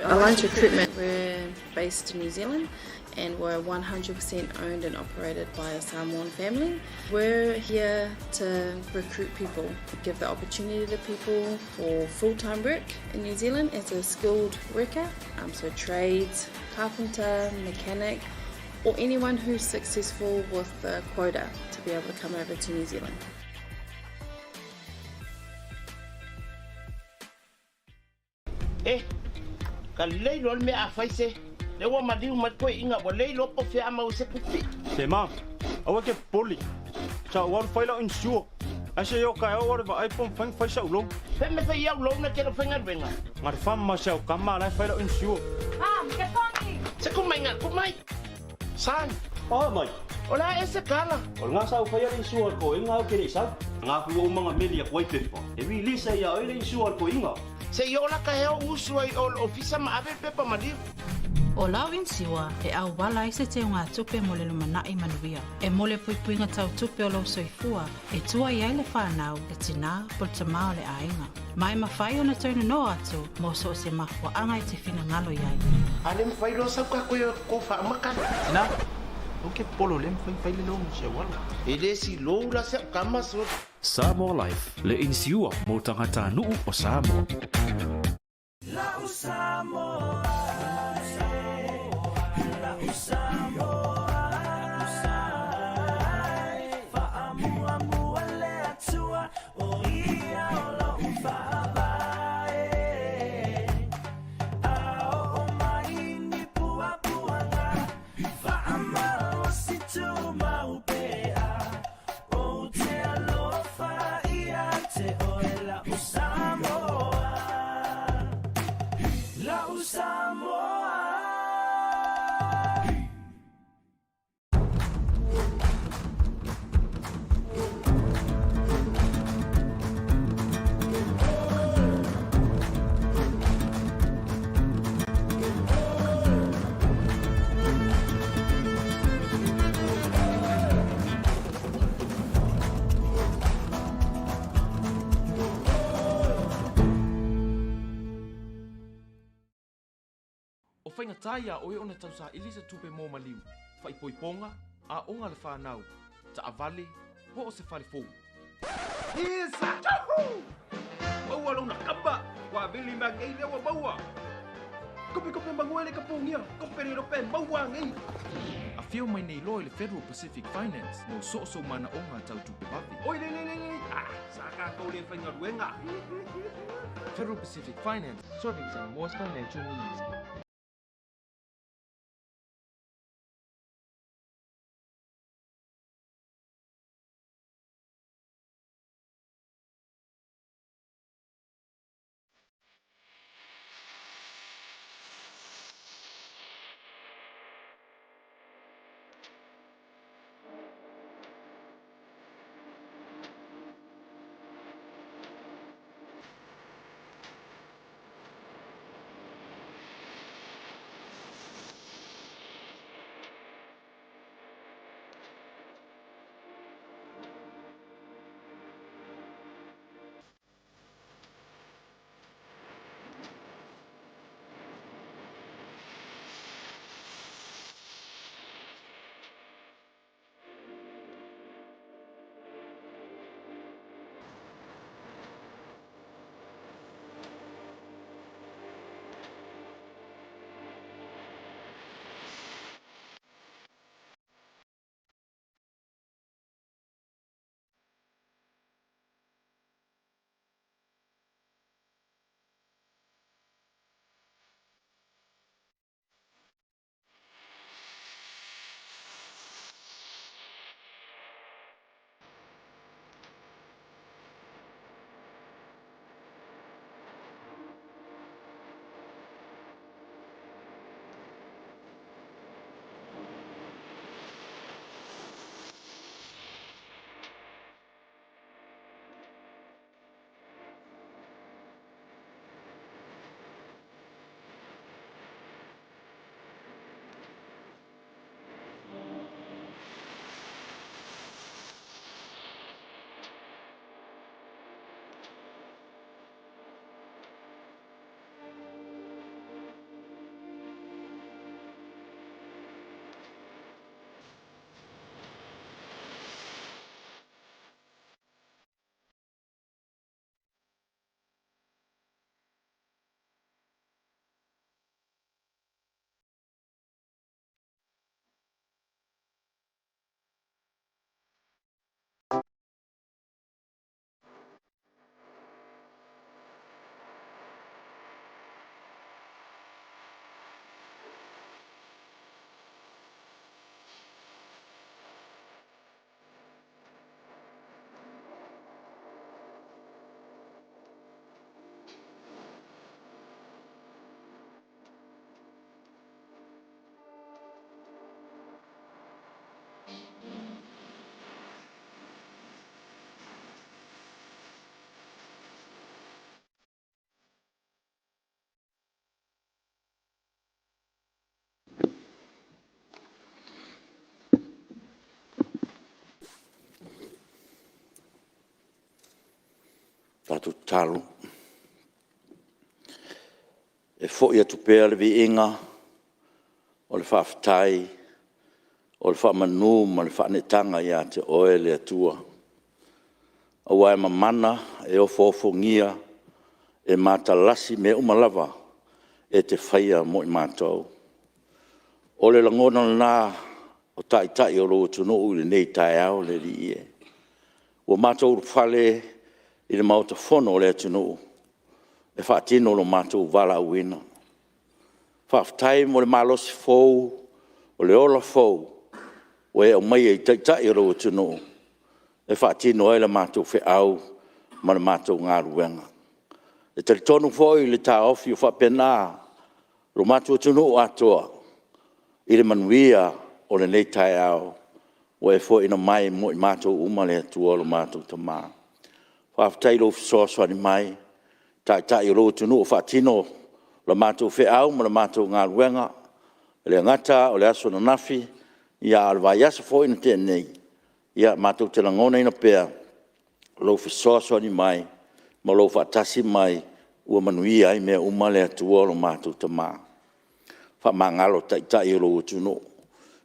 Alliance Recruitment, we're based in New Zealand and we're 100% owned and operated by a Samoan family. We're here to recruit people, give the opportunity to people for full-time work in New Zealand as a skilled worker, so trades, carpenter, mechanic, or anyone who's successful with the quota to be able to come over to New Zealand. Eh, ka lelei loa le mea a fai se. Lea ua maliu mai toeaiina ua le iloa po o fea a maua se tupe. Se ma, aua ke popole. Sa ou alu fai lau insure. Ae se i o taeao ou alu e vaai po o mafai ona fai sa'u loan. Fea mea fai i au loan e tele o faigaluega. Na le fama ma si au tama la e fai lau insure. Mom, ke pongi! Se ku mai nga ku mai. Son. Oh mai. O le a e se kala. O lena sa ou faia le insure a le toeaina au ke le i sau. Nga fu ou manga meli aku ai pepa. E release ai ia oe le insure a le toeaina. Se i ola ka hea o usu ai o le ofisa ma ave le pepa maliu. O lau insiua e auala ai se teugatupe mo le lumanai manuia. E mo le puipuiga tautupe o lou soifua e tua i ai le fanau, le tinā po le tamā o le aiga. Ma e mafai ona toe nonoa atu mo so o se mafuaaga e te finagalo i ai. A le mafai loa sau ka koe ko faamakala. Tina, ou ke polo le mafai fai le loan se auala. E le si lou la se au kama so. Samoa Life, le inisiua mo tagatanuu o Samoa. O faigata iā oe ona tausaili se tupe mo maliu, faaipoipoga, aoga a le fanau, taavale, po o se fale fou. Isa! Juhu! Maua lona kamba! Ua vili ma ngei lea ua maua! Kope kope mangua le ka pongia! Kope le rope maua ngei! Afio mai nei loa i le Federal Pacific Finance mo soosoo manaoga tau tupe vave. Oi le le le le! Ah! Sa kakou le faigaluega! Federal Pacific Finance, serving Samoa's financial needs. Matou tatalo, e foi atu pea le viiga o le faafetai, o le faamanu ma le faaneetaga ia te Oe le Atua, aua e mamana, e ofoofogia, e matalasi mea uma lava e te faia mo i matou. O le lagona lena o Taitai o lou atunuu i lenei taeao le Alii e. Ua matou ulufale i le Maota Fono o le atunuu e faatino lo matou valaauina. Faafetai mo le malosi fou, o le ola fou ua e aumaia i Taitai o lou atunuu e faatino ai le matou feau ma le matou galuega. E talitonu foi le taofi ua faapena lo matou atunuu atoa i le manuia o lenei taeao ua e foaiina mai mo i matou uma le Atua lo matou Tama. Faafetai i lou fesoasoani mai i Taitai o lou atunuu o faatino le matou feau ma le matou galuega, e le gata o le aso ananafi, a o le vaiaso foi na tea nei, ia matou te lagonaina pea lou fesoasoani mai ma lou faatasi mai ua manuia ai mea uma le Atua lo matou Tama. Faamagalo Taitai o lou atunuu.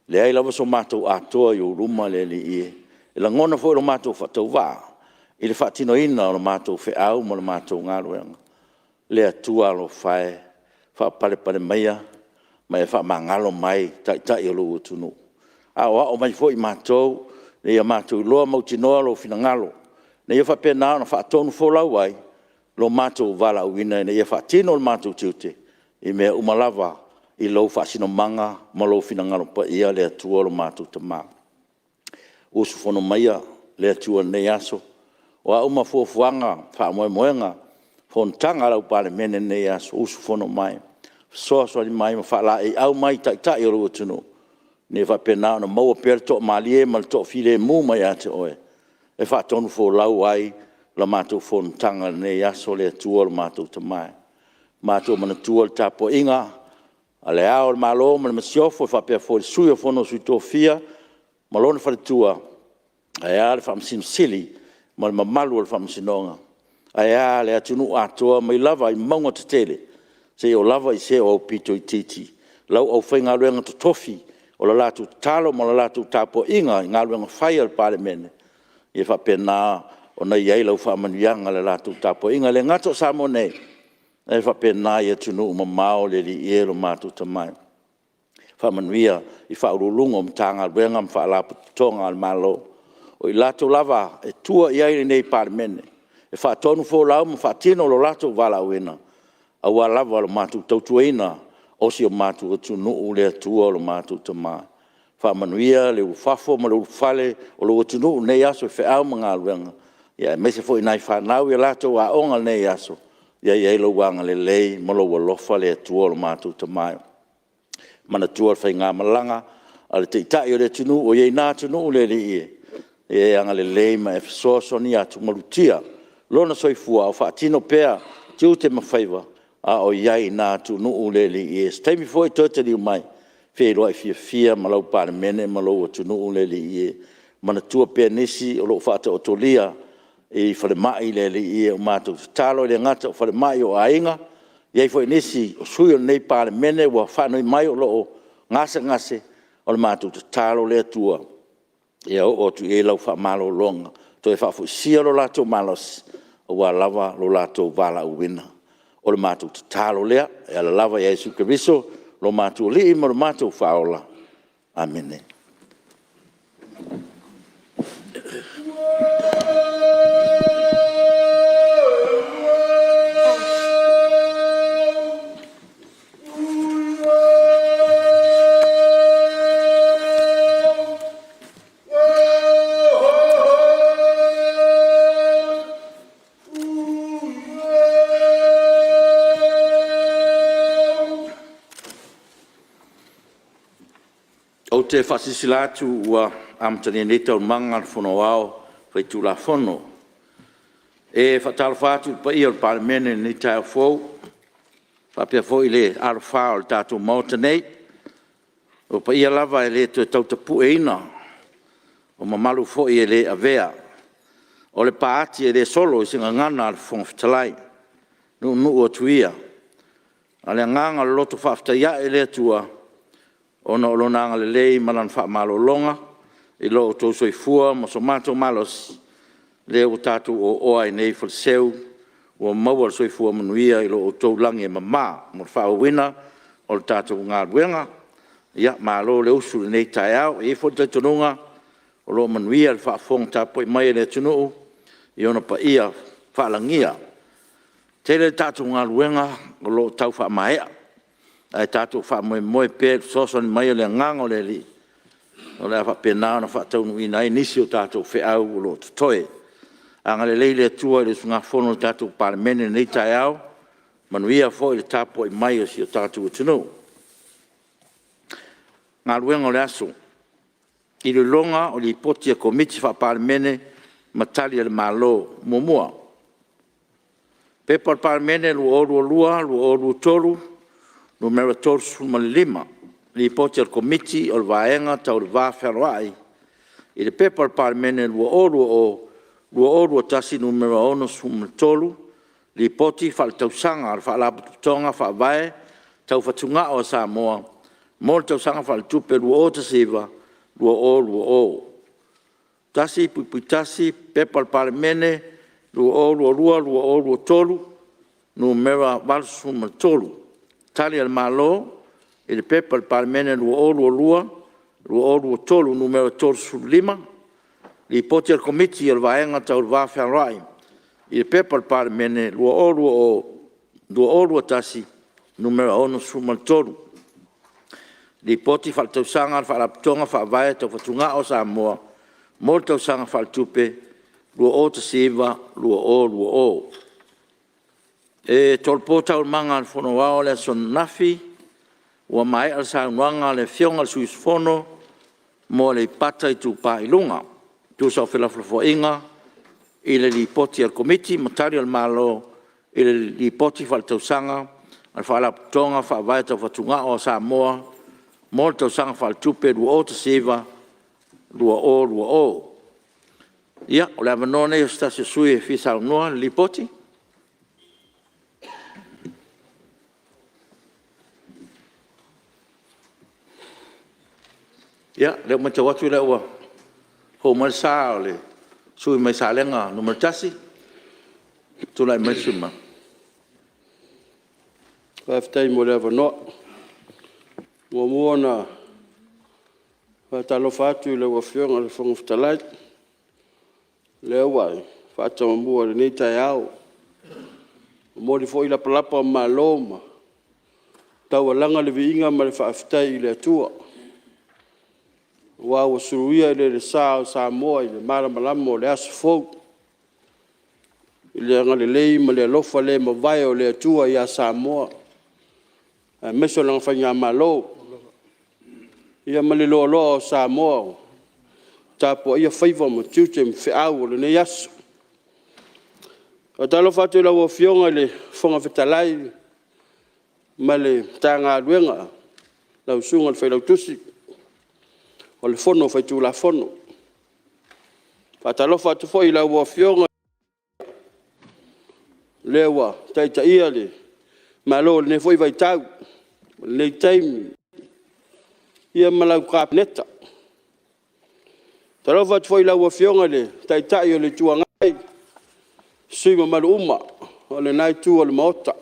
E leai lava so matou atoa i ou luma le Alii e, e lagona foi lo matou faatauvaa i le faatinoina o le matou feau ma le matou galuega. Le Atua alofa e, faapalepale maia ma e faamagalo mai Taitai o lou atunuu. Aoao mai foi matou ina ia matou iloa mautinoa lou finagalo, ina ia faapena ona faatonufolau ai lo matou valaauina ina ia faatino lo matou tiute i mea uma lava i lou faasinomaga ma lou finagalo paia le Atua lo matou Tama. Usufono maia le Atua i lenei aso, o a uma fuafuaga, faamoemoega, fonotaga a lau Palemene i lenei aso, usufono mai, fesoasoani mai ma faalaeiau mai i Taitai o lou atunuu, ina ia faapena ona maua pea le toamalie ma le toafilemu mai ia te Oe, e faatonufolau ai la matou fonotaga i lenei aso le Atua lo matou Tama. Matou manatua le tapuaiga a Le Ao o le Malo ma le Masiofo, faapea foi le Sui o le Fono a Sui Tofia ma lona faletua, ae a le Faamasino Sili ma le mamalu o le Faamasinoga, ae a le atunuu atoa mai lava i mauga tetele seia oo lava i se aupito itiiti. Lau aufaigaluega totofi, o le latou tatalo ma le latou tapuaiga i galuega fai a le Palemene, ia faapena ona i ai lau faamanuiaga i le latou tapuaiga. E le gata o Samoa nei, ae faapena i atunuu mamao le Alii e lo matou Tama e. Faamanuia i Ofisa Sili o Pulega o Matagaluega ma Faalapotopotoga a le Malo, o i latou lava e tua i ai lenei Palemene, e faatonufolau ma faatino lo latou valaauina, aua lava le matou tautuaina o si o matou atunuu le Atua lo matou Tama. Faamanuia le ulufafo ma le ulufale o lou atunuu i lenei aso i feau ma galuega, aemaise foi nai fanau i a latou aoga i lenei aso, ia i ai lou agalelei ma lou alofa le Atua lo matou Tama e. Manatua le faigamalaga a le Taitai o le atunuu o i ai i na atunuu le Alii e, ia e agalelei ma e fesoasoani atu, malutia lona soifua a o faatino pea tiute ma faiva a o i ai i na atunuu le Alii e. O se taimi foi toe taliu mai, feiloai fiafia ma lau Palemene ma lou atunuu le Alii e. Manatua pea nisi o lo o faataotolia i falemai le Alii e. O matou tatalo, e le gata o falemai o aiga, e i ai foi nisi o sui usufono o lenei Palemene ua faanoi mai o lo o gasegase, o le matou tatalo le Atua, ia oo atu i ai lau faamalologa, toe faafoisia lo latou malosi aua lava lo latou valaauina. O le matou tatalo lea e ala lava ia Iesu Keriso lo matou Alii ma lo matou Faaola. Amene. Ou te faasilasila atu ua amatalia nei Taualumaga a le Fono Aoao Faitulafono. E faatalofa atu i le paia o le Palemene i lenei taeao fou, faapea foi le alafa o le tatou Maota nei. O paia lava e le toe tau tapueina, o mamalu foi e le avea. O le pa ati e le solo i se gagana a le Fofoga Fetalai, nuunuu atu ia. A o le agaga o le loto faafetai ae i le Atua ona o Lona agalelei ma Lana faamalologa i lo outou soifua ma so matou malosi, lea ua tatou oaoa ai nei i Faleseu, ua maua le soifua manuia i lo outou lagi e mama mo le faaauauina o le tatou galuega. Ia, malo le usu i lenei taeao. E i ai foi le talitonuga o lo o manuia le faafofoga tapuai mai a le atunuu i ona paia faalagia. E tele le tatou galuega o lo o tau faamaea, ae tatou faamoemoe pea i le fesoasoani mai o le agaga o le Alii o le a faapena ona faataunuuina ai nisi o tatou feau o lo o totoe. Agalelei le Atua i le usugafono a le tatou Palemene i lenei taeao, manuia foi le tapuai mai a si o tatou atunuu. Galuega o le Aso. Iloiloga o Lipoti a Komiti Faa-Palemene ma Tali a le Malo. 1. P.P.2022/2023 Nu.35, Lipoti a le Komiti o le Vaega Tau le Va Fealoai i le Pepa a le Palemene 2020/2021 Nu.63, Lipoti Faaletausaga a le Faalapotopotoga Faavae Tau Fatugao a Samoa mo le Tausaga Faaletupe 2019/2020. 1.1 P.P.2022/2023 Nu.83, Tali a le Malo i le Pepa a le Palemene 2022/2023 Nu.35, Lipoti a le Komiti o le Vaega Tau le Va Fealoai i le Pepa a le Palemene 2020/2021 Nu.63, Lipoti Faaletausaga a le Faalapotopotoga Faavae Tau Fatugao a Samoa mo le Tausaga Faaletupe 2019/2020. E tolopo Taualumaga a le Fono Aoao i le aso ananafi ua maea le saunoaga a le Afioga i le sui usufono mo Aleipata Itupa i Luga e tusa o felafolafoaiga i le Lipoti a le Komiti ma Tali a le Malo i le Lipoti Faaletausaga a le Faalapotopotoga Faavae Tau Fatugao a Samoa mo le Tausaga Faaletupe 2019/2020. Ia, o le avanoa lenei o se tasi o sui usufono e fia saunoa i le Lipoti. Ia, o lea ua matau atu o lea ua fou mai le sa o le sui usufono mai Salega 1. Tulai mai le sui usufono mamalu. Faafetai mo le avanoa. E muamua ona faatalofa atu i lau Afioga i le Fofoga Fetalai, o lea ua e faatamamua i lenei taeao, momoli foi lapalapa o malo ma taualaga le viiga ma le faafetai i le Atua aua ua suluia eleelesa o Samoa i le malamalama o le aso fou i le agalelei ma le alofa le mavae o le Atua ia Samoa aemaise o lana faigamalo, ia ma le loaloa o Samoa o tapuaia faiva ma tiute ma feau o lenei aso. E faatalofa atu i lau Afioga i le Fofoga Fetalai ma le Matagaluega, lau Susuga i le Failautusi o le Fono Faitulafono. E faatalofa atu foi i lau Afioga le ua taitaia le Malo i lenei foi vaitau ma lenei taimi, ia ma lau Kapeneta. E faatalofa atu foi i lau Afioga i le Taitai o le Itu Agai ma sui usufono mamalu uma o lena Itu o le Maota.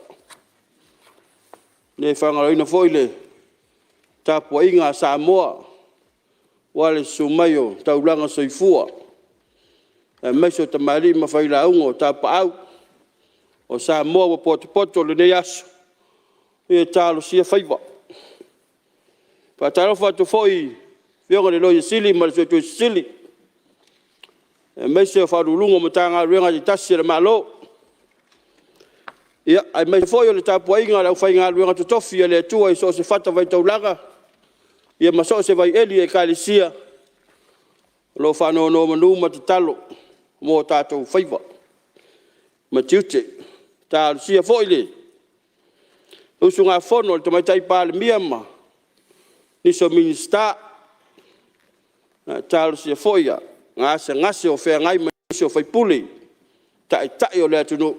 E le faagaloina foi le tapuaiga a Samoa aua le susu mai o taulaga soifua aemaise o tamalii ma failauga, o tapaau o Samoa ua potopoto i lenei aso e talosia faiva. E faatalofa atu foi i le Afioga i le Loia Sili ma le Suetusi Sili, aemaise o Ofisa Sili o Pulega o Matagaluega taitasi a le Malo, aemaise foi o le tapuaiga a le aufaigaluega totofi a le Atua i so o se fatafaitaulaga ma so o se vaieli i Ekalesia o lo o faanonomanu ma tatalo mo tatou faiva ma tiute. Talosia foi le usugafono a le Tamaitai Palemia ma nisi o Minisita, talosia foi gasegase o feagai ma nisi o sui usufono, Taitai o le atunuu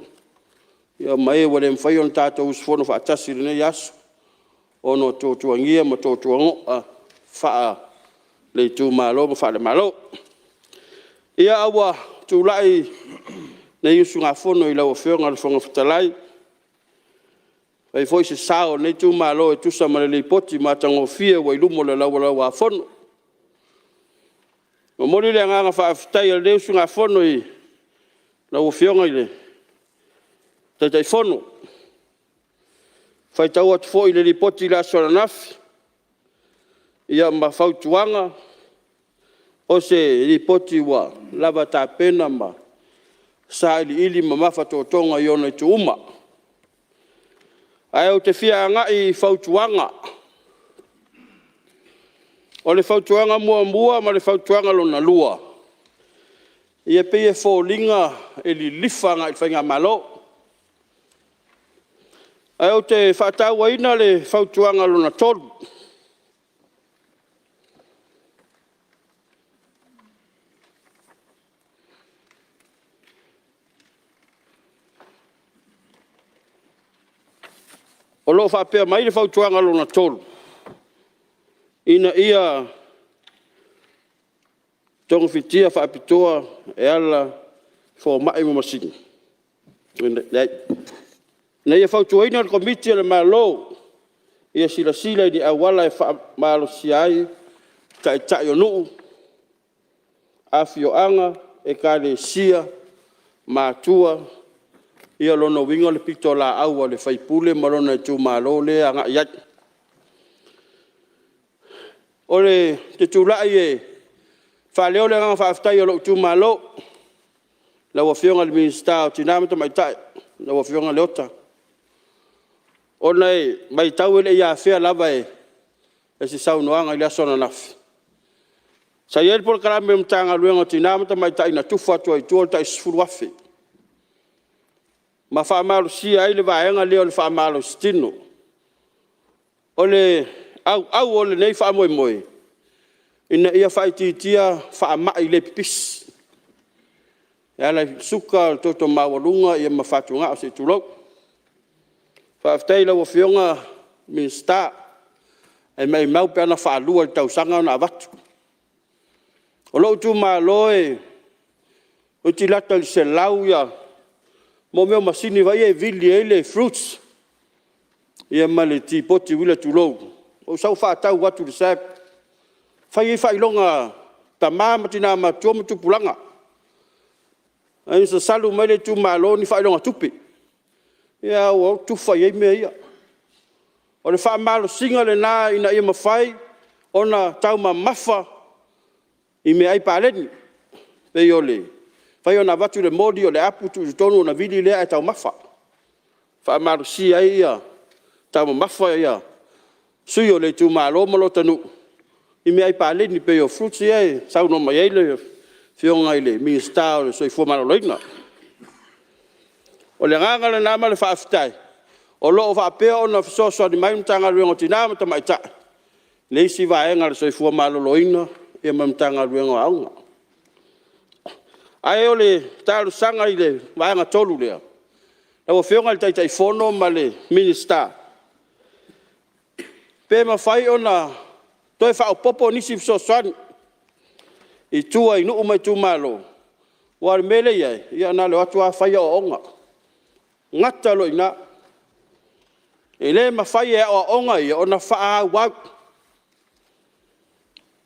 ma e ua le mafai ona tatou usufono faatasi i lenei aso ona o tuatuagia ma tuatuaoga faale-itumalo ma faale-Malo. Ia, ae ua tulai lenei usugafono i lau Afioga i le Fofoga Fetalai e fai foi se sao o lenei itumalo e tusa ma le Lipoti matagofie ua i luma o le Laulau a Fono. E momoli le agaga faafetai o lenei usugafono i lau Afioga i le Taitaifono. E faitau atu foi i le Lipoti i le aso ananafi ma fautuaga, o se Lipoti ua lava tapena ma sailiili ma mafatotoga i ona itu uma. Ae ou te fia agai i fautuaga. O le fautuaga 1 ma le fautuaga lona 2, ia e pei e foliga e lilifa agai i le faigamalo. Ae ou te faatauaina le fautuaga lona 3. O lo o faapea mai le fautuaga lona 3, ina ia togafitia faapitoa e ala i fomai ma masini. Leai. Ina ia fautuaina le Komiti a le Malo ia silasila i ni auala e faamalosia ai taitai o nuu, afioaga, ekalesia, matua, ia o lona uiga o le pitolaau a le sui usufono ma lona itumalo lea e agai i ai. Ou te tulai e faaleo le agaga faafetai o lou itumalo i lau Afioga i le Minisita o Tina ma Tamaitai lau Afioga Leota, ona e matau e le i afea lava e se saunoaga i le aso ananafi, sa i ai le polokalame a le Matagaluega o Tina ma Tamaitai na tufa atu ai i tua le tai $10,000 ma faamalosia ai le vaega lea o le faamalositino. O le auau o lenei faamoemoe, ina ia faaitiitia faamai le pipisi e ala i le suka, o le toto maualuga ma fatugao, se i tulou. Faafetai i lau Afioga i le Minisita, ae maumau pe ana faalua i le tausaga ona avatu. O lou itumalo toeitiiti lata i le 100 mea o masini foi ia e vili ai le fruits ma le tipoti uila tulou, ou sau faatau atu i le SSAB, fai ai faailoga a tama ma tina matutua ma tupulaga. Ae na sasalu mai le itumalo o ni faailoga tupe, ia ae ua o atu tufa i ai mea ia. O le faamalosiga lena ina ia mafai ona taumamafa i meaai paleni, pei o le mafai ona avatu le moli o le apu tuu i totonu ona vili lea ae taumafa, faamalosia ai ia taumamafa ia sui o le itumalo ma lota nuu i meaai paleni pei o fruits ia e saunoa mai ai le Afioga i le Minisita o le Soifua Maloloina. O le agaga lena ma le faafetai o lo o faapea ona fesoasoani mai le Matagaluega o Tina ma Tamaitai i le isi vaega o le Soifua Maloloina ma le Matagaluega o Aoga. Ae o le talosaga i le vaega 3 lea, lau Afioga i le Taitaifono ma le Minisita, pe mafai ona toe faaopoopo nisi fesoasoani i tua i nuu ma itumalo, aua o le mea lea e i ai, ia na o le o atu lava fai aoaoga, gata loa i ina. E le mafai e aoaoga ia ona faaauau.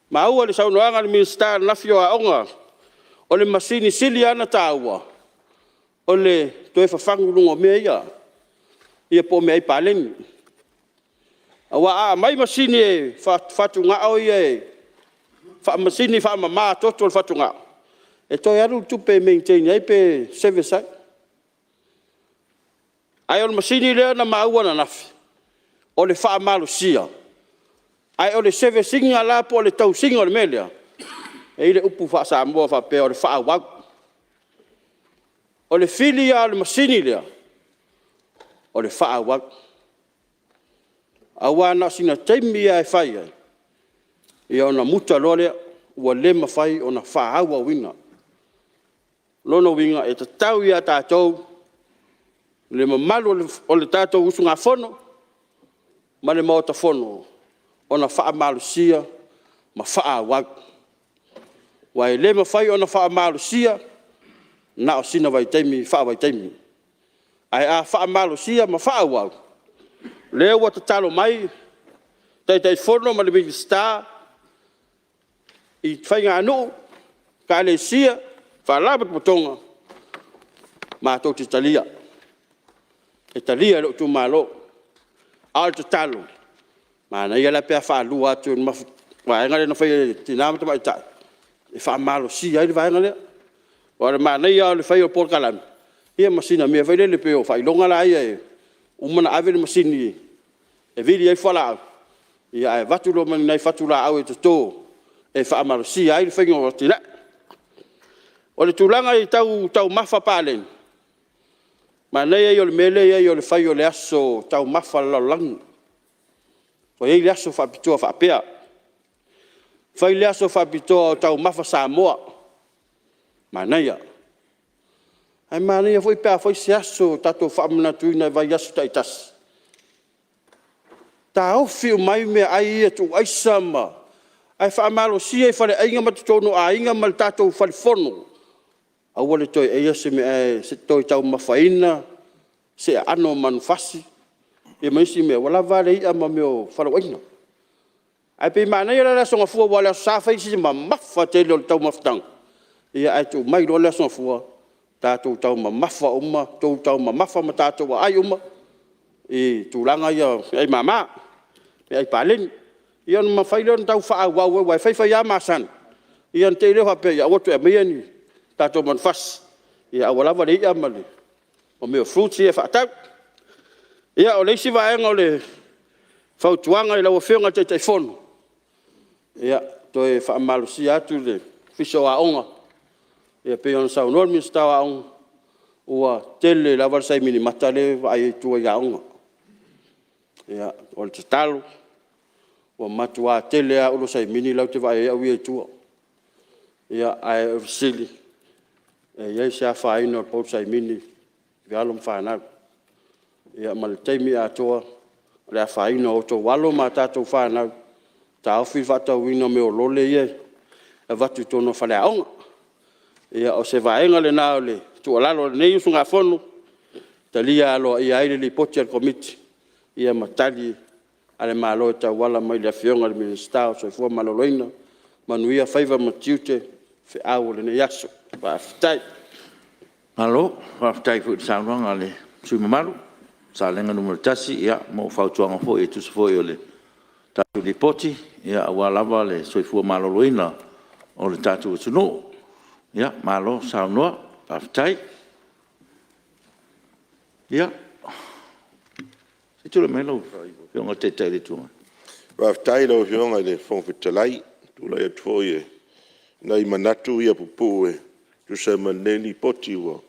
Maua i le saunoaga a le Minisita ananafi o Aoga, o le masini sili lava ona taua, o le toe fafagu i luga o mea ia po o meaai paleni. Aua a aumai masini fatugao ia, masini faamama toto le fatugao, e toe alu le tupe e maintain ai pe service ai. Ae o le masini lea na maua ananafi, o le faamalosia, ae o le service ina la po o le tausiga o le mea lea, e i ai le upu faa-Samoa e faapea o le faaauau. O le fili lava o le masini lea, o le faaauau. Aua na o sina taimi lava e fai ai, ia ona muta loa lea, ua le mafai ona faaauauina. O lona uiga e tatau ia tatou le mamalu o le tatou usugafono ma le Maota Fono ona faamalosia ma faaauau. Aua e le mafai ona faamalosia na o sina vaitaimi faavaitaimi. Ae a faamalosia ma faaauau, lea ua tatalo mai Taitaifono ma le Minisita i faiganuu, Ekalesia, Faalapotopotoga, matou te talia, e talia e lou itumalo. A o le tatalo, manaia la pe a faalua atu i le vaega lea na fai e Tina ma Tamaitai e faamalosia ai le vaega lea. Aua o le manaia lava o le fai o polokalame ma sina mea foi lele pei o faailoga la ia e uma ona ave le masini e vili ai fualaau, ae avatu loa ma ni nai fatu laau e toto e faamalosia ai le faiga o atinae. O le tulaga tau taumafa paleni, manaia ia o le mea lea e i ai o le fai o le aso taumafa a le lalolagi. Ua i ai le aso faapitoa faapea. Fai le aso faapitoa o taumafa Samoa, manaia. Ae manaia foi pe a fai se aso tatou te faamanatuina i vaiaso taitasi, taofi uma ai meaai ia tuu aisa ae faamalosia i faleaiga ma totonu o aiga ma le tatou fale fono, aua le toe aia se meaai e toe taumafaina se aano o manufasi ma isi mea, ua lava a le i'a ma mea o fualaau aina. Ae pei e manaia la le Aso Gafua aua o le Aso Sa e fai si mamafa tele o le taumafataga, ae tuu mai loa le Aso Gafua, tatou taumamafa uma, outou taumamafa ma tatou aai uma i tulaga ia o meaai mama, meaai paleni. Ia ona mafai lea ona tau faaauau aua e fai fai lava masani, ia ona te i lea faapea, aua le toe aumaia ni tatou manufasi, ae ua lava le i'a ma mea o fruits ia e faatau. Ia, o le isi vaega o le fautuaga i lau Afioga i le Taitaifono, ia toe faamalosia atu le Ofisa o Aoga e pei ona saunoa le Minisita o Aoga, ua tele lava le saimini mata lea e vaai ai i tua i aoga. Ia, o le tatalo, ua matua tele lava ulo saimini la ou te vaai ai au ia i tua. Ae o le fesili, e i ai se afaina o le bowl saimini i alo ma fanau? Ia ma le taimi atoa, o le afaina o outou alo ma a tatou fanau, taofi le faatauina o mea o lole ia e avatu i totonu o faleaoga. Ia, o se vaega lena o le tuualalo a lenei usugafono, e talia aloaia ai le Lipoti a le Komiti ma Tali a le Malo e tauala mai i le Afioga i le Minisita o le Soifua Maloloina. Manuia faiva ma tiute, o feau o lenei aso. Faafetai. Malo faafetai foi i le saunoaga a le sui usufono mamalu mo Salega 1 mo fautuaga foi e tusa foi o le tatou Lipoti aua lava le soifua maloloina o le tatou atunuu. Malo saunoa faafetai. Ia, se i tulai mai lau Afioga i le Taitai o le Itu Agai. Faafetai i lau Afioga i le Fofoga Fetalai. E tulai atu foi o nai manatu ia pupuu e tusa ai ma lenei Lipoti. Ua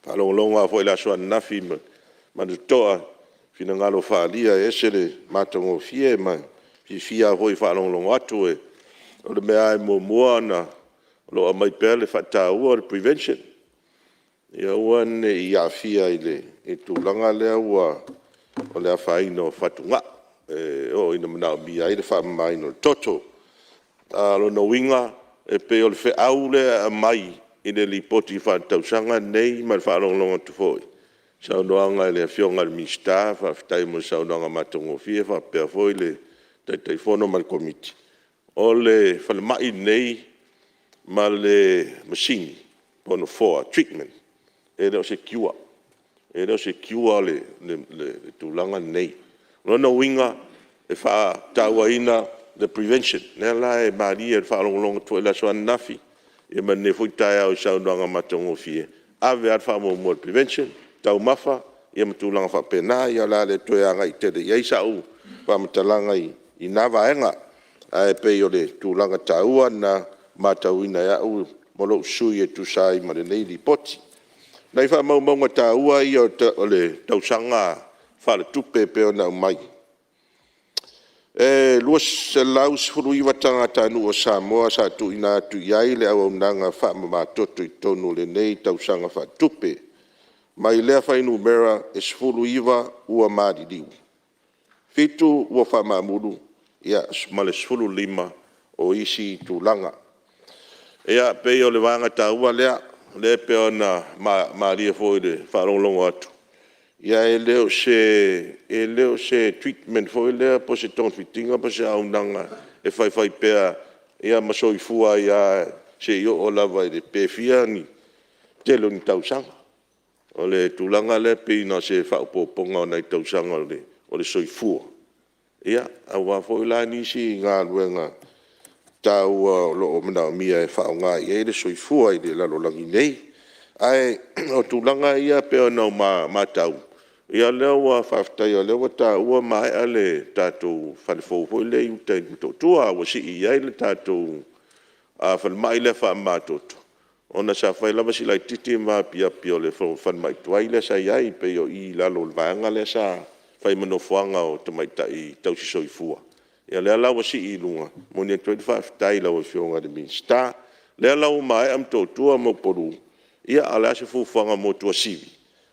faalogologo lava foi i le aso ananafi ma le totoa i finagalo faaalia e ese le matagofie ma e fiafia lava foi e faalogologo atu. O le mea lava e muamua ona o lo o aumai pea le faataua o le prevention, ia aua ne i aafia i le tulaga lea o le afaina o fatugao e oo ina manaomia ai le faamamaina o le toto. A o lona uiga, e pei o le feau lea e aumai i le Lipoti Faaletausaga lenei ma le faalogologo atu foi i saunoaga a le Afioga i le Minisita, faafetai mo le saunoaga matagofie faapea foi le Taitaifono ma le Komiti, o le falemai lenei ma le masini po o nofoa, treatment, e le o se cure. E le o se cure le tulaga lenei. O lona uiga, e faatauaina le prevention. O lea la e malie i le faalogologo atu foi i le aso ananafi ma lenei foi taeao i saunoaga matagofie, ave lava le faamuamua i le prevention, taumafa ma tulaga faapena. Ia o le a le toe agai tele i ai sau faamatalaga i na vaega, ae pei o le tulaga taua lena e matauina e au ma lou sui usufono e tusa ai ma lenei Lipoti. O nai faamaumauga taua ia o le tausaga faaletupe e pei ona aumai, e 219 tagatanuu o Samoa sa tuuina atu i ai le auaunaga faamamatoto i totonu o lenei tausaga faaletupe. Mai lea fuainumera e 19 ua maliliu, 7 ua faamaamulu ma le 15 o isi tulaga. Ia, e pei o le vaega taua lea, lea e pei ona malie foi i le faalogologo atu, e le o se treatment foi lea po o se togafitiga po o se auaunaga e faifai pea ma soifua ai lava seia oo lava pe fia le tele o ni tausaga. O le tulaga lea pei na o se faaopoopoga o nai tausaga o le soifua, aua foi la nisi galuega taua o lo o manaomia e faaaoga i ai le soifua i le lalolagi nei. Ae o tulaga ia pei ona ou matau, ia o lea ua faafetai o lea ua taua ua maea le tatou fale fou foi lea i uta i Motootua ua sii i ai le tatou falemai lea faamamatoto, ona sa fai lava si laitiiti ma vaapiapi o le falemai tuai lea sa i ai, pei o i i lalo o le vaega lea sa fai ma nofoaga o tamaitai tausisoifua. Ia o lea la ua sii i luga, e momoli atu ai le faafetai i lau Afioga i le Minisita. O lea la ua maea Motootua ma Upolu, ia a o le a se fuafuaga mo Tuasivi?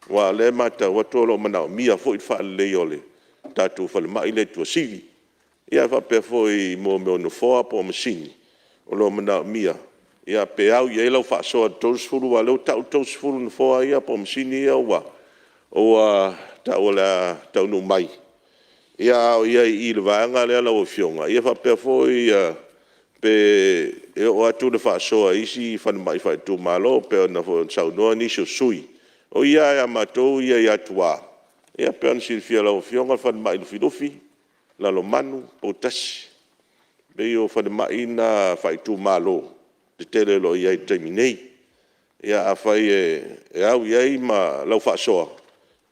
Aua o lea e matau atu o lo o manaomia foi le faaleleia o le tatou falemai lea i Tuasivi. Ia faapea foi i mea o nofoa po o masini o lo o manaomia, pe au i ai lau faasoa i le 30, aua o lea ua tau le 30 i nofoa ia po o masini ia ua tau o le a taunuu mai. Ia a o i ai i i le vaega lea lau Afioga, ia faapea foi pe oo atu le faasoa i isi falemai faaitumalo pei foi ona saunoa nisi o sui usufono. O i lava ia matou ia i Atuā, e pei ona silafia e lau Afioga o le falemai i Lufilufi, Lalomanu, Poutasi. E pei o falemai na faaitumalo tetele o lo o i ai i le taimi nei. Ia afai e au i ai lau faasoa,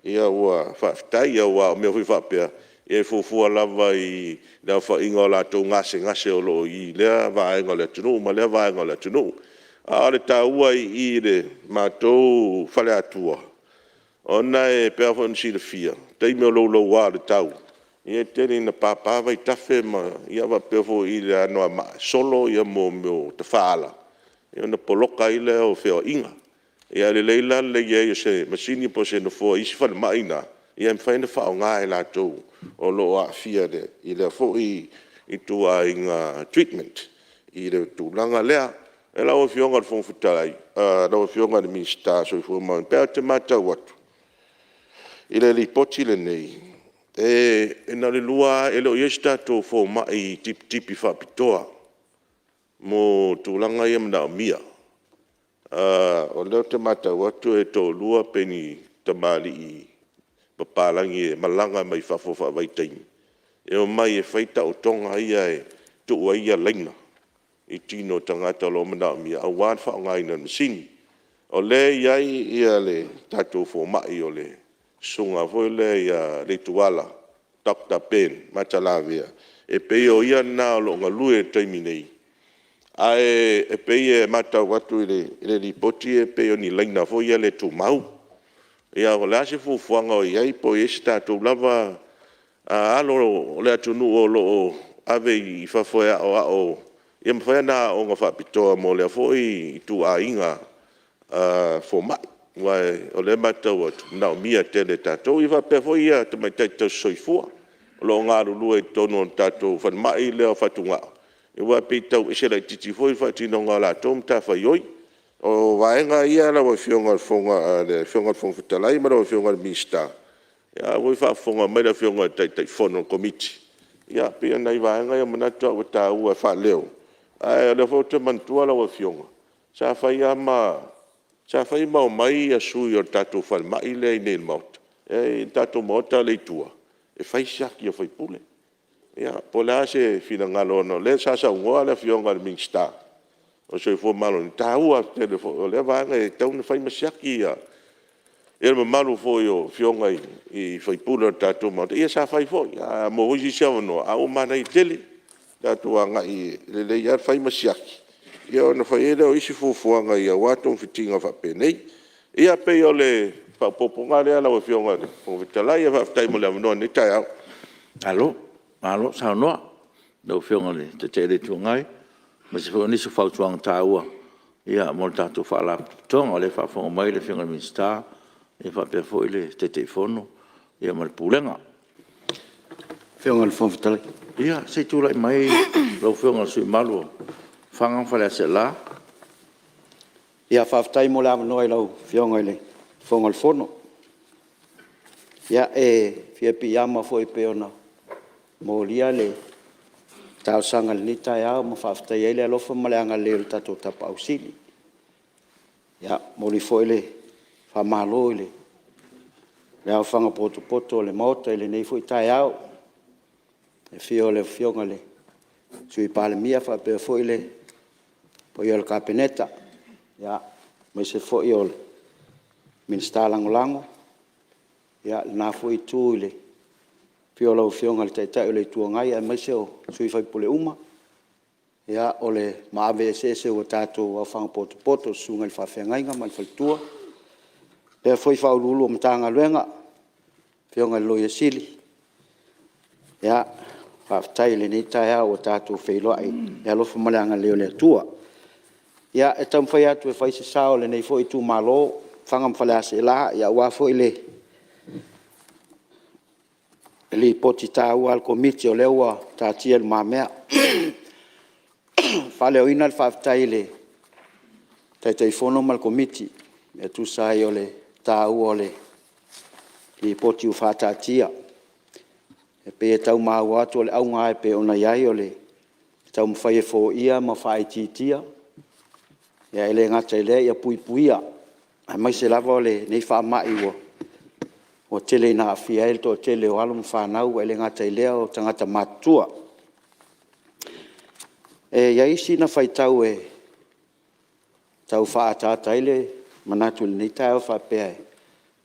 ia ua faafetai. Aua o mea foi faapea, e fuafua lava i le aofaiga o latou gasegase o lo o i lea vaega o le atunuu ma lea vaega o le atunuu. A o le taua i i le matou faleatua, ona e pei foi ona silafia, o taimi o le louloua o le tau, ia e tele ina papa vaitafe ma faapea foi i le Anoamaa, e solo mea o tafaala, ona poloka ai lea o feoaiga. Ae lelei la le i ai o se masini po o se nofoa i isi falemai na, ia e mafai ona faaaoga e latou o lo o aafia i lea foi ituaiga treatment i le tulaga lea. Lau Afioga i le Fofoga Fetalai, lau Afioga i le Minisita o le Soifua Maloloina, e pei lava ou te matau atu i le Lipoti lenei, e na o le lua lava, e le o i ai se tatou fomai tipitipi faapitoa mo tulaga ia manaomia. O lea ou te matau atu e toalua pei ni tamalii papalagi e malaga mai fafo faavaitaimi, e omai e fai taotoga ia e tuu ai laina i tino o tagata o lo o manaomia aua le faaaogaina o le masini. O lea e i ai le tatou fomai o le susuga foi lea ia Leituala Dr Ben Matalavea, e pei o ia lena o lo o galue i le taimi nei, ae pei e matau atu i le Lipoti e pei o ni laina foi ia le tumau. Ia o le a se fuafuaga o i ai po o i ai se tatou lava alo o le atunuu o lo o ave i fafo e aoao ia ma fai ana aoga faapitoa mo lea foi ituaiga fomai, aua o lea e matau atu e manaomia tele e tatou. E faapea foi tamaitai tausisoifua o lo o galulue i totonu o le tatou falemai lea o fatugao, aua e pei e tau ese laitiiti foi le faatinoga o latou matafaioi. O vaega ia lau Afioga i le Fofoga Fetalai ma lau Afioga i le Minisita, a o lea foi e faafofoga mai le Afioga i le Taitaifono o le Komiti, ia pei o nai vaega ia e manatu au e taua e faaleo. Ae o lea foi ou te manatua lau Afioga, sa fai ma omai sui o le tatou falemai lea i inei i le Maota, le tatou Maota lea i tua e fai siaki a sui usufono. Ia po o le a se finagalo, ona o lea sa saunoa le Afioga i le Minisita o le Soifua Maloloina, i le taua tele foi o lea vaega, e tatau ona fai ma siaki le mamalu foi o Afioga i sui usufono o le tatou Maota. Ia sa fai foi, a maua foi se isi avanoa, ae ua manaia tele le tatou agai, e lelei lava le fai ma siaki, ia ona fai ai lea o isi fuafuaga aua togafitiga faapenei. Ia pei o le faaopoopoga lea lau Afioga i le Fofoga Fetalai. Ae faafetai mo le avanoa i lenei taeao. Malo, malo saunoa. lau Afioga i le Taitai o le Itu Agai, aemaise foi o nisi o fautuaga taua mo le tatou Faalapotopotoga. O lea e faafofoga mai le Afioga i le Minisita faapea foi le Taitaifono ma le Pulega. Ia, se i tulai mai lau Afioga i le sui usufono mamalu mo Lefaga ma Faleaseela. Faafetai mo le avanoa i lau Afioga i le Fofoga o le Fono. Ia, e fia piiama foi pei ona molia le talosaga i lenei taeao ma faafetaia ai le alofa ma le agalelei o le tatou Tapaau Sili. E momoli foi le faamalo i le aofaga potopoto o le Maota i lenei foi taeao, i le afio o le Afioga i le Sui Palemia faapea foi le paia o le Kapeneta, aemaise foi o Minisita Lagolago. Ia, lena foi Itu i le afio o lau Afioga i le Taitai o le Itu Agai aemaise o sui usufono uma. Ia, o le maave eseese ua tatou aofaga potopoto i le susuga i le faafeagaiga ma le faletua, faapea foi Ofisa Sili o Pulega o Matagaluega, le Afioga i le Loia Sili. Ia, faafetai i lenei taeao ua tatou feiloai i le alofa ma le agalelei o le Atua. Ia, e taumafai atu e fai se sao o lenei foi itumalo o Lefaga ma Faleaseela aua foi le Lipoti taua a le Komiti o lea ua taatia i lumamea. E faaleoina le faafetai i le Taitaifono ma le Komiti e tusa ai o le taua o le Lipoti ua faataatia. E pei e tau maua atu o le auga lava e pei ona i ai o le taumafai e foia ma faaitiitia, ae le gata i lea ia puipuia, aemaise lava o lenei faamai ua tele ina aafia ai le toatele o alo ma fanau, ae le gata i lea o tagata matutua. E i ai sina faitau e tau faaataata ai le manatu i lenei taeao e faapea,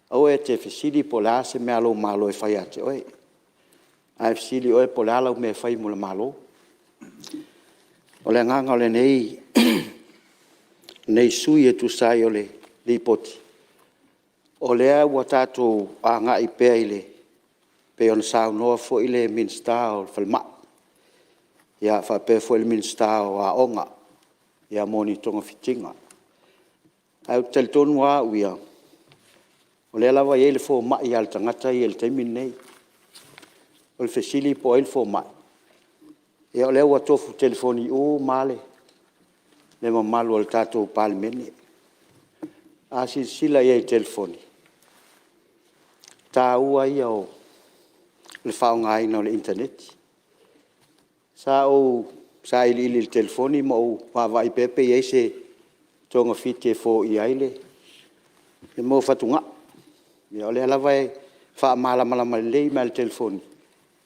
aua e te fesili po o le a se mea a lou Malo e fai ia te oe, ae fesili oe po o le a lau mea e fai mo le Malo. O le agaga o lenei sui usufono e tusa ai o le Lipoti, o lea ua tatou agai pea pei ona saunoa foi le Minisita o le Falemai, faapea foi le Minisita o Aoga mo ni togafitiga. Ae ou te talitonu lava au ia, o lea lava e i ai le fomai a le tagata ia i le taimi lenei. O le fesili po o ai le fomai? Ia o lea ua tofu telefoni uma lava le mamalu o le tatou Palemene. A silasila i ai i telefoni, o le taua ia o le faaaogaina o le internet. Sa ou sailiili i le telefoni ma ou vaavaai pea pe i ai se togafiti e foia ai le mea o fatugao. Ia o lea lava e faamalamalama lelei mai lava e le telefoni,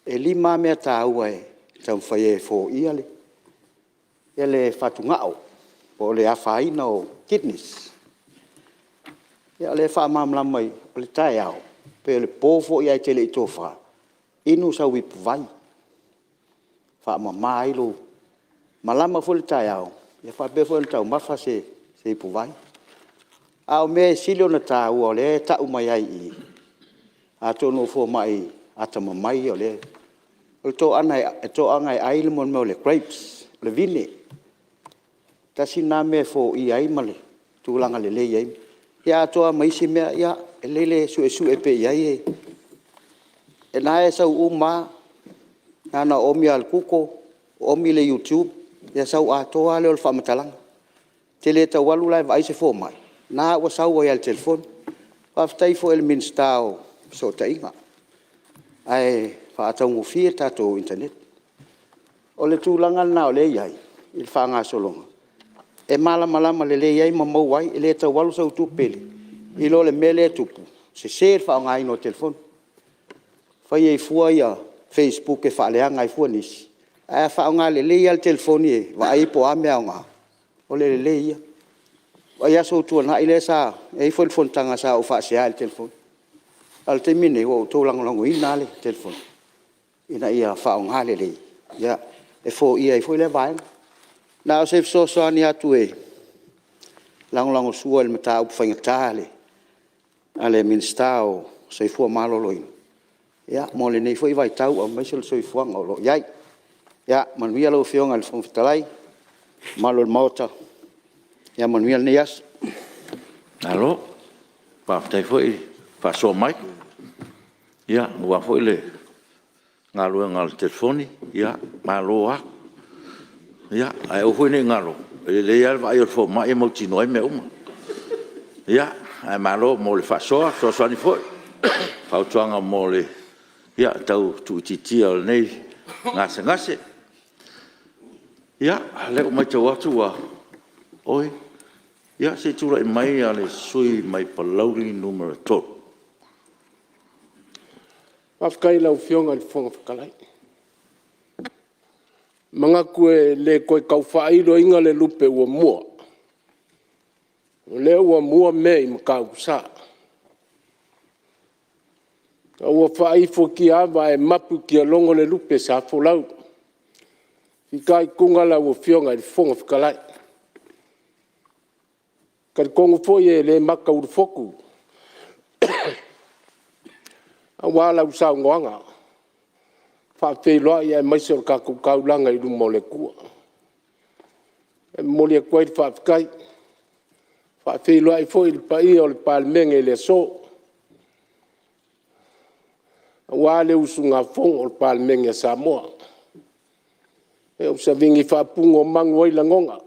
e 5 lava mea taua e taumafai e foia le fatugao po o le afaina o kidneys. Ia o lea e faamalamalama mai, o le taeao, pe o le po foi ae te le i tofa, inu sau ipuvai, faamama ai lou… Malama foi le taeao, e faapea foi ona taumafa se ipuvai. A o mea e sili ona taua o lea e tau mai ai i i, atonu o fomai atamamai ia, o le toaga e ai le mea o le grapes, o le vine. Tasi lena mea e foia ai ma tulaga lelei ai, ia atoa ai ma isi mea. Ia, e lelei le suesue pea i ai, o lena e sau uma lava, na ona oomi lava o le google oomi le youtube, ia sau atoa lava lea o le faamatalaga. E te le tau alu la e vaai se fomai, o lena ua sau ai lava i le telefoni. Faafetai foi i le Minisita o Fesootaiga, ae faataugofie le tatou internet. O le tulaga lena o lea e i ai i le faagasologa, e malamalama lelei ai ma maua ai, e le tau alu sau tupe i lo le mea lea e tupu, sese le faaaogaina o telefoni, fai ai fua facebook e faaleaga ai fua nisi, ae a faaaoga lelei lava le telefoni e vaai ai po o a mea aoga, o le lelei ia. O vaiaso ua tuanai lea sa i ai foi le fonotaga sa ou faasea ai i le telefoni, a o le taimi lenei, ua matua ou lagolagoina lava le telefoni ina ia faaaoga lelei e foia ai foi lea vaega. Na o se fesoasoani atu e lagolagosua i le mataupu faigata a le Minisita o le Soifua Maloloina mo lenei foi vaitau aemaise o le soifuaga o lo o i ai. Ia manuia lau Afioga i le Fofoga Fetalai, le mamalu o le Maota, ia manuia lenei aso. Malo faafetai foi faasoa mai aua foi le galuega a le telefoni, malo lava. Ae aua foi ne i galo, e lelei lava le vaai o le fomai e mautinoa ai mea uma. Ae malo mo le faasoa, fesoasoani foi i fautuaga mo le tau tuuitiitia o lenei gasegase. Ia, o lea ua matau atu ua… Oi, ia se i tulai mai le sui usufono mo Palauli 3. Faafetai i lau Afioga i le Fofoga Fetalai. E manatu e le toe tau faailoina le lupe ua mua, o lea ua mua mea i Matautusa, ina ua faaifo i tiaava ae mapu i tialogo le lupe sa folau. E fitaituga lau Afioga i le Fofoga Fetalai. E talitonu foi e le mata ulufotu aua lau saunoaga faafeiloai aemaise o le tatou taulaga i luma o le Atua. E momoli atu ai le faafetai. E faafeiloai foi i le paia o le Palemene i le aso, aua le usugafono a le Palemene a Samoa. Ia ua savini faapuna o manu ai lagona,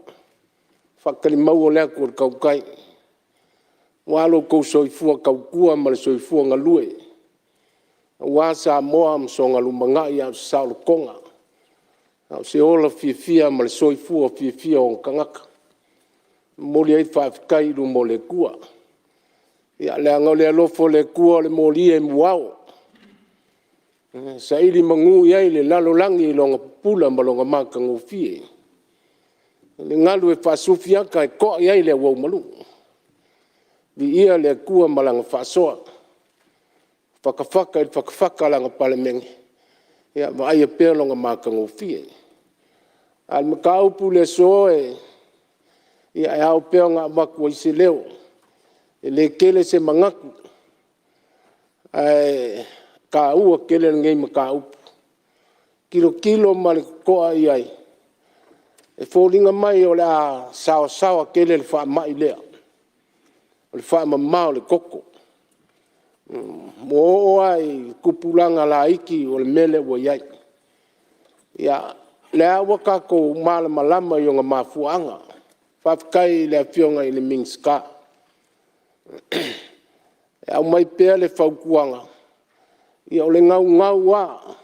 faatalimaua le atu a le tautai aua lo outou soifua tautua ma le soifua galue aua Samoa ma sona lumanai, a o se saolotoga, a o se ola fiafia ma le soifua fiafia o ona tagata. E momoli ai le faafetai i luma o le Atua. Ia leaga o le alofa o le Atua o le moli e mu ao, e saili manu i ai le lalolagi i lona pupula ma lona matagofie. O le galu e faasufiata e to'a i ai le auaumalū. Viia le Atua ma Lana faasoa, fatafata i le fatafata a Lana Palemene, ia vaaia pea lona matagofie. A o le mataupu i le aso, ia e ao pea ona avatu ai se leo, e le tele se manatu, ae taua tele lenei mataupu. E tilotilo ma le totoa i ai, e foliga mai o le a saoasaoa tele le faamai lea, o le faamama o le toto. Ua oo lava i tupulaga laiti o le mea lea ua i ai. Ia, o lea ua tatou malamalama i ona mafuaaga. Faafetai i le Afioga i le Minisita e aumai pea le fautuaga, ia o le naunau lava,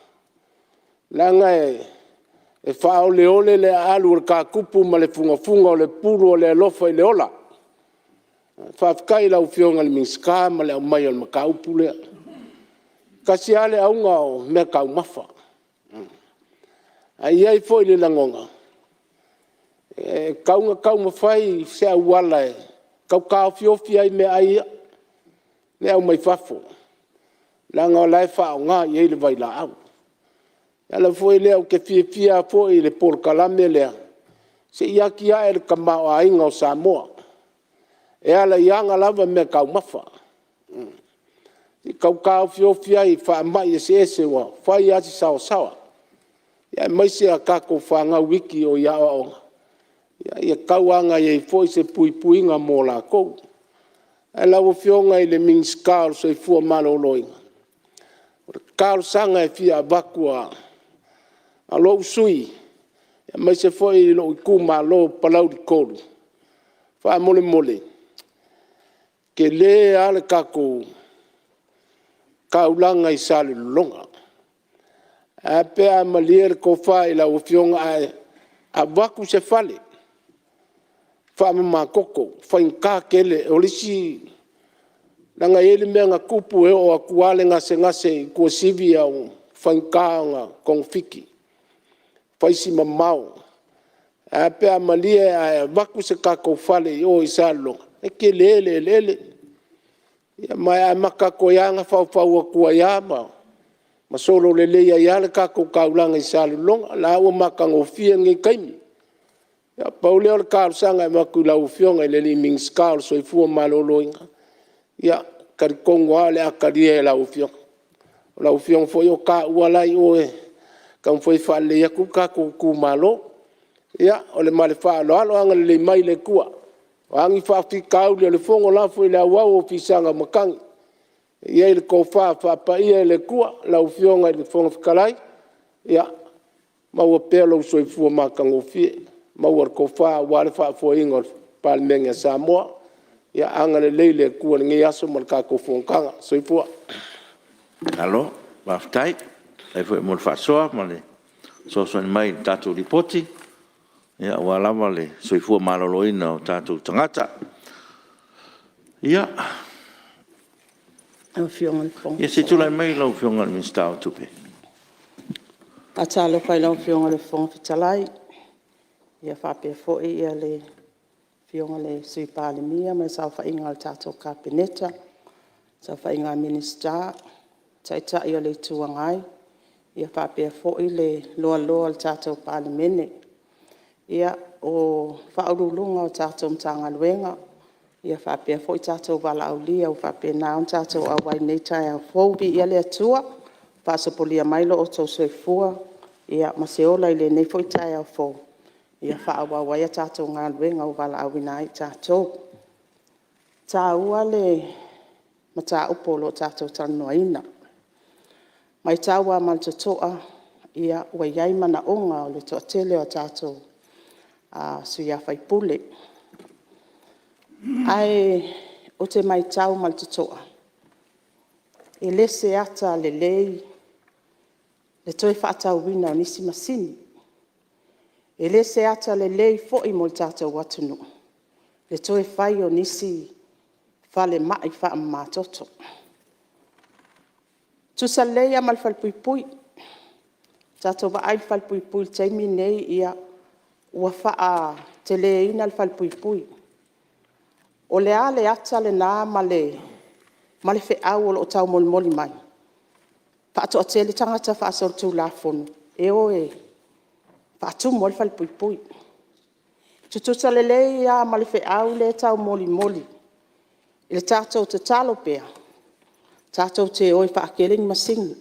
leaga e faaoleole le aalu o le tatupu ma le fugafuga o le pulu o le alofa i le ola. Faafetai i lau Afioga i le Minisita ma le aumai o le mataupu lea. E tasi lava le auga o meataumafa, ae i ai foi le lagona, e tatau ona taumafai se auala e tau taofiofi ai meaai ia e aumai fafo, leaga o la e faaaoga i ai le vailaau. O le ala foi lea ou te fiafia ai foi i le polokalame lea, se i atiae le tamaoaiga o Samoa e ala i ana lava meataumafa, se i tau taofiofi ai i faamai eseese ua fai lava si saoasaoa, aemaise a tatou fanau iti o i aoaoga, ia tatau lava ona i ai foi se puipuiga mo latou. Ae lau Afioga i le Minisita o le Soifua Maloloina, o le talosaga e fia avatu a lou sui usufono aemaise foi lou itumalo o Palauli 3, faamolemole, e tele lava le tatou taulaga i Salelologa. Ae a pe a malie le tofa i lau Afioga ae avatu se fale faamamatoto, e faigata tele. O le isi, leaga e i ai le mea na tupu, e oo atu lava le gasegase i Tuasivi ae ua faigata ona togafiti, fai si mamao. Ae a pe a malie ae avatu se tatou fale i o i Salelologa, e tele le eleele, ma e amata atu ai lava ona faufau atu ai lava ma sololelei ai lava le tatou taulaga i Salelologa. O la ua matagofie lenei taimi. Ia pau lea o le talosaga e avatu i lau Afioga i le Minisita o le Soifua Maloloina, ia, e talitonu lava o le a talia e lau Afioga. O lau Afioga foi o taua la e i o e taumafai e faalelei atu le tatou itumalo. Ia ma le faaaloalo, agalelei mai le Atua. O a ni faafitauli o le Fono, lafo i le auau o fisaga o matagi, ia i ai le tofa faapaia a le Atua. Lau Afioga i le Fofoga Fetalai, ia maua pea lou soifua matagofie, maua le tofa aua le faafoeina o le Palemene a Samoa. Ia agalelei le Atua i lenei aso ma le tatou fonotaga. Soifua. Malo faafetai, faafetai foi mo le faasoa ma le fesoasoani mai i le tatou Lipoti aua lava le soifua maloloina o tatou tagata. Ia, se i tulai mai lau Afioga i le Minisita o Tupe. E faatalofa i lau Afioga i le Fofoga Fetalai, faapea foi le Afioga i le Sui Palemia ma le saofaiga a le tatou Kapeneta, saofaiga a Minisita, Taitai o le Itu Agai, faapea foi le loaloa o le tatou Palemene. O Ofisa Sili o Pulega o tatou Matagaluega faapea foi tatou valaaulia ua faapena ona tatou auai i lenei taeao fou. Viia le Atua ua faasopolia mai lo outou soifua ma se ola i lenei foi taeao fou e faaauau ai a tatou galuega ua valaauina ai i tatou. E taua le mataupu o lo o tatou talanoaina. E matau lava ma le totoa ua i ai manaoga o le toatele o tatou sui usufono. Ae ou te matau ma le totoa, e le o se ata lelei le toe faatauina o nisi masini. E le o se ata lelei foi mo le tatou atunuu le toe fai o nisi falemai faamamatoto. E tutusa lelei lava ma le falepuipui. A tatou vaai i le falepuipui i le taimi lenei ua faateleina le falepuipui. O le a le ata lena ma le feau o lo o taumolimoli mai? Faatoatele tagata faasolitulafono e o e faatumu ai le falepuipui. E tutusa lelei lava ma le feau lea e taumolimoli i le tatou tatalo pea, tatou te o e faatele ni masini,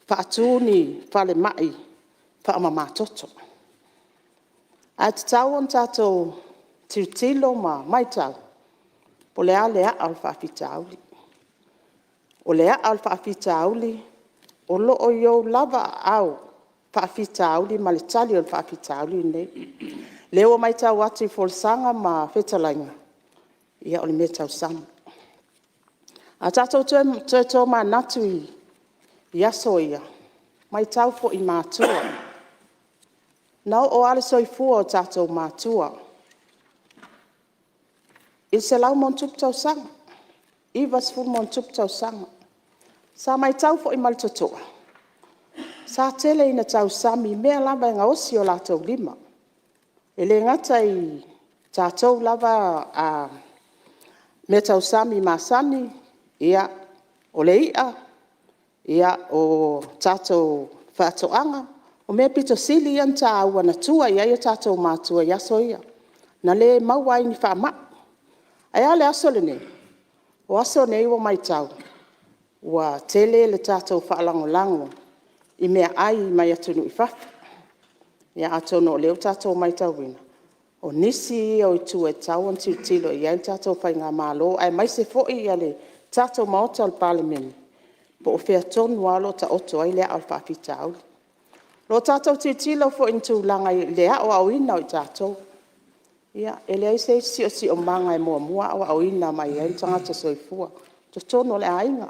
faatu ni falemai faamamatoto. Ae tatau ona tatou tilotilo ma matau, po o le a le aa o le faafitauli. O le aa o le faafitauli o lo o i ou lava aao faafitauli ma le tali o le faafitauli lenei. O lea ua matau atu i folasaga ma fetalaiga, ia o le meatausami. A tatou toe tomanatu i aso ia, matau foi i matua, na oo lava le soifua o tatou matua i le 100+ tausaga, 90+ tausaga. Sa matau foi ma le totoa, sa tele ina tausami i mea lava e gaosi i o latou lima. E le gata i tatou lava meatausami masani, o le i'a, o tatou faatoaga. O mea aupito sili ia ona taua na tua i ai o tatou matua i aso ia, na le maua ai i ni faamai. Ae a le aso lenei? O aso nei ua matau ua tele le tatou faalagolago i meaai mai atunuu i fafo. Ia atonu o lea ua tatou matauina, o nisi ia o itu e tatau ona tilotilo i ai le tatou faigamalo aemaise foi le tatou Maota o le Palemene, po o fea tonu lava o lo o taoto ai le aa o le faafitauli. O lo o tatou tilotilo foi i tulaga i le aoaoina o i tatou. Ia, e leai se isi siosiomaga e muamua aoaoina mai ai le tagata soifua, o totonu o le aiga,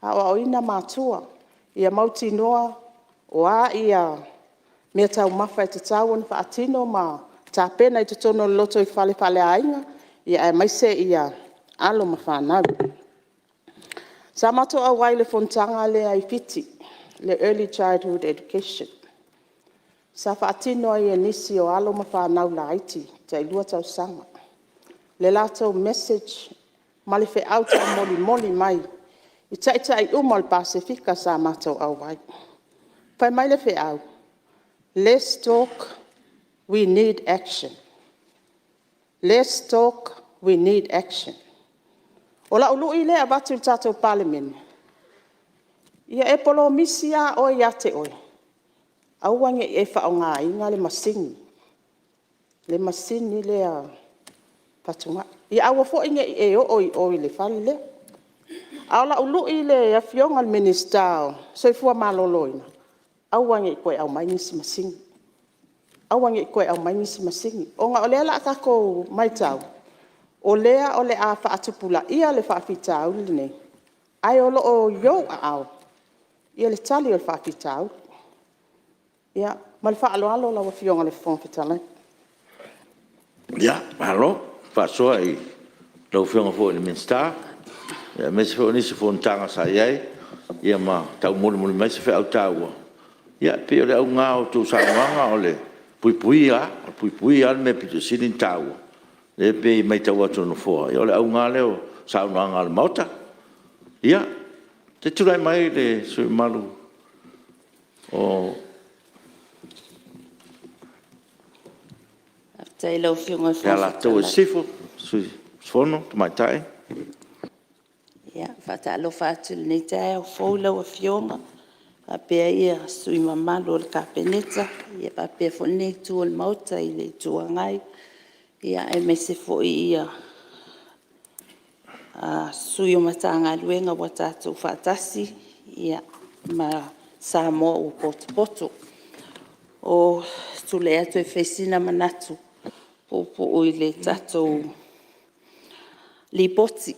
aoaoina matua ia mautinoa o a meataumafa e tatau ona faatino ma tapena i totonu o le lotoifale faaleaiga, aemaise alo ma fanau. Sa matou auai i le fonotaga lea i Fiti, le Early Childhood Education. Sa faatino ai e nisi o alo ma fanau laiti tai 2 tausaga le latou message ma le feau taumolimoli mai i Taitai uma o le Pasefika sa matou auai. Fai mai le feau, less talk, we need action. Less talk, we need action. O lau lui lea e avatu i le tatou Palemene, ia e polomisi lava oe ia te oe. Aua ne i e faaaogaina le masini, le masini lea fatugao. Ia aua foi ne i e oo i o i le fale lea. A o lau lui i le Afioga i le Minisita o le Soifua Maloloina, aua ne i toe aumaia nisi masini, aua ne i toe aumaia nisi masini, ona o lea o le a tatou matau, o lea o le a faatupulaia le faafitauli lenei, ae o lo o i ou aao le tali o le faafitauli. Ia, ma le faaaloalo lau Afioga i le Fofoga Fetalai. Malo faasoa i lau Afioga foi i le Minisita, aemaise foi o nisi o fonotaga sa i ai ma taumolimoli mai se feau taua. Ia pei o le auga lava o a outou saunoaga o le puipuia lava, o le puipuia lava le mea aupito sili ona taua. O lea e pei e matau atu e le Nofoa, ia o le auga lava lea o saunoaga a le Maota. Ia, se i tulai mai le sui usufono mamalu mo Alataua Sisifo, le sui usufono tamaitai. E faatalofa atu i lenei taeao fou i lau Afioga faapea sui usufono mamalu o le Kapeneta, faapea foi lenei Itu o le Maota i le Itu Agai, aemaise foi sui o Matagaluega ua tatou faatasi ma Samoa ua potopoto. Ou te tulai atu e fai sina manatu puupuu i le tatou Lipoti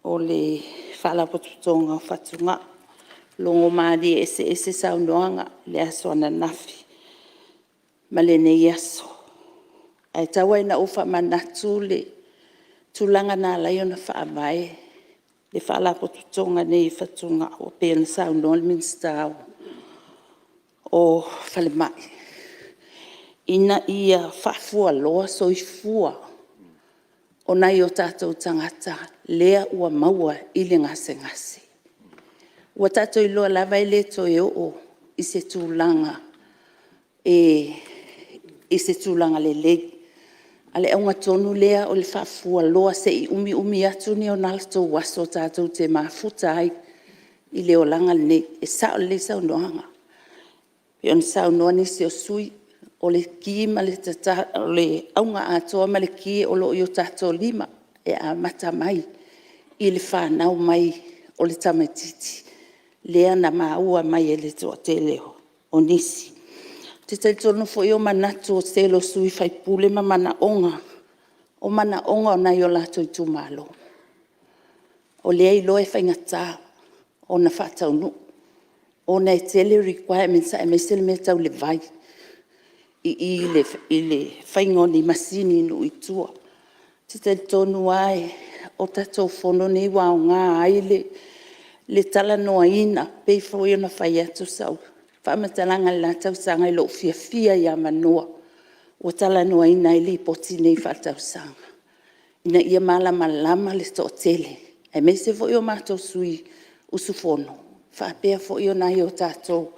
o le Faalapotopotoga o Fatugao. Logomalie eseese saunoaga i le aso ananafi ma lenei aso. Ae tau lava ina ou faamanatu le tulaga na ala ai ona faavae le Faalapotopotoga lenei o Fatugao, pei ona saunoa le Minisita o Falemai, ina ia faafualoa soifua o nai o tatou tagata lea ua maua i le gasegase. Ua tatou iloa lava e le toe oo i se tulaga lelei. A o le auga tonu lea o le faafualoa se i umiumi atu ni o latou aso tatou te mafuta ai i le olaga lenei. E sao lelei saunoaga pei ona saunoa nisi o sui usufono, o le auga atoa ma le ki o lo o i o tatou lima, e amata mai i le fanau mai o le tamaitiiti lea na maua mai e le toatele o nisi. Ou te talitonu foi o manatu o le tele o sui usufono ma manaoga, o manaoga o nai o latou itumalo, o lea e iloa e faigata ona faataunuu ona e tele requirements aemaise le mea tau le vai i i le faiga o ni masini i nuu i tua. Ou te talitonu lava o tatou fono nei ua aoga ai le talanoaina. E pei foi ona fai atu sau faamatalaga i le la tausaga i lou fiafia ia manoa ua talanoaina ai Lipoti nei Faaletausaga, ina ia malamalama le toatele, aemaise foi o matou sui usufono faapea foi nai o tatou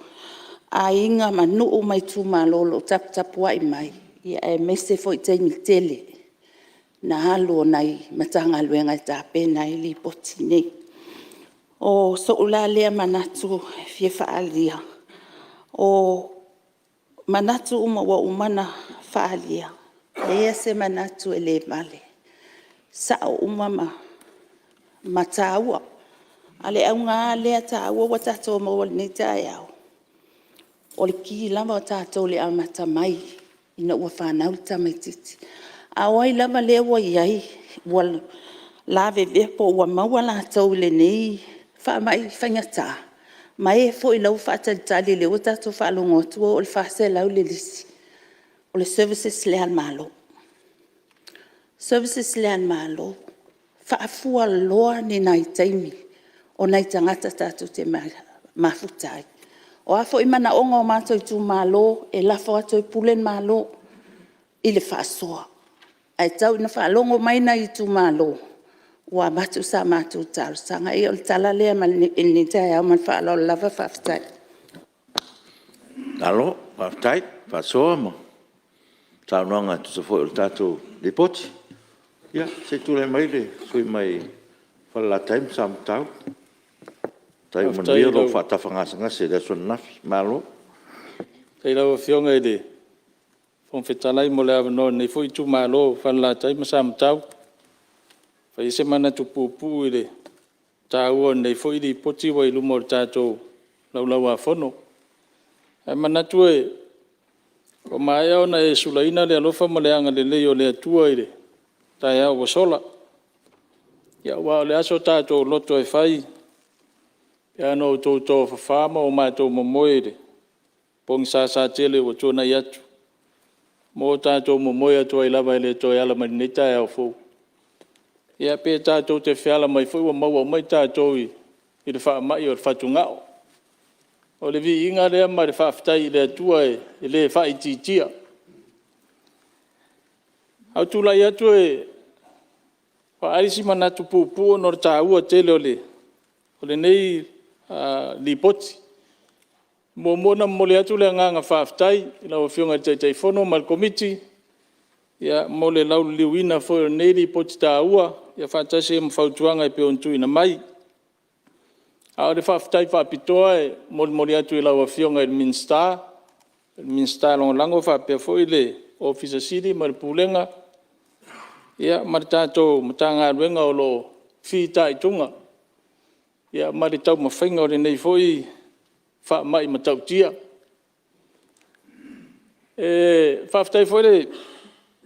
aiga ma nuu ma itumalo o lo o taputapuai mai, aemaise foi taimi tele na alu o nai Matagaluega e tapena ai Lipoti nei. O sou la lea manatu e fia faaalia, o manatu uma ua uma ona faaalia, e leai lava se manatu e le vale, e sao uma ma taua. A o le auga lava lea taua ua tatou maua i lenei taeao, o le ki lava o tatou i le amata mai ina ua fanau le tamaitiiti. A o ai lava lea ua i ai, ua lavevea po ua maua latou i lenei faamai faigata, ma e foi o la e ua faatalitali o lea ua tatou faalogo atu ua oo i le 400 le lisi, o le services lea a le Malo, services lea a le Malo, faafualoa ni nai taimi o nai tagata tatou te mafuta ai. O a foi manaoga o matou itumalo, e lafo atu e pule le Malo i le faasoa. Ae tau ina faalogo mai nai itumalo ua avatu sa matou talosaga. Ia o le tala lea i lenei taeao. Ma le faaaloalo lava. Faafetai. Malo faafetai faasoa ma saunoaga e tusa foi o le tatou Lipoti. Ia, se i tulai mai le sui usufono mai Falelatai ma Samatau. Faafetai ua manuia lou faatafa gasegase i le aso ananafi. Malo. Faafetai i lau Afioga i le Fofoga Fetalai mo le avanoa o lenei foi itumalo o Falelatai ma Samatau e fai ai se manatu puupuu i le taua o lenei foi Lipoti ua i luma o le tatou Laulau-a-Fono. Ae manatu ua maea ona e sulaina le alofa ma le agalelei o le Atua i le taeao ua sola. Aua o le a so tatou loto e fai, pe ana outou tofafa ma o matou momoe i le pogisasa tele ua tuanai atu, ma o tatou momoe atu ai lava e le toe ala mai i lenei taeao fou. Ia pe tatou te feala mai foi ua maua uma i tatou i le faamai o le fatugao. O le viiga lea ma le faafetai i le Atua e le faaitiitia. Ae ou te tulai atu e faaali se manatu puupuu ona o le taua tele o lenei Lipoti. E muamua ona momoli atu le agaga faafetai i lau Afioga i le Taitaifono ma le Komiti mo le lauliliuina foi o lenei Lipoti taua faatasi ai ma fautuaga e pei ona tuuina mai. A o le faafetai faapitoa e molimoli atu i lau Afioga i le Minisita, le Minisita Lagolago faapea foi le Ofisa Sili o Pulega ma le Pulega ma le tatou Matagaluega o lo o fitaituga ma le taumafaiga o lenei foi faamai matautia. E faafetai foi i le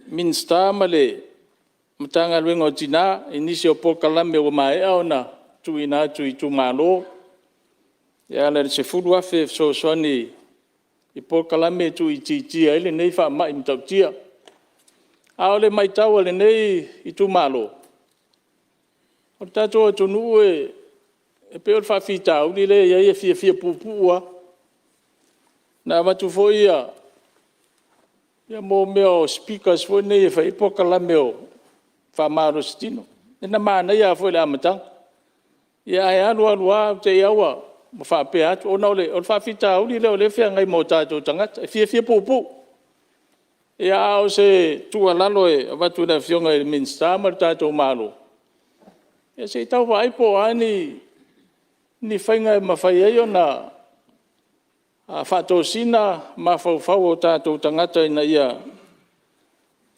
Minisita ma le Matagaluega o Tina i nisi o polokalame ua maea ona tuuina atu i itumalo e ala i le $10,000 e fesoasoani i polokalame e tuuitiitia ai lenei faamai matautia. A o le matau a lenei itumalo, o le tatou atunuu e pei o le faafitauli lea e i ai e fiafia puupuu lava. Na avatu foi mea o speakers foi nei e fai ai polokalame faamalositino. Na manaia lava foi i le amataga, ae alu alu lava te i ua faapea atu, ona o le faafitauli lea o lea e feagai ma o tatou tagata, e fiafia puupuu. A o se tuualalo e avatu i le Afioga i le Minisita ma le tatou Malo, ia se i tau vaai po o a ni faiga e mafai ai ona faatosina mafaufau o tatou tagata ina ia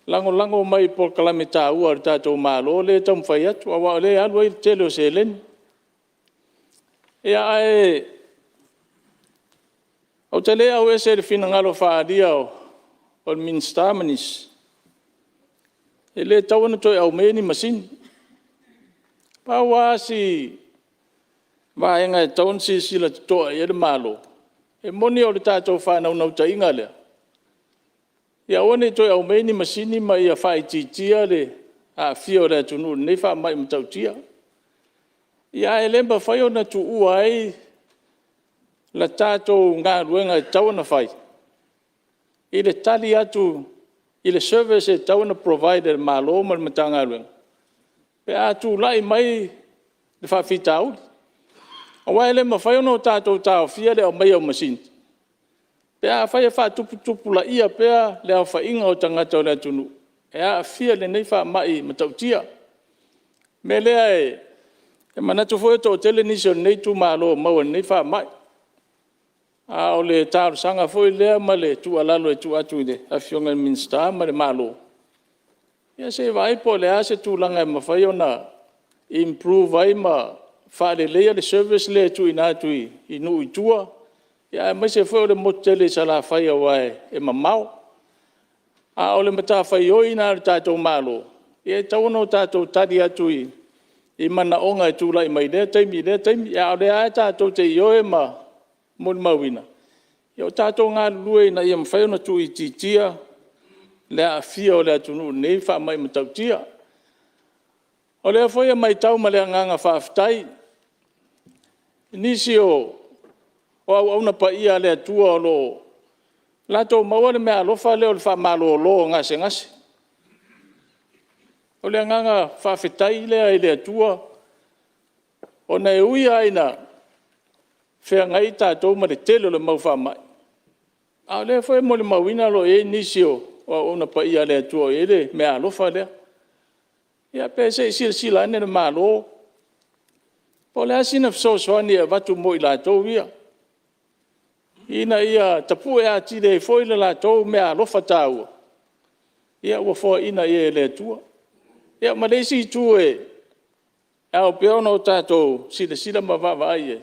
lagolago mai i polokalame taua a le tatou Malo lea e taumafai atu, aua o lea e alu ai le tele o seleni. Ae ou te le auese i le finagalo faaalia o le Minisita ma nisi, e le tatau ona toe aumaia ni masini. Pau lava si vaega e tatau ona silasila totoa i ai le Malo, e moni o le tatou faanaunautaiga lea, ia aua ne i toe aumaia ni masini ma ia faaitiitia le aafia o le atunuu i lenei faamai matautia. Ae le mafai ona tuua ai le tatou galuega e tatau ona fai i le tali atu i le service e tatau ona provide e le Malo ma le Matagaluega pe a tulai mai le faafitauli. Aua e le mafai ona tatou taofia le aumai o masini pe afai e faatuputupulaia pea le aofaiga o tagata o le atunuu e aafia i lenei faamai matautia. O le mea lea, e manatu foi e toatele nisi o lenei itumalo o maua i lenei faamai. A o le talosaga foi lea ma le tuualalo e tuu atu i le Afioga i le Minisita ma le Malo, ia se i vaai po o le a se tulaga e mafai ona improve ai ma faaleleia le service lea e tuuina atu i nuu i tua, aemaise foi o le motu tele i Salafai aua e mamao. A o le matafaioi lena a le tatou Malo, e tatau ona tatou tali atu i manaoga e tulai mai i lea taimi i lea taimi. A o lea lava tatou te ioe ma molimauina, ia o tatou galulue ina ia mafai ona tuuitiitia le aafia o le atunuu i lenei faamai matautia. O lea foi e matau ma le agaga faafetai i nisi o auauna paia a le Atua o lo o latou maua le meaalofa lea o le faamalolo o gasegase. O le agaga faafetai lea i le Atua ona e ui lava ina feagai tatou ma le tele o le mau faamai, a o lea foi e molimauina o lo o i ai nisi o auauna paia a le Atua o i ai le meaalofa lea. Ia pe se i silasila ane le Malo po o le a sina fesoasoani e avatu mo i latou ia. ina ia tapue atili ai foi le latou meaalofa taua ua foaina i ai e le Atua. Ia ma le isi itu e ao pea ona tatou silasila ma vaavaai i ai,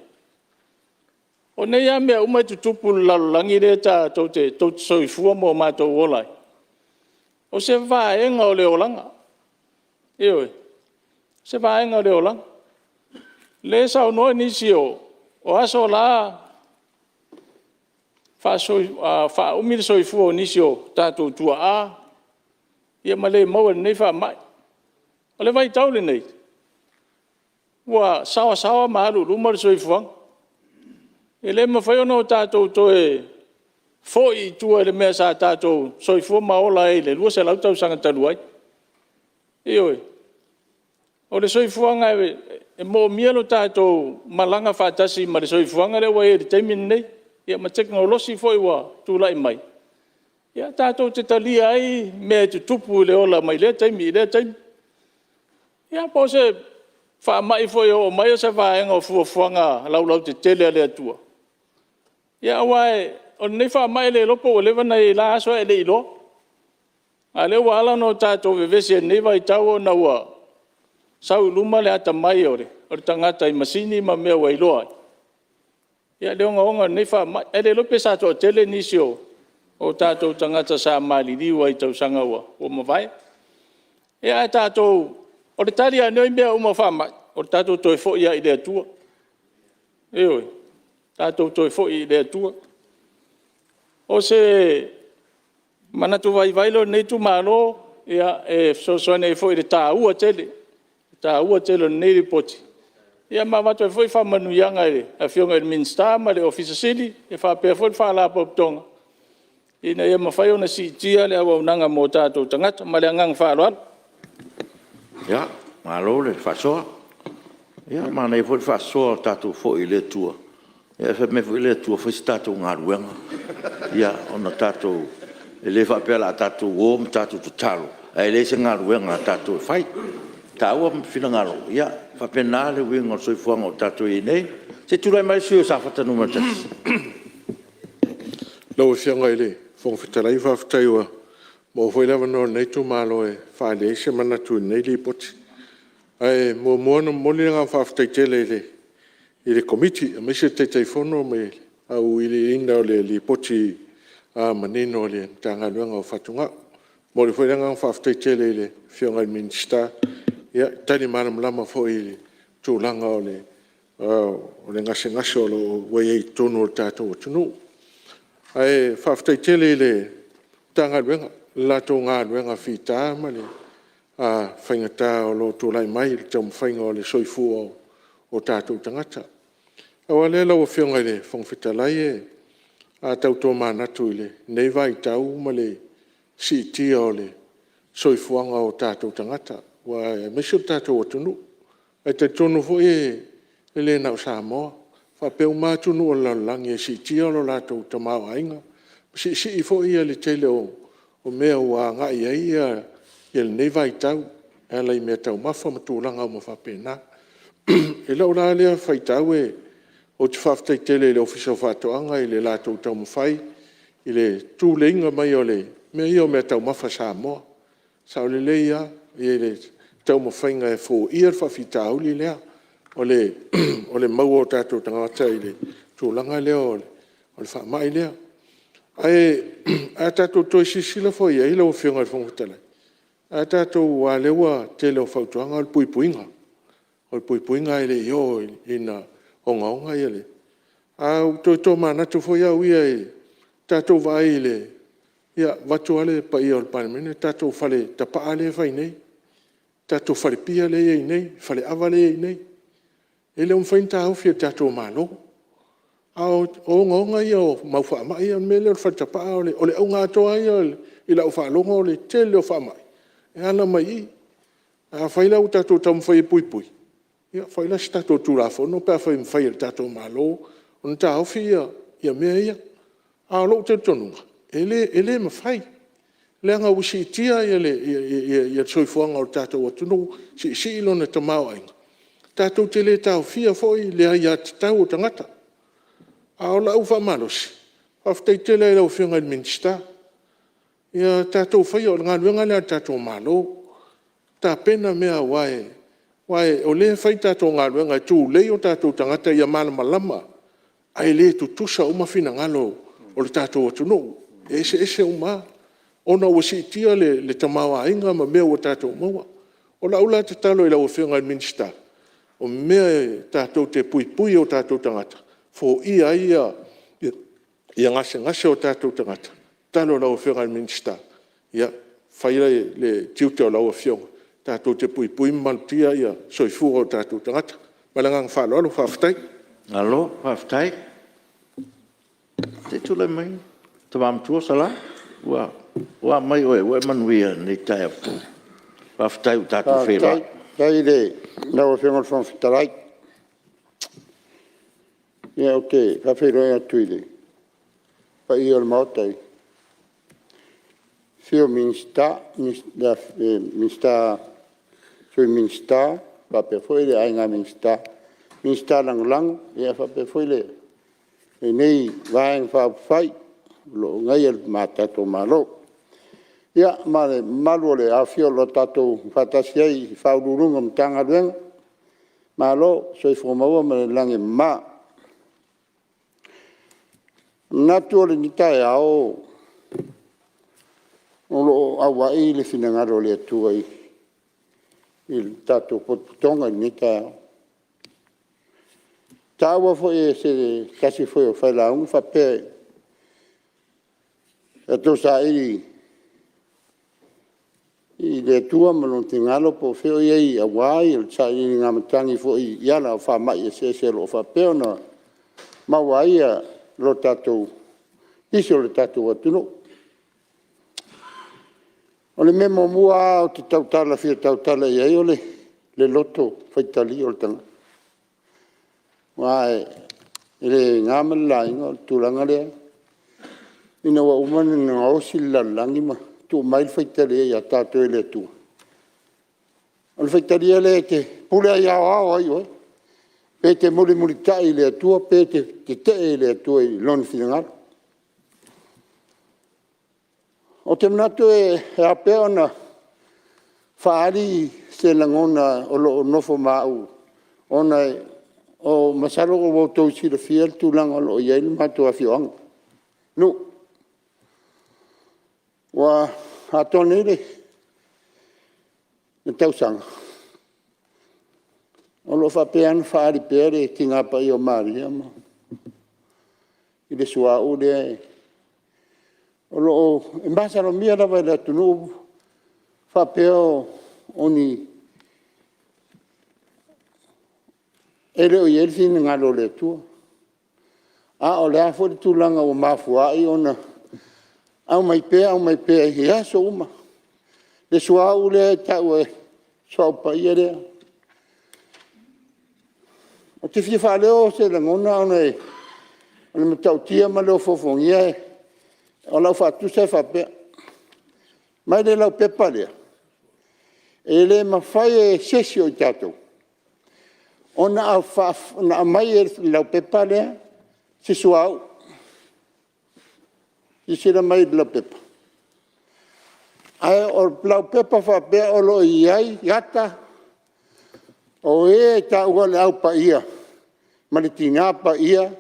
o nei lava mea uma e tutupu i le lalolagi lea tou te soifua ma o matou ola ai, o se vaega o le olaga. Ioe, o se vaega o le olaga. O lea e saunoa nisi o aso la faaumi le soifua o nisi o tatou tuaa ma le maua i lenei faamai. O le vaitau lenei, ua saosaoa ma alu i luma le soifuaga. E le mafai ona tatou toe foi i tua i le mea sa tatou soifua ma ola ai i le 200 tausaga talu ai. Ioe. O le soifuaga e moomia lo tatou malaga faatasi ma le soifuaga lea ua i ai i le taimi lenei, ia ma tekonolosi foi ua tulai mai, tatou te talia ai mea e tutupu i le ola mai lea taimi i lea taimi. Ia po o se faamai foi e oo mai o se vaega o fuafuaga laulautetele a le Atua, aua o lenei faamai e le iloa po ua leva ona i ai i la aso ae le i iloa. A o lea ua ala ona tatou vevesi ai i lenei vaitau ona ua sau i luma le atamai o le tagata i masini ma mea ua iloa ai le ogaoga o lenei faamai. Ae le iloa pe sa toatele nisi o tatou tagata sa maliliu ai i tausaga ua mavae. Ae tatou, o le tali lava o nei mea uma o faamai, o le tatou toe foi lava i le Atua. Ioe, tatou toe foi i le Atua. O se manatu vaivai lea o lenei itumalo e fesoasoani ai foi i le taua tele o lenei Lipoti, ma avatu ai foi faamanuiaga i le Afioga i le Minisita ma le Ofisa Sili o Pulega faapea foi le Faalapotopotoga ina ia mafai ona siitia le auaunaga mo tatou tagata. Ma le agaga faaaloalo. Ia, malo le faasoa. Manaia foi le faasoa tatou foi i le Atua, ae fai mai foi le Atua, fai se tatou galuega ona tatou… E le faapea o le a tatou o ma tatou tatalo ae leai se galuega a tatou e fai. E taua finagalo, e faapena le uiga o le soifuaga o tatou i ai nei. Se i tulai mai le sui usufono mo Safata 1. Lau Afioga i le Fofoga Fetalai faafetai ua maua foi le avanoa o lenei itumalo e faaali ai se manatu i lenei Lipoti. Ae muamua ona momoli le agaga faafetai tele i le Komiti aemaise le Taitaifono ma le auiliiliina o le Lipoti manino a le Matagaluega o Fatugao. E momoli foi le agaga faafetai tele i le Afioga i le Minisita i tali malamalama foi i le tulaga o le gasegase ua i ai i totonu o le tatou atunuu. Ae faafetai tele i le Matagaluega i le latou galuega fita ma le faigata o lo o tulai mai i le taumafaiga o le soifua o tatou tagata. Pau lava lea lau Afioga i le Fofoga Fetalai, a tau tomanatu i lenei vaitau ma le siitia o le soifuaga o tatou tagata, aemaise o le tatou atunuu. Ae talitonu foi e le na o Samoa, e faapea uma lava atunuu o le lalolagi e siitia lo latou tamaoaiga, siisii foi le tele o mea ua agai i ai lenei vaitau e ala i meataumafa ma tulaga uma faapena. I lau la lea faitau ou te faafetai tele i le Ofisa o Faatoaga i le latou taumafai i le tuleiga mai o mea ia o meataumafa Samoa. E sao lelei lava i le taumafaiga e foia le faafitauli lea o le maua o tatou tagata i le tulaga lea o le faamai lea. Ae a tatou toe silasila foi i ai lau Afioga i le Fofoga Fetalai, aua o lea ua tele o fautuaga o le puipuiga, o le puipuiga ae le i oo ina ogaoga le… Ae ua toe tomanatu foi au ia i le tatou vaai i le, vaeatu lava le paia o le Palemene, le tatou fale tapaa lea e fai nei, le tatou falepia lea e i ai nei, le faleava lea e i ai nei, e le o mafai ona taofi e le tatou Malo. A o ogaoga ia o le mau faamai ia. O le mea lea o le fale tapaa, o le auga atoa lava ia i lau faalogo o le tele o faamai e ala mai i i. Afai la ua tatou taumafai e puipui, ia fai la se tatou Tulafono pe afai e mafai e le tatou Malo ona taofi mea ia. A o lou talitonuga, e le mafai, leaga ua siitia le soifuaga o le tatou atunuu, siisii lona tamaoaiga, tatou te le taofia foi le aiatatau a tagata. A o lau faamalosi, Faafetai tele lava i lau Afioga i le Minisita, ia tatou faia, o le galuega lea a le tatou Malo, tapena mea aua o lea e fai le tatou galuega e tulei o tatou tagata ia malamalama, ae le tutusa uma finagalo o le tatou atunuu, e eseese uma lava, ona ua siitia le tamaoaiga ma mea ua tatou maua. O lau la tatalo i lau Afioga i le Minisita, o mea tatou te puipui i o tatou tagata, foia ai gasegase o tatou tagata. E tatalo i lau Afioga i le Minisita, ia faia le tiute o lau Afioga tatou te puipui ma malutia soifua o tatou tagata. Ma le agaga faaaloalo faafetai. Malo faafetai. Se i tulai mai le Tama Matua Sala, ua a mai oe ua e manuia i lenei taeao fou. Faafetai ua tatou feiloai. Faafetai i lau Afioga i le Fofoga Fetalai. Ia ou te faafeiloai atu i le paia o le Maota i le afio o Minisita, Sui Minisita faapea foi le Aiga Minisita, Minisita Lagolago faapea foi lenei Vaega Faaupufai o lo o agaia le tatou Malo. Ia ma le mamalu o le aofia o lo o tatou faatasi ai i Ofisa Sili o Pulega o Matagaluega, malo le soifua maua ma le lagi e mama. E manatu o lenei taeao o lo o auai le finagalo o le Atua i le tatou potopotoga i lenei taeao. Na taua foi e se tasi foi o failauga faapea, sa outou saili i le Atua ma Lona finagalo po o fea o i ai aua le sailiiliga matagi foi i ala o faamai eseese o lo o faapea ona maua ai nisi o le tatou atunuu. O le mea muamua lava ou te tautala fia tautala i ai, o le loto faitalia o le tagata. Aua e le na ma le laina o le tulaga lea, ina ua uma ona gaosi le lalolagi ma tuu mai le faitalia ia tatou e le Atua. O le faitalia lea e te pule aoao ai oe, pe te mulimulitai i le Atua pe e te tetee i le Atua i lona finagalo. Ou te manatu e ao pea ona faaali se lagona o lo o nofo ma au, ona masalo ua outou silafia le tulaga o lo o i ai le matou afioaga, Nuu. Ua atoa nei le tausaga o lo o faapea lava ona faaali pea le Tina Paia o Maria i le suauu lea. O lo o masalomia lava e le atunuu faapea o ni… e le o i ai le finagalo o le Atua. A o le a foi le tulaga ua mafua ai ona aumai pea aumai pea i aso uma le suauu lea e tau o le suauu paia lea. Ou te fia faaleo se lagona ona o le matautia ma le ofoofogia. O lau faatusa e faapea; vaai i le laupepa lea, e le mafai e se isi o i tatou ona aumai e le laupepa lea se suauu. Silasila mai i le laupepa? Ae o le laupepa faapea o lo o i ai ata o e taua o le Au Paia ma le Tina Paia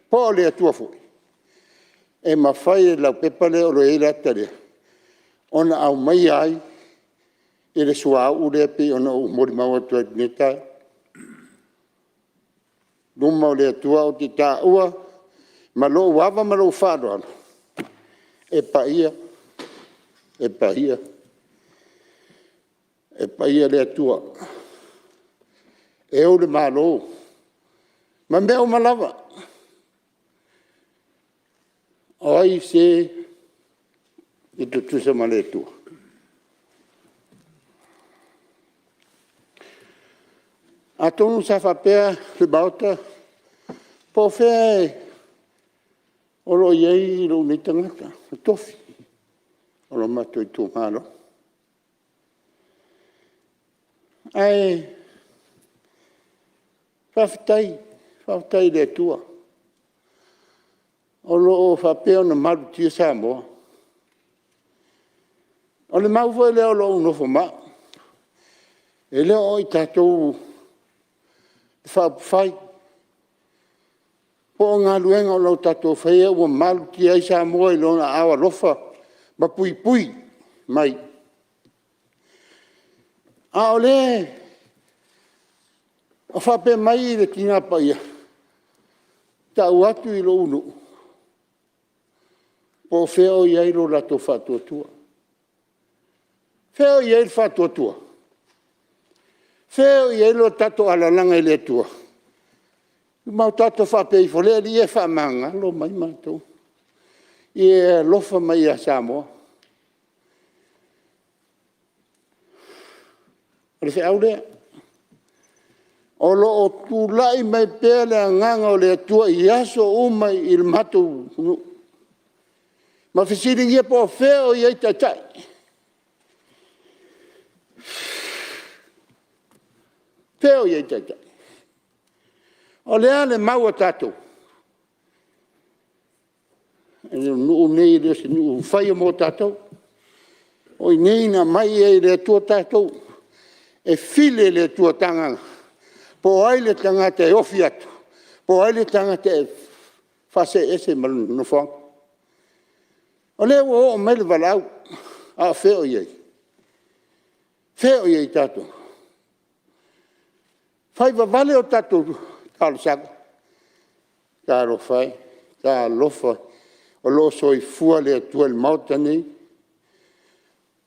po o le Atua foi. E mafai e le laupepa lea o lo o i ai le ata lea ona aumaia ai le suauu lea pei ona ou molimau atu ai i lenei taeao. I luma o le Atua ou te taua ma lou ava ma lou faaaloalo, e paia, e paia, e paia le Atua e ou le Malo ma mea uma lava. O ai se e tutusa ma le Atua? Atonu sa faapea le Maota, po o fea o lo o i ai lou nei tagata tofi o lo matou itumalo. Ae faafetai, faafetai i le Atua. O lo o faapea ona malutia Samoa. O le mau foi lea o lo o ou nofo ma au, e le o i tatou faaupufai po o galuega o lo o tatou faia ua malutia ai Samoa i lona aao alofa ma puipui mai. A o lea e faapea mai le Tina Paia, tau atu i lou nuu, po o fea o i ai lo latou faatuatua. O fea o i ai le faatuatua? O fea o i ai le tatou alalaga i le Atua? Ma o tatou faapea ifo, le Alii e faamagalo mai matou, ia e alofa mai ia Samoa. O le feau lea. O lo o tulai mai pea le Agaga o le Atua i aso uma i le matou nuu ma fesiligia po o fea o i ai Taitai. Fea o i ai Taitai? O le a le mau a tatou? O le nuu lenei e le o se nuu e faia mo tatou. O i inei na aumai ai e le Atua tatou e fili e le Atua po o ai le tagata e ofi atu, po o ai le tagata e faasee ese mai le nofoaga. O lea ua oo mai le valaau, a o fea o i ai? Fea o i ai tatou? Fai vavale o tatou talosaga. Talofa e, talofa o lo o soifua le Atua i le Maota lenei.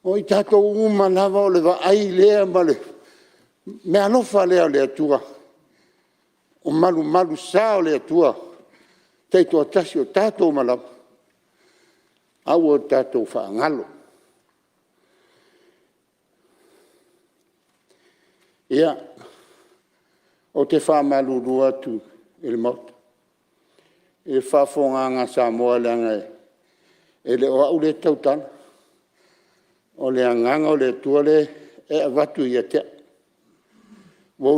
O i tatou uma lava o le vaai lea ma le meaalofa lea a le Atua, o malumalusa o le Atua taitoatasi o tatou uma lava. Aua tatou te faagalo. Ia, ou te faamalulu atu i le Maota i le faafofogaaga a Samoa leaga e le o au lea e tautala, o le Agaga o le Atua lea e avatu ia te au. Ua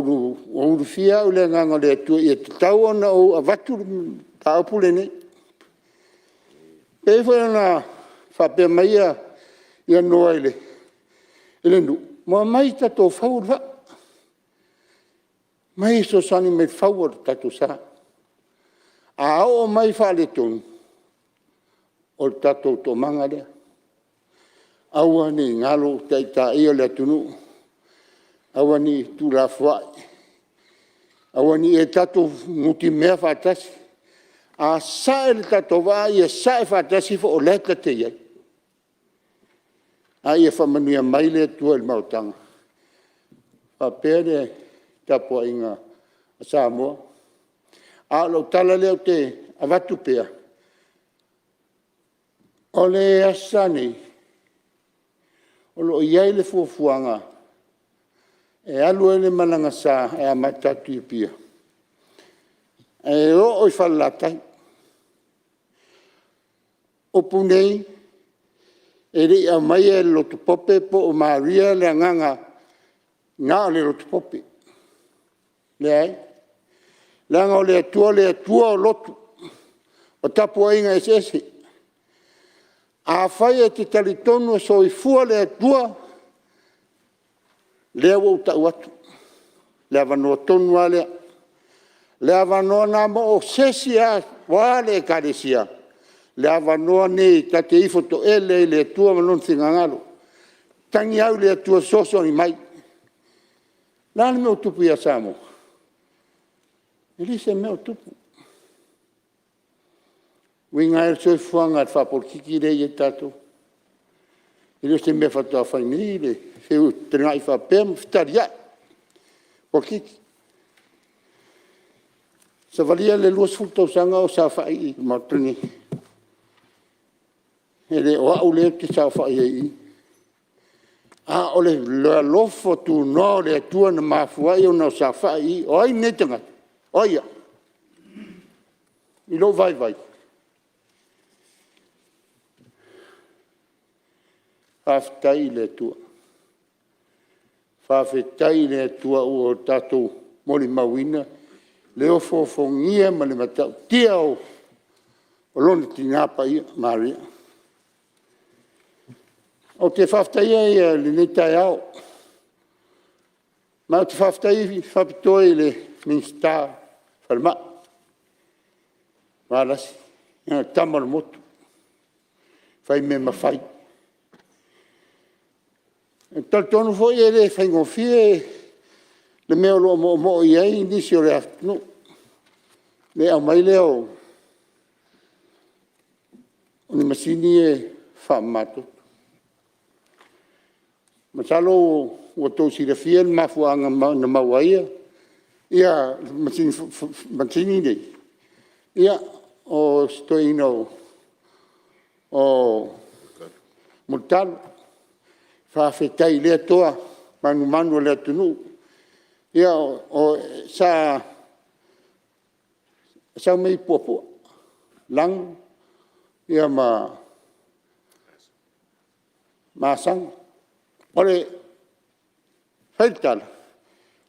ulufia au i le Agaga o le Atua e tatau ona ou avatu le mataupu lenei. E pei foi ona faapea mai Noa i le nuu, ua omai tatou fau le vaa, omai e fesoasoani mai i le fauina o le tatou sa. A oo mai faaletonu, o le tatou toomaga lea. Aua ne i galo taitai o le atunuu, aua ne i tuulafoai, aua ne i tatou nutimea faatasi. A sae le tatou vaa, ia sae faatasi po o la e ta te i ai. A ia faamanuia mai le Atua i le mafutaga. E faapea le tapuaiga a Samoa. A o lau tala lea ou te avatu pea, o le Aso Sa nei, o lo o i ai le fuafuaga e alu ai le malaga sa e amata atu i Apia e oo i Falelatai. O upu nei, e le i aumaia e le Lotu Pope po o Maria le agaga na o le Lotu Pope, leai. Leaga o le Atua o le Atua o lotu, o tapuaiga eseese. Afai e te talitonu e soifua le Atua, lea ua ou tau atu, le avanoa tonu lava lea, le avanoa lena mo se isi lava o a le Ekalesia, le avanoa lenei ta te ifo toele ai i le Atua ma Lona finagalo, tagi au i le Atua e fesoasoani mai. O le a le mea ua tupu ia Samoa? E leai se mea o tupu. O le uiga lava ia o le soifuaga faapolokiki lea e i ai tatou. E le o se mea faatoa fai nei le feutagai faapea ma fetaliai polokiki. Savalia le 20 tausaga o saofai i i le Maota lenei, e le o au lea ou te saofai ai i i, a o le alofa tunoa o le Atua na mafua ai ona ou saofai i i. O ai lenei tagata? O ai au? I lou vaivai, faafetai i le Atua, faafetai i le Atua ua tatou molimauina le ofoofogia ma le matautia o o lona Tina Paia Maria. Ou te faafetaia ia lenei taeao, ma ou te faafetai faapitoa i le Minisita o le Falemai, Valasi o le tama a le motu, faimea mafai. Ou te talitonu foi e le faigofie le mea o lo o moomoo i ai nisi o le atunuu, le aumai lea o ni masini ia e faamama toto. Masalo ua outou silafia le mafuaaga na maua ai ia masini nei, o si toeaina o Mulitalo. Faafetai i lea toa manumanu o le atunuu. Sa sau mai Puapua Lago ma Asaga. E fai le tala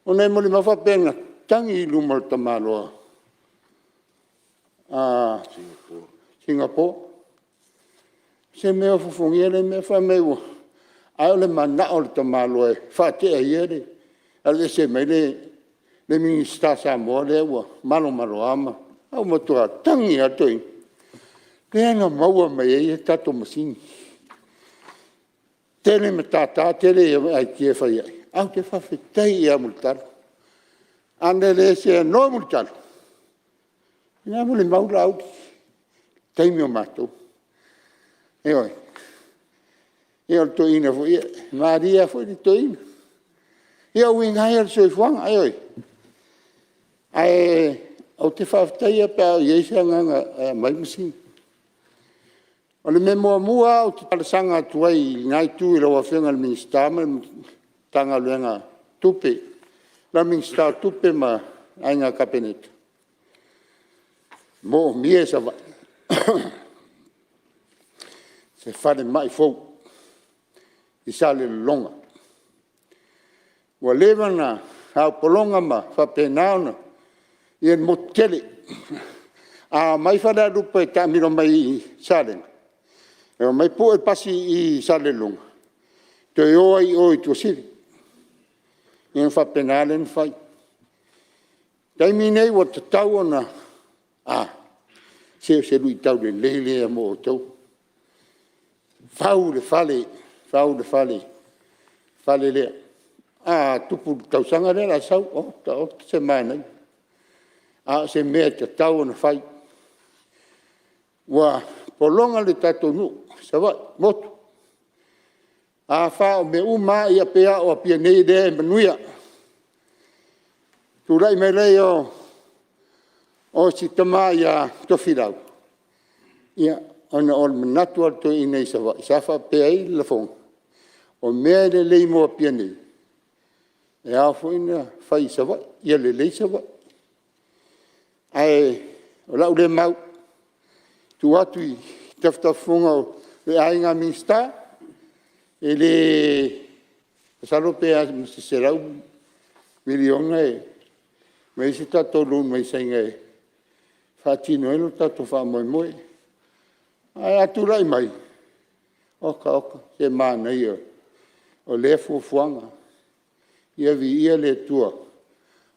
ona e molimau faapea na tagi i luma o le tamaloa Singapore, se mea ofoofogia lea mea faimai ua…. Ae o le manao o le tamaloa e faatea e ia le alu ese mai le Minisita Samoa lea ua malomaloa ae ua matua tagi a le toeaina. Lea na maua mai ai tatou masini. Tele matata tele aitia e fai ai ae ou te faafetai ia Mulitalo. Ana le seanoa Mulitalo o la e molimau Laauli i le taimi o matou. Ioe, ia o le toeaina foi e malie a foi le toeaina. Ia o uiga a ia o le soifuaga ioe, ae ou te faafetaia pe a o i ai se agaga e aumai masini. O le mea muamua ou te talosaga atu ai i lena itu i lau Afioga i le Minisita ma le Matagaluega o Tupe, lau Minisita o Tupe ma le Aiga Kapeneta, moomia i Savaii se falemai fou i Salelologa. Ua leva ona ao pologa ma faapena ona ia le motu tele. A omai Falealupo e taamilo mai i Salega e omai pue le pasi i Salelologa toe o ai i o i Tuasivi. Ia ona faapena lea ona fai. O le taimi lenei ua tatau ona… se o se luitau lelei lea mo outou, fau le fale, fau le fale lea. A tupu i le tausaga lea o le a sau, oka oka se manaia, a o se mea e tatau ona fai. Ua pologa le tatou nuu i Savaii motu, a, f o mea uma a, pei a o Apia nei lea e manuia. Tulai mai lea o si tama ia Tofilau ona o le manatu o le toeaina i Savaii sa faapea ai le lafoga, o mea e lelei mo Apia nei e ao foi ona fai i Savaii ia lelei Savaii. Ae o lau lea mau tuu atu i tafatafa o le Aiga Minisita, e le masalo pe a ma se $100 miliona e aumai ai se tatou loan mai Saina e faatino ai lo tatou faamoemoe. Ae a tulai mai, oka oka se manaia o lea fuafuaga. Ia viia le Atua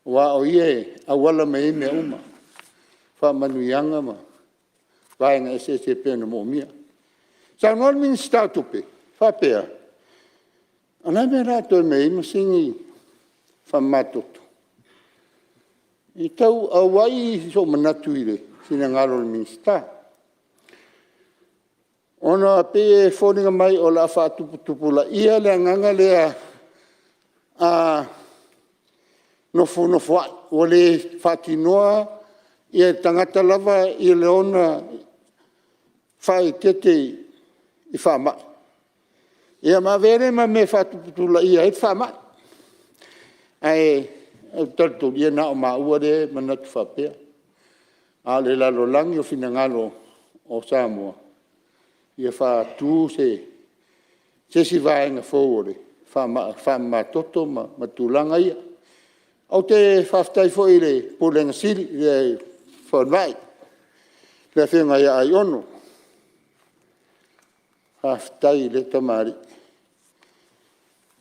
aua o Ia e auala mai ai mea uma, faamanuiaga ma vaega eseese e pei ona moomia. Saunoa le Minisita o Tupe faapea, o le a le mea o le a toe aumai ai masini faamamatoto? E tau auai sou manatu i le finagalo o le Minisita ona e pei e foliga mai o le a faatuputupulaia le agaga lea nofonofo ai ua le faatinoa e le tagata lava lona faaeteete i faamai ma avea ai lea ma mea e faatuputupulaia ai le faamai. Ae ou te talitonu ia na o maua lea e manatu faapea, a o le lalolagi o finagalo o Samoa ia faatu se isi vaega fou o le faamamatoto ma tulaga ia. Ou te faafetai foi i le Pulega Sili le Falemai. le Afioga ia Aiono, faafetai i lea tamalii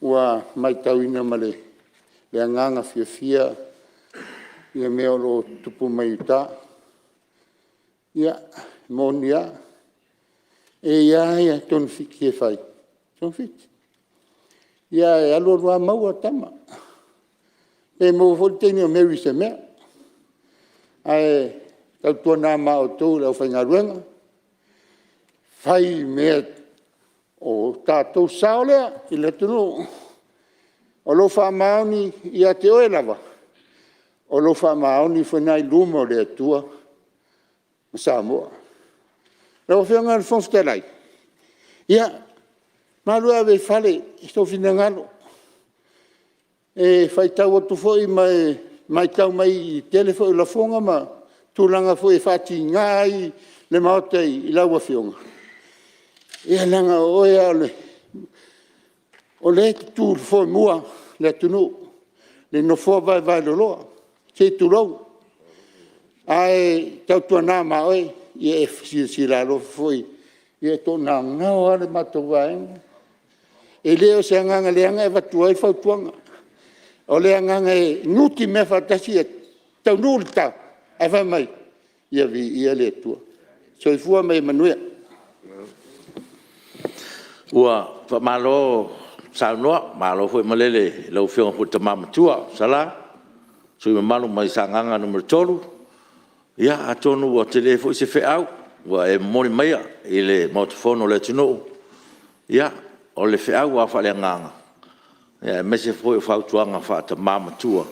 ua matauina ma le agaga fiafia ia mea o loo tutupu mai uta. E moni a e iai a togafiti e fai togafiti ae alu alu a maua le tama, pe maua foi le teine o Mary i se mea. Ae tautuana ma outou le aufaigaluega fai mea o tatou sao lea i le atunuu o lou faamaoni ia te oe lava o lou faamaoni foi lena i luma o le Atua ma Samoa. Lau Afioga i le Fofoga Fetalai, malu ave i fale i sou finagalo. E faitau atu foi ma e matau mai i le tele foi o lafoga ma tulaga foi e faatiga ai le Maota i lau Afioga, ia leaga o oe a o lea e te tu i le foemua o le atunuu le nofoa vaevaeloloa se i tulou. Ae tautuana ma oe ia e silasila alofa foi ia e toagaogao a le matou vaega. E le o se agaga leaga e avatu ai fautuaga, o le agaga e nutimea faatasi e taunuu le tau ae fai mai, ia viia le Atua. Soifua ma ia manuia. Ua faamalo saunoa malo foi malele i lau Afioga foi i le Tama Matua Sala, le sui usufono mamalu mai Sagaga 3. Ia atonu ua tele foi se feau ua e momoli maia i le Maota Fono o le atunuu. Ia o le feau lava faaleagaga aemaise foi o fautuaga faatama matua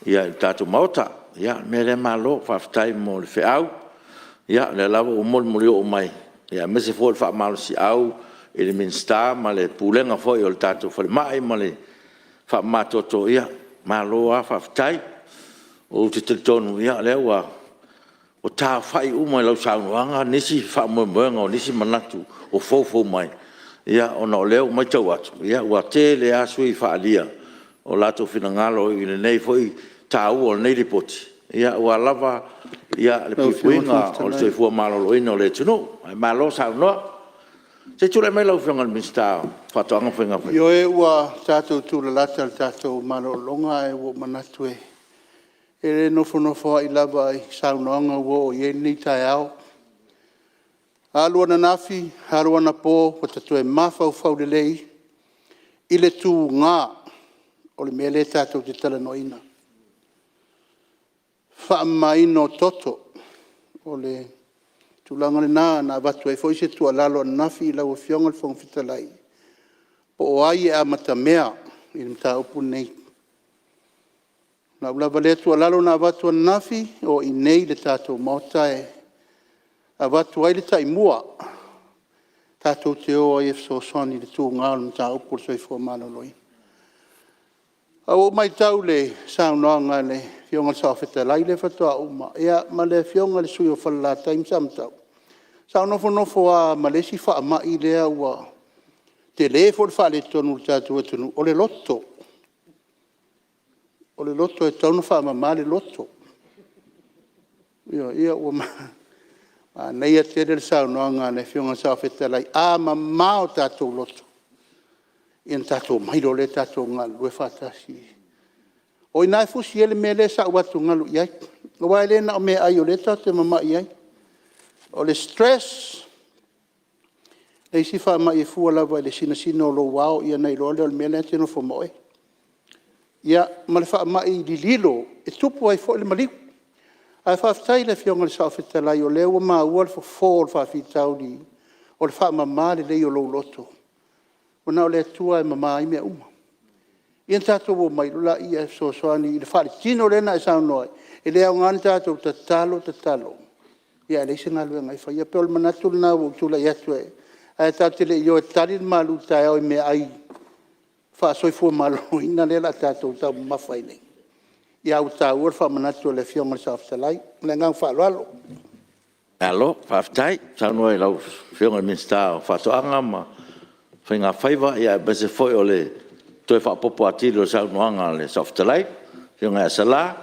i le tatou Maota. O le mea lea malo faafetai mo le feau, o lea lava ua molimoli oo mai aemaise foi o le faamalosiau i le Minisita ma le Pulega foi o le tatou Falemai ma le Faamamatoto. Ia malo lava faafetai. Ou te talitonu o lea ua taaofai uma i lau saunoaga nisi faamoemoega o nisi manatu o foufou mai, ona o lea ua matau atu ua tele lava sui usufono faaalia o latou finagalo i lenei foi taua o lenei Lipoti aua lava le puipuiga o le soifua maloloina o le atunuu. Ae malo saunoa. Se i tulai mai lau Afioga i le Minisita o Faatoaga ma Faiga Faiva. Ioe ua tatou tulalata i le tatou malologa ae ua ou manatu e le nofonofoai lava i saunoaga ua oo i ai lenei taeao. Alu ananafi, alu anapo ua ta toe mafaufau lelei i le tuga o le mea lea tatou te talanoaina, faamamaina o toto. O le tulaga lena na avatu ai foi se tuualalo ananafi lau Afioga i le Fofoga Fetalai, po o ai e amatamea i le mataupu lenei. O lau lava lea tuualalo na avatu ananafi, o i inei i le tatou Maota e avatu ai le taimua tatou te o ai e fesoasoani i le tuga o le mataupu o le soifua maloloina. Ae ua ou matau i le saunoaga a le Afioga i le Saofetalai lea faatoa uma ma le Afioga i le sui usufono o Falelatai ma Samatau, sa ou nofonofo lava ma le isi faamai lea ua tele foi le faaletonu o le tatou atunuu, o le loto. O le loto e tatau ona faamama le loto. Ioe. Ia ua manaia tele le saunoaga a le Afioga i le Saofetalai, a mama o tatou loto, ia ona tatou omai loa lea tatou galulue faatasi. O i ina e fusi ai le mea lea sa ou atugalu i ai, aua e le na o meaai o lea tatou te mamai ai, o le stress, le isi faamai e fua lava i le sinasina o lou ao ona e iloa lea o le mea la e te nofo ma oe. Ia, ma le faamai lililo e tupu ai foi le maliu. Ae faafetai i le Afioga i le Saofetalai o lea ua maua le fofo o le faafitauli o le faamama lelei o lou loto, ua na o le Atua lava e mama ai mea uma. Ia ona tatou omai loa lea e fesoasoani i le faaletino lea na e saunoa ai, e le aoga ona tatou tatalo tatalo ae leai se galuega e faia. E pei o le manatu lena ua ou tulai atu ai, ae tatou te le i o e tali le malu taeao i meaai faa-soifua maloloina lea o le a tatou taumamafa ai nei, ae ua taua le faamanatu a le Afioga i le Saofetalai. Ma le agaga faaaloalo. Malo faafetai saunoa i lau Afioga i le Minisita o Faatoaga ma Faiga Faiva, aemaise foi o le toe faaopoopo atili o le saunoaga a le Saofetalai le Afioga ia Sala.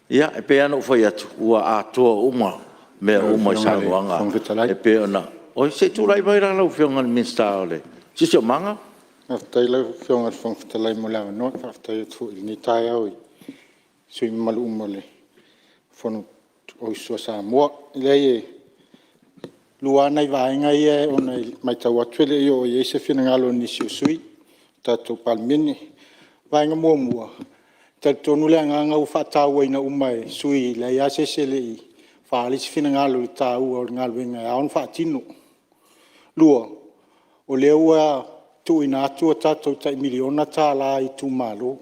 Ia, e pei lava ona ou fai atu, ua atoa uma mea uma i saunoaga e pei ona... Se i tulai mai lau Afioga i le Minisita o le Siosiomaga. Faafetai lau Afioga i le Fofoga Fetalai mo le avanoa. Faafetai atu foi i lenei taeao i sui usufono mamalu uma o le Fonousu a Samoa. E leai e lua lava nai vaega ia ona e maitau atu e le i oo i ai se finagalo o nisi o sui usufono o le tatou Palemene. O le vaega muamua, e talitonu le agaga ua faatauaina uma e sui usufono e leai lava se isi e le i faaali se finagalo i le taua o le galuega e ao ona faatino. Lua, o lea ua tuuina atu a tatou tai $1 miliona i itumalo.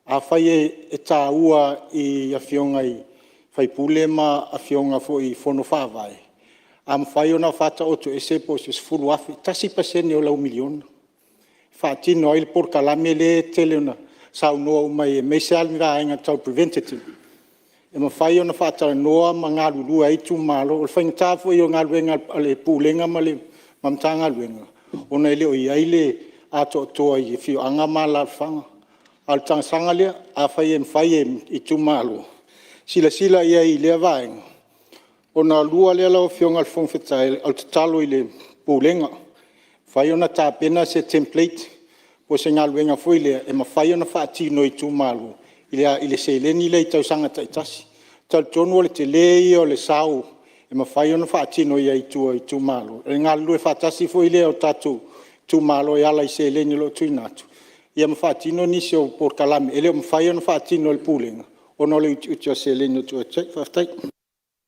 Afai e taua i Afioga i sui usufono ma Afioga foi i Fono Faavae, a mafai ona faataoto ese po o se $10,000, 1% o lau $1 miliona e faatino ai le polokalame lea e tele ina saunoa uma i ai aemaise lava le vaega tau preventative, e mafai ona faatalanoa ma galulue ai itumalo. O le faigata foi o galuega a le Pulega ma le Matagaluega, ona e le o i ai le atoatoa i afioaga ma alaalafaga. A o le talosaga lea, afai e mafai e itumalo, silasila i ai i lea vaega. Ona lua lea lau Afioga i le Fofoga Fetalai, o le tatalo i le Pulega, pe mafai ona tapena se template po o se galuega foi lea e mafai ona faatino e itumalo i le seleni lea i tausaga taitasi. E talitonu o le tele ia o le sao e mafai ona faatino ai i tua i itumalo, o le galulue faatasi foi lea o tatou itumalo e ala i seleni o lo o tuuina atu, ia ma faatino nisi o polokalame e le o mafai ona faatino e le Pulega ona o le utiuti o le seleni o lo o tuu atu ai. Faafetai.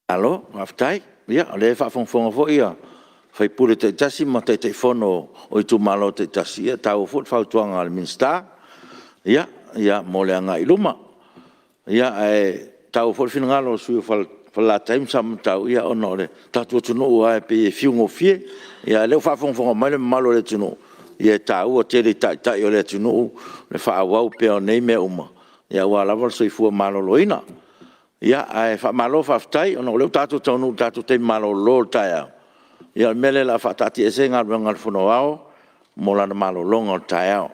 Malo faafetai. Ia o lea e faafogafoga foi sui usufono taitasi ma Taitaifono o itumalo taitasi, ia e taua foi le fautuaga a le Minisita mo le agai i luma. Ae taua foi le finagalo o le sui usufono mo Falelatai ma Samatau, ona o le tatou atunuu lava e pei e fiu gofie. A o lea ua faafogafoga mai le mamalu o le atunuu, ia e taua tele i taitai o le atunuu le faaauau pea o nei mea uma aua lava le soifua maloloina. Ae faamalo faafetai ona o lea ua tatou taunuu i le tatou taimi malolo o le taeao, ia o le mea lea o le a faataatiaese Galuega a le Fono Aoao mo lana malologa o le taeao.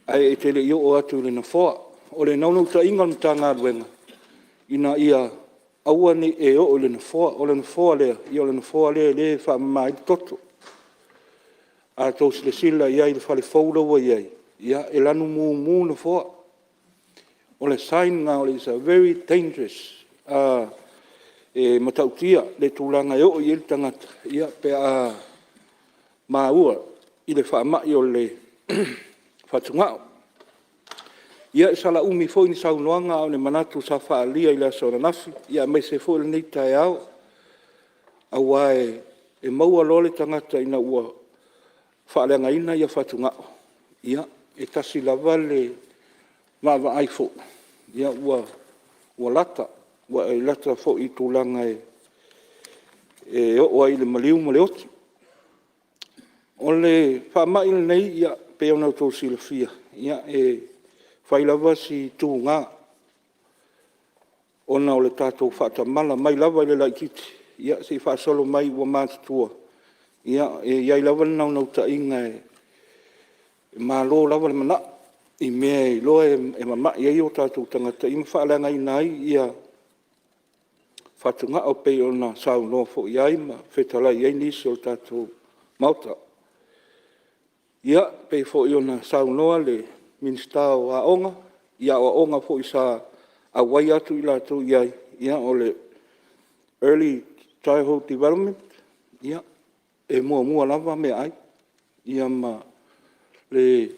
Ae e te le i oo atu i le nofoa. O le naunautaiga o le Matagaluega, ina ia aua ne i e oo i le nofoa. O le nofoa lea, o le nofoa lea e faamama ai le toto. A outou silasila i ai i le fale fou la e ua i ai, e lanumumu nofoa. O le sign lena is a very dangerous, e matautia le tulaga e oo i ai le tagata pe a maua i le faamai o le fatugao. Ia sala umi foi ni saunoaga a o ni manatu sa faaalia i le aso ananafi aemaise foi o lenei taeao, aua E maua loa le tagata ina ua faaleagaina fatugao, ia, e tasi lava le vaavaai foi, ua lata, ua e lata foi i le tulaga e oo ai i le maliu ma le oti. O le faamai lenei e pei ona outou silafia, e fai lava si tuga ona o le tatou faatamala, mai lava i le laitiiti seia faasolo mai ua matutua, e i ai lava le naunautaiga e malo lava le manao i mea e iloa e mamai ai o tatou tagata ma faaleagaina ai fatugao e pei ona saunoa foi i ai ma fetalai i ai nisi o le tatou Maota. Ia, e pei foi ona saunoa le Minisita o Aoga i aoaoga foi sa auai atu i latou i ai, o le Early Childhood Development, ia, e muamua lava meaai ma le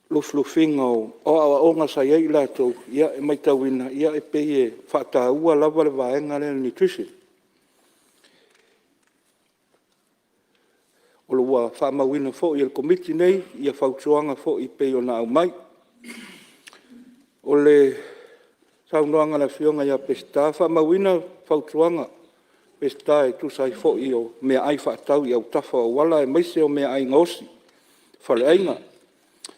lufilufiina o aoaoga sa i ai i latou, e matauina e pei e faataua lava le vaega lea o le Nutrition. Ua faamauina foi e le Komiti lenei fautuaga foi e pei ona aumai. O le saunoaga a le Afioga ia Peseta. E faamauina fautuaga Peseta e tusa ai foi o meaai faatau i autafa o auala aemaise o meaai gaosi i faleaiga.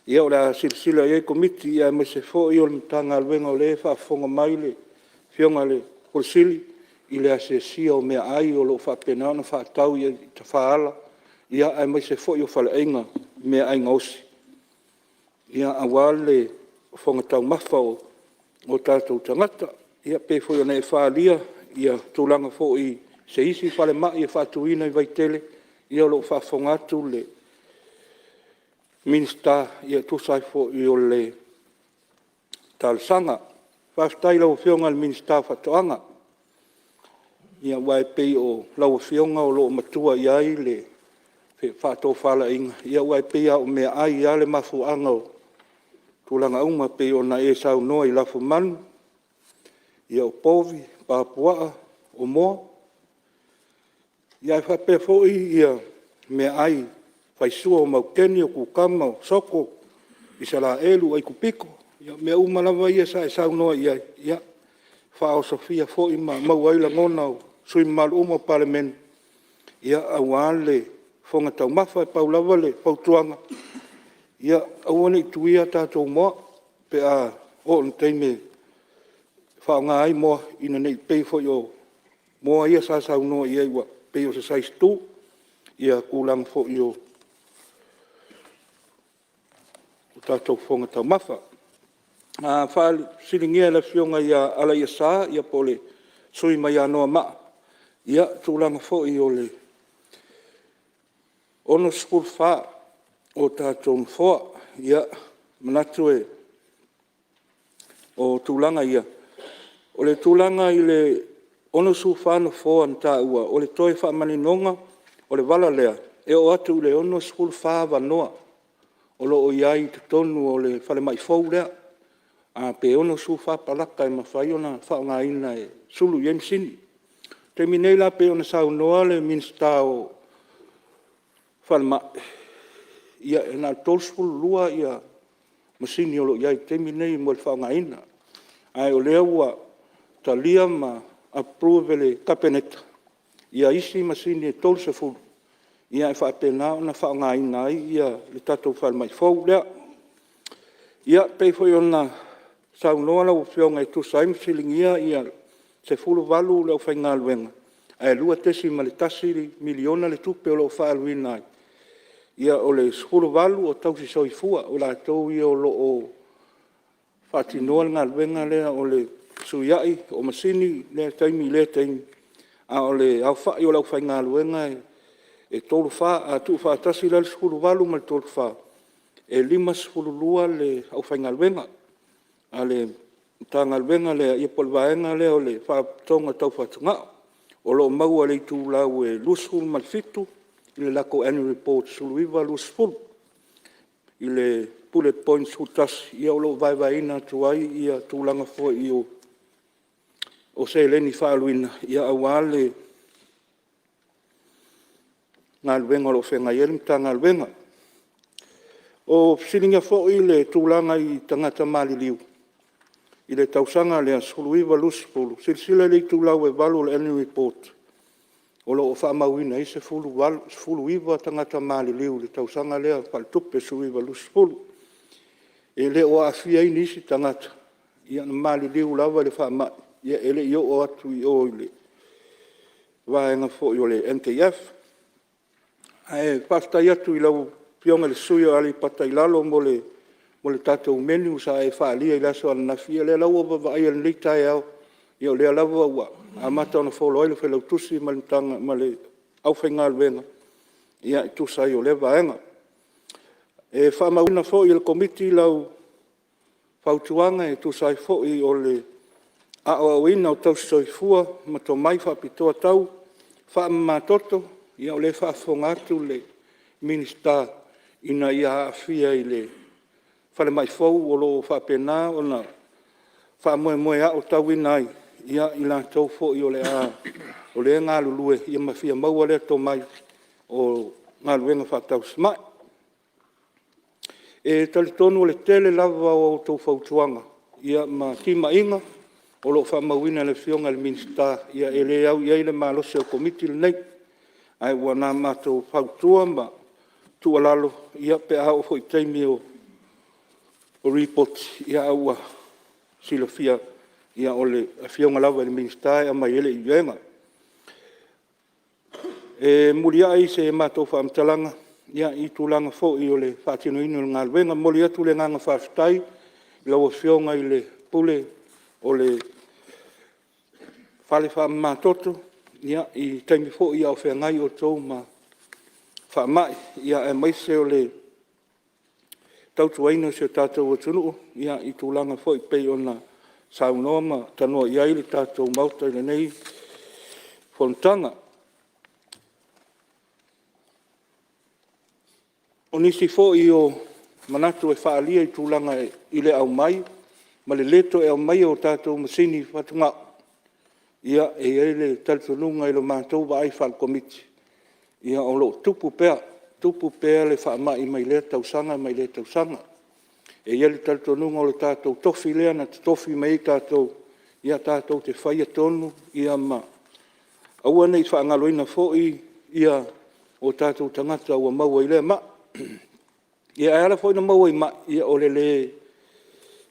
Ia o le a silasila i ai le Komiti aemaise foi o le Matagaluega o lea e faafofoga mai le Afioga i le Ofisa Sili o Pulega i le asiasia o meaai o lo o faapena ona faatau i tafaala, aemaise foi o faleaiga i meaai gaosi aua le fofoga taumafa o tatou tagata. Ia pei foi ona e faaalia tulaga foi i se isi falemai e faatuina i Vaitele, ia o lo o faafofoga atu le Minisita e tusa ai foi o le talosaga. Faafetai i lau Afioga i le Minisita o Faatoaga, aua e pei o lau Afioga o lo o matua i ai le faatofalaiga, aua e pei lava o meaai lava le mafuaaga o tulaga uma e pei ona e saunoa i lafumanu, o povi, o papuaa, o moa, ae faapea foi meaai faisua o maukeni, o kukama, o soko, isaraelu o aikupito, o mea uma lava ia sa e saunoa i ai, e faaosofia foi ma maua ai lagona o sui usufono mamalu uma o le Palemene aua le fofoga taumafa. E pau lava le fautuaga, ia aua ne i tuia a tatou moa pe a oo i le taimi e faaaoga ai moa, ina ne i pei foi o moa ia sa saunoa i ai ua pei o se size 2 tulaga foi o tatou fofoga taumafa. Na fesiligia e le Afioga ia Alaiasa po o le sui usufono mai Anoamaa tulaga foi o le 64 o tatou nofoa. E manatu o tulaga ia, o le tulaga i le 64 nofoa na taua, o le toe faamaninoga o le vala lea, e oo atu i le 64 avanoa o lo o i ai i totonu o le falemai fou lea, pe 64 palaka e mafai ona faaaogaina e sulu i ai masini. O le taimi nei la pei ona saunoa le Minisita o Falemai, ia e na o le 32 masini o lo o i ai i le taimi lenei mo le faaaogaina. Ae o lea ua talia ma approve e le Kapeneta isi masini e 30 e faapena ona faaaogaina ai le tatou falemai fou lea. Ia, pei foi ona saunoa lau Afioga e tusa ai ma fesiligia le 18 o le aufaigaluega, ae $2.1 miliona le tupe o lo o faaaluina ai, ia o le 18 o tausisoifua, o i latou ia o lo o faatinoa le galuega lea o le fesuiai o masini i lea taimi i lea taimi, a o le aofai o le aufaigaluega e 34. A tuufaatasi la le 18 ma le 34, e 52 le aufaigaluega a le Matagaluega lea po o le vaega lea o le Faalapotopotoga Tau Fatugao. O lo o maua i le itulau e 27 i le latou Annual Report 2019/2020 i le bullet point 11, o lo o vaevaeina atu ai tulaga foi o seleni faaaluina aua le galuega o lo o feagai ai le Matagaluega. O fesiligia foi le tulaga i tagata maliliu i le tausaga lea 2019/2020, silasila i le itulau e 8 o le Annual Report, o lo o faamauina ai le 19 tagata maliliu i le tausaga lea faaletupe 2019/2020. E le o aafia ai nisi tagata na maliliu lava i le faamai, e le i oo atu i o i le vaega foi o le NKF. Ae faafetai atu i lau Afioga i le sui usufono mo Aleipata Itupa i Lalo mo le tatou menu sa e faaalia i le aso ananafi. O lea la ua ou vaavaai i ai i lenei taeao, o lea lava ua amata ona fola ai le Failautusi ma le aufaigaluega e tusa ai o lea vaega. E faamauina foi e le Komiti lau fautuaga e tusa ai foi o le aoaoina o tausisoifua ma tomai faapitoa tau faamamatoto. Ia o lea e faafofoga atu le Minisita ina ia aafia i le falemai fou o lo o faapena ona faamoemoe e aotauina ai i latou foi o lea e galulue ma fia maua lea tomai o galuega faatausimai. E talitonu o le tele lava o a outou fautuaga ma timaiga o lo o faamauina e le Afioga i le Minisita, e le au i ai le malosi o le Komiti lenei. Ae ua na matou fautua ma tuualalo pe a oo foi i taimi o Lipoti, a ua silafia o le Afioga lava i le Minisita e aumai ai le ioega. E muliai se matou faamatalaga i tulaga foi o le faatinoina o le galuega. E momoli atu le agaga faafetai i lau Afioga i le Pule o le Fale Faamamatoto, i taimi foi a o feagai outou ma faamai, aemaise o le tautuaina o si o tatou atunuu i tulaga foi pei ona saunoa ma tanoa i ai le tatou Maota i lenei fonotaga. O nisi foi o manatu e faaalia i tulaga i le aumai ma le le toe aumaia o tatou masini fatugao, ia, e i ai le talitonuga i le matou vaai faale-Komiti, o lo o tupu pea, tupu pea le faamai mai lea tausaga i lea tausaga. E i ai le talitonuga o le tatou tofi lea na totofi mai ai tatou, ia tatou te faia tonu ma aua ne i faagaloina foi o tatou tagata ua maua i lea mai. Ae ala foi ona maua i mai, o le le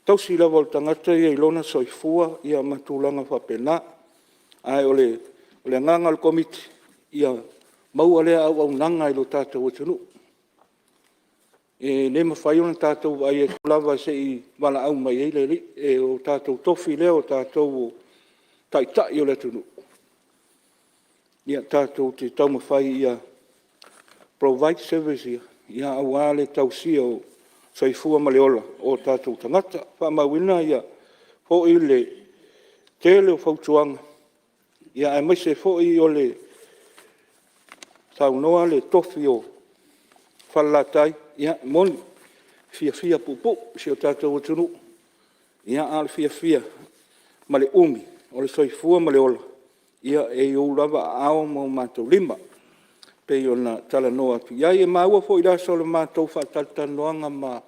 tausi lava o le tagata ia i lona soifua ma tulaga faapena. Ae o le agaga o le Komiti, ia maua lea auaunaga i le tatou atunuu. E le mafai ona tatou vaai atu lava se i valaau mai ai le Alii. O le tatou tofi lea o tatou o taitai o le atunuu, ia tatou te taumafai ia provide service ia aua le tausia o le soifua ma le ola o tatou tagata. E faamauina foi le tele o fautuaga, aemaise foi o le saunoa le tofi o Falelatai, e moni, e fiafia puupuu si o tatou atunuu, a o le fiafia ma le umi o le soifua ma le ola, e i ou lava aao ma o matou lima, e pei ona talanoa atu i ai. E maua foi i le aso o le matou faatalatalanoaga ma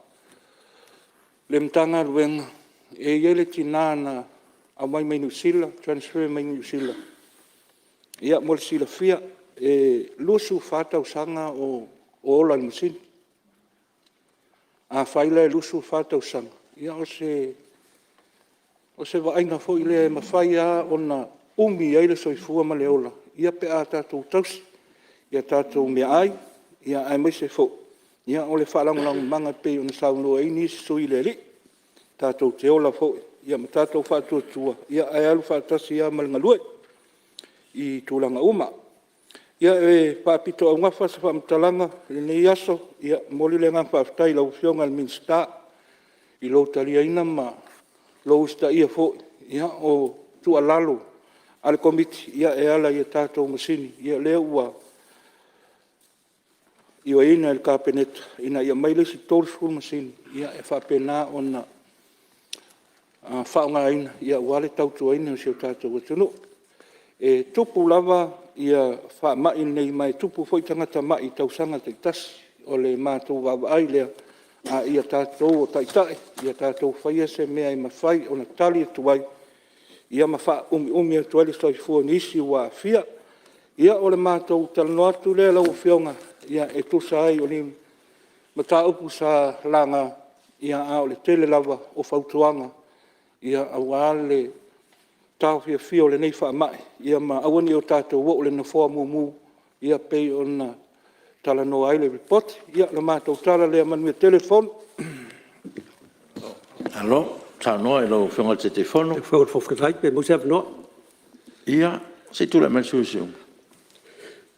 le Matagaluega, e i ai le tina na aumai mai Niu Sila, transfer mai Niu Sila. Mo le silafia, e 24 tausaga o ola i le masini. Afai la e 24 tausaga, ia o se vaaiga foi lea e mafai lava ona umi ai le soifua ma le ola, pe a tatou tausi i a tatou meaai, aemaise foi o le faalagolagomaga e pei ona saunoa ai nisi sui usufono i le Alii, tatou te ola foi ma tatou faatuatua, ae alu faatasi lava ma le galue i tulaga uma. Ia, e faapitoaugafa se faamatalaga i lenei aso, e momoli le agaga faafetai i lau Afioga i le Minisita i lou taliaina ma lou usitaia foi o tuualalo a le Komiti e ala i a tatou masini, o lea ua ioeina e le Kapeneta ina ia aumai le isi 30 masini e faapena ona faaaogaina aua le tautuaina o si o tatou atunuu. E tupu lava faamai nei ma e tupu foi tagata mai i tausaga taitasi. O le matou vaavaai lea, a ia tatou o taitai, ia tatou faia se mea e mafai ona tali atu ai ma faaumiumi atu ai le soifua o nisi ua aafia. Ia, o le matou talanoa atu lea lau Afioga e tusa ai o ni mataupu sa laga, a o le tele lava o fautuaga aua le taofiofia o lenei faamai, ma aua ne i o tatou oo i le nofoa mumu pei ona talanoa ai le Lipoti. Ia, o le matou tala lea, manuia tele le Fono. Malo saunoa i lau Afioga i le Taitaifono. Lau Afioga i le Fofoga Fetalai pe maua se avanoa. Ia, se i tulai mai le sui usufono mo Siumu.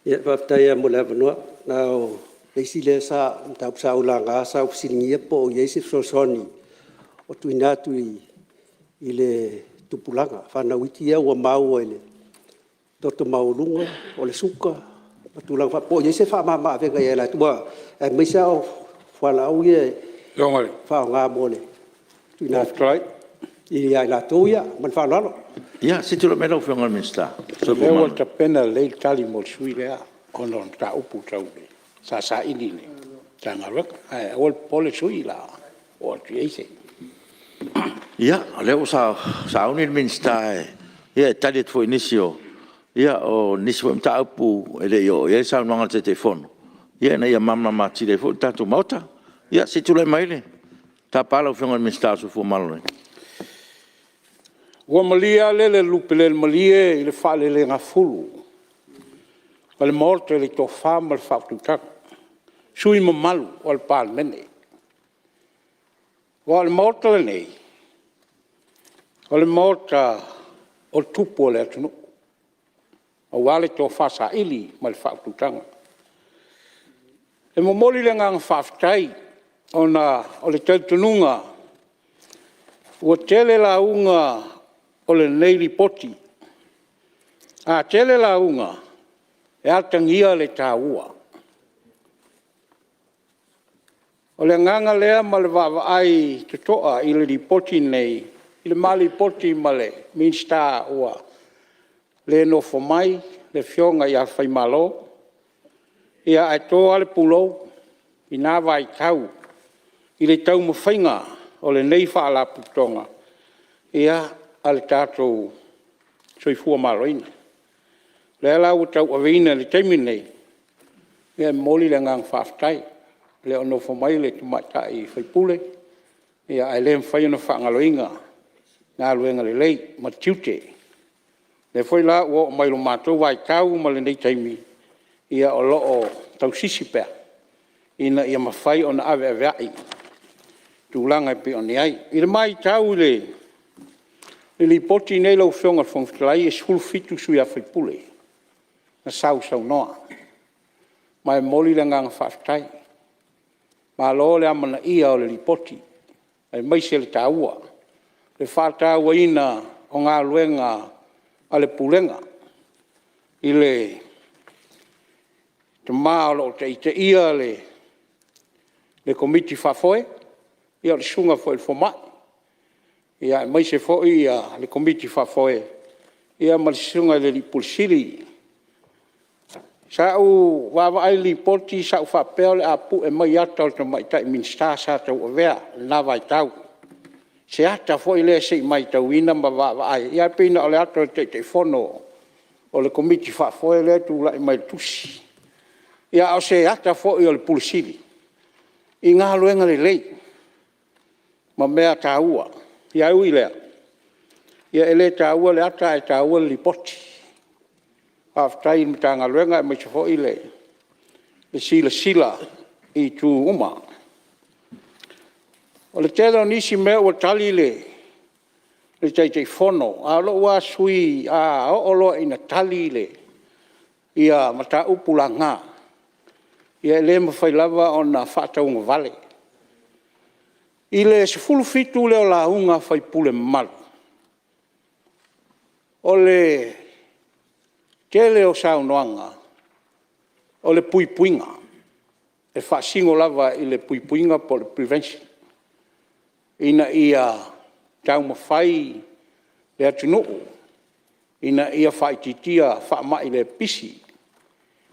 Ia faafetai lava mo le avanoa. Na o le isi lea mataupu sa ou laga sa ou fesiligia po o i ai se fesoasoani o tuuina atu i le tupulaga, fanau iti ia ua maua i le toto maualuga, o le suka ma tulaga faapea, po o i ai se faamama-avega ia i latou, aemaise lava o fualaau ia e faaaoga mo le tuuina atu ia i latou ia. Ma le faaaloalo. Ia, se i tulai mai lau Afioga i le Minisita o le Soifua O lea ua Maloloina. tapena lelei le tali mo le sui usufono lea ona o mataupu sa saili i le Matagaluega. Ae aua le popole le sui usufono o le a oo atu i ai se… Ia, o lea ua sauni le Minisita e tali atu foi i nisi o mataupu e le i oo i ai le saunoaga a le Taitaifono, ina ia malamalama atili ai foi le tatou Maota. Ia se i tulai mai, e tapa lau Afioga i le Minisita mo le Soifua Maloloina. Ua malie lava lele i le lupelemalie i le faalelegafulu a le Maota i le tofa ma le faautautaga a sui usufono mamalu o le Palemene. Aua o le Maota lenei, o le Maota o tupu o le atunuu, aua le tofa saili ma le faautautaga. E momoli le agaga faafetai ona o le talitonuga ua tele lauga o lenei Lipoti. A tele lauga, e atagia le taua. O le agaga lea ma le vaavaai totoa i le Lipoti lenei, i le ma Lipoti ma le Minisita ua le nofo mai, le Afioga ia Faimalo, ae to lava le pulou i na vaitau i le taumafaiga o lenei Faalapotopotoga a le tatou Soifua Maloloina. O lea la ua tauaveina i le taimi lenei, ia e momoli le agaga faafetai. E le o nofo mai le tamaitai sui usufono, ae le mafai ona faagaloina galuega lelei ma tiute. O lea foi la ua oo mai i le matou vaitau ma lenei taimi, o lo o tausisi pea ina ia mafai ona aveaveai tulaga e pei ona i ai. I le matau i le Lipoti lenei lau Afioga i le Fofoga Fetalai, e 17 sui usufono na sausaunoa, ma e momoli le agaga faafetai. Malo le amanaia o le Lipoti aemaise le taua, le faatauaina o galuega a le Pulega i le tama o lo o taitaia le Komiti Faafoe, ia o le susuga foi i le fomai, aemaise foi le Komiti Faafoe ma le susuga i le Ofisa Sili o Pulega. Sa ou vaavaai i le Lipoti sa ou faapea o le a pue mai ata o le tamaitai Minisita sa tauavea lena vaitau, se ata foi lea se i matauina ma vaavaai, ae pei na o le ata o le Taitaifono o le Komiti Faafoe lea e tulai mai i le tusi, a o se ata foi o le Ofisa Sili o Pulega i galuega lelei ma mea taua. Ae ui i lea, e le taua le ata ae taua le Lipoti. Faafetai i le Matagaluega aemaise foi le silasila i itu uma. O le tele o nisi mea ua tali le Taitaifono, a o lou lava sui usufono a oo loa ina tali mataupu laga, ia e le mafai lava ona faatauagavale. I le 17 lea o lauga a sui usufono mamalu, o le tele o saunoaga, o le puipuiga, e faasino lava i le puipuiga po o le prevention, ina ia taumafai le atunuu ina ia faaitiitia faamai le pipisi,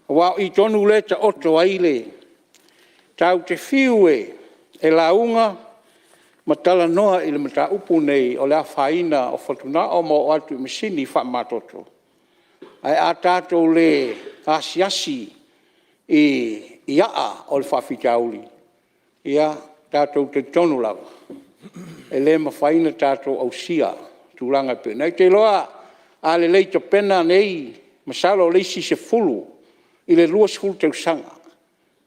aua o i tonu lea e taoto ai le… Tatou te fiu e lauga ma talanoa i le mataupu lenei o le afaina o fatugao ma oo atu i masini faamamatoto, ae a tatou le asiasi i aa o le faafitauli, ia, tatou te talitonu lava e le mafai ona tatou ausia tulaga e pei ona i ai. Ou te iloa a lelei tapena nei, masalo o le isi 10 i le 20 tausaga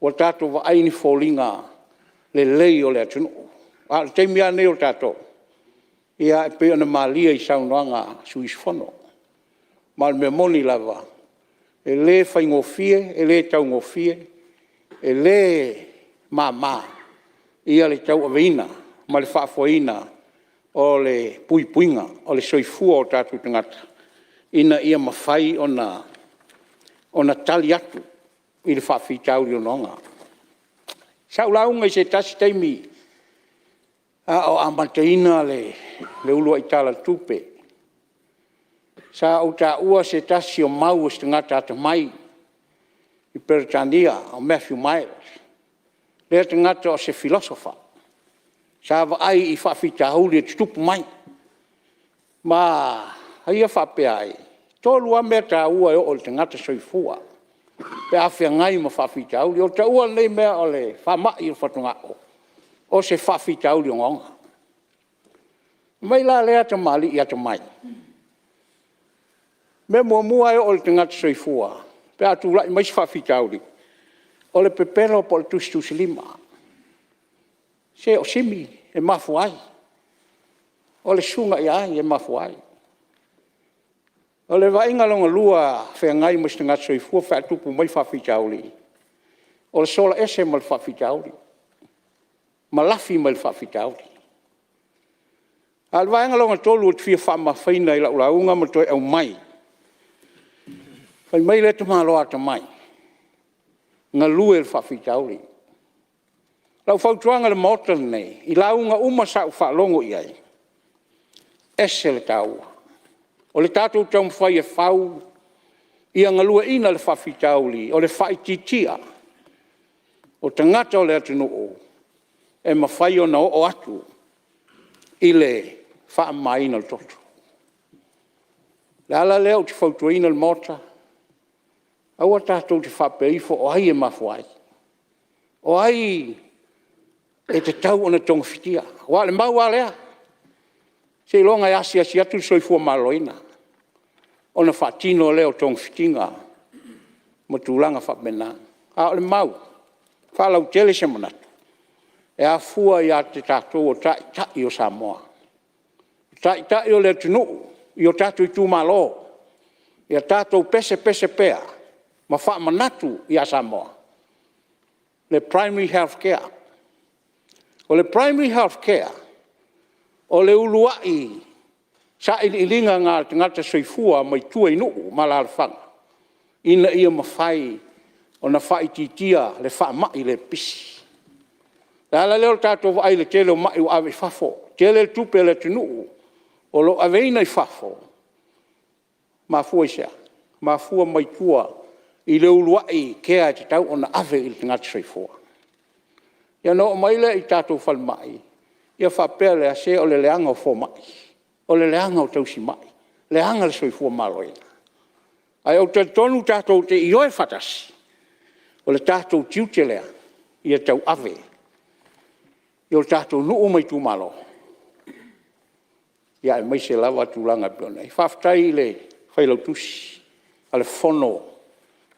ua tatou vaai i ni foliga lelei o le atunuu. A o le taimi lava lenei o tatou, e pei ona malie i saunoaga a sui usufono. Ma o le mea moni lava, e le faigofie, e le taugofie, e le mama le tauaveina ma le faafoeina o le puipuiga o le soifua o tatou tagata ina ia mafai ona tali atu i le faafitauli ogaoga. Sa ou lauga i se tasi taimi a o amataina le uluai Tala o le Tupe, sa ou taua se tasi o mau a se tagata atamai i Peretania o Matthew Miles. O lea tagata o se philosopher sa vaai i faafitauli e tutupu mai ma ia faapea ai, e 3 lava mea taua e oo i le tagata soifua pe a feagai ma faafitauli. O le taua o lenei mea o le faamai o fatugao, o se faafitauli ogaoga. Fai mai la lea tamalii atamai, o le mea muamua e oo i le tagata soifua pe a tulai mai se faafitauli, o le pepelo po o le tusitusilima. Se o Simi e mafua ai, o le susuga ia ai e mafua ai. O le vaaiga lona lua e feagai ma se tagata soifua pe a tupu mai faafitauli, o le sola ese ma le faafitauli ma lafi mai le faafitauli. A o le vaega lona tolu ou te fia faamamafaina i lau lauga ma toe aumai, fai mai lea tamaloa atamai, galue le faafitauli. O lau fautuaga i le Maota lenei i lauga uma sa ou faalogo i ai, e ese le taua. O le tatou taumafai e fau ia galueaiina le faafitauli o le faaitiitia o tagata o le atunuu e mafai ona oo atu i le faamamaina o le toto. O le ala lea ou te fautuaina le Maota, aua tatou te faapea ifo o ai e mafua ai, o ai e tatau ona togafitia. Aua o le mau lava lea, seiloga e asiasi atu le Soifua Maloloina ona faatino lea o togafitiga ma tulaga faapena. A o le mau, e faalautele se manatu, e afua ia i tatou o Taitai o Samoa, o Taitai o le atunuu i o tatou itumalo, ia tatou pesepese pea ma faamanatu ia Samoa le primary health care. O le primary health care, o le uluai sailiiliga lena a le tagata soifua mai tua i nuu ma alaalafaga ina ia mafai ona faaitiitia le faamai le pipisi. O le ala lea o le tatou vaai i le tele o mai ua ave i fafo, tele le tupe a le atunuu o lo o aveina i fafo. E mafua i se a? E mafua mai tua i le uluai care e tatau ona ave i le tagata soifua. Ia ona oo mai lea i tatou falemai ona faapea lea, se o le leaga o fomai, o le leaga o tausimai, leaga le soifua maloloina. Ae ou te talitonu tatou te ioe faatasi, o le tatou tiute lea ia tauave i o tatou nuu ma itumalo, aemaise lava tulaga e pei ona i ai. Faafetai i le Failautusi o le Fono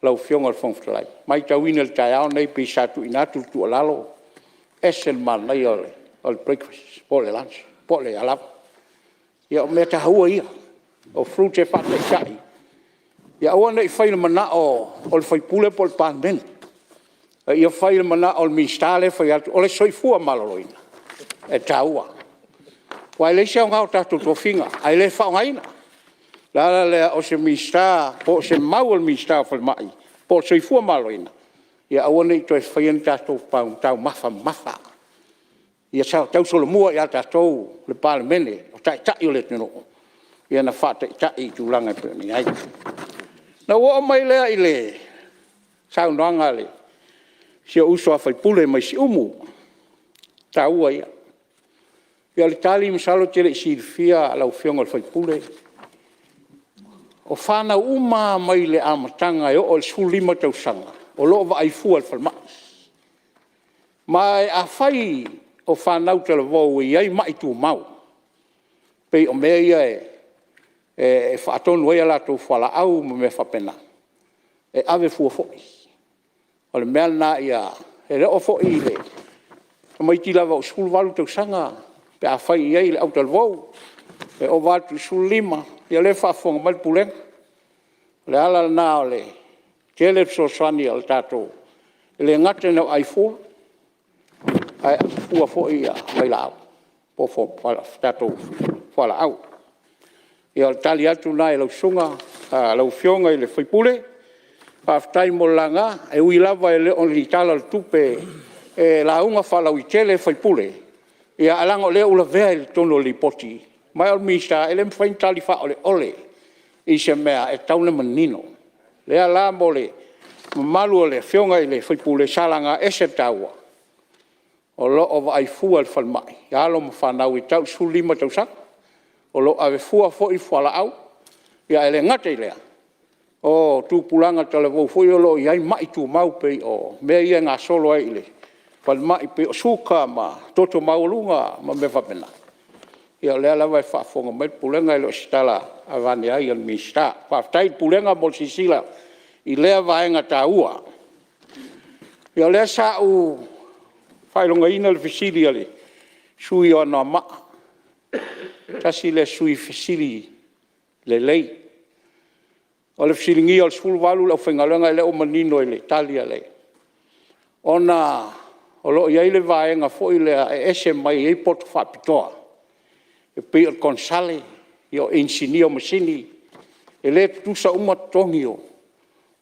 lau Afioga i le Fofoga Fetalai. E matauina i le taeao lenei pei sa tuuina atu le tuualalo, e ese le manaia o le breakfast po o le lunch po o le a lava. Ia o mea taua ia, o fruits e faataitai ia aua ne i faia i le manao o le sui usufono po o le Palemene, a ia fai i le manao o le Minisita lea e fai atu, o le soifua maloloina, e taua. Aua e leai se aoga o tatou tofiga ae le faaaogaina. O le ala lea o se Minisita po o se mau a le Minisita o le Falemai po o le Soifua Maloloina, ia aua ne i toe faia ni tatou taumafa mamafa, ia tausolomua ia tatou le Palemene o Taitai o le atunuu. na faataitai i tulaga e pei ona i ai. Ona ou oo mai lea i le saunoaga a si ou uso a sui usufono mai Siumu, o le taua ia. O le tali masalo e te le i silafia lau Afioga i le sui usufono, o fanau uma lava mai le amataga e oo i le 15 tausaga, o lo o vaai fua i le falemai. Ma afai o fanau talavou e i ai mai tumau, pei o mea ia e faatonu ai a latou fualaau ma mea faapena, e ave fua foi. O le mea lena e oo foi i tamaiti ua 18 tausaga pe afai e i ai le autalavou, e ova atu i le 15, ia o lea e faafofoga mai le Pulega, o le ala lena o le tele o fesoasoani a le tatou… E le gata ina vaai fua, ae ave fua foi vailaau po o tatou fualaau. Ia o le tali atu lena i lau Afioga i le sui usufono, faafetai mo le laga. E ui lava e le o ni Tala o le Tupe e lauga faalauaitele sui usufono, ae leaga o lea ua lavea i totonu o le Lipoti, ma o le Minisita e le mafai ona tali faaoleole i se mea, e tatau ona manino. O lea la mo le mamalu o le afioga i le sui usufono sa laga, e ese le taua, o lo o vaai fua i le falemai alo ma fanau e tau i le 15 tausaga. O lo o ave fua foi fualaau, ae le gata i lea, o tupulaga talavou foi ia o lo o i ai mai tumau pei o mea ia e gasolo ai i le falemai pei o suka ma toto maualuga ma mea faapena. Ia o lea lava e faafofoga mai le Pulega, e le o se tala aveane ai a le Minisita. Faafetai i le Pulega mo le silasila i lea vaega taua. Ia o lea sa ou faailogaina le fesili a le sui usufono mo Anoamaa, tasi lea sui usufono fesili lelei. O le fesiligia o le 18 o le aufaigaluega, o lea ua manino i le tali a le… ona o lo o i ai le vaega foi lea e ese mai e i ai poto faapitoa e pei o le konesale, o inisinia o masini, e le tutusa uma totogi o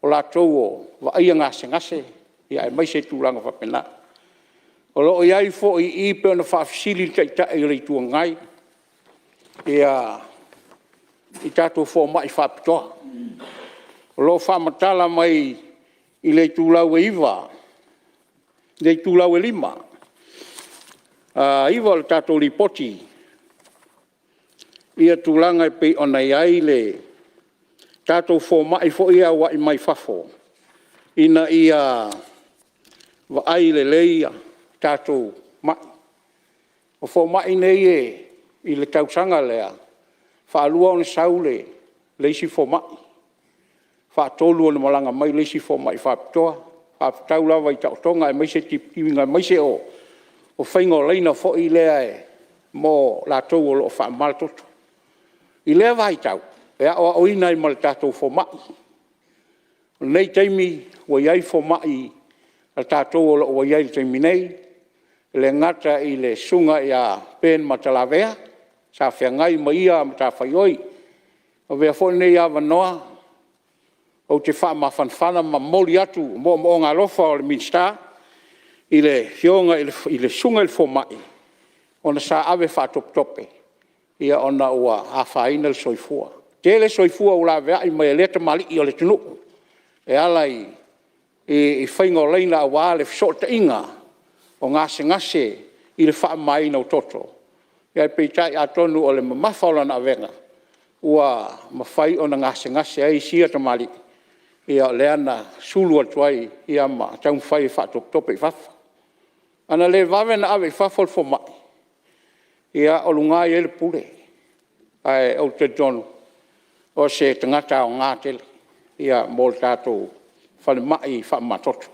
latou o lo o vaaia gasegase aemaise tulaga faapena. O lo o i ai foi i i pei ona faafesili le Taitai o le Itu Agai i tatou fomai faapitoa. O lo o faamatala mai i le itulau e 9 o le tatou Lipoti tulaga e pei ona i ai le tatou fomai foi ia e auai mai fafo ina ia vaai lelei tatou mai. O fomai nei i le tausaga lea, e faalua ona sau le isi fomai, faatolu ona malaga mai le isi fomai faapitoa, faatatau lava i taotoga aemaise tipitipiga aemaise o faiga o laina foi lea mo latou o lo o faamama le toto. I lea vaitau, e aoaoina ai ma le tatou fomai. O lenei taimi ua i ai fomai a tatou o lo o ua i ai i le taimi nei, e le gata i le Susuga ia Ben Matalavea sa feagai ma ia matafaioi. Avea foi lenei avanoa ou te faamafanafana ma momoli atu moomooga alofa o le Minisita i le afioga i le Susuga i le Fomai ona sa ave faatopetope ona ua afaina le soifua. E tele soifua ua laveai mai e lea tamalii o le atunuu e ala i faiga o laina aua le fesootaiga o gasegase i le faamamaina o toto. Ae peitai atonu o le mamafa o lana avega ua mafai ona gasegase ai sia tamalii, o lea na sulu atu ai ma taumafai e faatopetope i fafo. Ana le vave ona ave i fafo le fomai, ia o luga e i ai le pule, ae ou te talitonu o se tagata aoga tele mo le tatou falemai faamamatoto.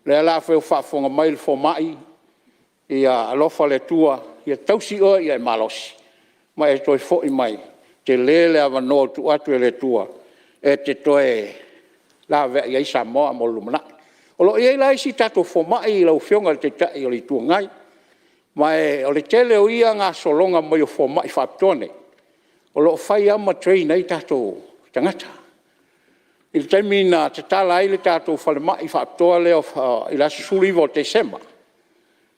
O lea la afai o faafofoga mai le fomai, ia alofa le Atua ia tausi oe ia e malosi ma e toe foi mai, tele le avanoa ua tuu atu e le Atua e te toe laveai ai Samoa mo le lumanai. O lo o i ai la isi tatou fomai lau Afioga i le Taitai o le Itu Agai, ma o le tele o ia gasologa mai o fomai faapitoa nei, o lo o fai lava ma train ai tatou tagata. I le taimi na tatala ai le tatou falemai faapitoa lea i le aso 19 o Tesema,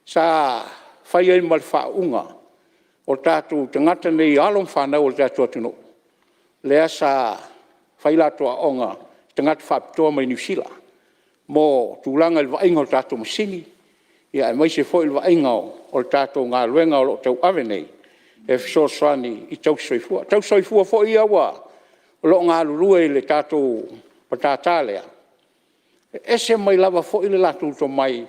sa fai ai ma le faauuga o tatou tagata nei o alo ma fanau a le tatou atunuu lea sa fai latou aoaoga i tagata faapitoa mai Niu Sila mo tulaga i le vaaiga o tatou masini, aemaise foi le vaaiga o le tatou galuega o lo o tauave nei e fesoasoani i tausisoifua. O tausisoifua foi ia o lo o galulue i le tatou matata lea, e ese mai lava foi le latou tomai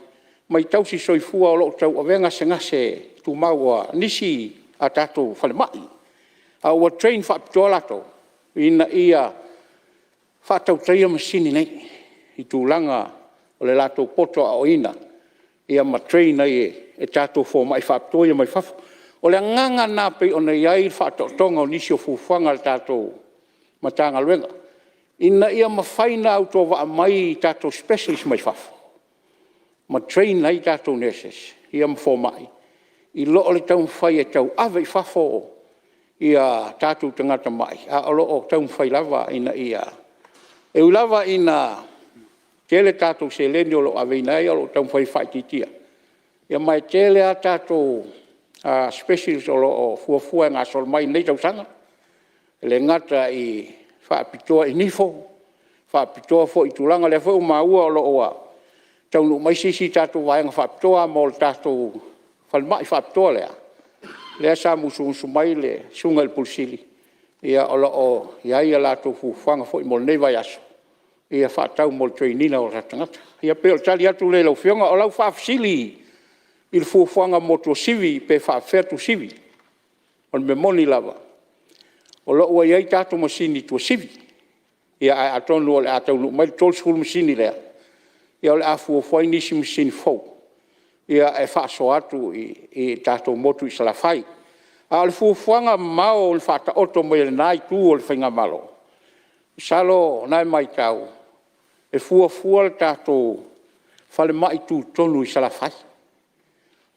mai tausisoifua o lo o tauavea gasegase tumau a nisi a tatou falemai, a ua train faapitoa latou ina ia faatautaia masini nei i tulaga o le latou poto aoaoina ma train ai e tatou fomai faapitoa ia mai fafo. O le agaga lena e pei ona i ai le faataotoga o nisi o fuafuaga a le tatou Matagaluega, ina ia mafai ona autovaa mai tatou specialist mai fafo ma train ai tatou nurses ma fomai i lo le taumafai e tauave i fafo tatou tagata mamai, a o lo o taumafai lava ina ia… E ui lava ina tele tatou seleni o lo o aveina ai, ae o lo o taumafai e faaitiitia, ma e tele lava tatou specialist o lo o fuafua e gasolo mai i lenei tausaga, e le gata e faapitoa i nifo, faapitoa foi i tulaga… O lea foi ua maua o lo o ua taunuu mai se isi tatou vaega faapitoa mo le tatou falemai faapitoa lea, lea sa musumusu mai le Susuga i le Ofisa Sili o Pulega, o lo o i ai a latou fuafuaga foi mo lenei vaiaso e faatatau mo le train ina o tatou tagata. Ia pei o le tali atu lea i lau Afioga. O lau faafesili i le fuafuaga mo Tuasivi pe faapefea Tuasivi. O le mea moni lava, o lo o ua i ai tatou masini i Tuasivi, ae atonu o le a taunuu mai le 30 masini lea, o le a fuafua ai nisi masini fou e faasoa atu i le tatou motu i Salafai. A o le fuafuaga mamao i le faataoto mai o lena itu o le faigamalo, masalo o lena e matau, e fuafua le tatou falemai tutotonu i Salafai.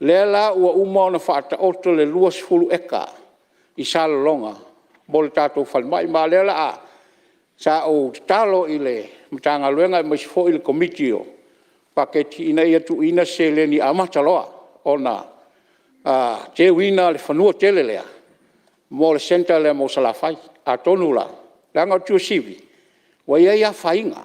O lea la ua uma ona faataoto le 20 eka i Salelologa mo le tatou falemai, ma o lea o le a… Sa ou tatalo i le Matagaluega aemaise foi le Komiti o Paketi ina ia tuuina se seleni e amata loa ona teuina le fanua tele lea mo le centre lea mo Salafai. Atonu la, leaga o Tuasivi, ua i ai afaina,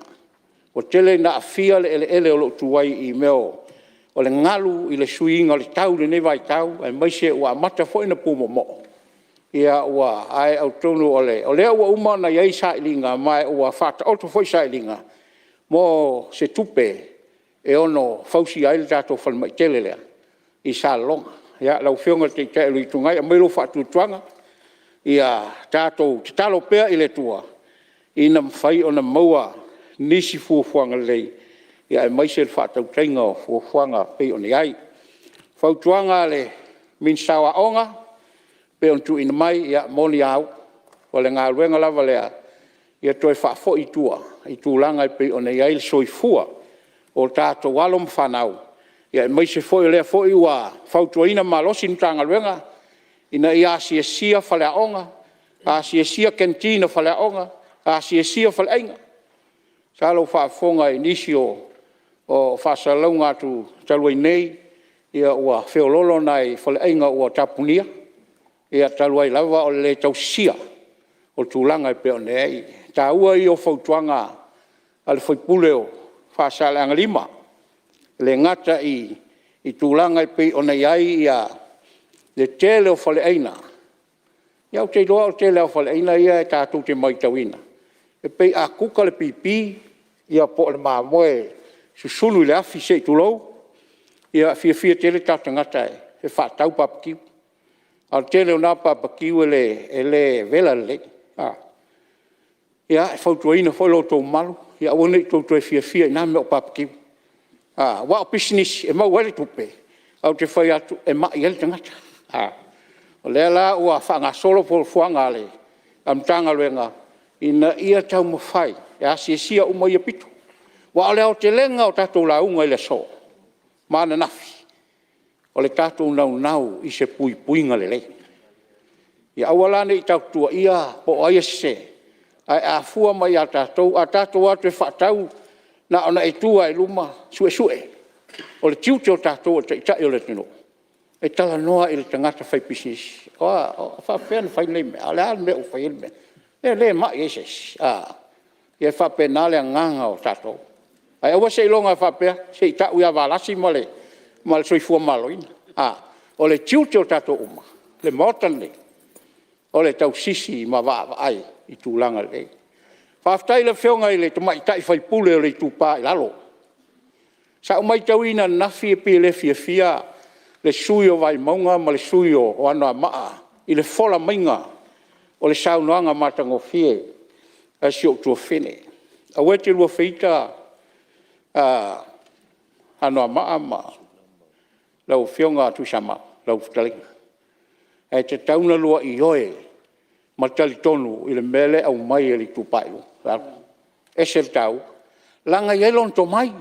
ua tele ina aafia le eleele o lo o tu ai i mea o le galu i le suiga o le tau i lenei vaitau, aemaise ua amata foi ona pumoomoo, ae atonu o lea ua uma ona i ai sailiga ma ua faataoto foi sailiga mo se tupe e ono fausia ai le tatou falemai tele lea i Salelologa. Ia, lau Afioga i le Taitai o le Itu Agai, aumai lou faatuatuaga, ia tatou tatalo pea i le Atua ina ia mafai ona maua nisi fuafuaga lelei aemaise le faatautaiga o fuafuaga e pei ona i ai. Fautuaga a le Minisita o Aoga e pei ona tuuina mai, e moni a au, o le galuega lava lea ia toe faafoi i tua i tulaga e pei ona i ai le soifua o tatou alo ma fanau, aemaise foi o lea foi ua fautuaina malosi le Matagaluega ina ia asiasia faleaoga, asiasia canteen a faleaoga, asiasia faleaiga. Masalo ua faafofoga i nisi o faasalalauga atu talu ai nei, ua feoloolo nai faleaiga ua tapunia, talu ai lava o le le tausisia o tulaga e pei ona i ai. O le taua ia o fautuaga a le sui usufono mo Faasaleleaga 5, e le gata i tulaga e pei ona i ai le tele o faleaiga, ia ou te iloa o le tele lava o faleaiga ia tatou te matauina, e pei a kuka le pipi po o le mamoe susunu i le afi se i tulou, ia e fiafia tele tatou tagata e faatau bbq. A o le tele o na bbq e le vela lelei. Ia, e fautuaina foi lo outou mamalu, ia aua ne i outou toe fiafia i na mea o bbq, aua o pisinisi e maua ai le tupe, ae ou te fai atu, e mai ai le tagata. O lea la ua faagasolo fuafuaga a le Matagaluega ina ia taumafai e asiasia uma ia pito. Aua o le aotelega o tatou lauga i le aso ma ananafi, o le tatou naunau i se puipuiga lelei. Ia aua la ne i tatou tuuaia po o ai e sese, ae a fua mai ia tatou, a tatou o atu e faatau, na ona e tu lava i luma suesue. O le tiute o tatou o taitai o le atunuu, E talanoa i le tagata faipisinisi, e faapefea ona fai nei mea? A o le a le mea ua fai ai le mea lea? E le mai ai se isi. Ia e faapena le agaga o tatou, ae aua seiloga e faapea se i tau ia Valasi ma le Soifua Maloloina. O le tiute o tatou uma le Maota lenei, o le tausisi ma vaavaai i tulaga lelei. Faafetai i le Afioga i le tamaitai sui usufono o le Itupa i Lalo. Sa ou matauina ananafi pei e le fiafia le sui usufono o Vaimauga ma le sui usufono o Anoamaa i le fola maiga o le saunoaga matagofie a si ou tuafafine. Aua e te lua feita Anoamaa ma lau Afioga Tuisamau, lau fetalaiga, ae tatau ona lua ioe ma talitonu i le mea lea e aumai e le Itupa i Luga. E ese le taua, leaga e i ai lona tomai,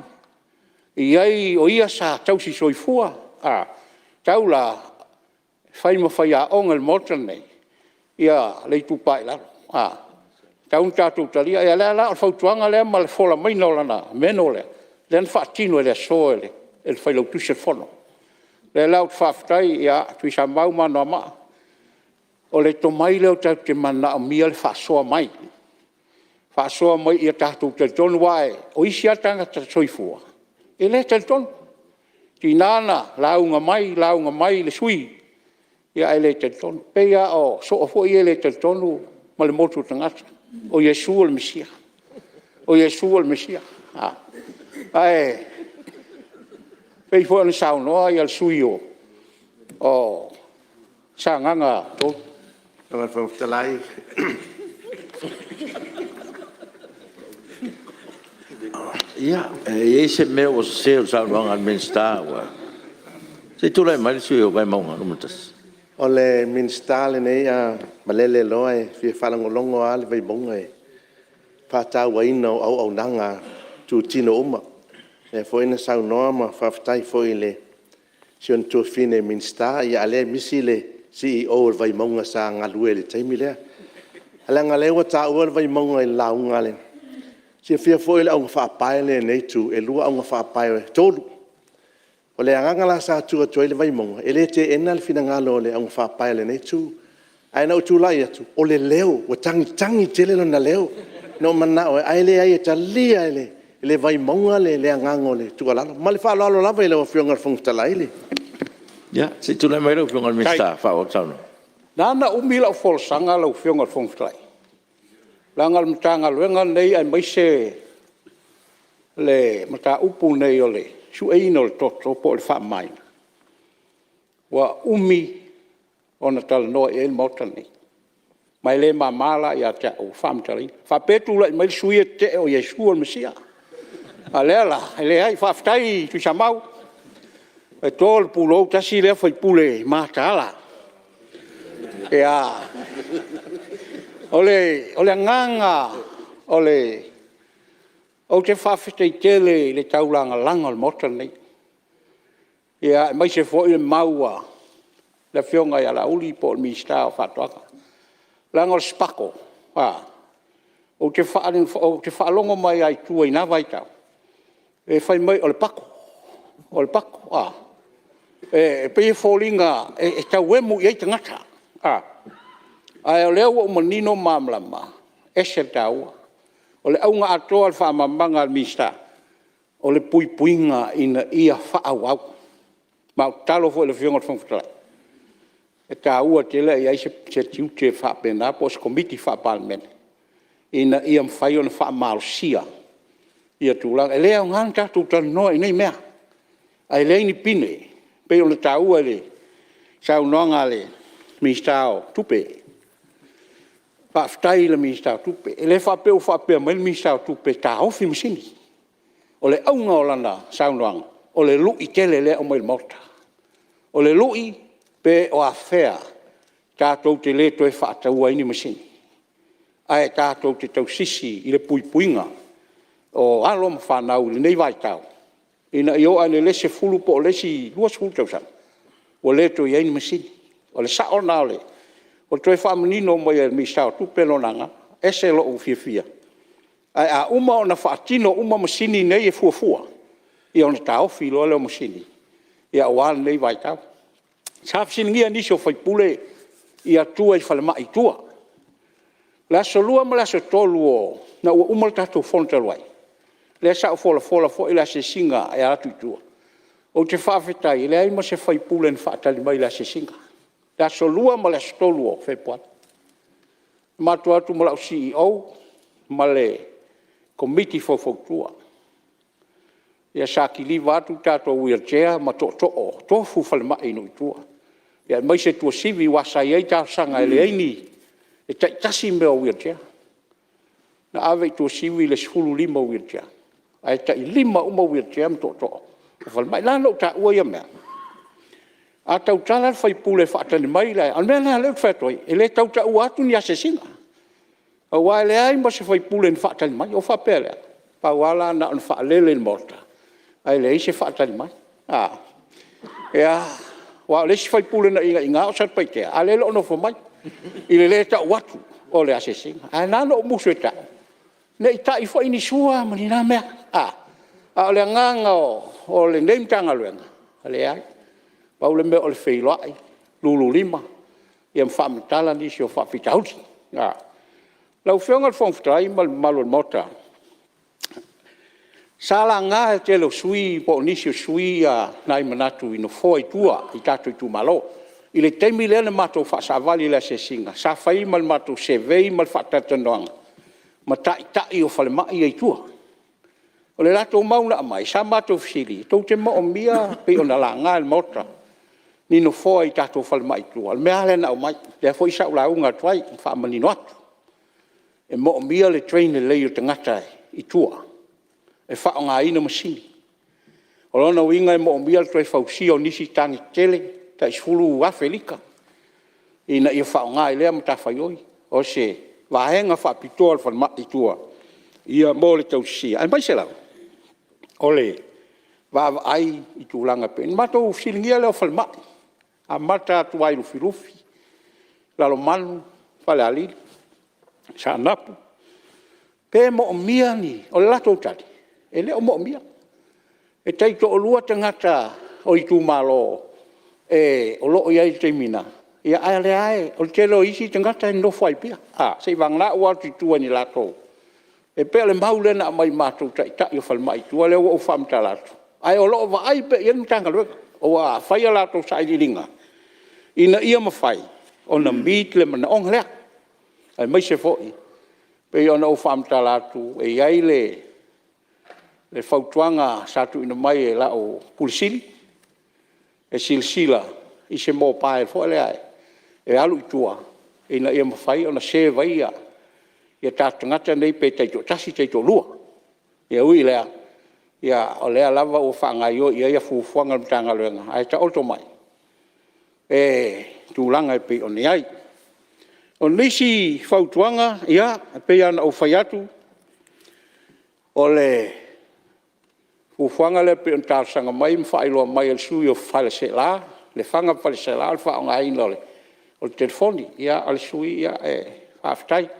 o ia sa tausisoifua, e tatau la ona fai ma faiaoga i le Maota lenei le Itupa i Lalo. E tatau ona tatou talia. Ia o lea la o le fautuaga lea ma le folaina mai o lana menu lea, lea na faatino i le aso e le Failautusi o le Fono. O lea la ou te faafetai ia Tuisamau ma Anoamaa, o le tomai lea tatou te manaomia le faasoa mai, faasoa mai ia tatou talitonu, aua o isi lava tagata soifua e le talitonu. E tiga ona lauga mai lauga mai le sui usufono ae le talitonu. E pei lava o soo foi ia e le talitonu ma le motu o tagata o Iesu o le Mesia, o Iesu o le Mesia. Ae pei foi ona saunoa le sui usufono mo Sagaga 3. Ia, e i ai se mea ua sese i le saunoaga a le Minisita ua… Se i tulai mai le sui usufono mo Vaimauga 1. O le Minisita lenei a malele loa e fia faalogologo lava le Vaimauga i le faatauaina o auaunaga a itutino uma. Lea foi na saunoa ma faafetai foi i si ona tuafafine Minisita, a o lea e misi le Ofisa Sili o le Vaimauga sa galue i le taimi lea. Ae leaga o lea ua taua le Vaimauga i le lauga a le… Silafia foi o le augafaapae lea a lenei itu, e 2 augafaapae, e 3. O le agaga la sa tu atu ai le Vaimauga, e le teena le finagalo o le augafaapae a lenei itu. Ae na ou tulai atu, o le leo, ua tagitagi tele lona leo. Na ou manao e…ae leai e talia e le Vaimauga le agaga o le tuualalo. Ma le faaaloalo lava i lau Afioga i le Fofoga Fetalai. Ia se i tulai mai lau Afioga i le Minisita e faaauau le saunoaga. E ala ona umi lau folasaga lau Afioga i le Fofoga Fetalai, leaga o le Matagaluega lenei aemaise le mataupu lenei o le sueina o le toto po o le faamamaina, ua umi ona talanoa i ai le Maota lenei. Ma e le mama la ia te au faamatalaina. Faapea e tulai mai le sui usufono ia tetee o Iesu o le Mesia. A o lea la, e leai. Faafetai Tuisamau, e to lou pulou, tasi lea sui usufono mataala. O le agaga ou te faafetai tele i le taulagalaga o le Maota lenei, aemaise foi le mau a le Afioga ia Laauli po o le Minisita o Faatoaga. Leaga o le SPAGHL ou te faalogo mai lava i tua i na vaitau, e fai mai o le pago, o le pago. E pei e foliga e tau emu i ai tagata, ae o lea ua ou manino ma malamalama, e ese le taua. O le auga atoa o le faamalamalamaga a le Minisita, o le puipuiga ina ia faaauau. Ma ou te tatalo foi i le Afioga i le Fofoga Fetalai, e taua tele ae i ai se tiute faapena po o se Komiti Faa-Palemene ina ia mafai ona faamalosia tulaga. E le aoga ona tatou talanoa i nei mea ae leai ni pine pei ona taua i le saunoaga a le Minisita o Tupe. Faafetai i le Minisita o Tupe. E le faapea ua faapea mai le Minisita o Tupe e taofi masini. O le auga o lana saunoaga, o le lui tele lea e aumai i le Maota. O le lui, pe o afea tatou te le toe faataua ai ni masini, ae tatou te tausisi i le puipuiga o alo ma fanau i lenei vaitau, ina ia oo ane i le isi 10 po o le isi 20 tausaga ua le toe i ai ni masini. O le sao lena o le toe faamanino mai e le Minisita o Tupe lona agaga. E ese lou fiafia, ae a uma ona faatino uma masini nei e fuafua, ia ona taofi loa lea o masini aua lenei vaitau. Sa fesiligia e nisi o sui usufono ia tua i falemai i tua. O le aso Lua ma le aso Tolu ina ua uma le tatou fono talu ai, lea sa ou folafola foi le asiasiga e alu atu i tua, ou te faafetai e leai ma se sui usufono na faatali mai i le asiasiga, le aso Lua ma le aso 3 o Fepuari. Na matou o atu ma lau CEO ma le Komiti Faufautua. Ia sa kiliva atu tatou wheelchair ma tootoo, tofu falemai i nuu i tua, aemaise Tuasivi aua sa i ai talosaga e leai ni… e taitasi mea o wheelchair. Na ave i Tuasivi le 15 o wheelchair, ae tai 5 uma wheelchair ma tootoo o falemai. E ala ona ou taua ia mea, a tautala le sui usufono e faatali mai le… o le mea lena o lea ou te fai atu ai, e le tau taua atu ni asiasiga, aua e leai ma se sui usufono na faatali mai. Ona ou faapea lea, pau lava la na ona faalele i le Maota, ae leai se faatali mai. Aua o le isi sui usufono na inaina o Satupaitea, a o lea e le o nofo mai i le le tau atu o le asiasiga. Ae ala ona ou musu e tau, ne i tai foi ni sua ma ni na mea, a o le agaga o lenei Matagaluega, e leai. Pau le mea o le feiloai, lulu lima ma faamatala nisi o faafitauli. Lau Afioga i le Fofoga Fetalai ma le mamalu o le Maota, sa laga e le tele o sui usufono po o nisi o sui usufono nai manatu i nofoa i tua i tatou itumalo. I le taimi lea na matou faasavali i le asiasiga, sa fai ma le matou survey ma le faatalatalanoaga ma taitai o falemai ia i tua. O le latou mau na aumai, sa matou fesili, tou te moomia pei ona laga e le Maota ni nofoa i tatou falemai i tua? O le mea lava lea na aumai, lea foi sa ou lauga atu ai e faamanino atu. E moomia le train lelei o tagata i tua e faaaogaina masini. O lona uiga e moomia le toe fausia o nisi tane tetele tai 10,000 lita ina ia faaaoga i lea matafaioi. O se vaega faapitoa o le falemai i tua mo le tausisia, aemaise lava o le vaavaai i tulaga e pei ona… Ona matou fesiligia lea o falemai, amata atu lava i Lufilufi, Lalomanu, Falealili, Saanapu, pe moomia ni… O le latou tali, e le o moomia. E taitoalua tagata o itumalo o lo o i ai i le taimi lena, a o lea lava o le tele o isi tagata e nonofo lava i Apia, seiavagana ua o atu i tua i ni latou… E pei o le mau lea na aumai i matou taitai o falemai i tua lea ua ou faamatala atu, ae o lo o vaai pea i ai le Matagaluega. Ua fai a latou sailiiliga ina ia mafai ona meet le manaoga lea, aemaise foi pei ona ou faamatala atu, e i ai le fautuaga sa tuuina mai e lau Ofisa Sili o Pulega, e silasila i se mobile foi lea e alu i tua ina ia mafai ona serve ai tatou tagata nei pe taitoatasi taitoalua. Ae ui i lea, o lea lava ua faagaoioi i ai fuafuaga a le Matagaluega, ae taoto mai tulaga e pei ona i ai. O nisi fautuaga, ia, e pei lava ona ou fai atu, o le fuafuaga lea pei ona talosaga mai ma faailoa mai e le sui usufono o Lefaga ma Faleaseela o le faaaogaina o le telefoni. Ia o le sui usufono, faafetai.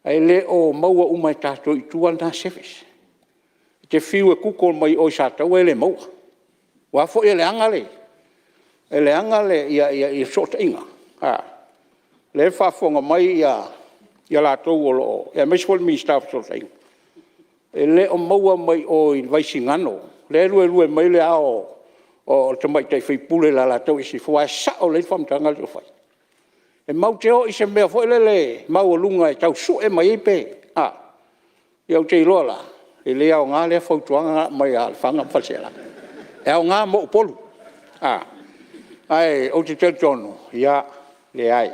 Ae le o maua uma e tatou i tua lena service. E te fiu e google mai o i Sataua e le maua, aua foi e leaga fesootaiga, o lea e faafofoga mai i latou o lo o… aemaise foi o le Minisita o Fesootaiga, e le o maua mai o i le Vaisigano, lea e luelue mai le ao o le tamaitai sui usufono o le Alataua Sisifo, aua e sao lelei le faamatalaga lea e fai. E matou te o i se mea foi lele maualuga e tau sue mai ai pe… a. Ia ou te iloa la, e le aoga lea fautuaga na aumai ia Lefaga ma Faleaseela, e aoga mo Upolu. Ae ou te talitonu, leai,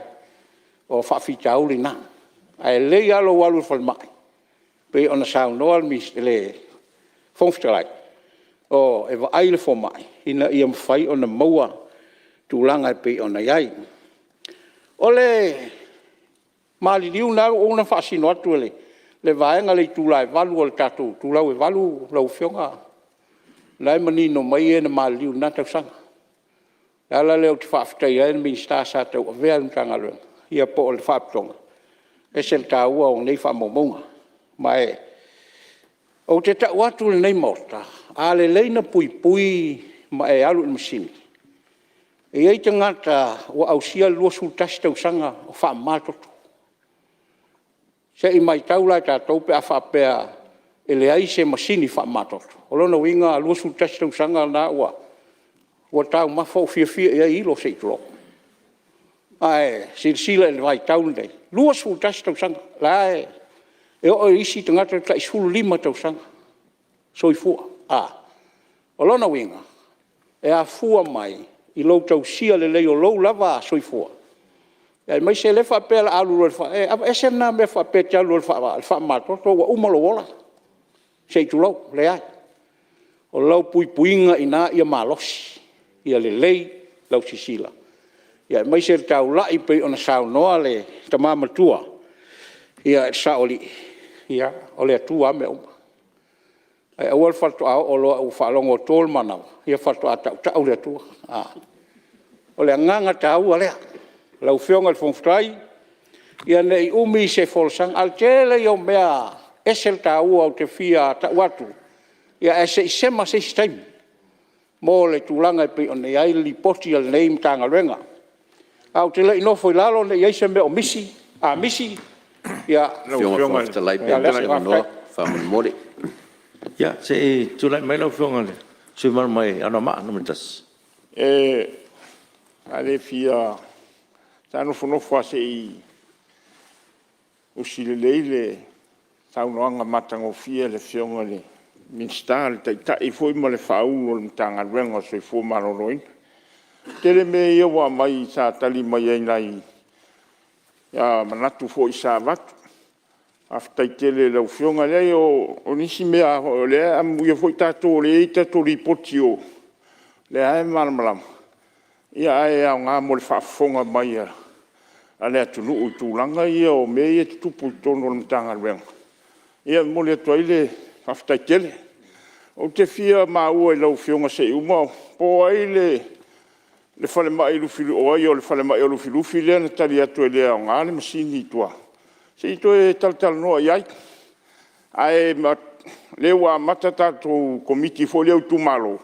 o faafitauli na. Ae lelei lava lou alu i le falemai pei ona saunoa le Fofoga Fetalai, e vaai le fomai ina ia mafai ona maua tulaga e pei ona i ai. O le maliliu o lena ua uma ona faasino atu e le vaega le itula e 8 o le tatou itulau e 8 lau Afioga, o lena e manino mai e na maliliu i lena tausaga. O le ala lea ou te faafetaia ai le Minisita sa tauavea le Matagaluega po o le Faalapotopotoga, e ese le taua o nei faamaumauga. Ma ou te tau atu i lenei Maota, a lelei ona puipui ma e alu i le masini, E i ai tagata ua ausia le 21 tausaga o faamama le toto. Se i matau la e tatou pe a faapea e leai se masini faamamatoto, o lona uiga e 21 tausaga lena ua taumafa ua fiafia i ai ilo se i tulou. Ae silasila i le vaitau lenei, 21 tausaga, la e… E oo i isi tagata e tai 15 tausaga soifua. O lona uiga, e afua mai i lou tausia lelei o lou lava soifua, aemaise o lea e faapea o le a alu loa e… Aveese lena mea faapea e te alu loa i le faamamatoto ua uma lou ola, se i tulou. Leai. O lau puipuiga i ina ia malosi, ia lelei lau silasila, aemaise le taulai pei ona saunoa le tama matua le saoalii, ia, o le Atua lava mea uma. Ae aua le faatoa oo loa ua faalogo ua to le manava ia faatoa tautau le Atua. O le agaga taua lea. Lau Afioga i le Fofoga Fetalai, ia ne i umi se folasaga, a o le tele ia o mea e ese le taua ou te fia tau atu, ae se i sema se isi taimi mo le tulaga e pei ona i ai le Lipoti a lenei Matagaluega. Ae ou te le i nofo i lalo ne i i ai se mea o misi, a misi, ia… Ia lea. Faafetai. Ia, se i tulai mai lau Afioga i le sui usufono mamalu mai Anoamaa 1. Sa le fia… Sa nofonofo lava se i usi lelei le saunoaga matagofie a le Afioga i le Minisita, o le Taitai foi ma le Faaulu o le Matagaluega o le Soifua Maloloina. E tele mea ia ua aumai sa tali mai ai i nai manatu foi sa avatu. Faafetai tele i lau Afioga. E leai o nisi mea o lea… Amuia foi tatou o lea e i ai tatou Lipoti o lea lava e malamalama, ae aoga mo le faafofoga mai a le atunuu i tulaga ia o mea ia e tutupu i totonu o le Matagaluega. Ia e momoli atu ai le faafetai tele. Ou te fia maua i lau Afioga se i uma o… po o ai le falemai i Lufilufi, o ai o le falemai o Lufilufi lea na tali atu e le aoga le masini i tua? Se i toe talatalanoa i ai. Ae o lea ua amata tatou Komiti foi lea o itumalo,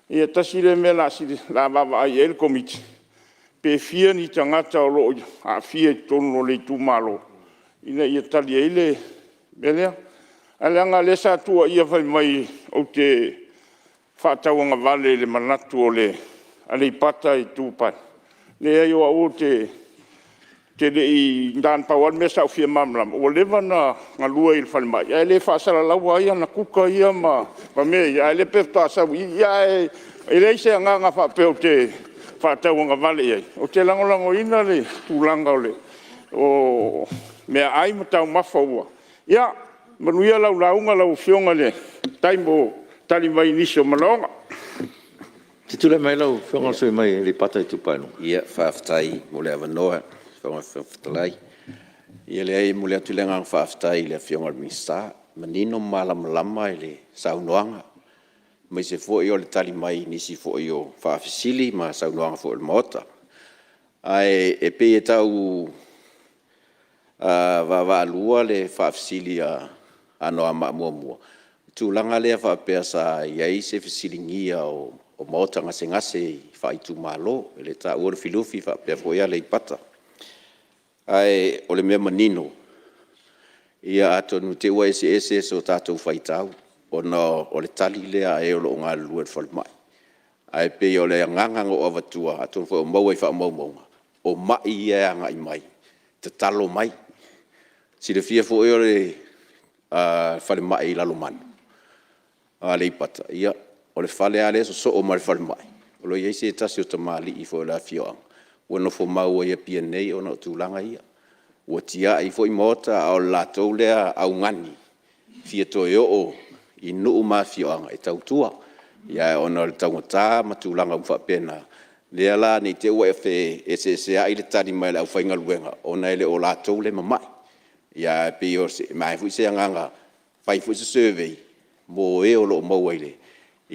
ia tasi lea mea o le a vaavaai i ai le Komiti, pe fia ni tagata o lo o aafia i totonu o le itumalo ina ia tali ai le mea lea. Ae leaga o lea sa tuuaia fai mai ou te faatauagavale i le manatu o Aleipata Itupa i Luga. Leai o au ou te le i… na o le pau lava le mea sa ou fia malamalama, ua leva ona galue i le falemai ae le faasalalaua ai ana kuka ia ma mea ia, a o lea pei faatoa sau i i. Ae leai se agaga faapea ou te faatauagavale i ai, ou te lagolagoina le tulaga o meaai ma taumafa ua… Ia manuia lau lauga lau Afioga, faafetai mo tali mai i nisi o manaoga. Se i tulai mai lau Afioga i le sui usufono mo Aleipata Itupa i Luga. Faafetai mo le avanoa lau Afioga i le Fofoga Fetalai. Ia leai, e momoli atu le agaga faafetai i le Afioga i le Minisita, e manino ma malamalama le saunoaga, aemaise foi o le tali mai i nisi foi o faafesili ma saunoaga foi a le Maota. Ae pei e tau vaavaalua le faafesili a Anoamaa 1 i le tulaga lea faapea sa i ai se fesiligia o maota gasegase faaitumalo, lea e taua Lufilufi faapea foi Aleipata. Ae o le mea manino, ia atonu i te i ua eseese so tatou faitau ona o le tali lea a e o lo o galulue i le falemai. Ae pei o le agaga na ou avatua, atonu foi o maua i faamaumauga, o mai ia e agai mai, tatalo mai. Silafia foi o le falemai i Lalomanu o Aleipata, ia o le fale lava lea e sosoo ma le falemai, o lo o i ai se tasi o tamalii foi o le afioaga ua nofomau ai i Apia nei ona o tulaga ia. Ua tiai foi maota a o le latou lea augani, e fia toe oo i nuu ma afioaga e tautua. Ae ona o le taugata ma tulaga uma faapena, lea la ne i te i ua e feeseeseai i le tali mai a le aufaigaluega ona e le o latou lea e mamai. Ae pei e aumai foi se agaga, fai foi se survey mo e o lo o maua i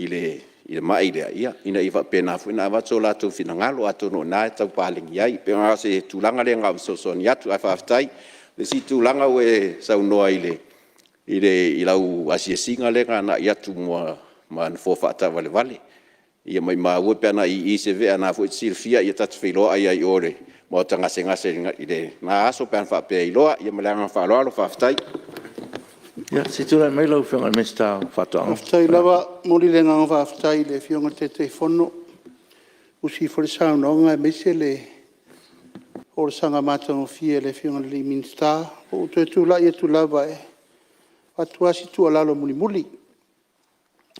le mai lea, ina ia faapena foi ona avatu so latou finagalo. Atonu o i ina e tau paleni ai. E pei o se tulaga lea na ona fesoasoani atu, ae faafetai. O le isi tulaga ua e saunoa i lau asiasiga lea na agai atu ma nofoa faataavalevale. Ia maumau e pe ana ii se vea, o lena foi e te silafia ta te feiloai lava i o i le maota gasegase i lena aso pe ana faapea e iloa. Ia ma le agaga faaaloalo faafetai. Ia se i tulai mai lau Afioga i le Minisita o Faatoaga. Faafetai lava. E momoli le agaga faafetai i le Afioga i le Taitaifono, ua usi foi le saunoaga aemaise le folasaga matagofie a le Afioga i le Minisita. Ua ou toe tulai atu lava e avatu si tuualalo mulimuli.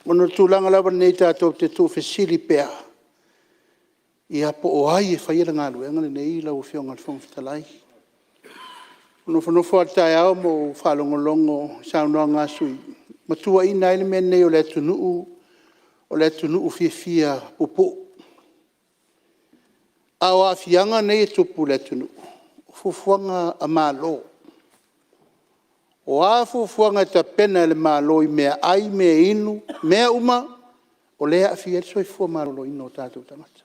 Ona o le tulaga lava lenei tatou te tuufesili pea, ia po o ai e faia le galuega lenei lau Afioga i le Fofoga Fetalai. Na ou nofonofo lava i le taeao ma ou faalogologo i saunoaga a sui usufono ma tuuaiina ai le mea lenei o le atunuu, o le atunuu fiafia puupuu. A o aafiaga nei e tupu i le atunuu, o fuafuaga a Malo. O a fuafuaga e tapena e le Malo i meaai, meainu, mea uma, o lea e aafia ai le soifua maloloina o tatou tagata.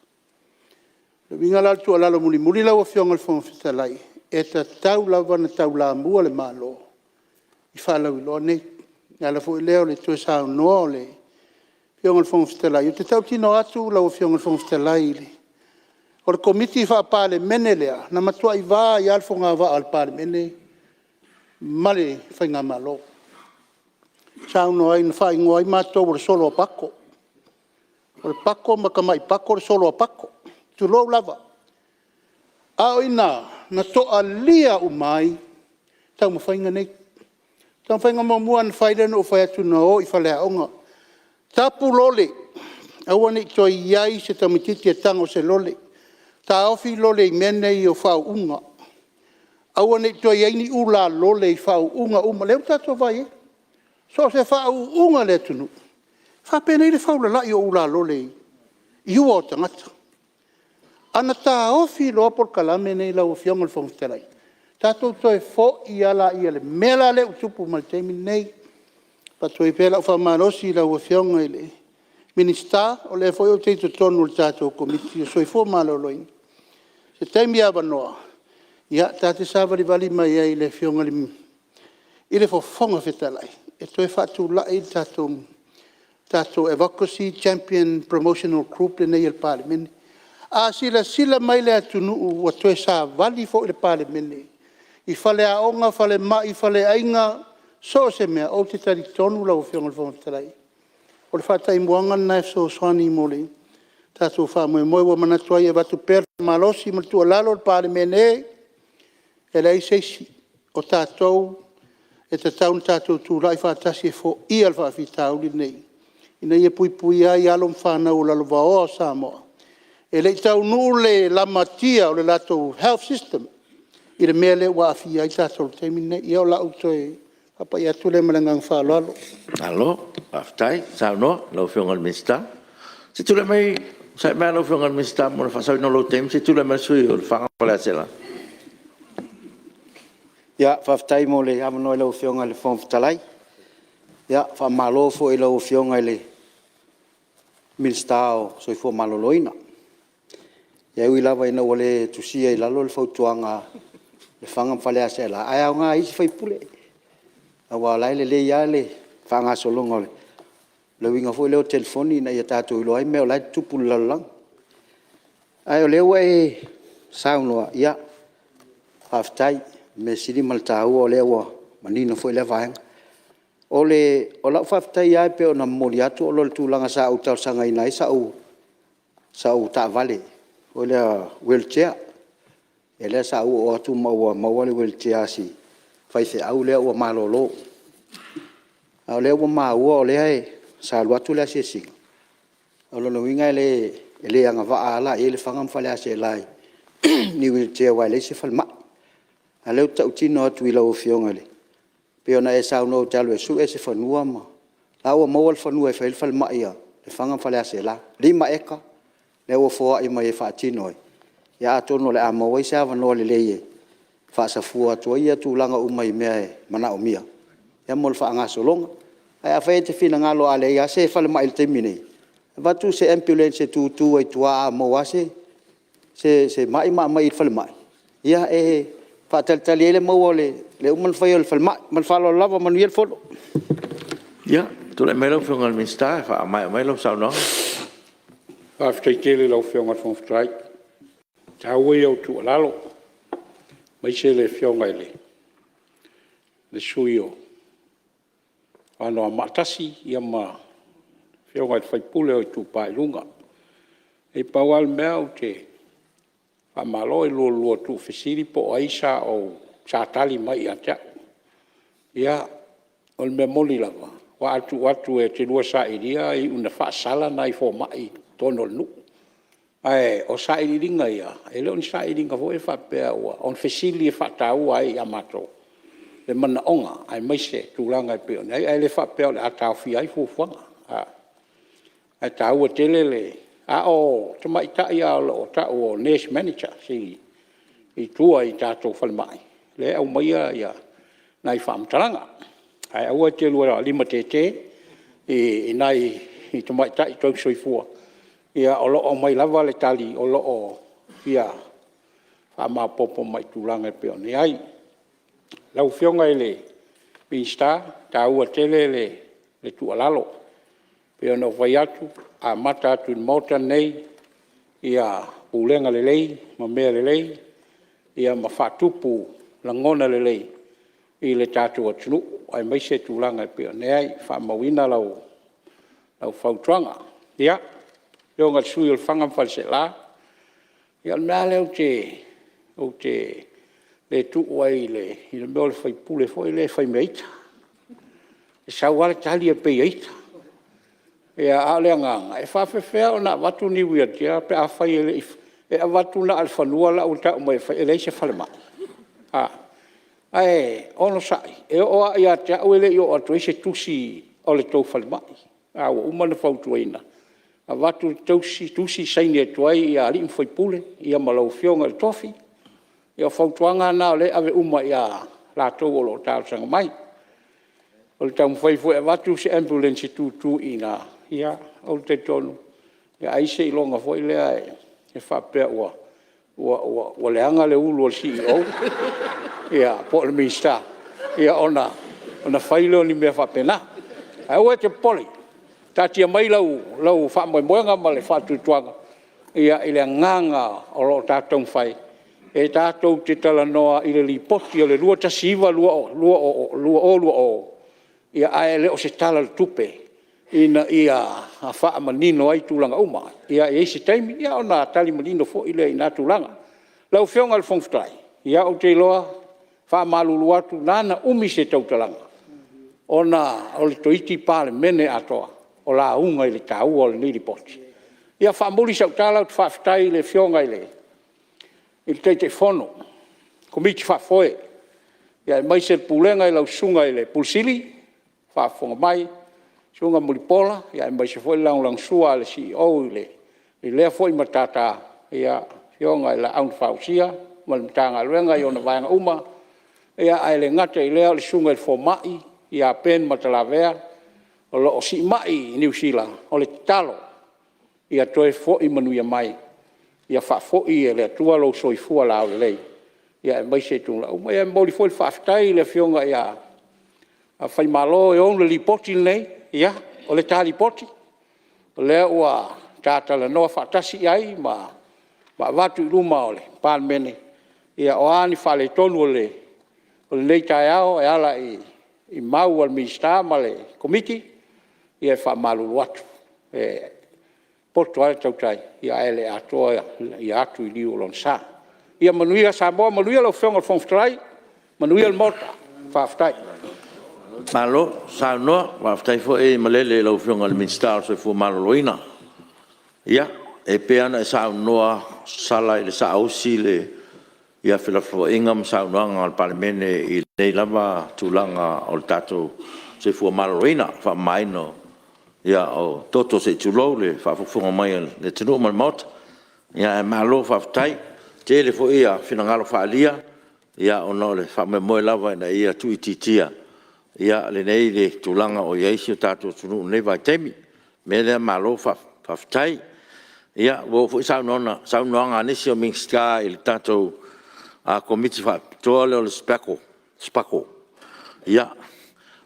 O le uiga la o le tuualalo mulimuli lau Afioga i le Fofoga Fetalai, e tatau lava ona taulamua le Malo i faalauiloa nei. O le ala foi lea o le toe saunoa o le Afioga i le Fofoga Fetalai. Ou te tautino atu lau Afioga i le Fofoga Fetalai, o le Komiti Faa-Palemene lea, na matuai va ai lava le fogavaa a le Palemene ma le faigamalo. Na faaigoa ai matou o le solo a Paco. O le Paco ma tamai Paco le solo a Paco, tulou lava. A o i ina na toalia uma ai taumafaiga nei. O le taumafaiga muamua lava na fai lea na ou fai atu na o i faleaoga, tapu lole, aua ne i toe i ai se tamaitiiti e tago i se lole, taofi lole i mea nei o faauuga, aua ne i toe i ai ni ulalole i faauuga uma. O lea ua tatou vaai i ai, so o se faauuga lava o le atunuu, e faapenei le faulalai o ulalole i ua o tagata. A na taofi loa polokalame nei lau Afioga i le Fofoga Fetalai, tatou toe foi lava lea i le mea lea ua tupu mai le taimi lenei. E avatu ai pea lau faamalosi i lau Afioga i le Minisita, o lea foi ou te i totonu o le tatou Komiti o le Soifua Maloloina, se taimi avanoa ta te savalivali mai ai i le Afioga i le Fofoga Fetalai e toe faatulai le tatou Advocacy Champion Promotional Group lenei a le Palemene. A silasila mai le atunuu ua toe savali foi le Palemene i faleaoga, falemai, faleaiga, so o se mea, ou te talitonu lau Afioga i le Fofoga Fetalai, o le faataimuaga lena e fesoasoani mo le tatou faamoemoe. Ua manatu ai e avatu pea le malosi ma le tuualalo, le Palemene e, e leai se isi, o tatou e tatau ona tatou tulai faatasi e foia le faafitauli lenei, ina ia puipuia ai alo ma fanau o lalovaoa a Samoa. E le i taunuu le lamatia o le latou health system i le mea lea ua aafia ai tatou i le taimi lenei. Ia o lau toe faapai atu lea ma le agaga faaaloalo. Malo faafetai saunoa i lau Afioga i le Minisita. Se i tulai mai lau Afioga i le Minisita mo le faasaoina o lou taimi, se i tulai mai le sui usufono mo Lefaga ma Faleaseela. Faafetai mo le avanoa i lau Afioga i le Fofoga Fetalai. Faamalo foi i lau Afioga i le Minisita o le Soifua Maloloina. E ui lava ina ua le tusia i lalo le fautuaga a Lefaga ma Faleaseela, ae aoga i isi sui usufono, aua o la e lelei lava le faagasologa o le uiga foi lea o telefoni ina ia tatou iloa ai mea o la e tutupu i le lalolagi. Ae o lea ua e saunoa, ia faafetai. O le mea sili ma le taua o lea ua manino foi lea vaega. O lau faafetai lava e pei ona momoli atu ona o le tulaga sa ou talosagaina ai sau taavale foi lea wheelchair, lea sa ou oo atu ma ua maua le wheelchair a si faifeau lea ua malolo. A o lea ua maua o lea sa alu atu le asiasiga, o lona uiga e le agavaa lava la i ai Lefaga ma Faleaseela i ni wheelchair aua e leai se falemai. A o lea ou te tautino atu i lau Afioga e pei ona e saunoa ou te alu e sue se fanua ma… O la ua maua le fanua e fai ai le falemai a Lefaga ma Faleaseela, e 5 eka lea ua foai mai e faatino ai. Ia atonu o le a maua ai se avanoa lelei e faasafua atu ai tulaga uma i mea e manaomia mo le faagasologa. Ae afai e te finagalo a leai lava se falemai i le taimi nei, e avatu se ambulance e tutu ai i tua a maua lava se mai ma aumai i le falemai, ia e faatalitali ai le uma ona fai o le falemai. Ma le faaaloalo lava. Manuia le fono. Ia, tulai mai lau Afioga i le Minisita e faamaea mai lau saunoaga. Faafetai tele i lau Afioga i le Fofoga Fetalai. O le taua ia o tuualalo, aemaise le Afioga i le sui usufono mo Anoamaa 1 ma le Afioga i le sui usufono o Itupa i Luga. E pau lava le mea ou te faamalo i lo oulua tuufesili po o ai sa tali mai ia te au. Ia, o le mea moni lava, aua a tuu atu e te lua sailia e iu ina faasala nai fomai i totonu o le nuu. Ae o sailiiliga ia, e le o ni sailiiliga foi ia faapea ua… O ni fesili e faataua ai ia matou le manaoga aemaise tulaga e pei ona i ai, ae le faapea o le a taofia ai fuafuaga. Ae taua tele le… A o tamaitai lava o lo o taua o Nurse Manager i tua i tatou falemai lea e aumaia nai faamatalaga. Ae aua e te lua limatete i nai tamaitai tausisoifua o lo o aumai lava le tali o lo o fia faamaopoopo mai i tulaga e pei ona i ai. Lau Afioga i le Minisita, e taua tele le tuualalo. E pei ona ou fai atu, e amata atu i le Maota lenei pulega lelei ma mea lelei ma faatupu lagona lelei i le tatou atunuu aemaise tulaga e pei ona i ai. E faamauina lau fautuaga. Ia, le Afioga i le sui usufono mo Lefaga ma Faleaseela, ia o le mea lava lea ou te le tuu ai i le mea o le sui usufono foi lea e faimea ita, e sau lava le tali e pei e ita. A o le agaga, e faapefea ona avatu ni wheelchair pe afai e le i… e avatu na o le fanua la ua tau mai e fai e leai se falemai. Ae onosai, e oo lava ia te au e le i oo atu i ai se tusi o le tou falemai, a ua uma ona fautuaina, avatu le tusi saini atu ai alii ma faipule ma lau Afioga i le tofi. Ia o fautuaga lava na o lea e ave uma ia i latou o lo o talosaga mai. O le taumafai foi e avatu se ambulance e tutu i ina, ia ou te talitonu ai seiloga foi lea e faapea ua leaga le ulu a le Ofisa Sili po o le Minisita ona fai lea o ni mea faapena. Ae aua e te popole, taatia mai lou faamoemoega ma le faatuatuaga i le agaga o lo o tatou taumafai e tatou te talanoa i le Lipoti o le 2019/2020 ae le o se Tala o le Tupe ina ia faamanino ai tulaga uma. Ia e i ai se taimi ona tali manino foi lea i na tulaga. Lau Afioga i le Fofoga Fetalai, ia ou te iloa, e faamalulu atu, e ala ona umi se tautalaga, ona toeitiiti Palemene atoa o lauga i le taua o lenei Lipoti. Ia faamuli sau tala, ou te faafetai i le Afioga i le Taitaifono o le Komiti Faafoe aemaise le Pulega i lau Susuga i le Ofisa Sili o faafofoga mai, Susuga Mulipola aemaise foi le lagolagosua a le Ofisa Sili i lea foi matata, le Afioga i le Laau na Fausia ma le Matagaluega i ona vaega uma, ae le gata i lea o le Susuga i le Fomai ia Ben Matalavea o lo o siimai i Niu Sila. O le tatalo, ia toe foi manuia mai, ia faafoi e le Atua lou soifua laulelei aemaise tulaga uma. Ia e momoli foi le faafetai i le Afioga ia Faimalo e ou le Lipoti lenei. Ia, o le ta Lipoti, o lea ua ta talanoa faatasi i ai ma avatu i luma o le Palemene. O a ni faaletonu o lenei taeao e ala i mau a le Minisita ma le Komiti, ia e faamalulu atu, e poto lava le tautai ae le atoa atu i liu o lona sa. Ia manuia Samoa, manuia lau Afioga i le Fofoga Fetalai, manuia le Maota. Faafetai. Malo saunoa, faafetai foi malele i lau Afioga i le Minisita o le Soifua Maloloina. Ia, e pei lava ona e saunoa, sala i le saausi felafolafoaiga ma saunoaga a le Palemene i lenei lava tulaga o le tatou soifua maloloina, le faamamaina o toto se i tulou le faafogafoga mai a le atunuu ma le Maota. Ae malo faafetai. E tele foi finagalo faaalia ona o le faamoemoe lava ina ia tuuitiitia lenei tulaga o i ai si o tatou atunuu i lenei vaitaimi. O le mea lea, malo faafetai. Ia, ua oo foi saunoaga a nisi o Minisita i le tatou Komiti Faapitoa lea o le SPAGHL. Ia,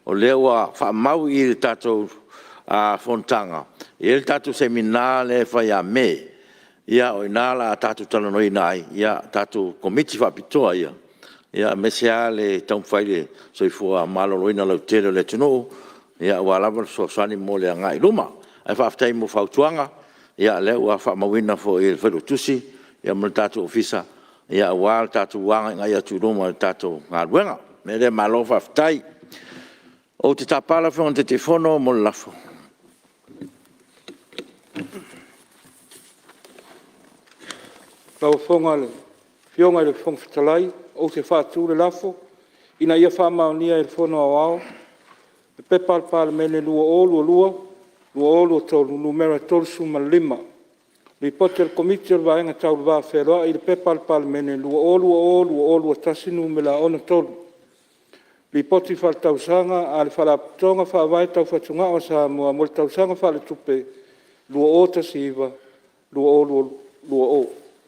o lea ua faamau i i le tatou fonotaga E i ai le tatou Semina lea e fai ia Me, ia o i ina o le a tatou talanoaina ai tatou Komiti Faapitoa ia, aemaise lava le taumafai i le soifua maloloina lautele o le atunuu, aua lava le fesoasoani mo le agai i luma. Ae faafetai mo fautuaga, o lea ua faamauina foi e le Failautusi ma le tatou Ofisa, aua le tatou agaigai atu i luma i le tatou galuega. O le mea lea, malo faafetai. Ou te tapa lau Afioga i le Taitaifono mo le lafo. Lau Afioga i le Fofoga Fetalai, ou te faatu le lafo, Ina ia faamaonia e le Fono Aoao le P.P.2022/2023 Nu.35, Lipoti a le Komiti o le Vaega Tau le Va Fealoai i le P.P.2020/2021 Nu.63, Lipoti Faaletausaga a le Faalapotopotoga Faavae Tau Fatugao a Samoa mo le Tausaga Faaletupe 2019/2020.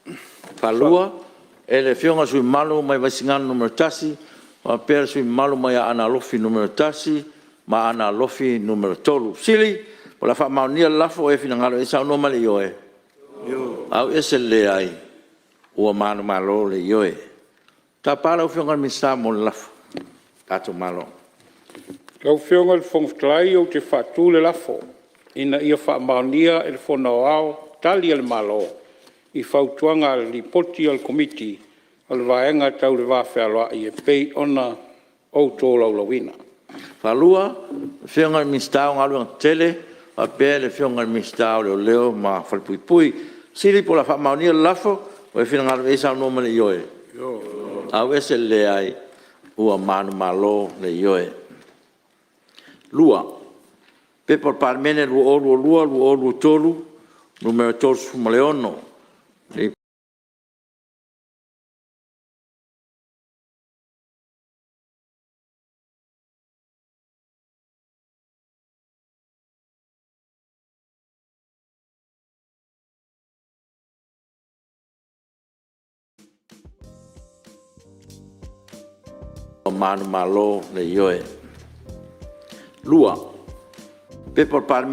E faatu le lafo e le Afioga i le sui usufono mamalu mai Vaisigano Nu.1 faapea le sui usufono mamalu mai Aana Alofi Nu.1 ma Aana Alofi Nu.3. O le fesili O le a faamaonia le lafo, o ai e finagalo i ai saunoa mai i le ioe. Ioe. Ua manumalo le Ioe. Ou te tapa lau Afioga i le Minisita mo le lafo a le tatou Malo. Lau Afioga i le Fofoga Fetalai ou te faatu le lafo, Ina ia faamaonia e le Fono Aoao Tali a le Malo i Fautuaga o le Lipoti a le Komiti o le Vaega Tau le Va Fealoai e pei ona ou tolaulauina. O lona lua, Afioga i le Minisita o Galuega Tetele faapea le Afioga i le Minisita o Leoleo ma Falepuipui. O le fesili po o le a faamaonia le lafo, o ai e finagalo i ai saunoa mai i le ioe. Ioe. Ua manumalo le Ioe. 2. P.P.2022/2023 Nu.36, Ua manumalo le Ioe. 2. P.P.2022/2023 Nu.36,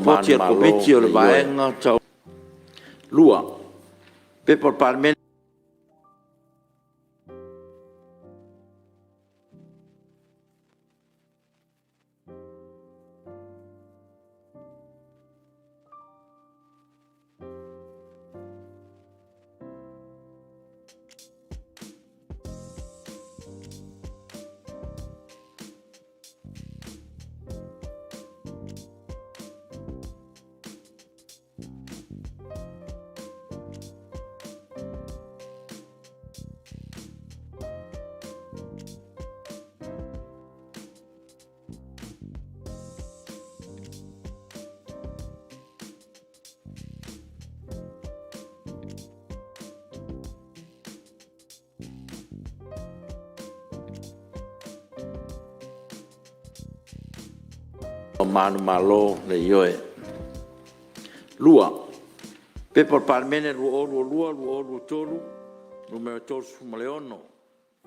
Lipoti a le Komiti o le Vaega Tau le Va Fealoai. Ua manumalo le Ioe. P.P.2022/2023 Nu.36,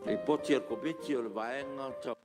Lipoti a le Komiti o le Vaega Tau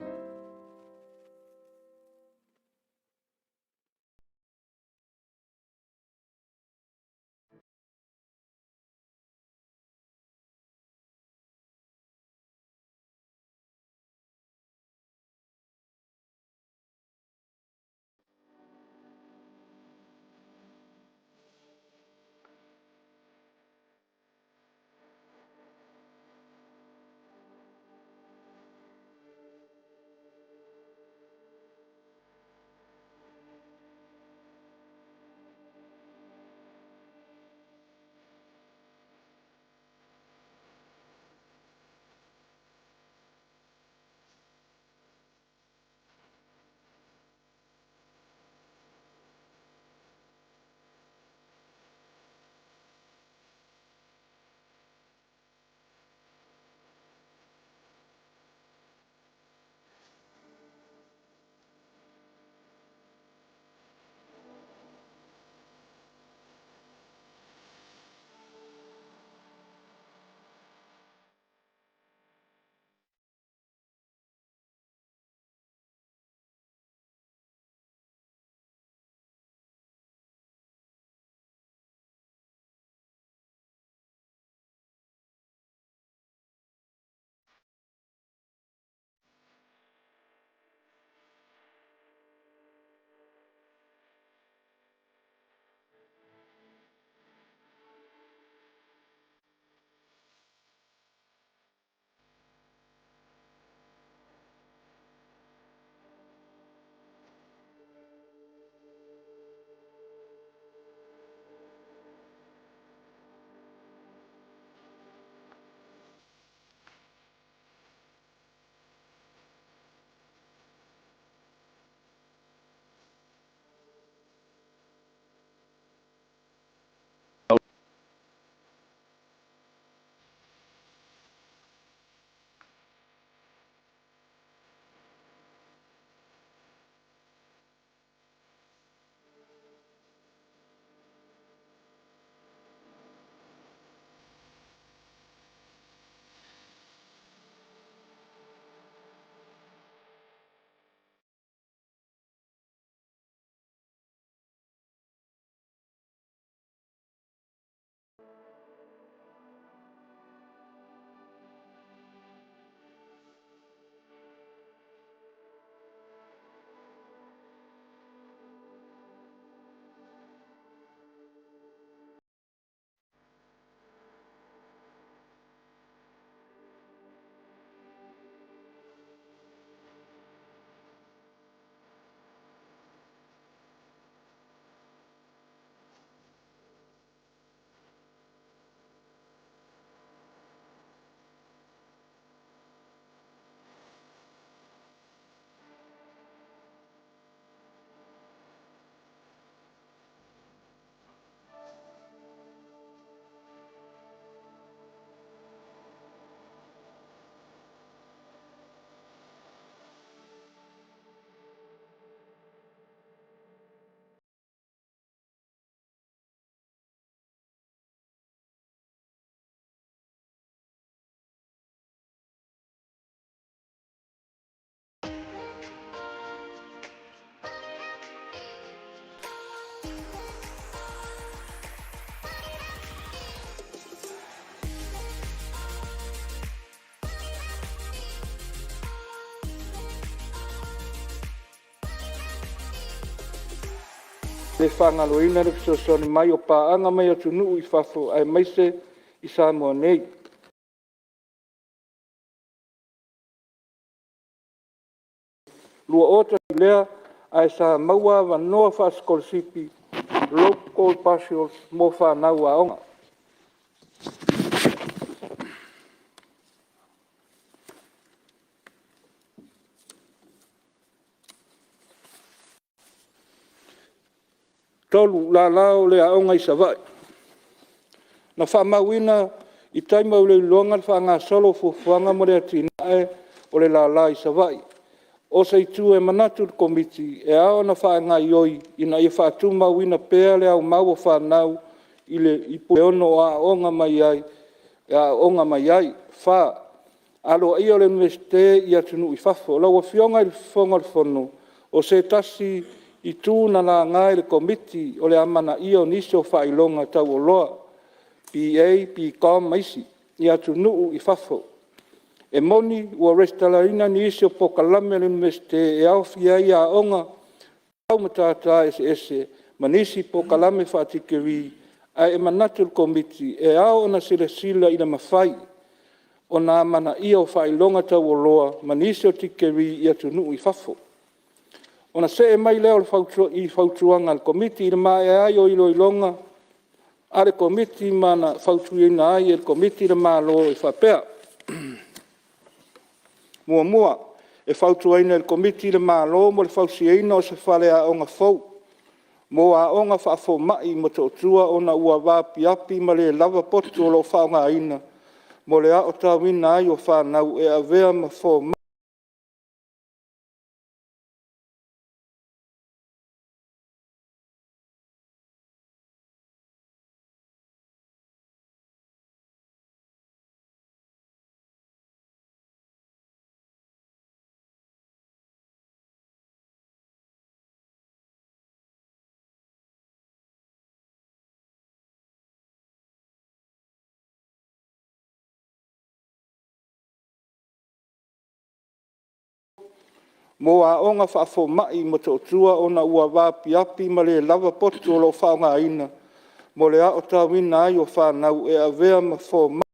le faagaloina le fesoasoani mai o paaga mai atunuu i fafo aemaise i Samoa nei. 2021 ae sa maua avanoa faasikolasipi local partials mo fanau aoga. Lala o le Aoga i Savaii. Na faamauina i taimi o iloiloga le faagasolo o fuafuaga mo le atinae o le lala i Savaii. O se itu e manatu le Komiti e ao ona faagaoioi ina ia faatumauina pea le aumau o fanau i Puleono e aooga mai ai. 4. Aloaia o le Iunivesite i atunuu i fafo. Lau Afioga i le Fofoga o le Fono, o se tasi itu na laga e le Komiti o le amanaia o nisi o faailoga taualoa, BA BCOM ma isi i atunuu i fafo. E moni ua resitalaina nisi o polokalame a le Iunivesite e aofia ai aoga tau Matata Eseese ma nisi polokalame faa-tikeri, ae manatu le Komiti e ao ona silasila i le mafai ona amanaia o faailoga taualoa ma nisi o tikeri i atunuu i fafo. Ona see mai lea i fautuaga a le Komiti. I le maea ai o iloiloga a le Komiti ma na fautuaina ai e le Komiti le Malo e faapea: Muamua, e fautuaina e le Komiti le Malo mo le fausiaina o se faleaoga fou mo aoga faafomai i Motootua ona ua vaapiapi ma le lava potu o lo o faaaogaina mo le aotauina ai o fanau e avea ma fomai mo aoga faafomai i Motootua ona ua vaapiapi ma le lava potu o lo o faaaogaina mo le aotauina ai o fanau e avea ma fomai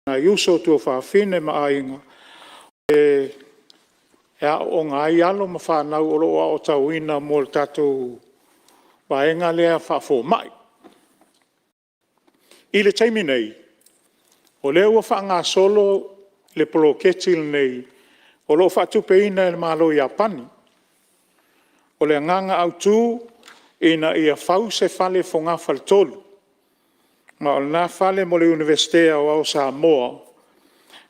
nai uso, tuafafine ma aiga e aooga ai alo ma fanau o lo o aotauina mo le tatou vaega lea faafomai. I le taimi nei, o lea ua faagasolo le poloketi lenei o lo o faatupeina e le Malo o Iapani. O le agaga autu, ina ia fau se fale fogafaletolu, ma o lena fale mo le Iunivesite Aoao o Samoa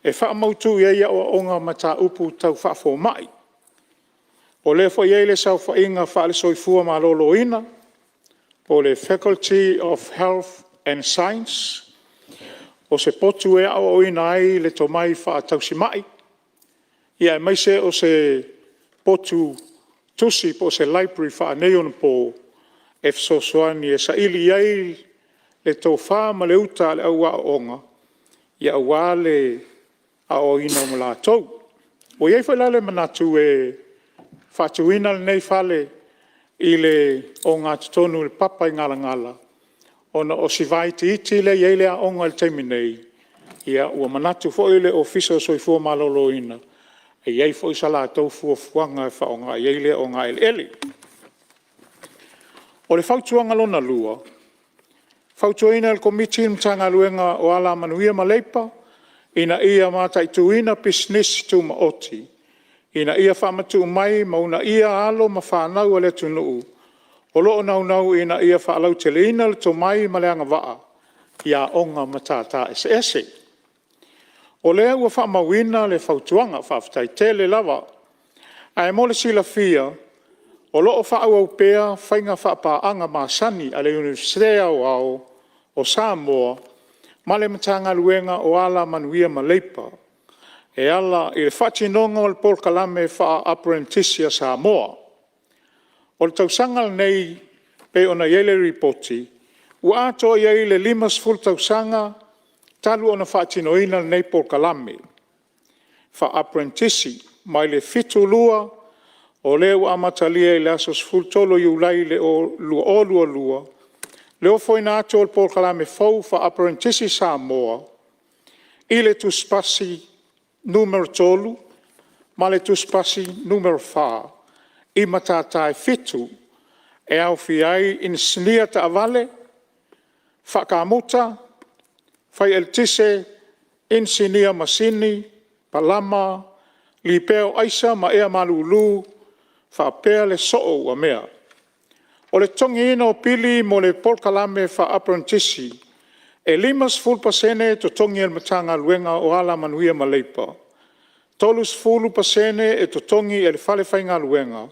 e faamautu ai aoaoga o mataupu tau faafomai. O lea foi e i ai le saofaiga faale-Soifua Maloloina po o le Faculty of Health and Science. O se potu e aoaoina ai le tomai faatausimai, aemaise o se potu tusi po o se library faaneionapo e fesoasoani e saili ai le tofa ma le uta a le au aooga aua le aoaoina o latou. Ua i ai foi la le manatu e faatuina lenei fale i le ogatotonu i le Papaigalagala, ona o si vaitiiti lea e i ai le aoga i le taimi nei, ua manatu foi le Ofisa o le Soifua Maloloina, e i ai foi se latou fuafuaga e faaaoga i ai lea ogaeleele. O le fautuaga lona 2, Fautuaina e le Komiti le Matagaluega o Alamanuia ma Leipa, ina ia mataituina pisinisi tumaoti ina ia faamatuu mai ma uunaia alo ma fanau a le atunuu o lo o naunau ina ia faalauteleina le tomai ma le agavaa i aoga o Matata Eseese. O lea ua faamauina le fautuaga, faafetai tele lava. Ae mo le silafia, o lo o faaauau pea faiga faapaaga masani a le Iunivesite Aoao o Samoa ma le Matagaluega o Alamanuia ma Leipa e ala i le faatinoga o le polokalame faa-aperenitisi a Samoa. O le tausaga lenei e pei ona i ai le Lipoti, ua atoa i ai le 50 tausaga talu ona faatinoina lenei polokalame faa-aperenitisi mai le 1972, o lea ua amatalia i le aso 13 Iulai 2022 le ofoina atu o le polokalame fou faa-aperenitisi Samoa i le Tusipasi Nu.3 ma le Tusipasi Nu.4 i matata e 7, e aofia ai Inisinia Taavale, Faa-kamuta, Fai Eletise, Inisinia o Masini, Palama, Lipea o Aisa ma Ea Malulu faapea le Soo Uamea. O le totogiina o pili mo le polokalame faa-aperenitisi, e 50% e totogi e le Matagaluega o Alamanuia ma Leipa, 30% e totogi e le falefaigaluega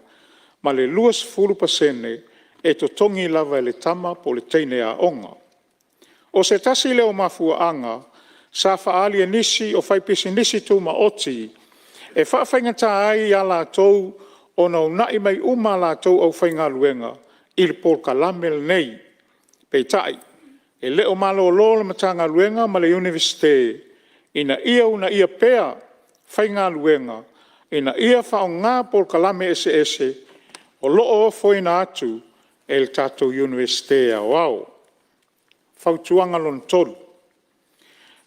ma le 20% e totogi lava e le tama po o le teine aoga. O se tasi lea o mafuaaga sa faaali e nisi o faipisinisi tumaoti e faafaigata ai ia latou ona uunai mai uma a latou aufaigaluega i le polokalame lenei. Peitai, e le o malolo le Matagaluega ma le Iunivesite ina ia uunaia pea faigaluega ina ia faaaoga polokalame eseese o lo o ofoina atu e le tatou Iunivesite Aoao. Fautuaga 3.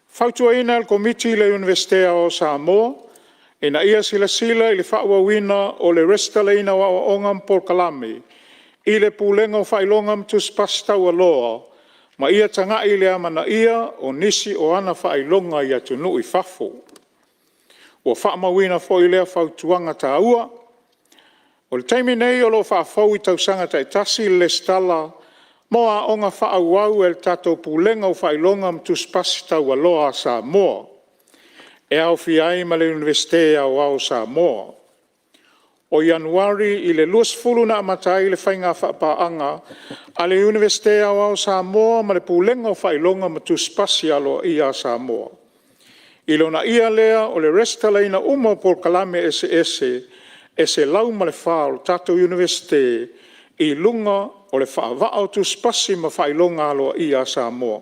Fautuaina e le Komiti le Iunivesite Aoao o Samoa ina ia silasila i le faaauauina o le resitalaina o aoaoga ma polokalame i le Pulega o Faailoga ma Tusi Pasi Taualoa ma ia tagai i le amanaia o nisi o ana faailoga i atunuu i fafo. Ua faamauina foi lea fautuaga taua. O le taimi nei o lo o faafou i tausaga taitasi le resitala mo aoga faaauau a le tatou Pulega o Faailoga ma Tusi Pasi Taualoa a Samoa, e aofia ai ma le Iunivesite Aoao o Samoa. O Ianuari 20 na amata ai le faiga faapaaga a le Iunivesite Aoao o Samoa ma le Pulega o Faailoga ma Tusi Pasi Aloaia a Samoa i le uunaia lea o le resitalaina uma o polokalame eseese e 104 o le tatou Iunivesite i luga o le faavaa o Tusi Pasi ma Faailoga Aloaia a Samoa.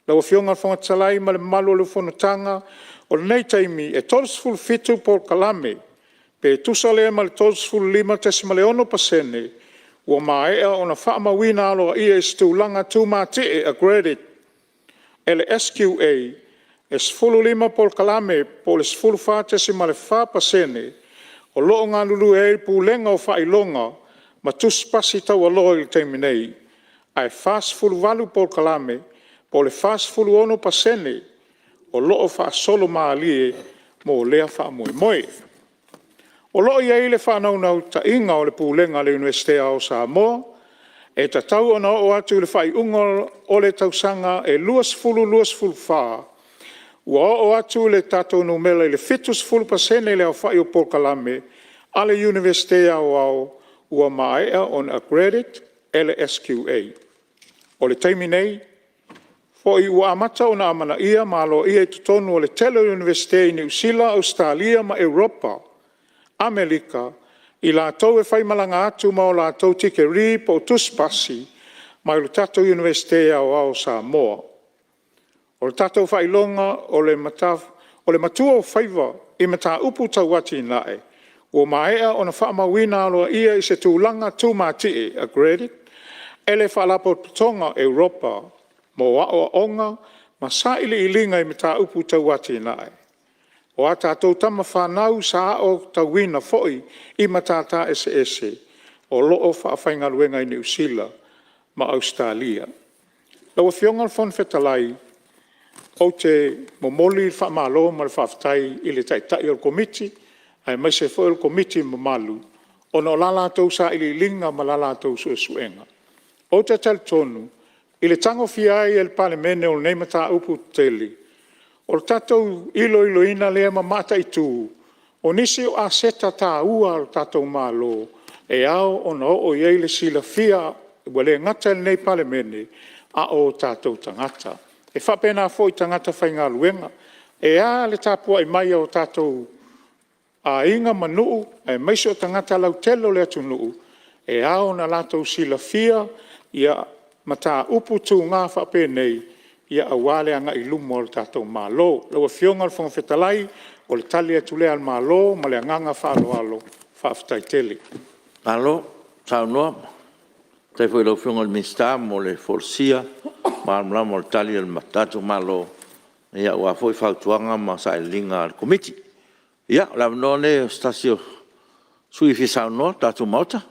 Lau Afioga i le Fofoga Fetalai ma le mamalu o le fonotaga, o lenei taimi e 37 polokalame pe tusa lea ma le 35.6% ua maea ona faamauina aloaia i se tulaga tumatie (accredit) e le SQA. E 15 polokalame po o le 14.4% o lo o galulue ai le Pulega o Faailoga. ma Tusi Pasi Taualoa i le taimi nei, ae 48 polokalame po o le 46% o lo o faasolo malie mo lea faamoemoe. O lo o i ai le faanaunautaiga o le Pulega a le Iunivesite Aoao o Samoa, e tatau ona oo atu i le faaiuga o le tausaga e 2024, ua oo atu le tatou numera i le 70% le aofai o polokalame a le Iunivesite Aoao ua maea ona accredit e le SQA. O le taimi nei foi ua amata ona amanaia ma aloaia i totonu o le tele o Iunivesite i Niu Sila, Ausetalia ma Europa, Amerika i latou e faimalaga atu ma o latou tikeri po o tusipasi mai le tatou Iunivesite Aoao o Samoa. O le tatou faailoga o le matuaofaiva i mataupu tau atinae ua maea ona faamauina aloaia i se tulaga tumatie (accredit) e le Faalapotopotoga o Europa mo Aoaoga ma Sailiiliga i Mataupu Tau Atinae. O a tatou tama fanau sa aotauina foi i Matata Eseese o lo o faafaigaluega i Niu Sila ma Ausetalia. Lau Afioga i le Fofoga Fetalai, ou te momoli le faamalo ma le faafetai i le Taitai o le Komiti aemaise foi o le Komiti mamalu ona o la latou sailiiliga ma la latou suesuega. Ou te talitonu i le tagofia ai e le Palemene o lenei mataupu tele, o le tatou iloiloina lea ma mataitu o nisi o aseta taua a le tatou Malo e ao ona oo i ai le silafia ua le gata i lenei Palemene a o tatou tagata. E faapena foi i tagata faigaluega. E a le tapuai mai a o tatou aiga ma nuu aemaise o tagata lautele o le atunuu, e ao ona latou silafia mataupu tuga faapenei aua le agai i luma o le tatou Malo. Lau Afioga i le Fofoga Fetalai, o le tali atu lea a le Malo ma le agaga faaaloalo, faafetai tele. Malo saunoa, faafetai foi i lau Afioga i le Minisita mo le folasia malamalama o le Tali a le tatou Malo aua foi fautuaga ma sailiiliga a le Komiti. Ia o le avanoa lenei o se tasi o sui usufono e fia saunoa o le tatou Maota.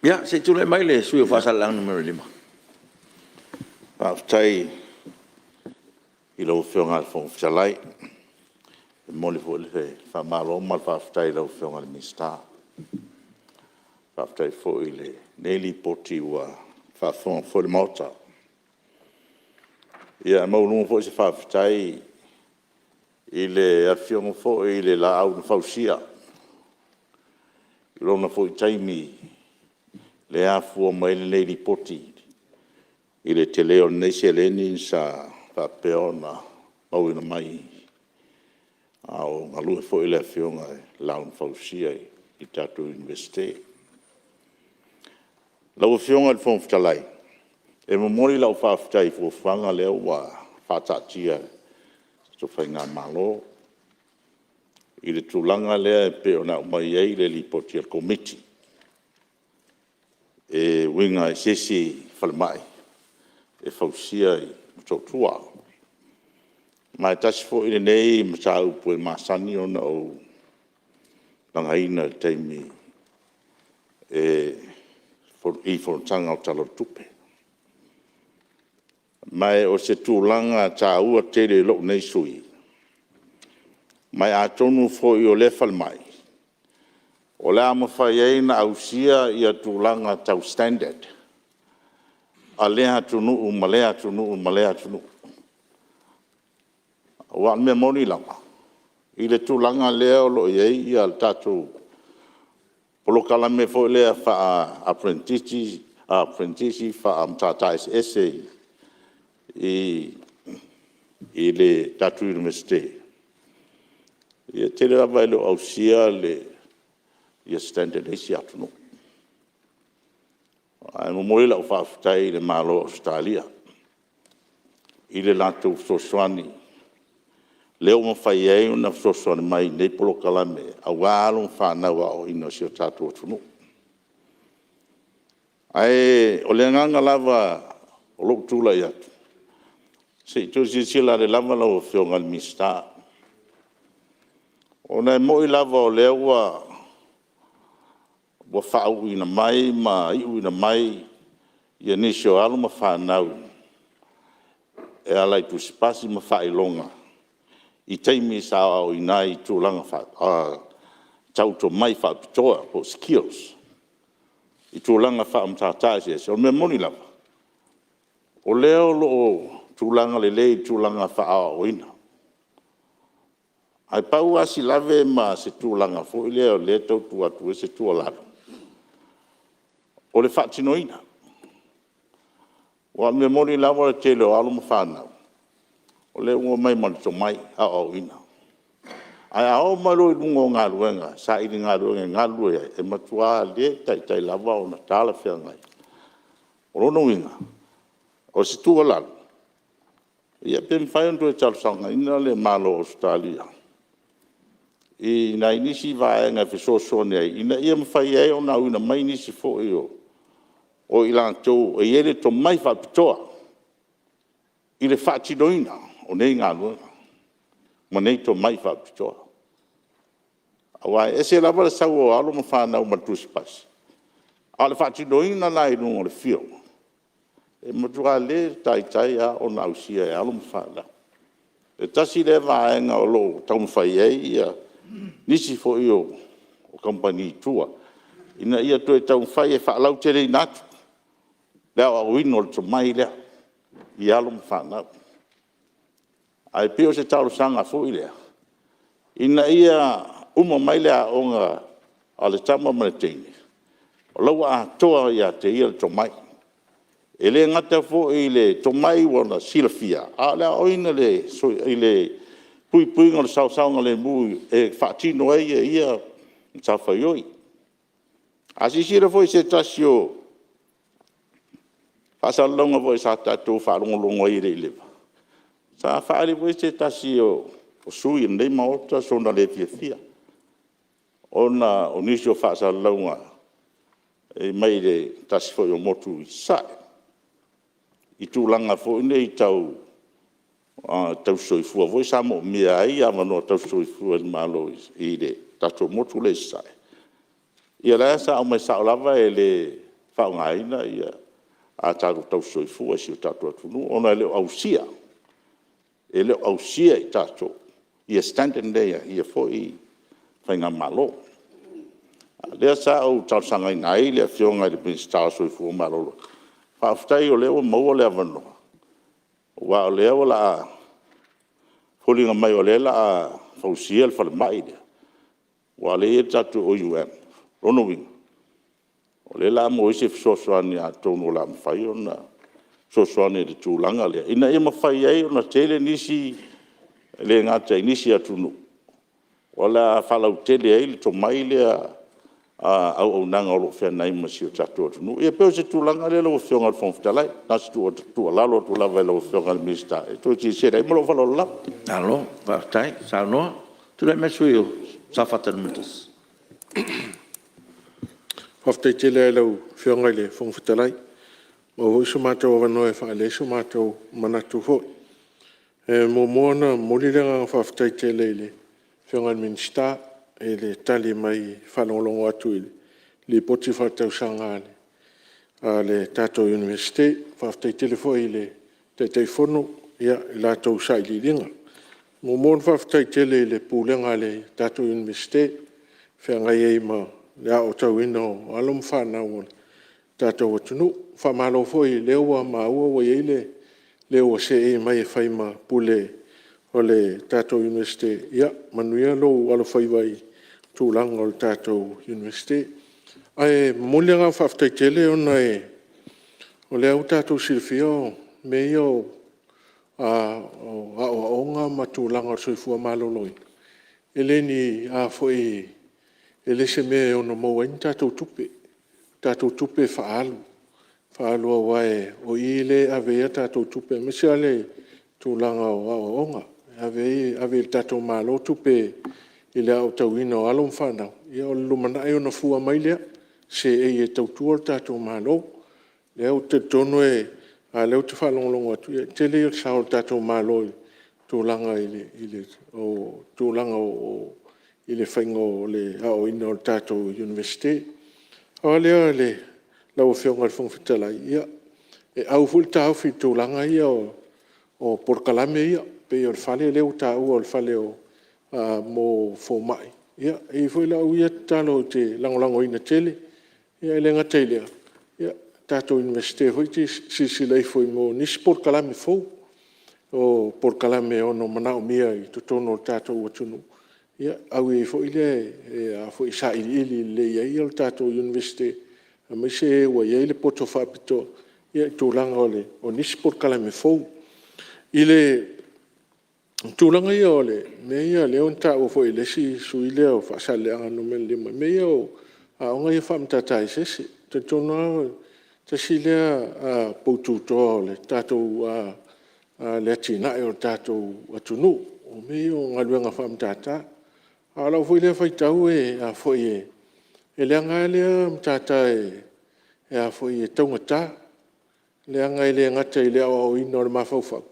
Ia se i tulai mai le sui usufono mo Faasaleleaga 5. Faafetai i lau Afioga i le Fofoga Fetalai. E momoli foi le faamalo ma le faafetai i lau Afioga i le Minisita. Faafetai foi i lenei Lipoti ua faafofoga foi le Maota. Ia, e maualuga foi se faafetai i le Afioga foi i le Laau na Fausia i lona foi taimi lea e afua mai ai lenei Lipoti i le tele o lenei seleni sa faapea ona auina mai a o galue foi le Afioga i le Laau na Fausia i le tatou Iunivesite. Lau Afioga i le Fofoga Fetalai, e momoli lau faafetai i fuafuaga lea ua faataatia e le tatou faigamalo i le tulaga lea e pei ona aumai ai le Lipoti a le Komiti e uiga i se isi falemai e fausia i Motootua. Ma e tasi foi lenei mataupu e masani ona ou lagaina i le taimi i fonotaga o le Tala o le Tupe. Ma o se tulaga taua tele i lou nei sui usufono, ma atonu foi o lea falemai, o le a mafai ai ona ausia tulaga tau standard a lea atunuu ma lea atunuu ma lea atunuu. Aua o le mea moni lava, i le tulaga lea o lo o i ai le tatou polokalame foi lea faa-aperenitisi faa-Matata Eseese i le tatou Iunivesite, e tele lava e le o ausia standard a isi atunuu. Ae momoli lau faafetai i le Malo o Ausetalia i le latou fesoasoani lea ua mafai ai ona fesoasoani mai i lenei polokalame aua alo ma fanau aoaoina o si o tatou atunuu. Ae o le agaga lava o lou tulai atu, se i toe silasila ane lava lau Afioga i le Minisita. Ona e moni lava o lea ua faauuina mai ma iuina mai nisi o alo ma fanau e ala i Tusi Pasi ma Faailoga i taimi sa aoaoina ai i tulaga tau tomai faapitoa po o skills i tulaga faamatata eseese. O le mea moni lava, o lea o lo o tulaga lelei i tulaga faaaoaoina. Ae pau lava si lave ma se tulaga foi lea o lea e tau tuu atu ai se tuualalo, o le faatinoina. Aua o le mea moni lava o le tele o alo ma fanau, o lea ua omai ma le tomai aoaoina. Ae a oo mai loa i luga o galuega, saili galuega e galulue ai, e matua le taitai lava ona talafeagai. O lona uiga, o se tuualalo, ia pe mafai ona toe talosagaina le Malo o Ausetalia i nai nisi vaega e fesoasoani ai, ina ia mafai ai ona auina mai nisi foi o i latou e i ai le tomai faapitoa i le faatinoina o nei galuega ma nei tomai faapitoa. Aua e ese lava le sau o alo ma fanau ma le Tusi Pasi, a o le faatinoina la i luga o le field, e matua le taitai lava ona ausia e alo ma fanau. E tasi lea vaega o lo o taumafai i ai nisi foi o kamupani i tua, ina ia toe taumafai e faalauteleina atu le aoaoina o le tomai lea i alo ma fanau. Ae pei o se talosaga foi lea, ina ia uma mai le aoga a le tama ma le teine, o la ua atoa ia te ia le tomai. E le gata foi i le tomai ua ia silafia, a o le aoaoina i le puipuiga o le saosaogalemu e faatino ai ia matafaioi. A silasila foi i se tasi o faasalalauga foi sa tatou faalogologo ai e le i leva, sa faaali foi se tasi o sui usufono o lenei Maota sona le fiafia ona o nisi o faasalalauga mai le tasi foi o motu i Sasae, i tulaga foi nei tau tausisoifua foi sa moomia ai avanoa tausisoifua e le Malo i le tatou motu lea i Sasae. Ia lea sa aumai sao lava e le faaaogaina a tatou tausisoifua i si o tatou atunuu ona e le o ausia, e le o ausia e tatou standard nei a ia foi faigamalo. A o lea sa ou talosagaina ai le Afioga i le Minisita o le Soifua Maloloina, faafetai o lea ua maua le avanoa, aua o lea e foliga mai o lea o le a fausia le falemai lea, aua o lea e i ai le tatou OUM. O lona uiga, o lea o le a maua ai se fesoasoani atonu o le a mafai ona fesoasoani i le tulaga lea, ina ia mafai ai ona tele nisi, e le gata i nisi atunuu, o le a faalautele ai le tomai lea auaunaga o lo o feagai ma si o tatou atunuu. Ia pei o se tulaga lea lau Afioga i le Fofoga Fetalai, na o se tuualalo atu lava i lau Afioga i le Minisita e toe silasila i ai. Ma lou faaaloalo lava. Malo faafetai saunoa. Tulai mai le sui usufono mo Safata 1. Faafetai tele lava i lau Afioga i le Fofoga Fetalai, ua maua foi so matou avanoa e faaali ai so matou manatu foi. E muamua ona momoli le agaga faafetai tele i le Afioga i le Minisita i le tali mai i le faalogologo atu i le Lipoti Faaletausaga a le tatou Iunivesite. Faafetai tele foi i le Taitaifono i la latou sailiiliga. E muamua ona faafetai tele i le Pulega a le tatou Iunivesite o feagai ai ma le aotauina o alo ma fanau a le tatou atunuu. Faamalo foi o lea ua maua ua i ai le ua seei mai e fai ma Pule o le tatou Iunivesite, ia manuia lou alofaiva i tulaga o le tatou Iunivesite. Ae momoli le agaga faafetai tele ona o lea ua tatou silafia o mea ia o aoaoga ma tulaga o le soifua maloloina, e le o se mea e ono maua ai ni tatou tupe, o tatou tupe e faaalu, faaalu aua o i lea e ave i ai a tatou tupe, aemaise lava le tulaga o aoaoga, e ave e le tatou Malo tupe i le aotauina o alo ma fanau, a o le lumanai ona fua mai lea, seei e tautua le tatou Malo. O lea ou te talitonu a o lea ou te faalogologo atu, o le tele ia o le sao o le tatou Malo i le tulaga o i le faiga o le aoaoina o le tatou Iunivesite. Pau lava lea lau Afioga i le Fofoga Fetalai, ia, e au foi le taofi i le tulaga lea o polokalame ia, pei o le fale lea ua taua o le fale mo fomai. E i ai foi lau ia tatalo ou te lagolagoina tele. E le gata i lea, o le tatou Iunivesite foi e silasila ifo mo nisi polokalame fou, o polokalame e ono manaomia i totonu o le tatou atunuu, e ave ai foi lea e sailiili lelei ai le tatou Iunivesite, aemaise e ua i ai le poto faapitoa i le tulaga o nisi polokalame fou. I le tulaga ia o mea ia ua taua foi e le isi sui usufono lea o Faasaleleaga 5, mea ia o aoga ia faa-Matata Eseese. Ou te talitonu lava tasi lea poutu toa o le atinae o le tatou atunuu, o mea ia o galuega faamatata. A o lau foi lea faitau e leaga lava lea matata e taugata, leaga e le gata i le aoaoina o le mafaufau,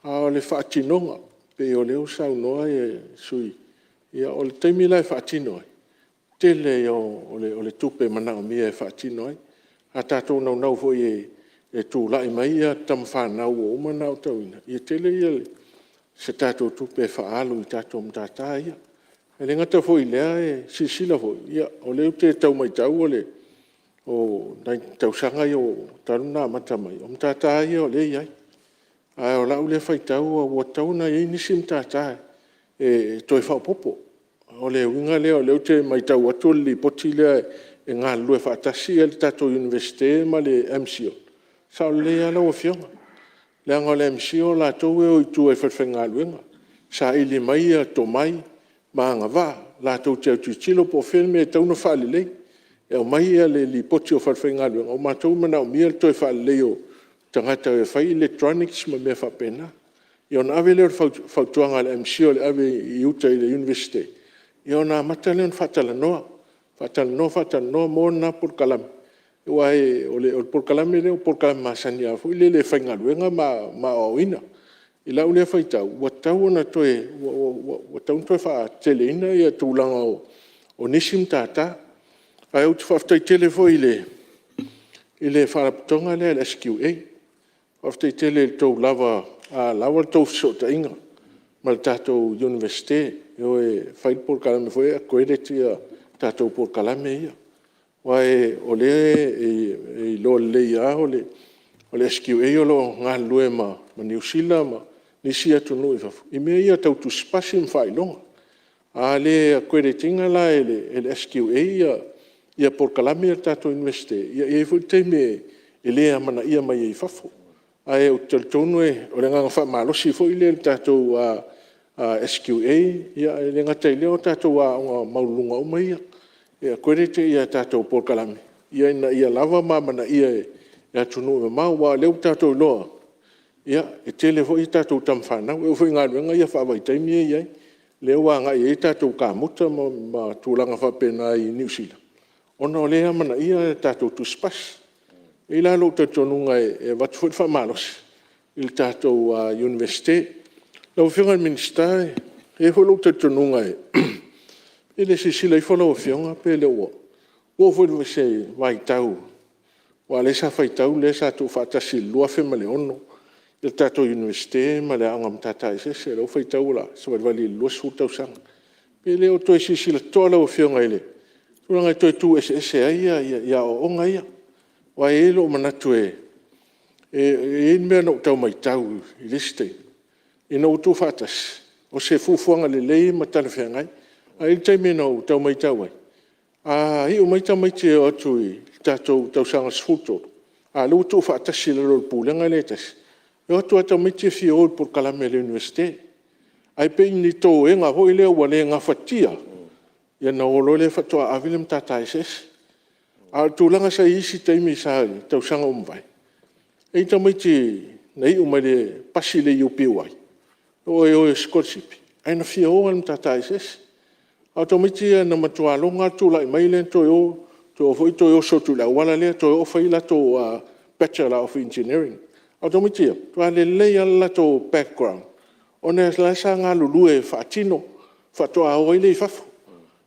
a o le faatinoga. E pei o lea ua saunoa le sui usufono, o le taimi la e faatino ai, o le tele ia o le tupe e manaomia e faatino ai. A tatou naunau foi e tulai mai tama fanau ua uma ona aotauina, ia tele se tatou tupe e faaalu i tatou matata ia. E le gata foi i lea, silasila foi, o lea ou te tau matau o nai tausaga ia talu ona amata mai, o matata lava ia o lea e i ai. A o lau lea faitau ua tatau ona i ai nisi matata e toe faaopoopo. O le uiga lea o lea ou te matau atu o le Lipoti lea e galulue faatasi le tatou Iunivesite ma le MCIL, e sao lelei lava lau Afioga, leaga o le MCIL latou e o i tua i falefaigaluega, saili mai tomai ma agavaa latou te autilotilo po o fea le mea e tatau ona faalelei. E aumai le lipoti a falefaigaluega, o matou e manaomia le toe faaleleia o tagata e fai electronics ma mea faapena. Ia ona ave lea o le fautuaga a le MCIL e ave i uta i le Iunivesite, ia ona amata lea ona faatalanoa, faatalanoa, faatalanoa maua lena polokalame. Aua o le polokalame lea o le polokalame masani lava foi lele e faigaluega ma aoaoina. I lau lea faitau, ua tatau ona toe faateteleina le tulaga o nisi matata. Ae ou te faafetai tele foi i le Faalapotopotoga lea o le SQA, faafetai tele i le tou lava le tou fesootaiga ma le tatou Iunivesite e o e fai le polokalame foi lea e accredit tatou polokalame ia. Aua o lea e iloa lelei lava o le SQA o lo o galulue ma Niu Sila ma isi atunuu i fafo i mea ia tau Tusi Pasi ma Faailoga. A le accredit ina la e le SQA polokalame ia a le tatou Iunivesite, ia e i ai foi le taimi e le amanaia mai ai i fafo. Ae ou te talitonu o le agaga faamalosi foi lea i le tatou SQA, ae le gata i lea o tatou aoga maualuluga uma ia e accredit tatou polokalame ina ia lava ma amanaia e atunuu mamao. Aua o lea ua tatou iloa lava, e tele foi tatou tama fanau, e oo foi i galuega faavaitaimi ia e i ai, lea ua agai i ai tatou kamuta ma tulaga faapena i Niu Sila, ona o lea e amanaia tatou Tusi Pasi. E i ai la lou talitonuga e avatu foi le faamalosi i le tatou Iunivesite. Lau Afioga i le Minisita, e i ai foi lou talitonuga pe le silasila ifo lau Afioga pe le ua oo foi i se vaitau, aua o lea sa faitau o lea sa tuufaatasi i le 2006 le tatou Iunivesite ma le Aoga o Matata Eseese. O lau faitau o le a savalivali i le 20 tausaga. Pe le o toe silasila totoa lau Afioga i le tulaga e toe tuueseese ai aoaoga ia. Aua e i ai lou manatu e i ai le mea na ou tau matau i le isi taimi, ina ua tuufaatasi, o se fuafuaga lelei ma talafeagai. Ae i ai le taimi na ou tau matau ai, a iu mai tamaiti e o atu i le tatou tausaga 13, a o lea ua tuufaatasi i lalo o le Pulega lea e tasi, e o atu lava tamaiti e fia o i le polokalame a le Iunivesite. Ae pei ni toega foi lea ua le gafatia, ia ona o loa lea faatoa ave le Matata Eseese. A o le tulaga sa i ai isi taimi i tausaga ua mavae, e i ai tamaiti na iu mai i le pasi i le IUPUI na o e sikolasipi, ae na fia o lava i le Matata Eseese. A o tamaiti ia na matua logo lava le tulai mai lea na toe o, toe o foi toe oso atu i le auala lea toe o fai latou Bachelor of Engineering. A o tamaiti ia, e matua lelei lava le latou background ona o la e sa galulue e faatino faatoa o ai lea i fafo.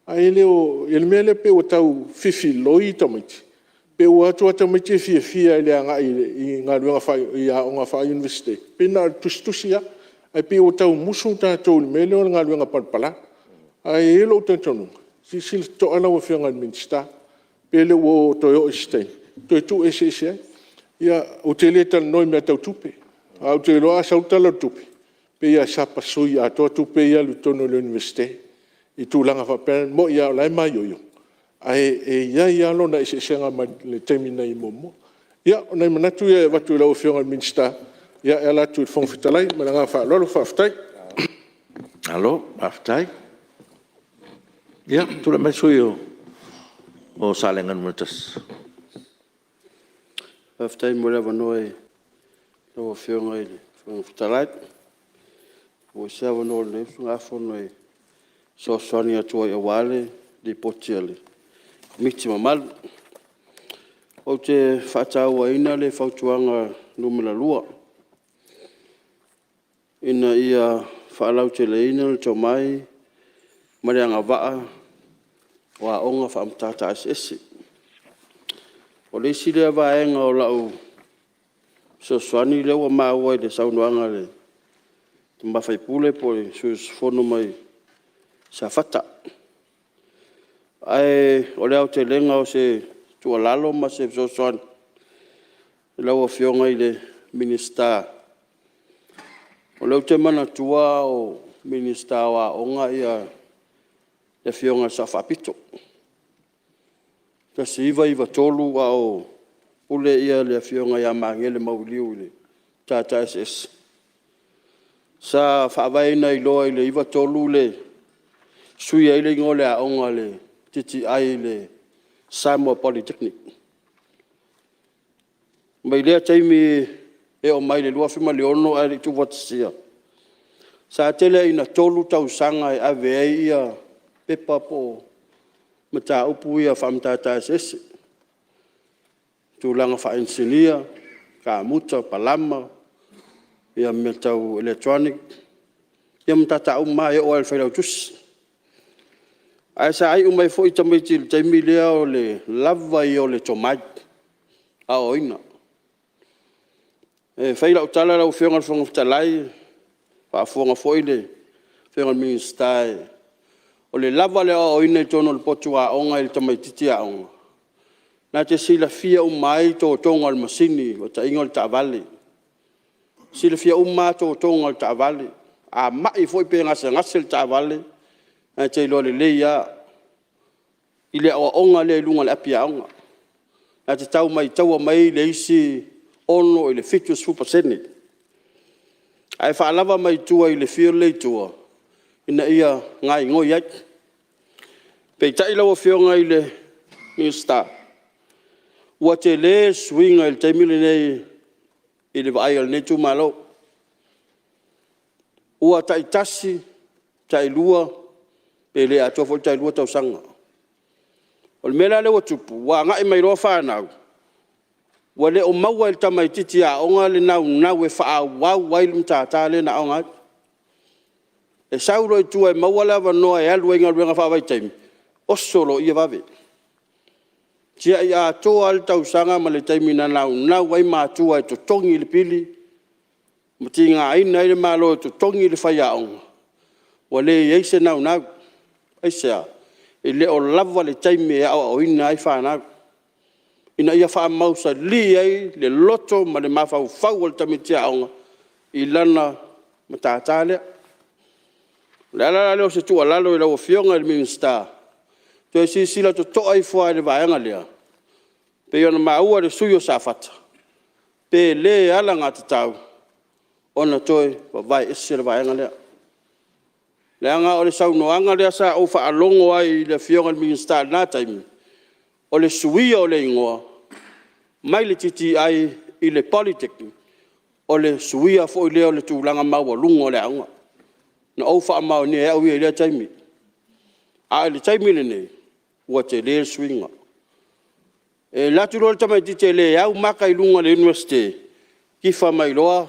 Ae le o… o le mea lea pei ua tau fefiloi tamaiti, pe ua o atu lava tamaiti e fiafia i le agai i galuega i aoga faa-Iunivesite, pei na o le tusitusi lava. Ae pei ua tau musu tatou i le mea lea o le galuega palapala. Ae i ai lou talitonuga, silasila totoa lau Afioga i le Minisita, pe le ua toe oo i se taimi toe tuu eseese ai. Ia, ou te le talanoa i mea tau tupe, ae ou te iloa a sau le Tala o le Tupe, pei lava e sapasui atoa tupe ia e alu i totonu o le Iunivesite i tulaga faapea. E moni lava o la e maioio, ae i ai lava lona eseesega mai le taimi na i ai muamua. Ia, o nai manatu ia e avatu i lau Afioga i le Minisita e ala atu i le Fofoga Fetalai. Ma le agaga faaaloalo faafetai. Malo faafetai. Ia, tulai mai le sui usufono mo Salega 1. Faafetai mo le avanoa i lau Afioga i le Fofoga Fetalai, ua maua se avanoa o lenei usugafono e fesoasoani atu ai aua le Lipoti a le Komiti mamalu. Ou te faatauaina le fautuaga 2 ina ia faalauteleina le tomai ma le agavaa o aoga faa-Matata Eseese. O le isi lea vaega o lau fesoasoani lea ua maua i le saunoaga a le tama sui usufono po o le sui usufono mai Safata. Ae o le aotelega o se tuualalo ma se fesoasoani i lau Afioga i le Minisita, o lea ou te manatua a o Minisita o Aoga le Afioga i le Sao Faapito, 1993 a o pule le Afioga ia Magele Mauiliu i le Matata Eseese, sa faavaeina ai loa i le 1993 le sui ai le igoa o le aoga o le TTI i le Samoa Polytecnic. Mai lea taimi e oo mai le 2006 ae le i tuufaatasia, sa tele ina tolu tausaga e ave ai pepa po o mataupu ia faa-Matata Eseese, tulaga faainisinia, kamuta, palama, ma mea tau electronic, ia ma matata uma lava e oo lava i le Failautusi. Ae sa iu mai foi tamaiti i le taimi lea o le lava ia o le tomai aoaoina. E fai lau tala lau Afioga i le Fofoga Fetalai, faafofoga foi le Afioga i le Minisita, o le lava o le aoaoina i totonu o le potu aoga i le tamaitiiti aoga, na te silafia uma ai totoga o le masini, faataitaiga o le taavale, silafia uma lava totoga o le taavale. A mai foi pe gasegase le taavale, na te iloa lelei lava i le aoaoga lea i luga o le api aoga. Na te tau matauina mai le isi 60 i le 70%, ae faalava mai tua i le field lea i tua ina ia gaoioi ai. Peitai lau Afioga i le Minisita, ua tele le suiga i le taimi lenei i le vaai a lenei itumalo, ua taitasi, tailua, pe le atoa foi le tailua tausaga. O le mea la lea ua tupu, ua agai mai loa fanau, ua le o maua e le tamaitiiti aoga le naunau e faaauau ai le matata lea na aoga ai. E sau loa i tua e maua le avanoa e alu ai i galuega faavaitaimi, oso loa i i e vave. Tiai atoa lava le tausaga ma le taimi na naunau ai matua e totogi le pili ma tigaina ai le Malo e totogi le faiaoga, ua leai se naunau. Aisea? E le o lava le taimi e aoaoina ai fanau ina ia faamausali ai le loto ma le mafaufau o le tamaitiiti aoga i lana matata lea. O le ala la lea o se tuualalo i lau Afioga i le Minisita, toe silasila totoa ifo lava i le vaega lea, e pei ona maua i le sui usufono o Safata, pe le alagatatau ona toe vavaeese le vaega lea. Leaga o le saunoaga lea sa ou faalogo ai i le Afioga i le Minisita i lena taimi, o le suia o le igoa mai le TTI i le Polytecnic, o le suia foi lea o le tulaga maualuga o le aoga. Na ou faamaonia e au ia i lea taimi. A o le taimi lenei, ua tele le suiga. E alu atu loa le tamaitiiti e le au maka i luga o le Iunivesite, tifa mai loa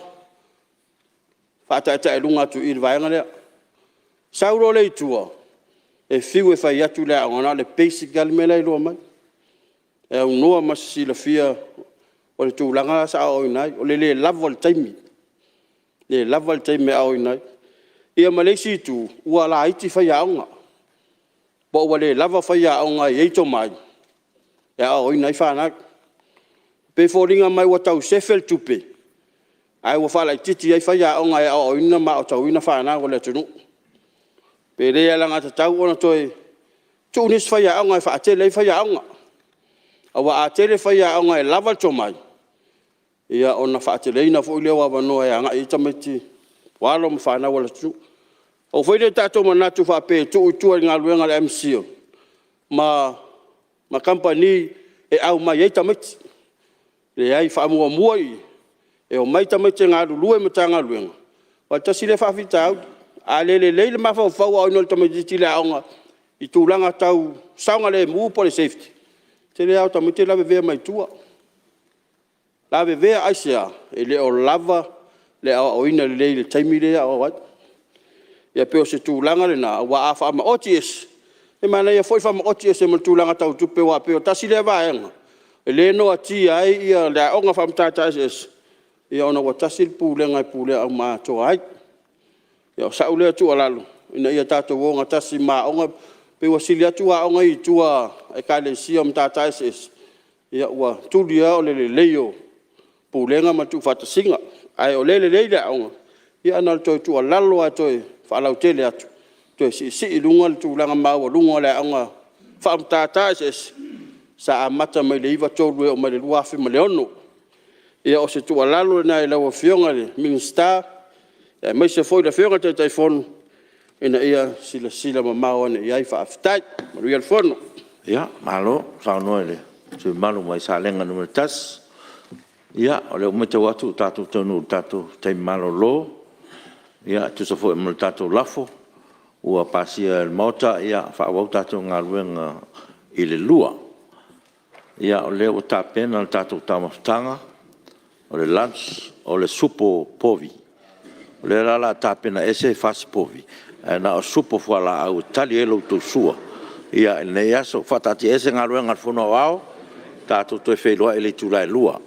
faataetaealuga atu i i le vaega lea. Sau loa lea i tua, E fiu e fai atu le aoga, na o le basic lava le mea la e iloa mai, e aunoa ma se silafia o le tulaga la sa aoaoina ai, o le le lava o le taimi, le lava le taimi e aoaoina ai. Ia ma le isi itu, ua laiti faiaoga, po ua le lava faiaoga e i ai tomai e aoaoina ai fanau. E pei e foliga mai ua tau sefe le tupe ae ua faalaitiiti ai faiaoga e aoaoina ma aotauina fanau a le atunuu. Pe le alagatatau ona toe tuu nisi faiaoga e faatele ai faiaoga, aua a tele faiaoga e lava le tomai, ia ona faateleina foi lea o avanoa e agai i ai tamaiti o alo ma fanau a le atunuu. Aua foi ne i tatou manatu faapea e tuu i tua i le galuega a le MCIL ma kamupani e aumai ai tamaiti. Leai, faamuamua e omai tamaiti e galulue i Matagaluega, aua e tasi lea faafitauli. A le lelei le mafaufau aoaoina o le tamaitiiti i le aoga i tulaga tau saogalemu po o le safety, e tele lava o tamaiti e lavevea mai tua. Lavevea aisea? E le o lava le aoaoina lelei i le taimi lea e aoao ai. Ia pei o se tulaga lena, aua a faamaoti ese, e manaia foi le faamaoti ese ma le tulaga tau tupe, aua pei e tasi lea vaega o lea e noatia ai le aoga faa-Matata Eseese, ona ua tasi le pulega e pulea uma atoa ai. Ia o sau lea tuualalo, ina ia tatou ogatasi ma aoga, pei ua sili atu aoga ia i tua a Ekalesia o Matata Eseese, ua tuli lava o le lelei o pulega ma le tuufaatasiga. Ae o lea e lelei le aoga, ae na ona toe tuualalo lava e toe faalautele atu, toe siisii i luga le tulaga maualuga o le aoga faa-Matata Eseese sa amata mai le 1993 e oo mai le 2006. Ia o se tuualalo lena i lau Afioga i le Minisita aemaise foi le Afioga i le Taitaifono ina ia silasila mamao ane i ai. Faafetai. Manuia le fono. Malo saunoa i le sui usufono mamalu mai Salega 1. Ia, o lea ua matau atu ua tatou taunuu i le tatou taimi malolo e tusa foi ma le tatou lafo ua pasia e le Maota, ia faaauau tatou galuega i le 2:00. Ia, o lea ua tapena le tatou taumafataga, o le lunch o le supo o povi. O lea la o le a tapena ese fasi povi ae na o supo o fualaau e tali ai la outou sua i lenei aso. E faataatiaese Galuega a le Fono Aoao, tatou toe feiloai i le itula e 2:00.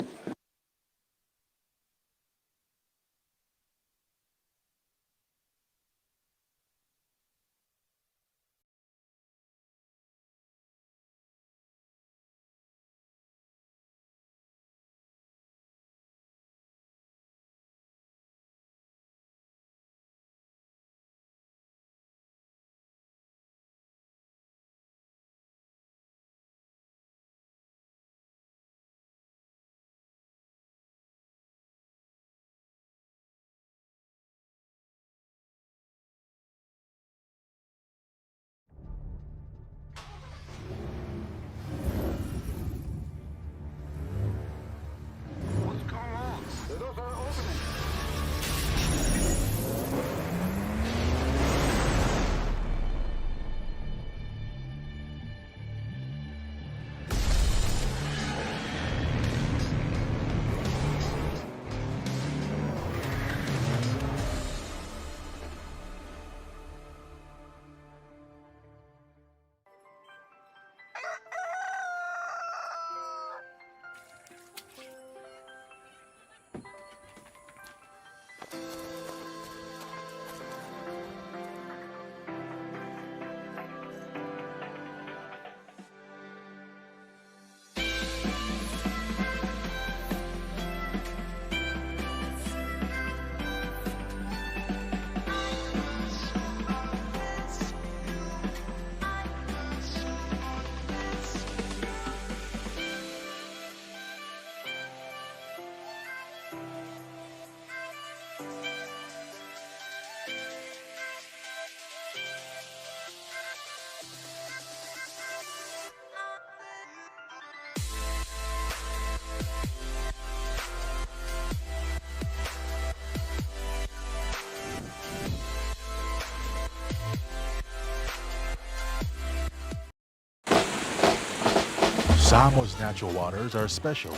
Samoa's natural waters are special.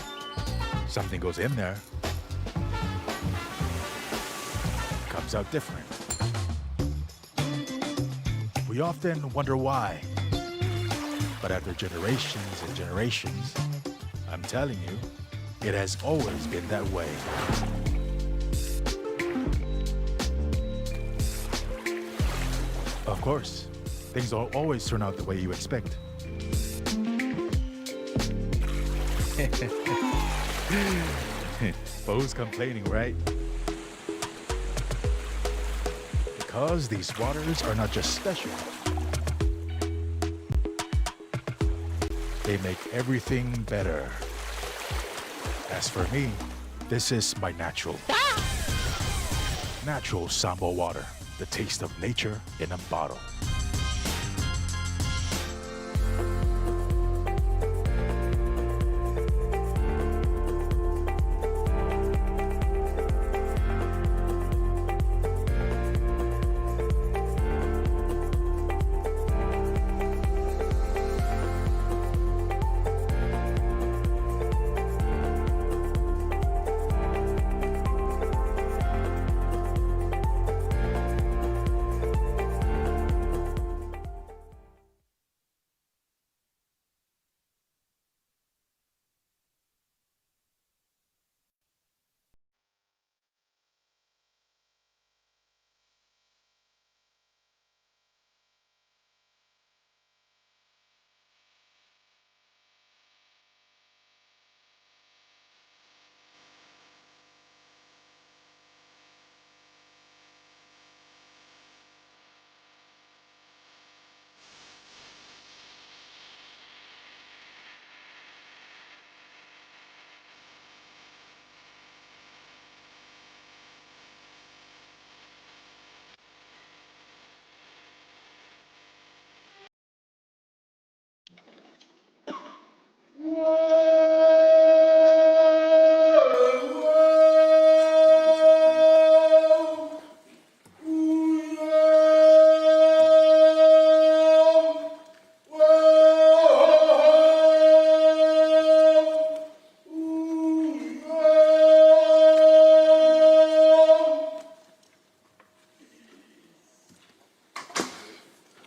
Something goes in there, comes out different. We often wonder why. But after generations and generations, I'm telling you, it has always been that way. Of course, things don't always turn out the way you expect. But who's complaining, right? Because these waters are not just special, they make everything better. As for me, this is my natural. Natural Sambo water, the taste of nature in a bottle.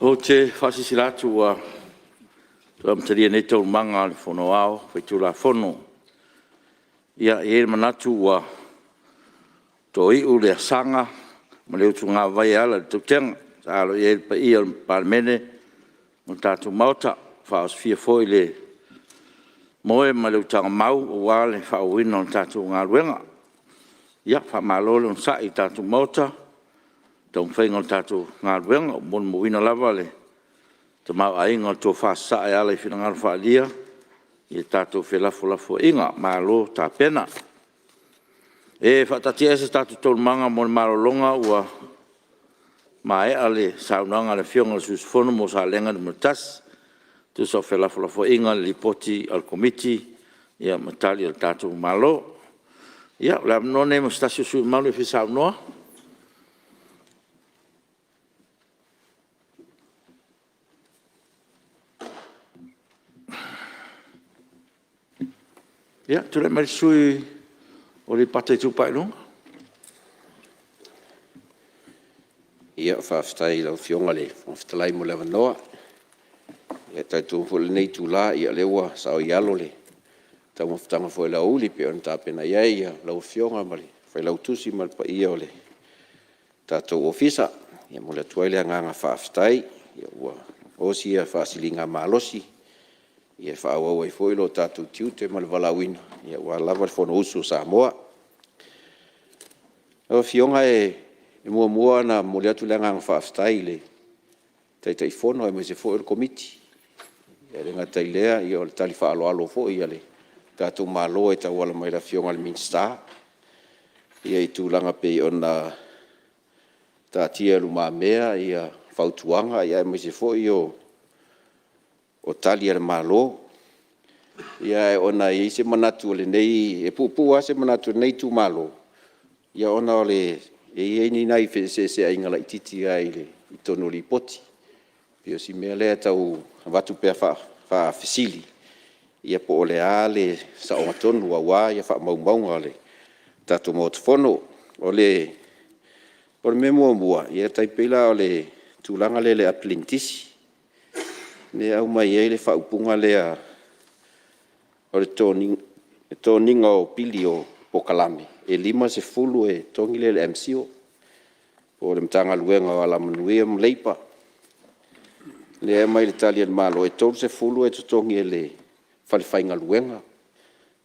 Ou te faasilasila atu ua toe amatalia nei Taualumaga a le Fono Aoao Faitulafono. Ia, e i ai le manatu ua toi'u le asaga ma le utugavai e ala i le tautega sa alo i ai le paia o le Palemene ma le tatou Maota, ua faaosofia foi le moe ma le utaga mau aua le faaauauina o le tatou galuega. Ia, faamalo le onosai i le tatou Maota i le taumafaiga o le tatou galuega. Ua molimauina lava le tamaoaiga o le tofa sasaa e ala i finagalo faaalia i tatou felafolafoaiga. Malo tapena. E faataatiaese a tatou Taualumaga mo le malologa ua maea le saunoaga a le Afioga i le sui usufono mo Salega 1 e tusa o felafolafoaiga i le Lipoti a le Komiti ma Tali a le tatou Malo. Ia, o le avanoa lenei mo se tasi o sui usufono mamalu e fia saunoa. Ia, tulai mai le sui usufono mo Aleipata Itupa i Luga. Faafetai i lau Afioga i le Fofoga Fetalai mo le avanoa. E talitonu foi o lenei itula o lea ua saoialo le taumafataga foi o le aoauli pei ona tapena i ai lau Afioga ma le Failautusi ma le paia o le tatou Ofisa. E momoli atu ai le agaga faafetai ua maua sia faasiligamalosi e faaauau ai foi lo tatou tiute ma le valaauina aua lava le Fonousu a Samoa. Lau Afioga e muamua ona momoli atu le agaga faafetai i le Taitaifono aemaise foi o le Komiti. E le gata i lea o le tali faaaloalo foi a le tatou Malo e tauala mai i le Afioga i le Minisita i tulaga e pei ona taatia i lumamea fautuaga aemaise foi o Tali a le Malo. Ae ona e i ai se manatu o lenei… e puupuu lava se manatu o lenei itumalo, ona e i ai ni nai feeseeseaiga laitiiti lava i totonu o Lipoti. E pei o si mea lea e tau avatu pea faafesili, ia po o le a le saoga tonu aua faamaumauga a le tatou Maota Fono. O le mea muamua, e tai pei la o le tulaga lea i le Aperenitisi, lea e aumai ai le faaupuga lea o le totogina o pili o polokalame, e 50 e totogi lea e le MCIL po o le Matagaluega o Alamanuia ma Leipa. O lea e aumai i le tali a le Malo, e 30 e totogi e le falefaigaluega,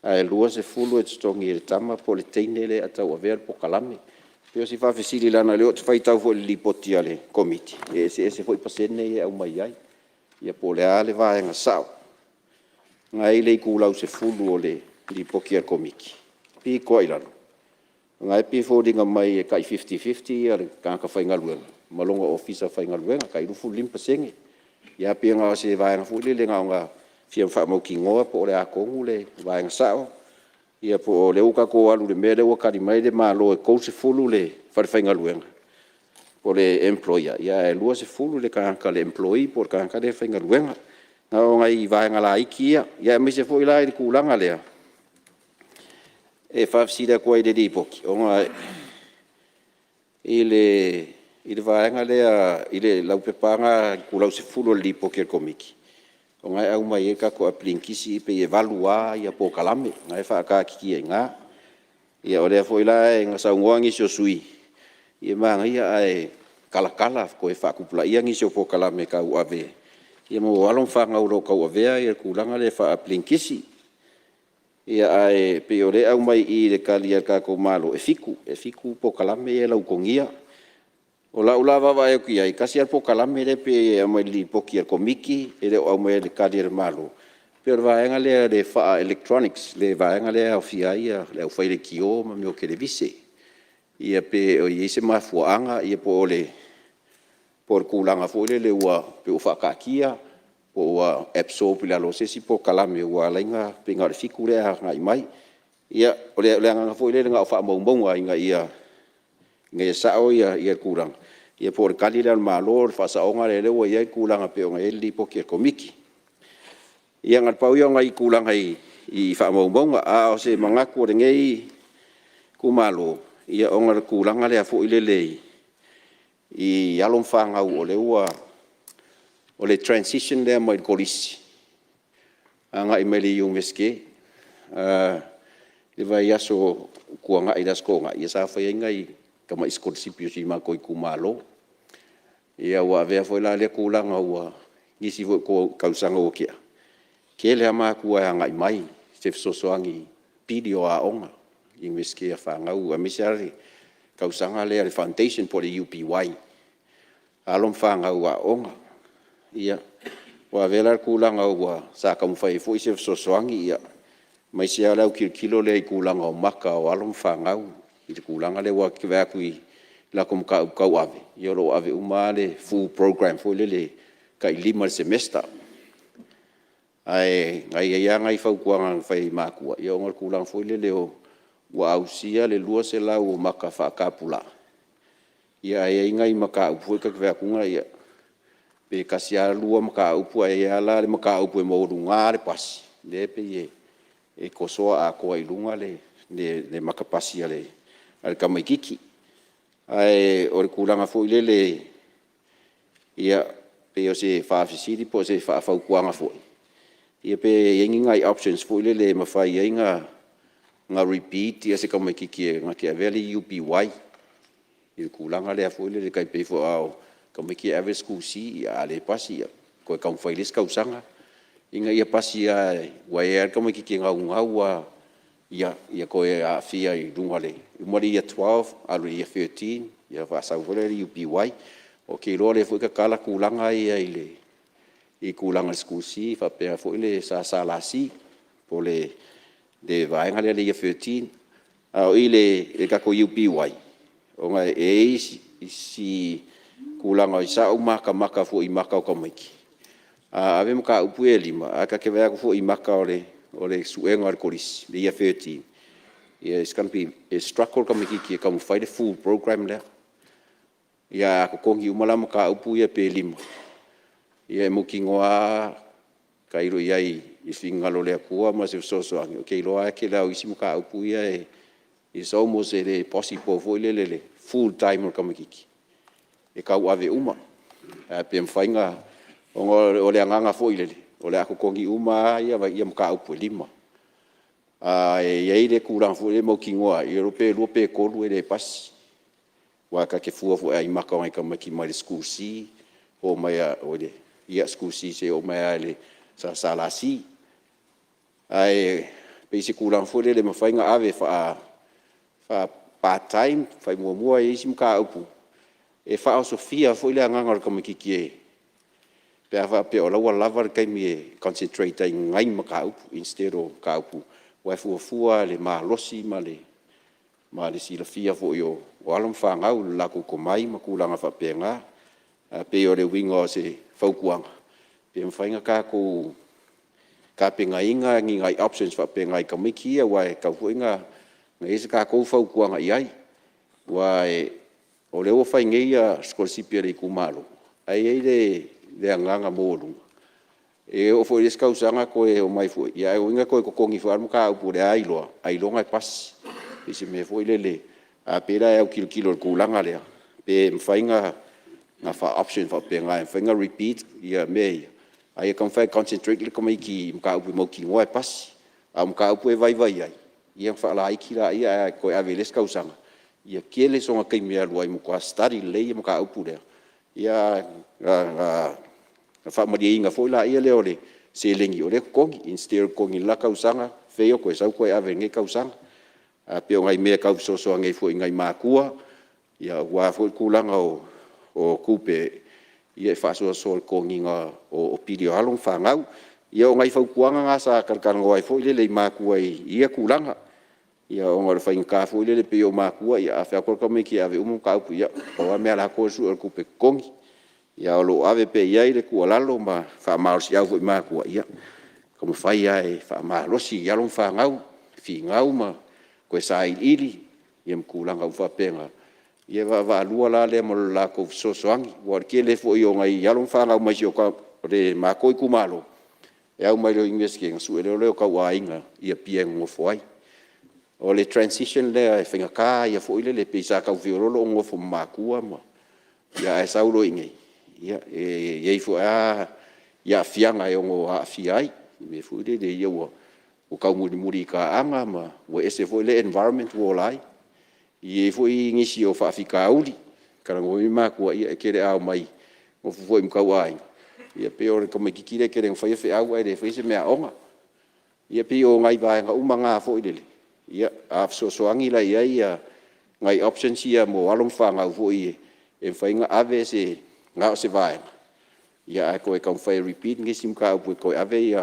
ae 20 e totogi e le tama po o le teine lea e tauavea le polokalame. E pei o si faafesili leaga o lea ou te faitau foi i le Lipoti a le Komiti, e eseese foi pasene ia e aumai ai. Ia po o le a le vaega sao. O lena e i le itulau 10 o le Lipoti a le Komiti i le pito lava i lalo, o lena e pei e foliga mai e tai 50:50 le tagata faigaluega ma lona Ofisa Faigaluega, tai 25%. Ia ae pei na o se vaega foi lele na ona fia faamautinoa po o le a tonu le vaega sao, ia po o lea ua tatou alu i le mea lea ua tali mai le Malo e 30 le falefaigaluega po o le employer, ae 20 le tagata le employee po o le tagata lea e faigaluega. Na o nai vaega laiti ia, aemaise foi la i le tulaga lea, e faafesili atu ai i le Lipoti, ona i le vaega lea i lau pepa lava lena itulau e 10 o le Lipoti a le Komiti, o lena e aumai ai le tatou Aperenitisi pei e 8 lava polokalame na e faataatitia i ina. Ia o lea foi la na saunoa nisi o sui usufono, ia e manaia ae talatala toe faatupulaia nisi o polokalame tauave mo alo ma fanau o lo o tauavea le tulaga lea faa-Aperenitisi. Ia ae pei o lea e aumai i i le Tali a le tatou Malo, e 7, e 7 polokalame ia e lautogia. O lau la vaavaai atu i ai, tasi lava le polokalame lea e pei e aumai i le Lipoti a le Komiti e le o aumaia i le Tali a le Malo, pei o le vaega lea i le faa-electronics, le vaega lea e aofia ai le aufai leitio ma mea o televise. Ia pe o i ai se mafuaaga po o le tulaga foi lele pei ua faataatia po ua absorb i lalo o se isi polokalame ua ala ai ona pei na o le 7 lea e agai mai. Ia, o le agaga foi lele na o faamaumauga ina ia sao le tulaga, ia po o le Tali lea a le Malo o le faasaoga lea ua i ai le tulaga pei ona i ai le Lipoti a le Komiti. Ia na o le pau ia o nai tulaga i faamaumauga. A o se manatu o lenei itumalo, ia ona o le tulaga lea foi lele i alo ma fanau o lea ua… o le transition lea mai le Kolisi agai mai le Iunivesite. I le vaiaso ua tuanai le Aso Toonai sa fai ai nai tamai sikolasipi o si o matou itumalo. Ia ua avea foi la lea tulaga i nisi foi o tausaga ua tea, tele lava matua e agai mai i se fesoasoani i pili o aoga Iunivesite a fanau aemaise lava le tausaga lea o le Foundation po o le UPY a alo ma fanau aooga. Ia, ua avea la le tulaga sa taumafai ai foi se fesoasoani aemaise lava o le autilotilo lea i tulaga o maka o alo ma fanau i le tulaga lea. Aua ou te vaai atu i latou mataupu tauave, ia o lo o ave uma lava le full program foi lele tai 5 i le semester. Ae na i ai lava nai fautuaga na fai i matua ona o le tulaga foi lele ua ausia le 200 o maka faatapulaa, ae i ai nai mataupu foi ia ta te vaai atu pe tasi lava lua mataupu ae i ai lava la le mataupu e maualuga lava le pasi, lea e pei e tosoa atoa i luga le maka pasi a le tamaitiiti. Ae o le tulaga foi lele ia pei o se faafesili po o se faafautuaga foi, ia pe i ai ni nai options foi lele e mafai ai ona repeat se tamaitiiti e na te avea le UPY i le tulaga lea foi lele tai pei foi o tamaiti ia e ave le SC, a le pasi ia toe taumafai i le isi tausaga ina ia pasi lava aua e i ai lava le tamaitiiti e naunau lava ia toe aofia i luga i le uma le Year 12 alu i le Year 13 ona faasau foi lea i le UPY. Ou te iloa o lea foi e tatala tulaga ia i le tulaga o le SC faapea foi le SSLC po o le vaega lea o le Year 13. A o i i le tatou UPY, ona e i ai si tulaga i sau matamata foi i maka o tamaiti, a ave mataupu ia e 5, ae ta te vaai atu foi i maka o le suega o le Kolisi le Year 13, e struggle le tamaitiiti e taumafai le full program lea. Ae a totogi uma la mataupu ia pe 5, ia e mautinoa lava, tailo i ai i le finagalo o le Atua ma se fesoasoani, ou te iloa lava o le tele lava o isi mataupu ia it's almost e le possible foi lele i le full time o le tamaitiiti e tauave uma. Ae pe mafai ona… ona o le agaga foi lele, o le a totogi uma lava ia mataupu e 5. Ae i ai le tulaga foi lea e mautinoa lava, e le iloa pe 2 pe 3 e le pasi. Aua ta te fua foi i maka o nai tamaiti mai le SC oo mai lava i le SSLC. Ae pei se tulaga foi lele e mafai ona ave faa-part time, fai muamua isi mataupu e faaosofia foi le agaga o le tamaitiiti pe a faapea o la e ua lava le taimi e concentrate ai i ni nai mataupu instead o mataupu aua e fuafua lava i le malosi ma le silafia foi o alo ma fanau i lo latou tomai ma tulaga faapena. Ae pei o le uiga o se fautuaga, pe mafai ona tatou tapenaina ni nai options faapena i tamaiti ia, aua e tatau foi ona i ai se tatou fautuaga i ai. Aua o lea ua fai nei sikolasipi a le itumalo, ae i ai le agaga maualuga, e oo foi i le isi tausaga toe omai foi, ia lona uiga e toe totogi foi lava le mataupu o lea e iloa ailoga e pasi. E pei se mea foi lele, ae pei la e autilotilo i le tulaga lea, pe mafai ona faa-option faapena e mafai ona repeat mea ia, a ia taumafai e concentrate le tamaiti i mataupu e mautinoa e pasi. A o mataupu e vaivai ai, ia ona faalaiti laia ae toe ave i le isi tausaga ia tele sona taimi e alu ai e matua study lelei le mataupu lea, ia ona faamalieina foi lea o le seleni o lea e totogi, instead o le totogi i le la tausaga fail toe sau toe ave i lenei tausaga. Ae pei o nai mea e tau fesoasoani ai foi i nai matua aua foi le tulaga o tupe e faasoasoa i le totogiina o pili o alo ma fanau. Ia o nai fautuaga na sa talatalanoa ai foi lele i matua i ia tulaga, ona o le faigata foi lele, pei o matua a fai atu lava le tamaiti e ave uma mataupu, ia pau lava le mea a latou o le sue o le tupe e totogi. Ae o lo o ave pea i ai le tuualalo ma faamalosiau foi i matua, ia taumafai lava e faamalosi i alo ma fanau, finau ma toe sailiili ia ma tulaga uma faapena, ia vaavaalua la lea ma le latou fesoasoani. Aua o le tele foi o nai alo ma fanau mai si o matou itumalo, e au mai loa i le Iunivesite, ona sue loa lea o tauaiga i Apia e nonofo ai. O le transition lea e faigata ia foi lele, pei sa tau feoloolo o nonofo ma matua ae sau loa i inei, e i ai foi lava aafiaga e ono aafia ai, i le mea foi lele ua taumulimuli i taaga ma ua ese foi le environment ua ola ai. E i ai foi nisi o faafitauli, e talanoa ai matua, ia e tele lava omai nofo foi ma tauaiga, ia pei o le tamaitiiti lea e tele ina faia feau ae le faia se meaaoga. Ia pei o nai vaega uma na foi lele, a fesoasoani la i ai nai options ia mo alo ma fanau foi e mafai ona ave na o se vaega, ae toe taumafai e repeat nisi mataupu e toe ave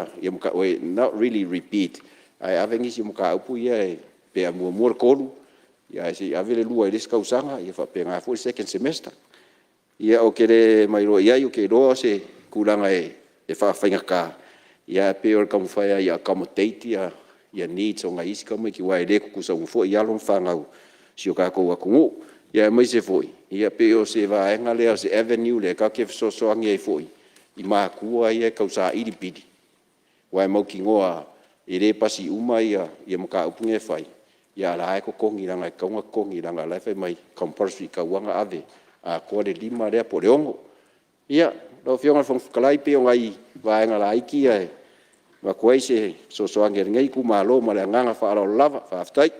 not really repeat, ae ave nisi o mataupu ia pe muamua le 3 ae se i ave le 2 i le isi tausaga, ia faapena foi le second semester. Ia ou te le mailoa i ai, ou te iloa o se tulaga e faafaigata, ae pei o le taumafai lava ia accommodate needs o nai isi tamaiti aua e le tutusa uma foi alo ma fanau a si o tatou atunuu. Aemaise foi e pei o se vaega lea o se avenue lea tatou te fesoasoani ai foi i matua ia e tausaili pili, aua e mautinoa lava e le pasi uma mataupu ia e fai, a o la e lava e totogi leaga e tatau ona totogi leaga o la e fai mai e compulsory e tatau lava ona ave atoa le 5 lea po o le 6. Ia, lau Afioga i le Fofoga Fetalai, pei o nai vaega laiti ia e avatu ai se fesoasoani a lenei itumalo. Ma le agaga faaaloalo lava. Faafetai.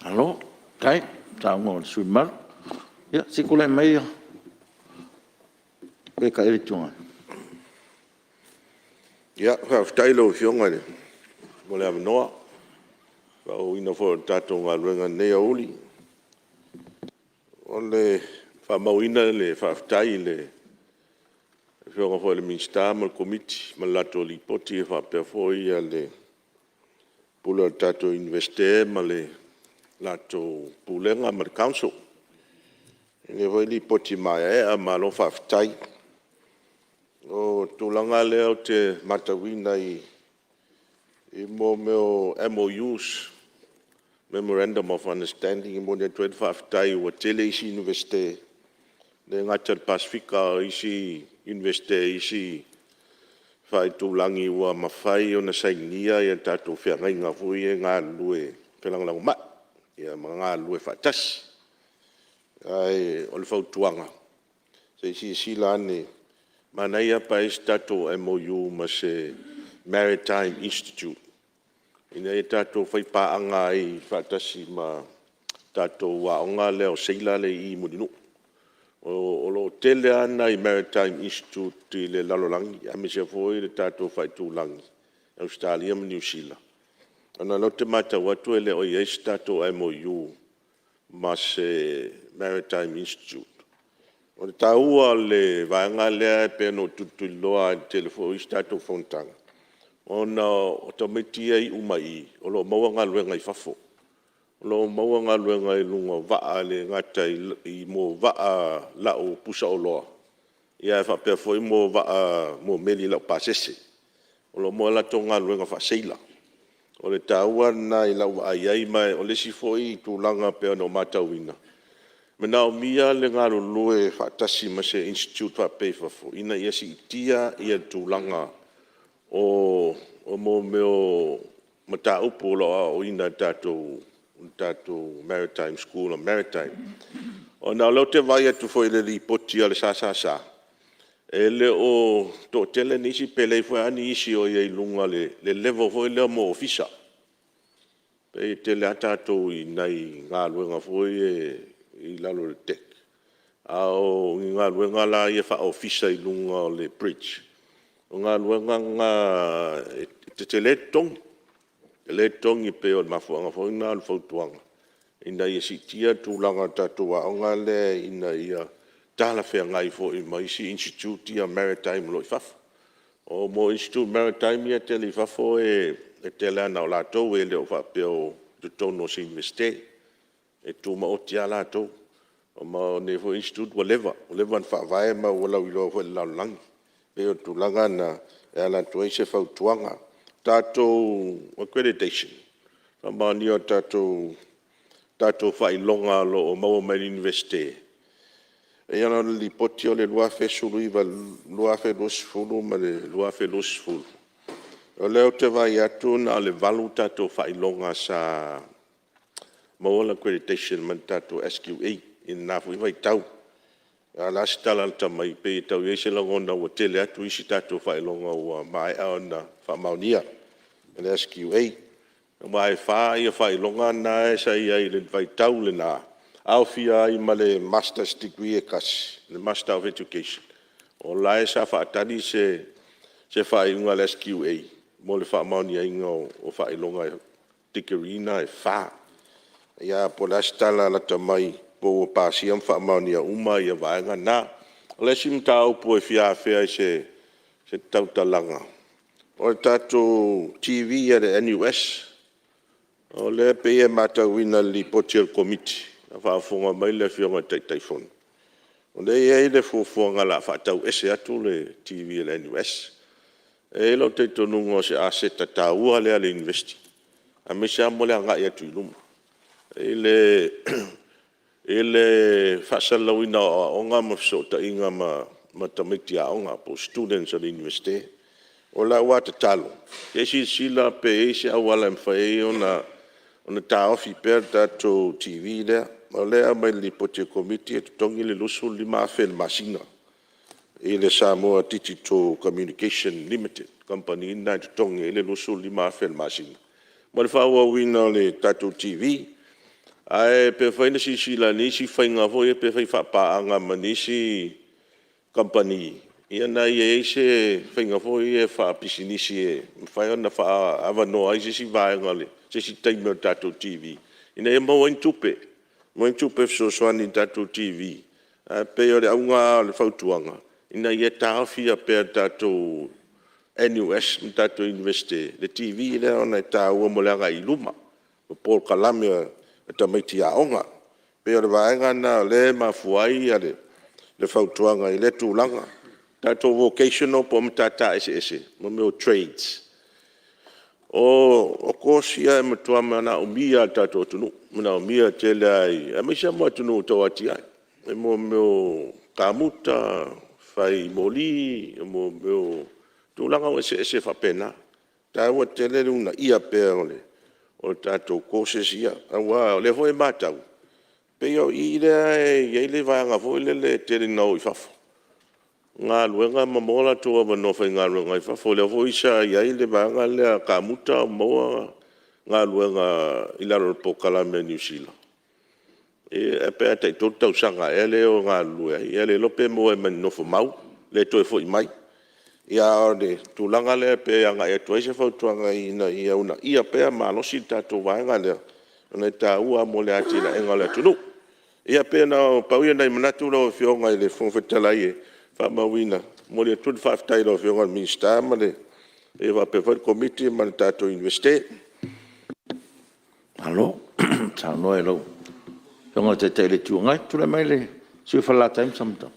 Malo faafetai saunoa i le sui usufono mamalu. Ia se i tulai mai le Taitai o le Itu Agai. Faafetai i lau Afioga mo le avanoa i le faaauauina foi o le tatou galuega i lenei aoauli. E faamauina le faafetai i le Afioga foi i le Minisita ma le Komiti ma le latou Lipoti, e faapea foi le Pule o le tatou Iunivesite ma le latou Pulega ma le Council i lenei foi Lipoti maeaea, malo faafetai. O le tulaga lea ou te matauina i mea o MOUs, Memorandum of Understanding, e momoli atu ai le faafetai ua tele isi Iunivesite, e le gata i le Pasefika a o isi Iunivesite i isi faaitulagi ua mafai ona sainia le tatou feagaiga foi ia e galulue felagolagomai ma galulue faatasi. Ae o le fautuaga, Se i silasila ane, manaia pe a i ai se tatou MOU ma se Maritime Institute ina ia tatou faipaaga ai faatasi ma tatou aoga lea o seila lea e i i Mulinuu. O lo o tele lava nai Maritime Institute i le lalolagi aemaise foi le tatou faaitulagi i Ausetalia ma Niu Sila, ona o lea ou te matau atu e le o i ai se tatou MOU ma se Maritime Institute. O le taua o le vaega lea e pei ona ou tulituliloa i le tele foi o isi tatou fonotaga, ona o tamaiti ia e iu mai i i, o lo o maua galuega i fafo. O lo o maua galuega i luga o vaa e le gata i vaa lau pusaoloa, ae faapea foi meli laupasese. O lo o maua a latou galuega faa-seila. O le taua lena i lau vaai i ai, ma o le isi foi tulaga e pei ona ou matauina, e manaomia le galulue faatasi ma se Institute faapea i fafo, ina ia siitia le tulaga o mea o mataupu o lo o aoaoina i le tatou Maritime School o le Maritime. Ona o lea ou te vaai atu foi i le lipoti a le SSS, e le o toatele nisi pe leai foi lava nisi o i ai i luga o le level foi lea mo ofisa. E pei e toatele lava tatou i nai galuega foi ia i lalo o le deck, a o ni galuega la ia faa-ofisa i luga o le bridge, o galuega na e tetele totogi, e tele totogi. E pei o le mafuaaga foi lena o le fautuaga ina ia siitia le tulaga o le tatou aoga lea ina ia talafeagai foi ma isi institute ia maritime o lo o i fafo. O Institute Maritime ia e tele i fafo e tele lava na o latou e le o faapea o totonu o se Iunivesite. E tumaoti lava latou. Ma o nei foi institute ua leva ona faavae ma ua lauiloa foi i le lalolagi. E pei o le tulaga lena e ala atu ai se fautuaga. Tatou accreditation, faamaonia o tatou faailoga o lo o maua mai le Iunivesite, pei ona i le Lipoti o le 2019, 2020 ma le 2021, o lea ou te vaai atu na o le 8 tatou faailoga sa maua le accreditation mai le tatou SQA i lena foi vaitau. A o le a se tala lata mai? E pei e tau i ai se lagona ua tele atu isi tatou faailoga ua maea ona faamaonia e le SQA. Aua e 4 faailoga na sa i ai i le vaitau lena, aofia ai ma le Masters Degree e tasi, le Master of Education, o la e sa faatali se faaiuga a le SQA mo le faamaoniaina o faailoga tikeri na e 4. Ia po o le a se tala lata mai po o ua pasia ma faamaonia uma vaega na. O le isi mataupu e fia afea i se tautalaga, o le tatou TV a le NUS. O lea e pei e matauina i le Lipoti a le Komiti a o faafofoga mai le Afioga i le Taitaifono, o lea e i ai le fuafuaga o le a faatau ese atu le TV a le NUS. E i ai lou talitonuga o se aseta taua lea a le Iunivesite, aemaise lava mo le agai atu i luma i le faasalalauina o aoaoga ma fesootaiga ma tamaiti aoga po o students a le Iunivesite. O lau lava tatalo, se i silasila pe i ai se auala e mafai ai ona taofi pea le tatou TV lea. O lea e aumai i le Lipoti a le Komiti e totogi le $25,000 i le masina i le Samoa Digital Communication Limited, le kamupani lena e totogi ai le $25,000 i le masina mo le faaauauina o le tatou TV. Ae pe mafai ona silasila i nisi faiga foi lea pe fai faapaaga ma nisi kamupani ina ia i ai se faiga foi lea faapisinisi e mafai ona faaavanoa ai se isi vaega o se isi taimi o le tatou TV ina ia maua ai ni tupe, maua ai ni tupe e fesoasoani i le tatou TV. Ae pei o le auga lava o le fautuaga, ina ia taofia pea e le tatou NUS ma le tatou Iunivesite le TV lea ona e taua mo le agai i luma o polokalame a tamaiti aoga. E pei o le vaega lena o lea e mafua ai le fautuaga i lea tulaga. Tatou Vocational po o Matata Eseese mo mea o trades, o course ia e matua manaomia lava e le tatou atunuu, e manaomia tele lava aemaise lava mo atunuu tau atiae i mea o kamuta, fai moli, o mea o tulaga eseese faapena. E taua tele le uunaia pea o tatou courses ia, aua o lea foi e matau, pei o i lea e i ai le vaega foi lele e tele ina o i fafo. galuega ma maua o latou avanoa faigaluega i fafo. O lea foi sa i ai le vaega lea a kamuta maua galuega i lalo o le polokalame a Niu Sila, pe tai 3 tausaga ea lea e o e galulue ai, ia le iloa pe maua ai ma ni nofomau, le toe foi mai. Ia a o le tulaga lea pei e agai atu ai se fautuaga ina ia uunaia pea malosi le tatou vaega lea, ona e taua mo le atinaeina o le atunuu. Ia pei na o le pau ia o nai manatu lau Afioga i le Fofoga Fetalai e faamauina. E momoli atu le faafetai i lau Afioga i le Minisita faapea foi le Komiti ma le tatou Iunivesite. Malo saunoa i lau Afioga i le Taitai o le Itu Agai. Tulai mai le sui usufono mo Falelatai ma Samatau.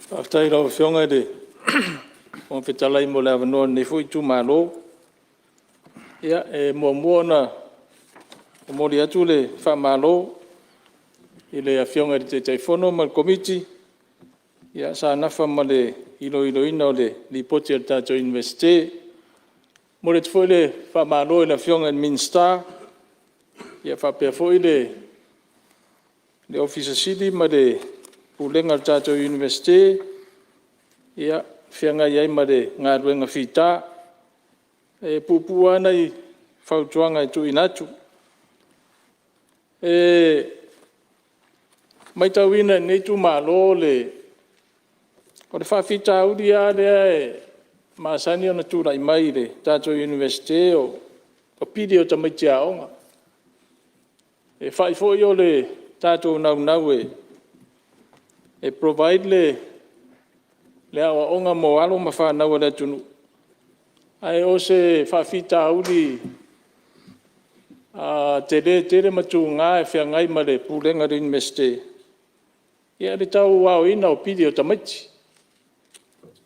Faafetai i lau Afioga i le Fofoga Fetalai mo le avanoa o lenei foi itumalo. E muamua ona momoli atu le faamalo i le Afioga i le Taitaifono ma le Komiti sa nafa ma le iloiloina o le Lipoti a le tatou Iunivesite. E momoli atu foi le faamalo i le Afioga i le Minisita faapea foi le Ofisa Sili ma le Pulega o le tatou Iunivesite o feagai ai ma le galuega fita. E puupuu lava nai fautuaga e tuuina atu. E matauina e lenei itumalo o le faafitauli lava lea e masani ona tulai mai i le tatou Iunivesite o pili o tamaiti aoga. E fa'i foi o le tatou naunau e provide le aoaoga mo alo ma fanau a le atunuu, ae o se faafitauli tele tele ma tuga e feagai ma le Pulega a le Iunivesite le tau aoina o pili o tamaiti.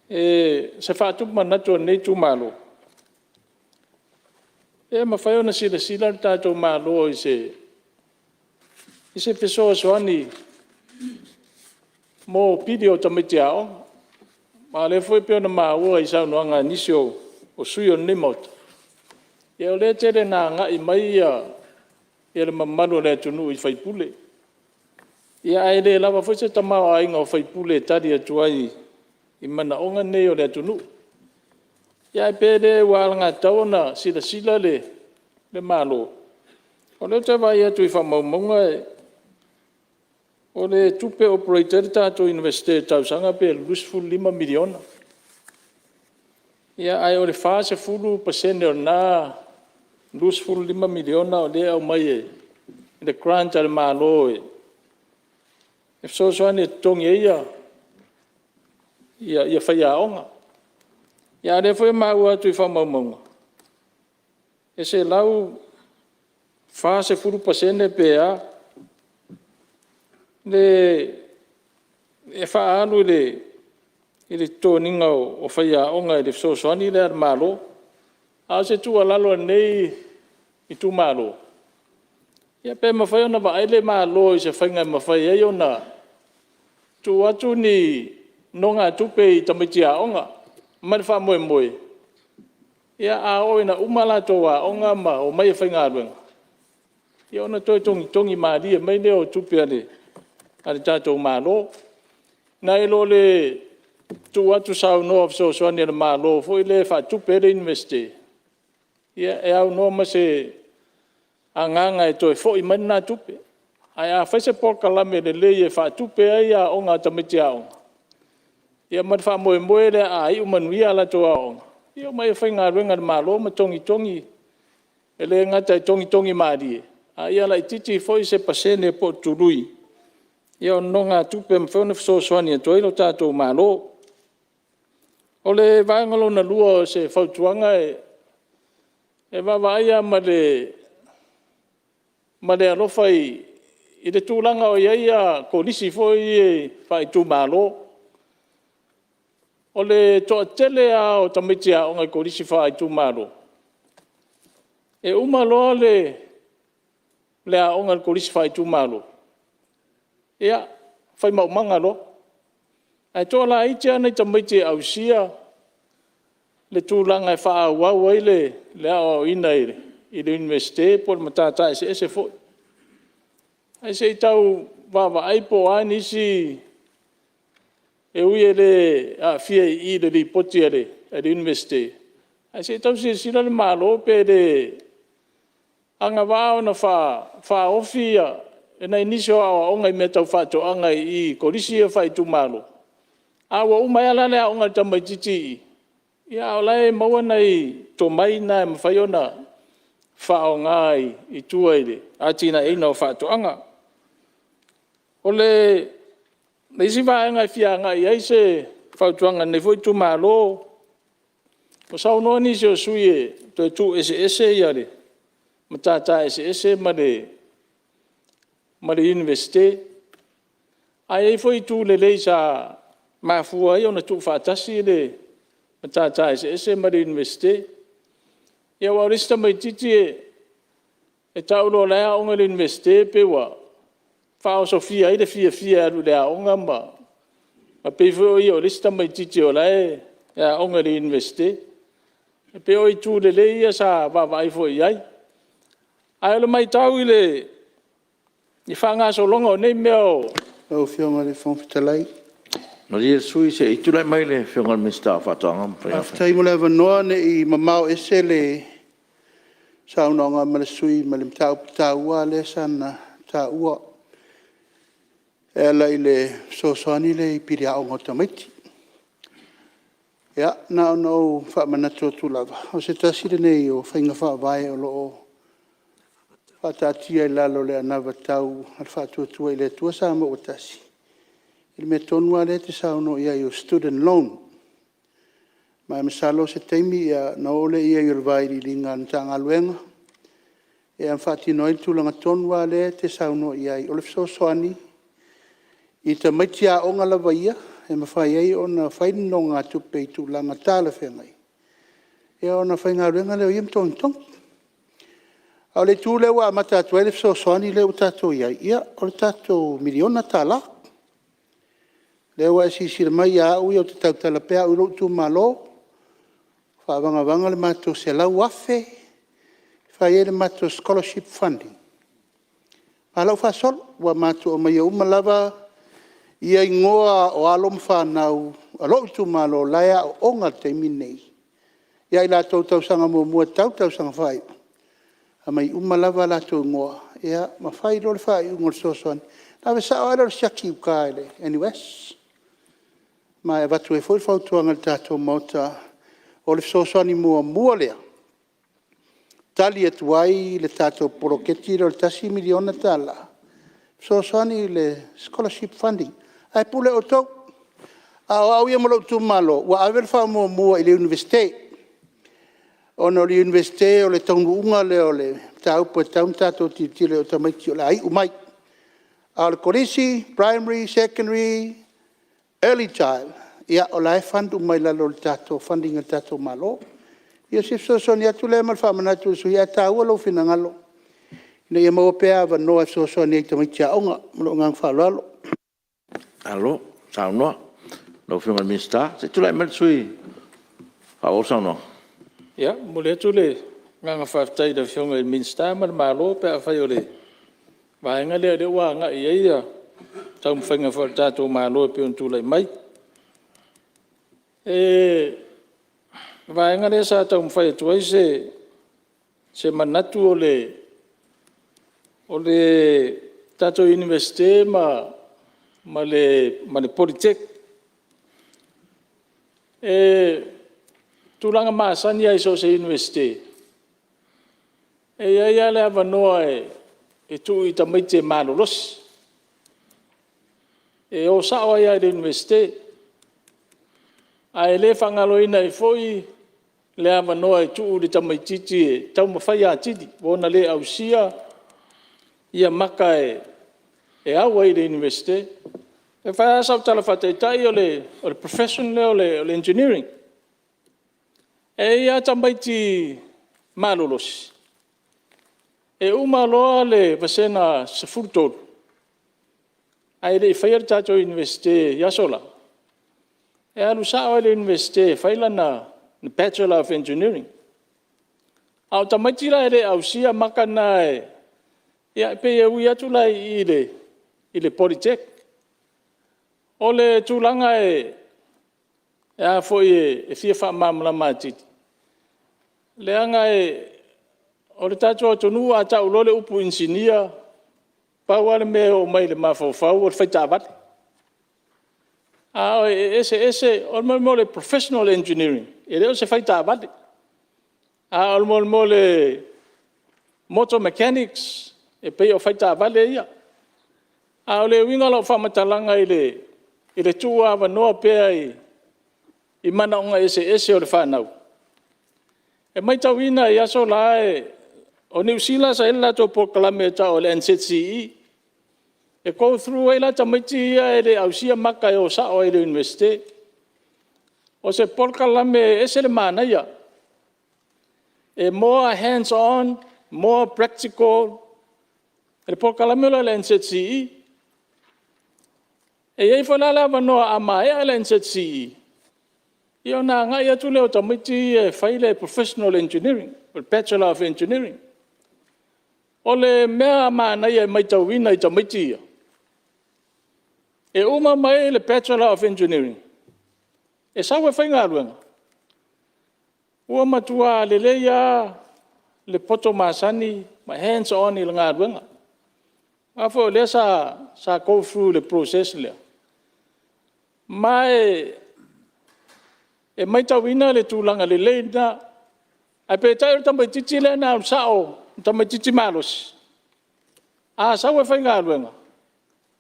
O se faatupu manatu o lenei itumalo, pe mafai ona silasila le tatou Malo i se fesoasoani mo pili o tamaiti aoga. Aua o lea foi e pei ona maua i saunoaga a nisi o sui usufono o lenei Maota, o lea e tele ina agai mai le mamalu o le atunuu i sui usufono, ae le lava foi se tamaoaiga o sui usufono e tali atu ai i manaoga nei o le atunuu. Ae pe le ua alagatatau ona silasila le Malo, o lea ou te vaai atu i faamaumauga o le tupe e operate ai le tatou Iunivesite i le tausaga pe $25 miliona. Ae o le 40% o lena $25 miliona o lea e aumai e le grant a le Malo e fesoasoani e totogi ai faiaoga. A o lea foi e maua atu i faamaumauga, e 140% pe a e faaalu i le totogiina o faiaoga i le fesoasoani lea a le Malo. A o se tuualalo a lenei itumalo, pe mafai ona vaai le Malo i se faiga e mafai ai ona tuu atu ni nonogatupe i tamaiti aoga ma le faamoemoe, a oo ina uma a latou aoga ma omai e faigaluega, ona toe togitogi malie mai lea o tupe a le tatou Malo, nai lo le tuu atu saunoa fesoasoani a le Malo foi lea e faatupe ai le Iunivesite. E aunoa ma se agaga e toe foi mai lena tupe. Ae afai se polokalame lelei e faatupe ai aoga a tamaiti aoga, ma le faamoemoe lea a iu manuia a latou aoaoga, ia omai e faigaluega i le Malo ma togitogi. E le gata e togitogi malie, a ia laitiiti foi se pasene po o le tului o nonogatupe e mafai ona fesoasoani atu ai lo tatou Malo. O le vaega lona lua o se fautuaga, e vaavaai lava ma le alofa i le tulaga o i ai Kolisi foi ia faaitumalo. O le toatele lava o tamaiti aoga i Kolisi faaitumalo, e uma loa le aoga i le Kolisi faaitumalo, ia, fai maumaga loa. Ae toalaiti lava nai tamaiti e ausia le tulaga e faaauau ai le aoaoina i le Iunivesite po o le Matata Eseese foi. Ae se i tau vaavaai po o a nisi E ui e le aafia i i i le Lipoti a le Iunivesite, ae se i tau silasila le Malo pe le agavaa ona faaofi nai nisi o aoaoga i mea tau faatoaga i i Kolisi ia faaitumalo. A ua uma ea la le aoga a le tamaititi i i, a o la e maua nai tomai na e mafai ona faaaoga i tua i le atinaeina o faatoaga. O le isi vaega e fia agai i ai se fautuaga a lenei foi itumalo, ua saunoa nisi o sui usufono e toe tuueseese le Matata Eseese ma le Iunivesite. Ae i ai foi itu lelei sa mafua ai ona tuufaatasi le Matata Eseese ma le Iunivesite. Aua o le isi tamaititi e tau loa o la e aoga i le Iunivesite pei ua faaosofia ai le fiafia e alu i le aoga ma pei foi o ia o le isi tamaititi o la e aoga i le Iunivesite. E pei o itu lelei ia sa vaavaai foi i ai. Ae o le matau i le faagasologa o nei mea o… Lau Afioga i le Fofoga Fetalai… Malie le sui usufono se i tulai mai le Afioga i le Minisita o Faatoaga ma Faiga Faiva. Faafetai mo le avanoa, ne i mamao ese le saunoaga a le sui usufono ma le mataupu taua lea sa ia taua e ala i le fesoasoani lea i pili aoga o tamaiti. Ia, na ona ou faamanatu atu lava, o se tasi lenei o faiga faavae o lo o faataatia i lalo o le anavatau a le Faatuatua i le Atua Samoa ua Tasi, i le mea tonu lava lea e te saunoa i ai o le student loan. Ma e masalo o se taimi ona oo lea i ai o le vailiiliga a le Matagaluega ma faatino ai le tulaga tonu lava lea e te saunoa i ai, o le fesoasoani i tamaiti aoga lava ia e mafai ai ona fai ni nonogatupe i tulaga talafeagai, ona faigaluega lea o ia ma togitogi. A o le itu lea ua amata atu ai le fesoasoani lea ua tatou i ai, ia o le tatou $1 miliona. O lea ua e silasila mai ia au ia, ou te tautala pea au i lou itumalo, e faavagavaga le matou $100,000 e fai ai le matou scholarship funding, a o la e ua faasolo, ua matou aumaia uma lava igoa o alo ma fanau a lou itumalo o la e aooga i le taimi lenei ia i latou e tausaga muamua e tau i le tausaga faaiu, aumai uma lava o latou igoa ma fai loa le faaiuga o le fesoasoani, ona ave sao lava lea o le siaki i uta i le NUS. Ma e avatu ai foi le fautuaga i le tatou Maota, o le fesoasoani muamua lea e tali atu ai le tatou poloketi lea o le $1 miliona, e fesoasoani i le scholarship funding. Ae pule outou, a o au ia ma lou itumalo, ua ave le faamuamua i le Iunivesite, ona o le Iunivesite o le taunuuga lea o le mataupu e tatau ona tatou tilotilo i ai o tamaiti o le a iu mai. A o le Kolisi, Primary, Secondary, Early Child, ia o la e fund uma i lalo o le tatou funding a le tatou Malo. Ia o si fesoasoani atu lea ma le faamanatu i le sui usufono, ae taua lou finagalo ina ia maua pea avanoa e fesoasoani ai i tamaiti aoga. Ma lou agaga faaaloalo. Malo saunoa i lau Afioga i le Minisita. Se i tulai mai le sui usufono e faaauau le saunoaga. Ia, e momoli atu le agaga faafetai i le Afioga i le Minisita ma le Malo pe afai o le vaega lea o lea ua agai i ai taumafaiga foi a le tatou Malo e pei ona tulai mai. O le vaega lea sa taumafai atu ai se manatu o le tatou Iunivesite ma le Politech. O tulaga masani lava i so o se Iunivesite, e i ai lava le avanoa e tuu i tamaiti e malolosi, e o sao ai lava i le Iunivesite. Ae le faagaloina ai foi le avanoa e tuu i le tamaitiiti e taumafai atili ua ona le ausia maka e au ai i le Iunivesite. E fai lava sau tala faataitai o le profession lea o le Engineering. E i ai lava tamaiti malolosi, e uma loa le vasega 13 ae le i faia le tatou Iunivesite i aso la, e alu sao lava i le Iunivesite e fai lana Bachelor of Engineering. A o tamaiti la e le ausia maka na, e pei e ui atu la i i le Politech. O le tulaga e fia faamalamalama atili, leaga o le tatou atunuu a tau loa le upu inisinia, pau lava le mea e oo mai i le mafaufau o le fai taavale. Ae eseese, o le mea o le Professional Engineering, e le o se fai taavale. A o le mea o le motor mechanics, e pei o faletaavale ia. A o le uiga o lau faamatalaga i le tuuavanoa pea i manaoga eseese o le fanau, e matauina i aso la, o Niu Sila sa i ai le latou polokalame e tau o le NZCE, e go through ai la tamaiti ia e le ausia maka e o sao ai i le Iunivesite. O se polokalame e ese le manaia, e more hands on, more practical le polokalame lea o le NZCE. E i ai foi la le avanoa a maea le NZCE, ona agai atu lea o tamaiti ia e fai le Professional Engineering po o le Bachelor of Engineering. O le mea manaia e matauina i tamaiti ia, e uma mai le Bachelor of Engineering, e sau e faigaluega, ua matua lelei lava le poto masani ma hands on i le galuega. Aua foi o lea sa go through i le process lea, ma e matauina le tulaga lelei lena. Ae peitai o le tamaitiiti lea na alu sao le tamaitiiti malosi, a sau e faigaluega,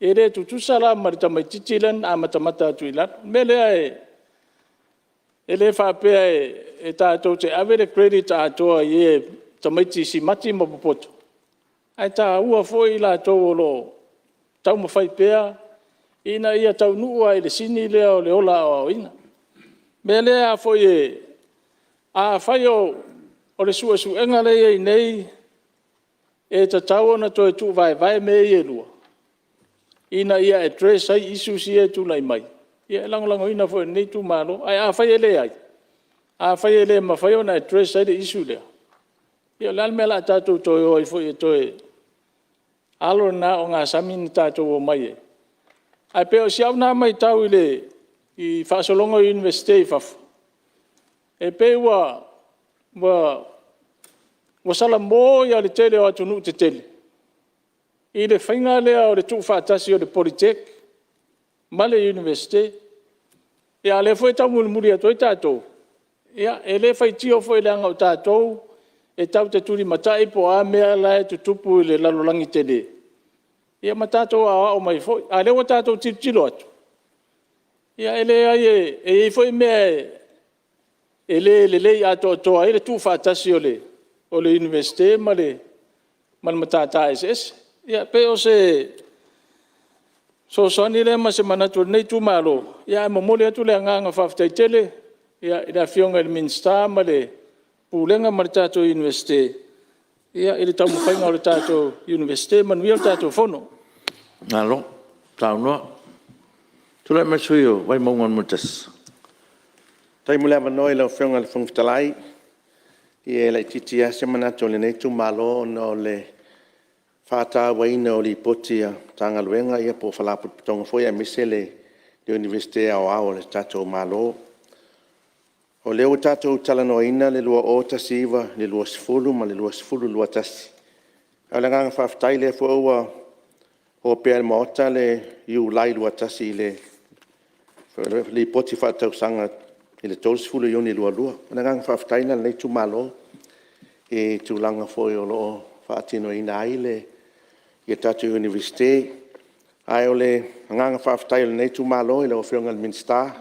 e le tutusa la ma le tamaitiiti lea na amatamata atu i lalo. O le mea lea e le faapea e tatou te ave le credit atoa i tamaiti simati ma popoto, ae taua foi i latou o lo o taumafai pea ina ia taunuu lava i le sini lea o le ola aoaoina. O le mea lea afai o le suesuega lea e i ai nei e tatau ona toe tuvaevae mea ia e lua, ina ia address ai issues ia e tulai mai, ia e lagolagoina foi e lenei itumalo. Ae afai e leai, afai e le mafai ona address ai le issue lea, ia o le a le mea o le a tatou toe o ai foi e toe alo lena ogasami na tatou omai ai? Ae pei o si au lena matau i le faasologa o Iunivesite i fafo, e pei ua salamo le tele o atunuu tetele i le faiga lea o le tuufaatasi o le Politech ma le Iunivesite. A o lea foi e taumulimuli atu ai tatou, ia e le faitio foi leaga o tatou e tatou te tulimatai po o a mea la e tutupu i le lalolagi tele, ia ma tatou aoao mai ai foi. A o lea ua tatou tilotilo atu, ia e leai e i ai foi mea e le lelei atoatoa ai le tuufaatasi o le Iunivesite ma le Matata Eseese. Ia e pei o se fesoasoani lea ma se manatu o lenei itumalo, ae momoli atu le agaga faafetai tele i le Afioga i le Minisita ma le Pulega ma le tatou Iunivesite i le taumafaiga o le tatou Iunivesite. Manuia le tatou Fono. Malo saunoa. Tulai mai le sui usufono mo Vaimauga 1. Faafetai mo le avanoa i lau Afioga i le Fofoga Fetalai. Ia e laitiiti lava se manatu o lenei itumalo ona o le faatauaina o Lipoti a Matagaluega po o Faalapotopotoga foi aemaise le Iunivesite Aoao a le tatou Malo. O lea ua tatou talanoaina le 2019/2020 ma le 2020/2021, a o le agaga faafetai o lea foi ua opea i le Maota le Iulai 21 i le Lipoti Faaletausaga i le 30 o Iuni 2022. O le agaga faafetai lena o lenei itumalo i tulaga foi o lo o faatinoina ai le tatou Iunivesite. Ae o le agaga faafetai o lenei itumalo i lau Afioga i le Minisita,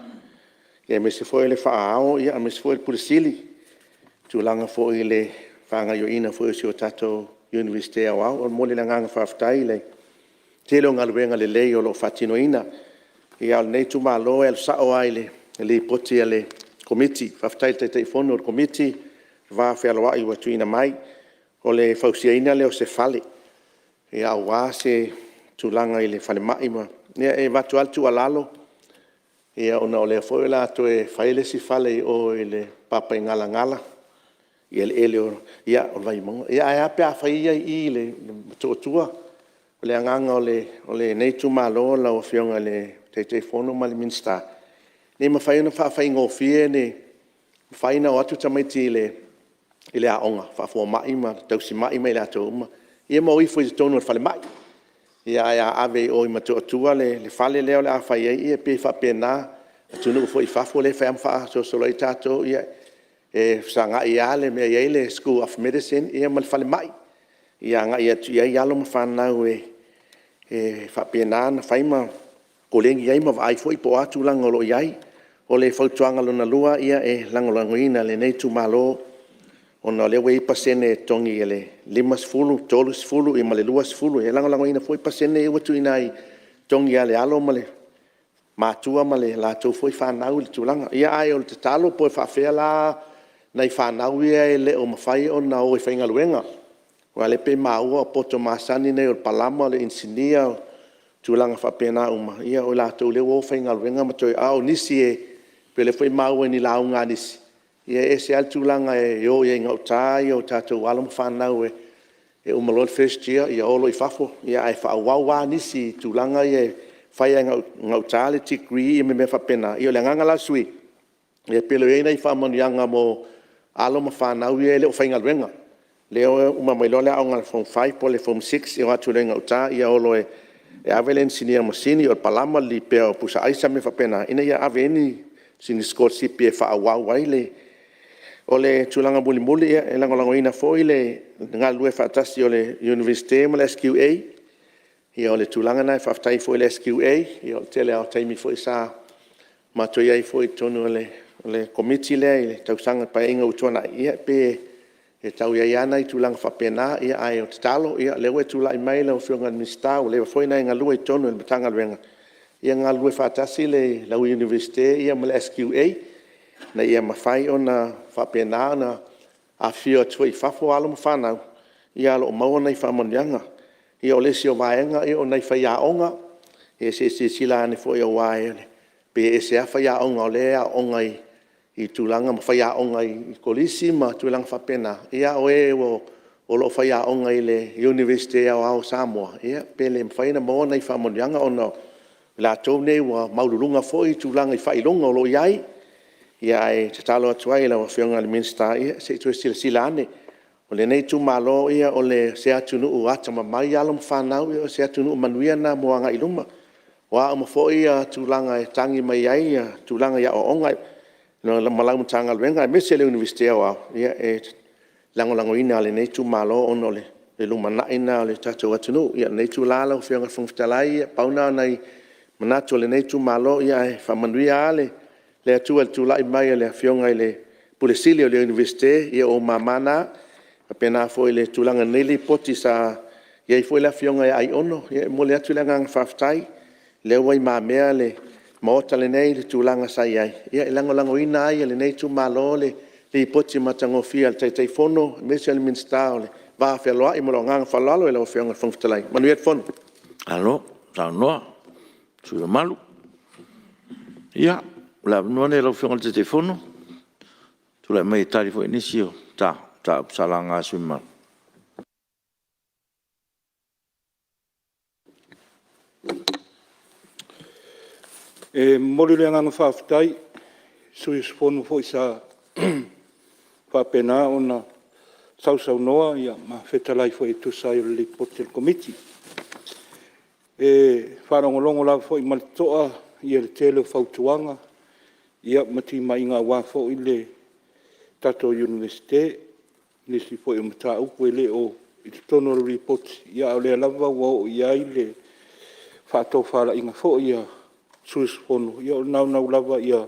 aemaise foi o le Faa-ao aemaise foi o le Pule Sili i le tulaga foi o le faagaoioiga foi o si o tatou Iunivesite Aoao. E momoli le agaga faafetai i le tele o galuega lelei o lo o faatinoina. A o lenei itumalo e alu sao lava i le Lipoti a le Komiti. Faafetai i le Taitaifono o le Komiti i le va fealoai ua tuuina mai. O le fausiaina lea o se fale aua se tulaga i le falemai. E avatu lava le tuualalo, ona o lea foi o le a toe fai le isi fale i o i le Papaigalagala i eleele o Vaimauga. Ae a pe a fai ia i i Motootua. O le agaga o lenei itumalo lau Afioga i le Taitaifono ma le Minisita, ina ia mafai ona faafaigofie ona mafai ona o atu tamaiti i le aoga faafomai ma tausimai ma i latou uma, ia ma o ifo i totonu o le falemai. Ae a ave i o i Motootua le fale lea o le a fai ai, ia pei e faapena. O atunuu foi i fafo lea e fai lava ma faasolosolo ai tatou, ia e fesagai lava le mea e i ai le School of Medicine ma le falemai, ia agai atu i ai alo ma fanau e faapena ona fai ma koleni ai ma vaai foi po o a tulaga o lo o i ai. O le fautuaga lona lua, e lagolagoina e lenei itumalo ona o lea ua i ai pasene e totogi e le 50, 30 ma le 20. E lagolagoina foi pasene ia ua tuuina e totogi lava e alo ma matua ma latou foi fanau le tulaga. Ae o le tatalo po o faapefea la nai fanau ia e le o mafai ona o e faigaluega? Aua o lea e pei e maua o poto masani nei o le palama o le inisinia o tulaga faapena uma, ia o i latou o lea ua o faigaluega ma toe… A o nisi e pei o lea foi e maua i ni lauga a nisi, ia e ese lava le tulaga e o ai i gauta o tatou alo ma fanau e uma loa le first year o loa i fafo, ae faaauau lava nisi i tulaga ia e fai lava i gauta le degree ma mea faapena. Ia o le agaga la o le sui usufono, pe le o i ai ni faamanuiaga mo alo ma fanau ia e le o faigaluega, lea e uma mai loa le aoga i le Form 5 po o le Form 6 o atu loa i gauta o loa e ave le inisinia o masini, o le palama o le lipea o pusa aisa ma mea faapena, ina ia ave ai sina sikolasipi e faaauau ai le… O le tulaga mulimuli, e lagolagoina foi le galulue faatasi o le Iunivesite ma le SQA. O le tulaga lena e faafetai ai foi i le SQA, o le tele lava o taimi foi sa matou i ai foi i totonu o le Komiti lea i le Paeaiga ua tuanai, ia pei e tau i ai lava nai tulaga faapena. Ae o le tatalo, o lea ua e tulai mai lau Afioga i le Minisita ua leva foi ona e galue i totonu o le Matagaluega, ia galulue faatasi lau Iunivesite ma le SQA ina ia mafai ona faapena ona afifio atu foi i fafo alo ma fanau, ae o lo o maua nai faamanuiaga. Ia o le isi o vaega o nai faiaoga, ia se i silasila ane foi aua e pei e ese lava faiaoga o lea e aooga i tulaga ma faiaoga i kolisi ma tulaga faapena, a o e o lo o faiaoga i le Iunivesite Aoao o Samoa, ia pe le mafai ona maua nai faamanuiaga ona o i latou nei ua maualuluga foi tulaga i faailoga o lo o i ai. Ae tatalo atu ai i lau Afioga i le Minisita, ia se i toe silasila ane. O lenei itumalo, o se atunuu atamamai alo ma fanau, o se atunuu manuia lena mo le agai i luma. O a uma foi tulaga e tagi mai ai tulaga i aoaoga ma lau Matagaluega aemaise le Iunivesite Aoao, ia e lagolagoina lava e lenei itumalo ona o le lumanai lena o le tatou atunuu. Ia, o lenei itula lau Afioga i le Fofoga Fetalai, na pau lena o nai manatu o lenei itumalo, ae faamanuia lava le Atua i le tulai mai o le Afioga i le Ofisa Sili o le Iunivesite, ia o ou mama na. E faapena foi i le tulaga o lenei Lipoti sa i ai foi le Afioga ia Aiono, ia e momoli atu le agaga faafetai, o lea ua i lumamea le Maota lenei i le tulaga sa i ai, ia e lagolagoina lava e lenei itumalo le Lipoti matagofie a le Taitaifono aemaise o le Minisita o le Va Fealoai. Ma lou agaga faaaloalo lau Afioga i le Fofoga Fetalai. Manuia le fono. Malo saunoa i le sui usufono mamalu. Ia, o le avanoa lenei i lau Afioga i le Taitaifono e tulai mai e tali foi nisi o mataupu sa laga e sui usufono mamalu. E momoli le agaga faafetai i sui usufono foi sa faapena ona sausaunoa ma fetalai foi e tusa ai o le Lipoti a le Komiti. E faalogologo lava foi ma le totoa i le tele o fautuaga ma timaiga aua foi le tatou Iunivesite, i nisi foi o mataupu e le o i totonu o le Lipoti, a o lea lava ua oo i ai le faatofalaiga foi a sui usufono. Ia o le naunau lava ia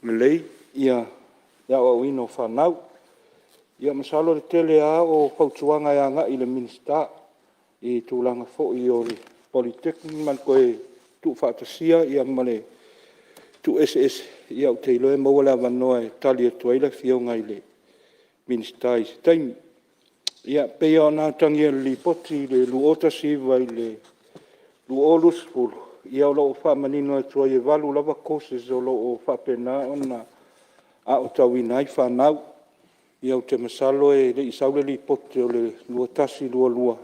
lelei le aoaoina o fanau. Ia masalo o le tele lava o fautuaga e agai i le Minisita i tulaga foi o le Polytecnic ma le toe tuufaatasia ma le tuueseese, ia ou te iloa e maua le avanoa e tali atu ai le Afioga i le Minisita i se taimi. Ia, e pei lava ona atagia i le Lipoti i le 2019/2020, ia o lo o faamanino atu ai e 8 lava courses o lo o faapena ona aotauina ai fanau. Ia ou te masalo e le i sau le Lipoti o le 2021/2022,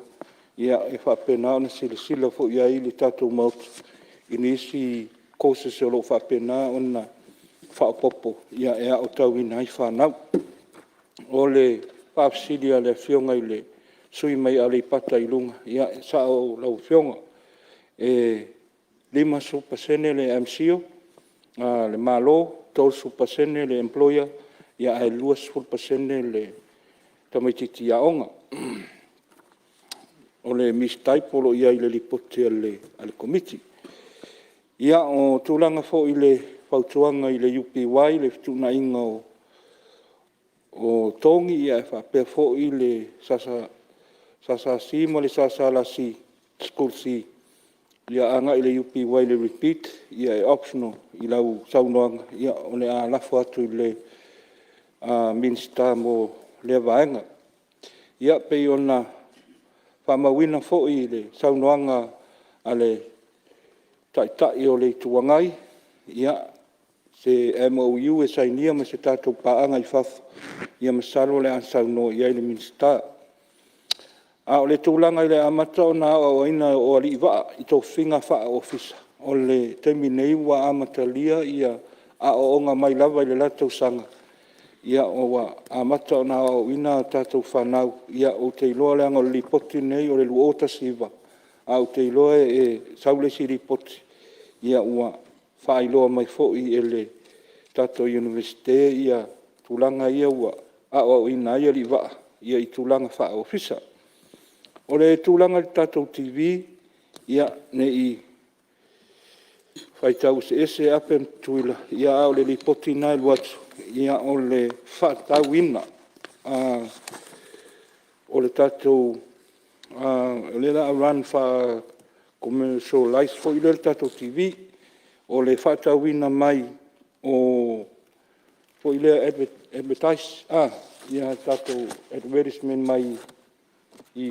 e faapena ona silasila foi i ai le tatou Maota i nisi courses o lo o faapena ona faaopoopo e aotauina ai fanau. O le faafesili a le Afioga i le sui usufono mai Aleipata i Luga, ia e sao lau Afioga, e 50% le MCIL a le Malo, 30% le employer, ae 20% le tamaitiiti aoga. O le mistype o lo o i ai i le Lipoti a le Komiti. Ia, o tulaga foi i le fautuaga i le UPY i le fetuunaiga o togi ae faapea foi le SSC ma le SSLC agai i le UPY i le repeat, ia e optional i lau saunoaga, ia o le a lafo atu i le Minisita mo lea vaega. Ia, pei ona faamauina foi le saunoaga a le Taitai o le Itu Agai, se MOU e sainia ma se tatou paaga i fafo, ia masalo o le a saunoa i ai le Minisita. A o le tulaga i le amata ona aoaoina o alii vaa i tofiga faa-Ofisa, o le taimi nei ua amatalia aoaoga mai lava i le la tausaga, ua amata ona aoaoina a tatou fanau. Ou te iloa leaga o le Lipoti lenei o le 2019, ae ou te iloa e sau le isi Lipoti ua faailoa mai foi e le tatou Iunivesite tulaga ia ua aoaoina ai alii vaa i tulaga faa-Ofisa. O le tulaga i le tatou TV, ia, ne i faitau eseese Ape ma Tutuila, a o le Lipoti lena e alu atu, o le faatatauina o le tatou… o lea o le a run faa-commercialize foi lea le tatou TV. O le faatauina mai o advertise tatou advertisement mai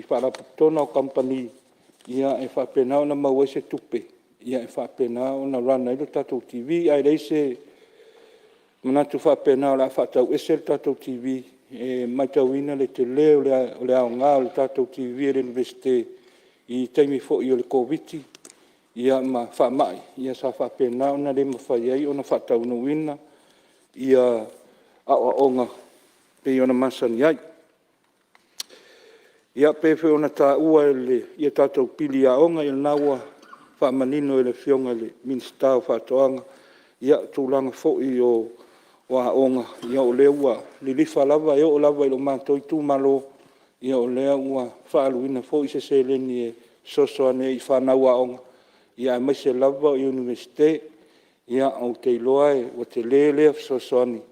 faalapotopotoga o kamupani e faapena ona maua ai se tupe e faapena ona run ai le tatou TV. Ae leai se manatu faapena o le a faatau ese le tatou TV, e matauina le tele o le aoga o le tatou TV a le Iunivesite i taimi foi o le Koviti-19 ma faamai, sa faapena ona le mafai ai ona faataunuuina aoaoga pei ona masani ai. Ia pei foi ona taua i a tatou pili aoga, ia o lena ua faamanino e le Afioga i le Minisita o Faatoaga tulaga foi o aoga, o lea ua lilifa lava, e oo lava i lo matou itumalo, o lea ua faaaluina foi se seleni e fesoasoani ai i fanau aoga, aemaise lava o Iunivesite. Ou te iloa ua tele lea fesoasoani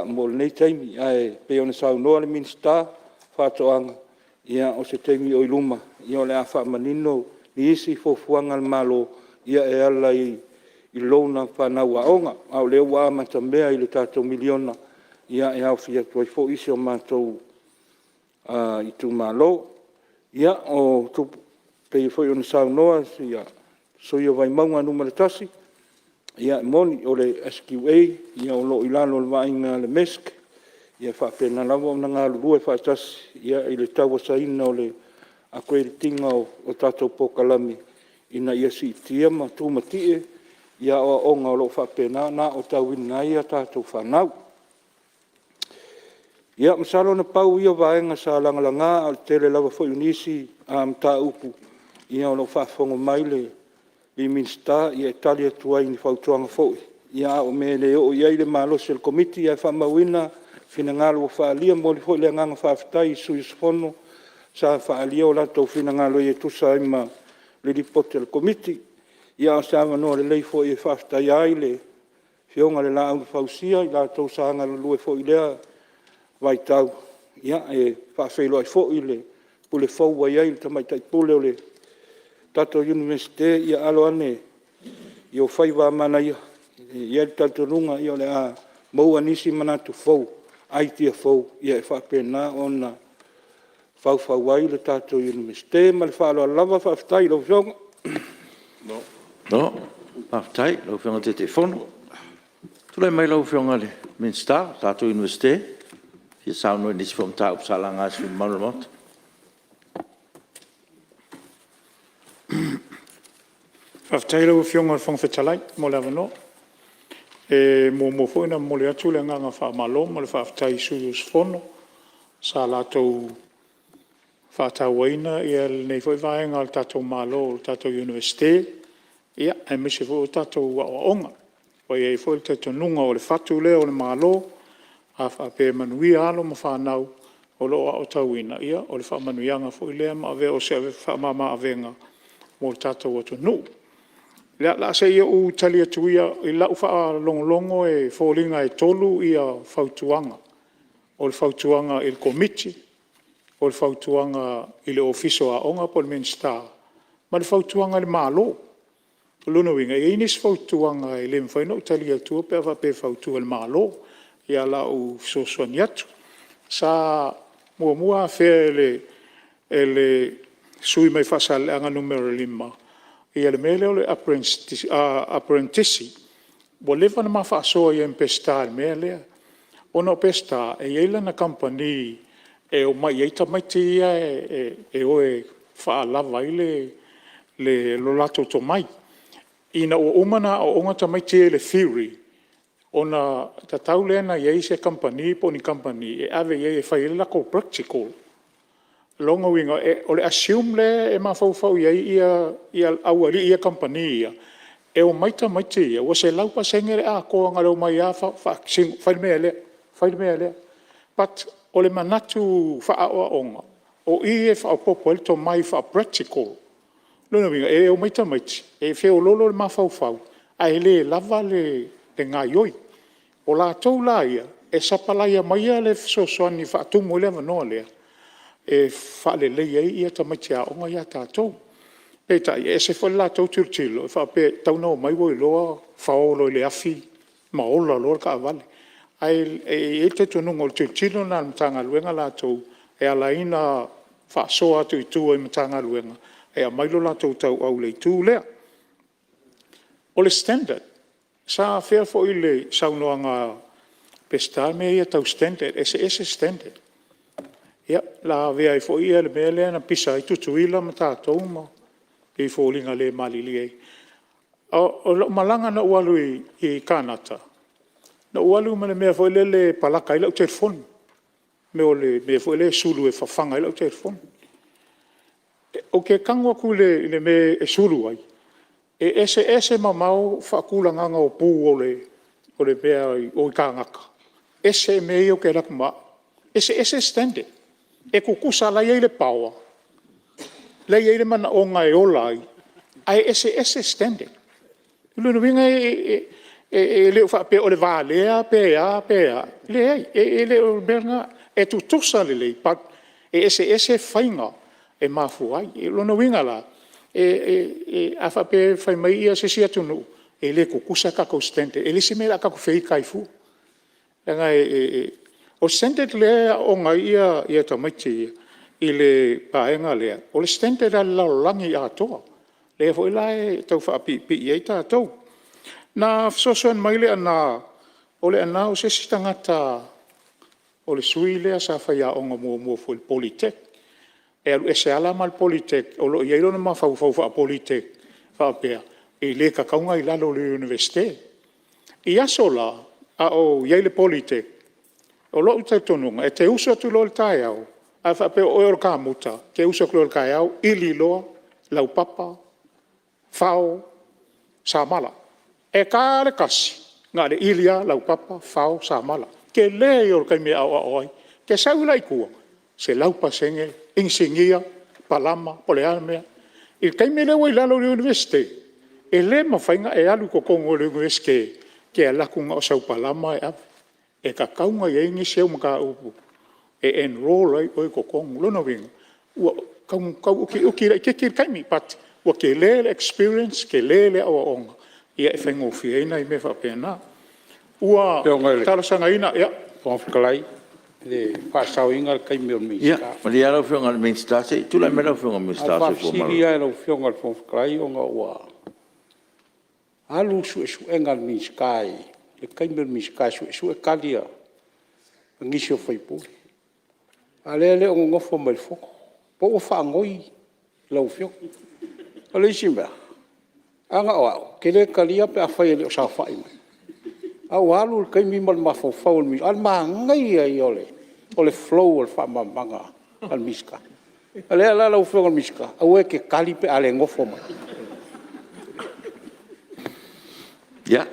mo lenei taimi. Ae pei ona saunoa le Minisita o Faatoaga, ia o se taimi o i luma o le a faamanino nisi fuafuaga a le Malo e ala i loan a fanau aoga. A o lea ua amatamea i le tatou $1miliona, e aofia atu ai foi si o matou itumalo. Ia, e pei foi ona saunoa le sui usufono mo Vaimauga 1, ia e moni, o le SQA o lo o i lalo o le vaaiga a le MESC e faapena lava ona galulue faatasi i le tauasaina o le upgrade ina o tatou polokalame ina ia siitia ma tumatie aoaoga o lo o faapena ona aotauina ai a tatou fanau. Ia masalo na pau ia o vaega sa lagalaga, a o le tele lava foi o nisi mataupu, o lo o faafofoga mai le Minisita e tali atu ai i ni fautuaga foi, a o mea e le oo i ai le malosi o le Komiti. Ae faamauina finagalo ua faaalia. E momoli foi le agaga faafetai i sui usufono sa faaalia o latou finagalo e tusa ai ma le Lipoti a le Komiti. Ia a o se avanoa lelei foi e faafetaia ai le Afioga i le Laau na Fausia, i latou sa galulue foi i lea vaitau, e faafeiloai foi i le Pule fou ua i ai le Tamaitai Pule o le tatou Iunivesite. Ia alo ane i ou faiva manaia, e i ai le talitonuga o le a maua nisi manatu fou, aitia fou e faapena ona faufau ai le tatou Iunivesite. Ma le faaaloalo lava. Faafetai i lau Afioga. Malo faafetai i lau Afioga i le Taitaifono. Tulai mai lau Afioga i le Minisita o le tatou Iunivesite e fia saunoa i nisi foi o mataupu sa laga e sui usufono mamalu o le Maota. Faafetai i lau Afioga i le Fofoga Fetalai mo le avanoa. E muamua foi ona momoli atu le agaga faamalo ma le faafetai i sui usufono sa latou faatauaina lenei foi vaega o le tatou Malo o le tatou Iunivesite, aemaise foi o tatou aoaoga. Ua i ai foi le talitonuga o le fatu lea o le Malo, a faapea e manuia alo ma fanau o lo o aotauina, ia o le faamanuiaga foi lea ma avea o se faamamaavega mo le tatou atunuu. Ia, o le a se i ou tali atu ia. I lau faalogologo e foliga e 3 fautuaga. O le fautuaga i le Komiti, o le fautuaga i le Ofisa o Aoga po o le Minisita ma le fautuaga i le Malo. O lona uiga, e i ai nisi fautuaga e le mafai ona ou tali atua pe a faapea e fautua i le Malo. Ae o le a ou fesoasoani atu. Sa muamua afea e le sui usufono mai Faasaleleaga 5 le mea lea o le Aperenitisi. Ua leva ona ma faasoa i ai ma Peseta i le mea lea, ona o Peseta e i ai lana kamupani e omai i ai tamaiti ia e o e faalava ai lo latou tomai. Ina ua uma ona aooga tamaiti ia i le theory, ona tatau lea ona i ai se kamupani po o ni kamupani e ave i ai e fai ai le latou practical. O lona uiga o le assume lea e mafaufau i ai le aualii ia kamupani ia, e omai tamaiti ia ua 100% le atoa na o le omai lava faasino, fai le mea lea, fai le mea lea. But o le manatu faaaoaoga, o i e faaopoopo ai le tomai faa-practical. O lona uiga, e omai tamaiti e feoloolo le mafaufau ae le lava le gaoioi. O latou la ia, e sapalaia mai le fesoasoani e faatumu ai le avanoa lea, e faaleleia ai tamaiti aoga ia a tatou. Peitai, e ese foi le latou tilotilo e faapea e tatau ona omai ua iloa fao loa i le afi ma ola loa le taavale. Ae i ai le talitonuga o le tilotilo lena a le Matagaluega latou e ala ai ona faasoa atu i tua i Matagaluega e aumai lo latou tauau i le itu lea. O le standard, sa afea foi i le saunoaga a Peseta mea ia tau standard, e eseese standard. Ia, o le a avea ai foi le mea lea na pisa ai Tutuila ma tatou ma pei e foliga le malilie ai. O lau malaga na ou alu i Kanata, na ou alu ma le mea foi lele e palaka ai lau telefoni, o le mea foi lea e sulu e fafaga ai lau telefoni. Ou te tago atu i le mea e sulu ai, e eseese mamao faatulagaga o pu o le mea i o i Kanata, ese mea ia ou te alu atu ma au. E eseese standard. E tutusa o la e i ai le power, la e i ai le manaoga e ola ai, ae eseese standard. O lona uiga e le o faapea o le valea pe a pe a, e leai, e le o le mea lena. E tutusa lelei but e eseese faiga e mafua ai. O lona uiga la, a faapea e fai mai se isi atunuu e le tutusa tatou standard, e leai se mea o le a tatou feita ai fua. Leaga o le standard lea e aooga ai tamaiti ia i le vaega lea, o le standard a le lalolagi atoa, lea foi la e tau faapiipii ai tatou. Na fesoasoani mai Leaana, o Leaana o se isi tagata o le sui lea sa faiaoga muamua foi i le Politech. E alu ese lava la ma le Politech o lo o i ai lona mafaufau faa-Politech e faapea, e le tatau ona i lalo o le Iunivesite. I aso la a o i ai le Politech, o lou talitonuga, e te usu atu loa i le taeao, a faapea o oe o le kamuta, e te usu atu loa i le taeao ili loa laupapa, fao, samala. E ta lava le 1, na o le ili lava, laupapa, fao, samala. O le tele ia o le taimi e aoao ai. E te sau la i tua, 100% inisinia, palama po o le a le mea. I le taimi lea ua i lalo o le Iunivesite, e le mafai ona e alu i totonu o le Iunivesite e te alu atu na o sau palama e ave. E tatau ona i ai nisi au mataupu e enrol ai oe i totonu. O lona uiga, ua tau utiuti laitiiti le taimi, but ua tele le experience tele le aoaoga e faigofie ai nai mea faapena. Ua talosagaina… Lau Afioga i le Fofoga Fetalai, i le faasaoina o le taimi o le Minisita. Ia malie lava lau Afioga i le Minisita, se i tulai mai lau Afioga i le Minisita o le Soifua Maloloina. Na o le faafesili lava i lau Afioga i le Fofoga Fetalai ona ua alu le suesuega a le Minisita i le taimi o le Minisita e suesue tali a nisi o sui usufono, a o lea e le o nonofo mai i le Fono. Po ua faanoi lau Afioga. O le isi mea, Ana o au, ou te le talia pe afai e le o saofai mai. Ae ua alu le taimi ma le mafaufau o le Minisita, ae o le manaia ia o le flow o le faamalamalamaga a le Minisita. O lea la lau Afioga i le Minisita, aua e te tali pe a le nofo mai. Ia,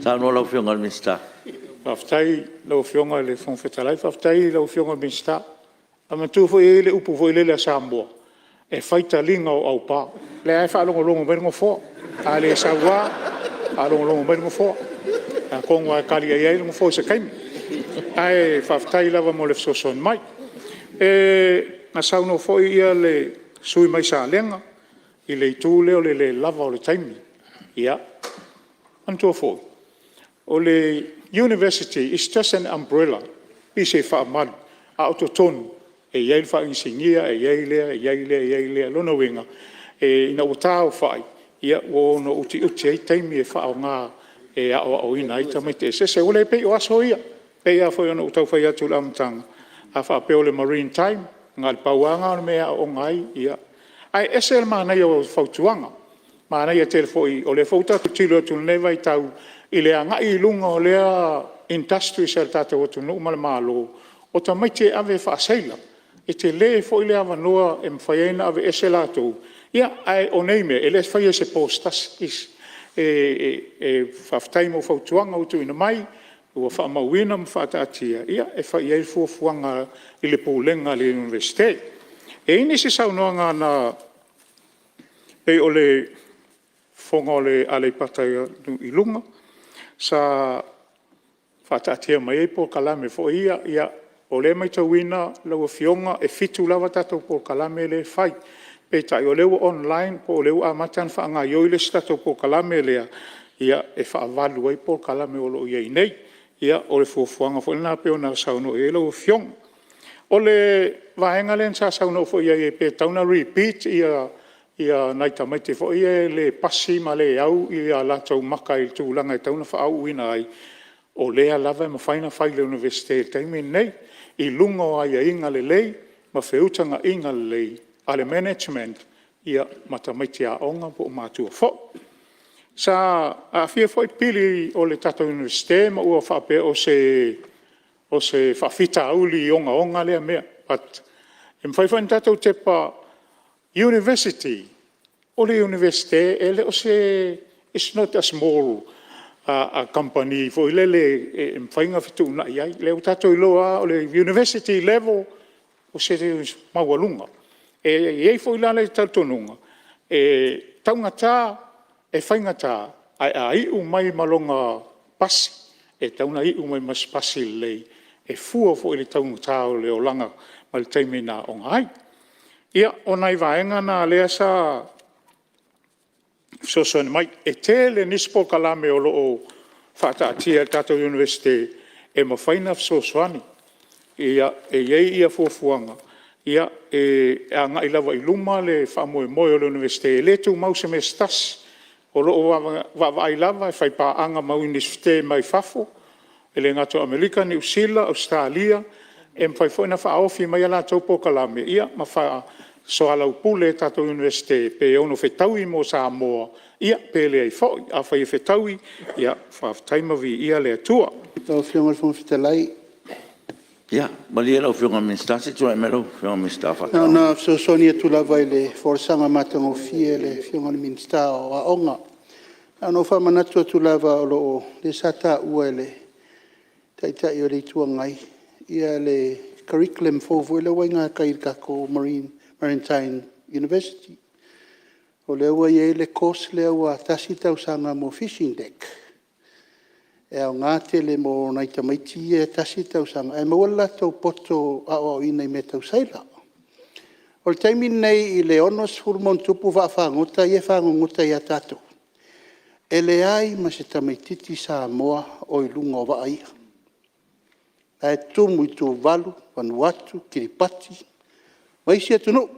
saunoa lau Afioga i le Minisita. Faafetai i lau Afioga i le Fofoga Fetalai, faafetai i lau Afioga i le Minisita. Ae manatua foi e i ai le upu foi lele a Samoa, e fai taliga o aupa, o lea lava e faalogologo mai le Nofoa. A le sau lava, faalogologo mai le Nofoa, atonu lava e tali i ai le Nofoa i se taimi. Ae faafetai lava mo le fesoasoani mai. Na saunoa foi le sui usufono mai Salega i le itu lea o le le lava o le taimi. Ia manatua foi, o le University is just an umbrella, pei se faamalu, a o totonu e i ai le faainisinia, e i ai lea, e i ai lea, e i ai lea. O lona uiga, ina ua ta aofai, ua ono utiuti ai taimi e faaaoga e aoaoina ai tamaiti eseese. Ua le pei o aso ia, pei lava foi ona ou tau fai atu i le amataga, a faapea o le marine maritime na o le pau lava lena o le mea e aooga ai. Ae ese le manaia o fautuaga, manaia tele foi o lea foi ua tatou tilotilo atu i lenei vaitau i le agai i luma o lea industries a le tatou atunuu ma le Malo, o tamaiti e ave faa-seila. E tele foi le avanoa e mafai ai ona aveese latou, ae o nei mea, e le faia i se po se tasi. E faafetai mo fautuaga ua tuuina mai ua faamauina ma faataatia e fai i ai fuafuaga i le Pulega a le Iunivesite. E i ai nisi saunoaga na pei o le fofoga o Aleipata i Luga sa faataatia mai ai polokalame foi ia. O lea e matauina lau Afioga e 7 lava tatou polokalame lea e fai, peitai o lea ua online po o lea ua amata ona faagaoioi le isi tatou polokalame lea e faavalu ai polokalame o lo o i ai nei. Ia, o le fuafuaga foi lena pei ona saunoa i ai lau Afioga. O le vaega lea sa saunoa foi i ai pe tatau ona repeat nai tamaiti foi ia e le pasi ma le au a latou maka i le tulaga e tatau ona faauuina ai, o lea lava e mafai ona fai e le Iunivesite i le taimi lenei i luga o aiaiga lelei ma feutagaiga lelei a le management ma tamaiti aoga po o matua foi. Sa aafia foi pili o le tatou Iunivesite ma ua faapea o se faafitauli ogaoga lea mea, but e mafai foi ona tatou tepa, University o le Iunivesite e le o se, its not a small kamupani foi lele e mafai ona fetuunai ai. O lea ua tatou iloa lava o le University level e maualuga. E i ai foi la le talitonuga, e taugata, e faigata, ae a iu mai ma lona pasi, e tatau ona iu mai ma se pasi lelei e fua foi i le taugata o le olaga ma le taimi na aoga ai. Ia, o nai vaega na lea sa fesoasoani mai. E tele nisi polokalame o lo o faataatia e le tatou Iunivesite e mafai ona fesoasoani. E i ai fuafuaga e agai lava i luma le faamoemoe o le Iunivesite, e le tumau i se mea se tasi. O lo o vaavaai lava e faipaaga ma Iunivesite mai fafo, e le gata o Amerika, Niu Sila, Ausetalia, e mafai foi ona faaofi mai a latou polokalame ma soalaupule e le tatou Iunivesite pe ono fetaui mo Samoa pe leai foi. Afai e fetaui, ia faafetai ma viia le Atua. Lau Afioga i le Fofoga Fetalai… Ia malie lau Afioga i le Minisita se i tulai mai lau Afioga i le Minisita o Faatoaga. Na ona fesoasoani atu lava i le folasaga matagofie a le Afioga i le Minisita o Aoga. Na ona ou faamanatu atu lava o lea sa taua e le Taitai o le Itu Agai le curriculum fou foi lea ua i gatai i le tatou Maritime University. O lea ua i ai le course lea ua tasi le tausaga mo fishing deck. E aoga tele mo nai tamaiti ia e tasi le tausaga ae maua le latou poto aoaoina i mea tau seila. O le taimi lenei i le 60+ vaafagota ia e fagogota ia tatou, e leai ma se tamaitiiti Samoa o i luga o vaa ia. O la e tumu i Tuvalu, Vanuatu, Kiripati ma isi atunuu.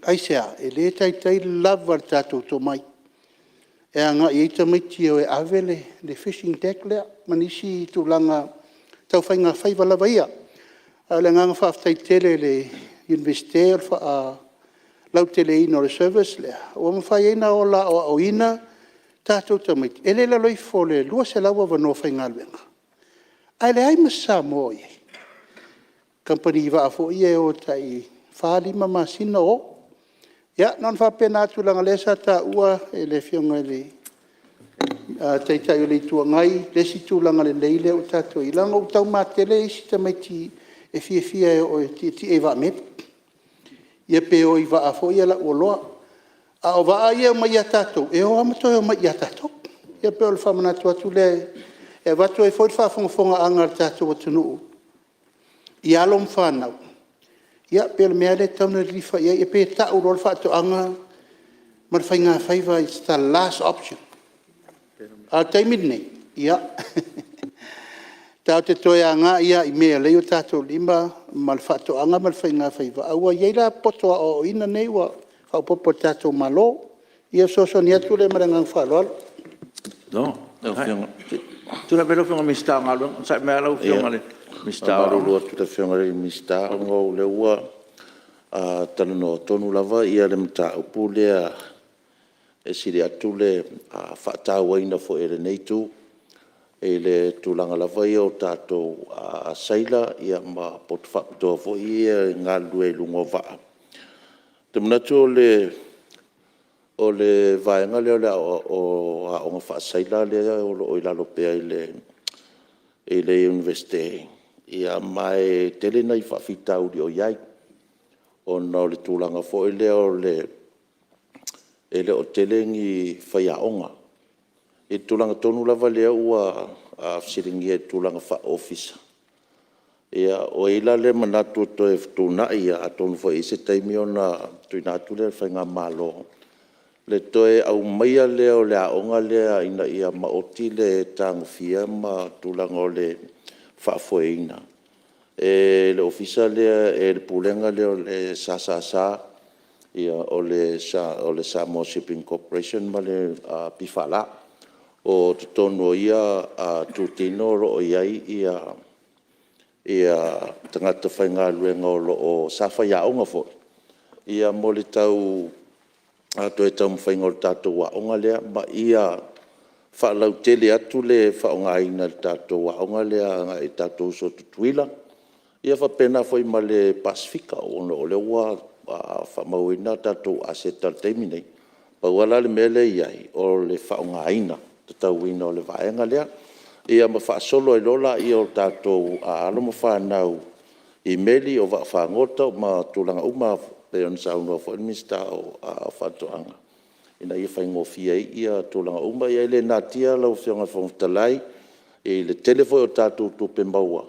Aisea? E le taitai lava le tatou tomai e agai i ai tamaiti e o e ave le fishing deck lea ma nisi tulaga tau faigafaiva lava ia. A o le agaga faafetai tele i le Iunivesite o le lauteleina o le service lea, ua mafai ai ona ola aoaoina tatou tamaiti, e le i lalo ifo o le 200 avanoa faigaluega, ae leai ma se Samoa o i ai. O kamupani vaa foi ia e o tai 4, 5 masina o o. Ia na ona faapena atu leaga o lea sa taua e le Afioga i le Taitai o le Itu Agai le isi tulaga lelei lea ua tatou i ai, leaga ua tau matele isi tamaiti e fiafia e o e tietie i vaa meli, ia pe o i vaa foi ia lau oloa. A o vaa ia e omai ia tatou, e o lava ma toe omai ia tatou. Ia pei o le faamanatu atu lea e avatu ai foi le faafogafogaaga a le tatou atunuu i alo ma fanau, ia pei o le mea lava lea e tatau ona lilifa i ai. E pei e tau loa le faatoaga ma le faigafaiva, its the last option. A o le taimi lenei, ia, tatou te toe agai lava i mea o lea e i o tatou lima ma le faatoaga ma le faigafaiva, a ua i ai la poto aoaoina nei ua faaopoopo e le tatou Malo. Ia o le fesoasoani atu lea ma le agaga faaaloalo. Faamalulu atu i le Afioga i le Minisita ona o lea ua talanoa tonu lava le mataupu lea e sili atu le faatauaina foi e lenei itu i le tulaga lava ia o tatou seila ma poto faapitoa foi ia e galulue ai i luga o vaa. Ou te manatu o le vaega lea o aoga faa-sailor lea o lo o i lalo pea i le Iunivesite, ma e tele nai faafitauli o i ai, ona o le tulaga foi lea e le o tele ni faiaoga i le tulaga tonu lava lea ua fesiligia i le tulaga faa-Ofisa. Ua i ai la le manatu e toe fetuunai lava, atonu foi e i ai se taimi ona tuuina atu lea i le faigamalo, le toe aumaia lea o le aoga lea ina ia maoti le tagofia ma tulaga o le faafoeina e le Ofisa lea, e le Pulega lea o le SSS, o le Samoa Shipping Corporation ma le PFL. O totonu o ia itutino o lo o i ai tagata faigaluega sa faiaoga foi mo le toe taumafaiga o le tatou aoga lea, ma ia faalautele atu le faaaogaina e le tatou aoga lea agai i tatou uso i Tutuila, ia faapena foi ma le Pasefika ona o lea ua faamauina tatou aseta i le taimi lenei. Pau lava la le mea lea e i ai, o le faaaogaina tatauina o le vaega lea, ia ma faasolo ai loa lea o tatou alo ma fanau i meli, o vaafagota ma tulaga uma lava pei ona saunoa foi le Minisita o Faatoaga ina ia faigofie ai tulaga uma. Ia e le natia lau Afioga i le Fofoga Fetalai i le tele foi o tatou tupe maua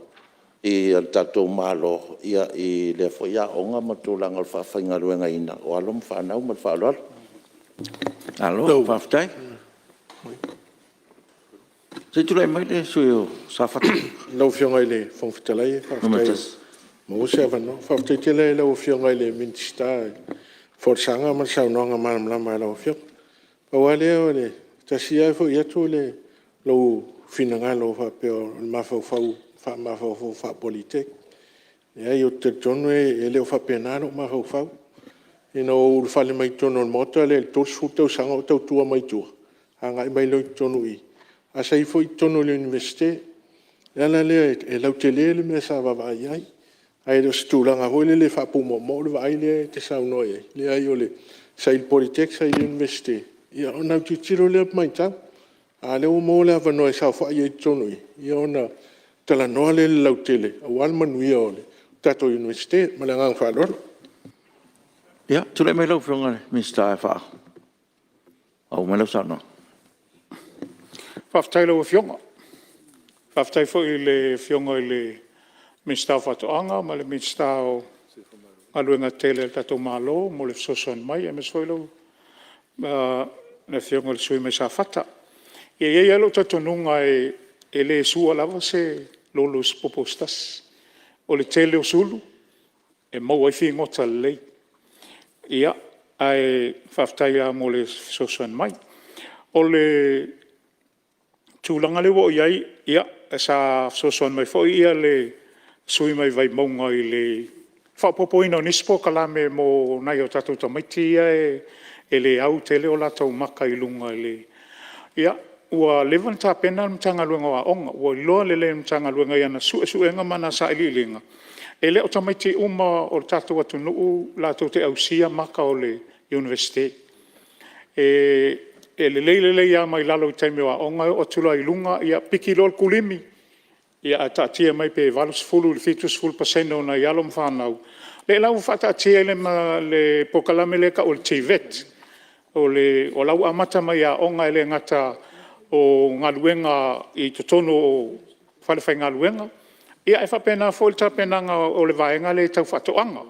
a le tatou Malo i lea foi aoga ma tulaga o le faafaigaluegaina o alo ma fanau. Ma le faaaloalo. Malo faafetai. Se i tulai mai le sui usufono mo Safata 1. Lau Afioga i le Fofoga Fetalai faafetai ua maua se avanoa. Faafetai tele lava i lau Afioga i le Minisita i le folasaga ma le saunoaga malamalama a lau Afioga. Pau lava lea e tasi ae foi atu lou finagalo faapea o le mafaufau faa-Polytec. Leai ou te talitonu e le o faapena lou mafaufau. Ina ua ou ulufale mai totonu o le Maota lea i le 30 tausaga o tautua mai tua, agai mai loa i totonu i i, ae sa i ai foi i totonu o le Iunivesite. O le ala lea e lautele le mea sa vaavaai i ai, ae le o se tulaga foi lele e faapumoomoo le vaai lea e te saunoa i ai. Leai sa i le Polytec sa i le Iunivesite, ia ona autilotilo lea ma matau, a o lea ua maua le avanoa e saofai ai i totonu i i, ona talanoa lea i le lautele aua le manuia o le tatou Iunivesite. Ma le agaga faaaloalo. Ia, tulai mai lau Afioga i le Minisita e faaauau mai lau saunoaga. Faafetai i lau Afioga. Faafetai foi i le Afioga i le Minisita o Faatoaga ma le Minisita o Galuega Tetele a le tatou Malo mo le fesoasoani mai, aemaise foi le Afioga i le sui usufono mai Safata. E i ai lava lou talitonuga e le sua lava se lolo i se popo se tasi. O le tele o sulu e maua ai figota lelei. Ia, ae faafetai lava mo le fesoasoani mai. O le tulaga lea ua oo i ai, sa fesoasoani mai foi le sui usufono mai Vaimauga i le faaopoopoina o nisi polokalame mo nai o tatou tamaiti ia e le au tele o latou maka i luga i le… Ia, ua leva ona tapena le Matagaluega o Aoga, ua iloa lelei e le Matagaluega i ana suesuega ma ana sailiiliga, e le o tamaiti uma o le tatou atunuu latou te ausia maka o le Iunivesite. E lelei lelei lava mai lalo i taimi o aoga, e oo atu loa i luga piki loa le kulimi, ae taatia mai pe 80 i le 70% o nai alo ma fanau. O lea la ua faataatia i le polokalame lea e tau o le TVET, o la ua amata mai i aoga e le gata o galuega i totonu o falefaigaluega, ae faapena foi le tapenaga o le vaega lea tau faatoaga.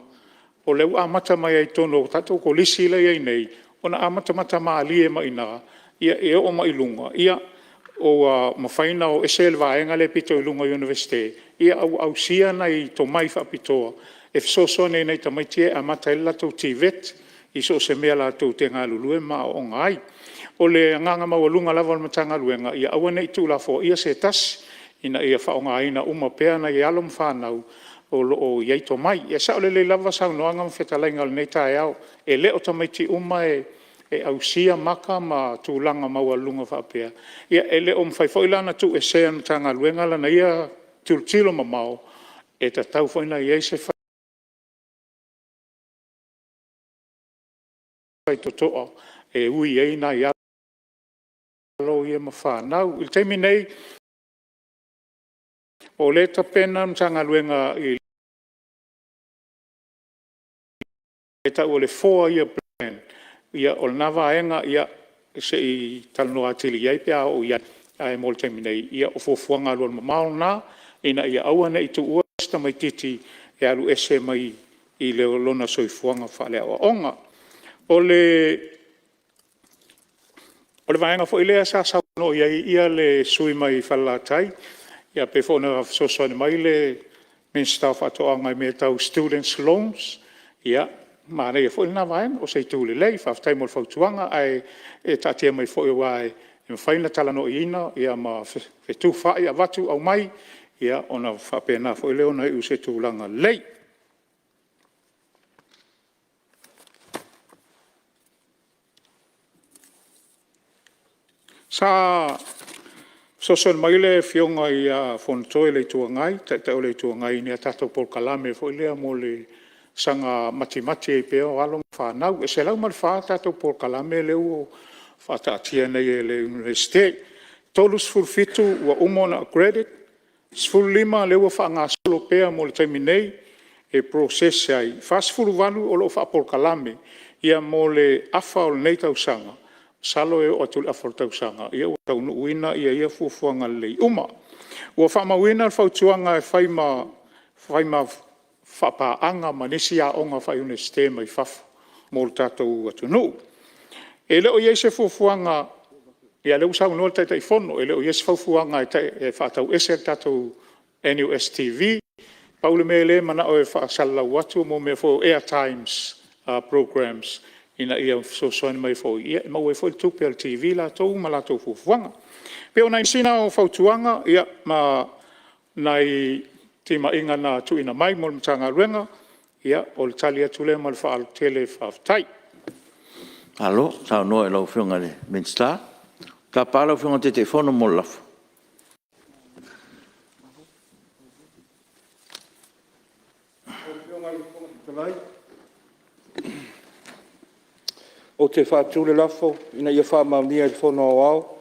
O lea ua amata mai ai i totonu o tatou Kolisi lea e i ai nei ona amatamata malie mai i ina e oo mai i luga ua mafai ona o ese le vaega lea pito i luga i le Iunivesite, ae ua ausia nai tomai faapitoa e fesoasoani ai i nai tamaiti ia e amata ai le latou TVET i so o se mea latou te galulue ma aooga ai. O le agaga maualuga lava o le Matagaluega ia aua ne i tuulafoaia se tasi, ina ia faaaogaina uma pea nai alo ma fanau o lo o i ai tomai. E sao lelei lava saunoaga ma fetalaiga o lenei taeao, e le o tamaiti uma e ausia maka ma tulaga maualuluga faapea. Ia e le o mafai foi la ona tuuesea e le Matagaluega lana ia tilotilo mamao, e tatau foi ona i ai se faitotoa e ui ai nai alo ia ma fanau. I le taimi nei, o lea e tapena le Matagaluega i le e tau o le four year plan, o lena vaega se i talanoa atili i ai pe a oo i ai, ae mo le taimi nei, o fuafuaga alualumamao lena, ina ia aua ne i tuua se tamaitiiti e alu ese mai lona soifuaga faaleaoaoga. O le vaega foi lea sa saunoa i ai le sui usufono mai Falelatai, pei foi ona fesoasoani mai le Minisita o Faatoaga i mea tau students loans, ia, manaia foi lena vaega, o se itu lelei, faafetai mo le fautuaga. Ae taatia mai foi aua e mafai ona talanoaina ma fetufaai avatu aumai, ona faapena foi lea ona iu i se tulaga lelei. Sa fesoasoani mai le Afioga ia Fonotoe le Taitai o le Itu Agai i ni a tatou polokalame foi lea mo le saga matimati ai pea o alo ma fanau. E 104 tatou polokalame lea ua faataatia nei e le Iunivesite. E 37 ua uma ona credit, 15 lea ua faagasolo pea mo le taimi nei e process ai, 48 o lo o faapolokalame mo le afa o lenei tausaga. Masalo e oo atu i le afa o le tausaga ua taunuuina ia fuafuaga lelei uma. Ua faamauina le fautuaga e fai ma faapaaga ma nisi aoga faa-Iunivesite mai fafo mo le tatou atunuu. E le o i ai se fuafuaga, ia lea ua saunoa le Taitaifono, e le o i ai se fuafuaga e faatau ese le tatou NUS TV. Pau le mea lea e manao e faasalalau atu o mea foi o airtimes programmes ina ia fesoasoani mai foi e maua ai foi tupe a le TV latou ma latou fuafuaga. E pei o nai nisi na o fautuaga ma nai timaiga na tuuina mai mo le Matagaluega. Ia o le tali atu lea ma le faaaloalo tele faafetai. Malo saunoa i lau Afioga i le Minisita. Ou te tapa lau Afioga i le Taitaifono mo le lafo. Ou te faatu le lafo, Ina ia faamaonia e le Fono Aoao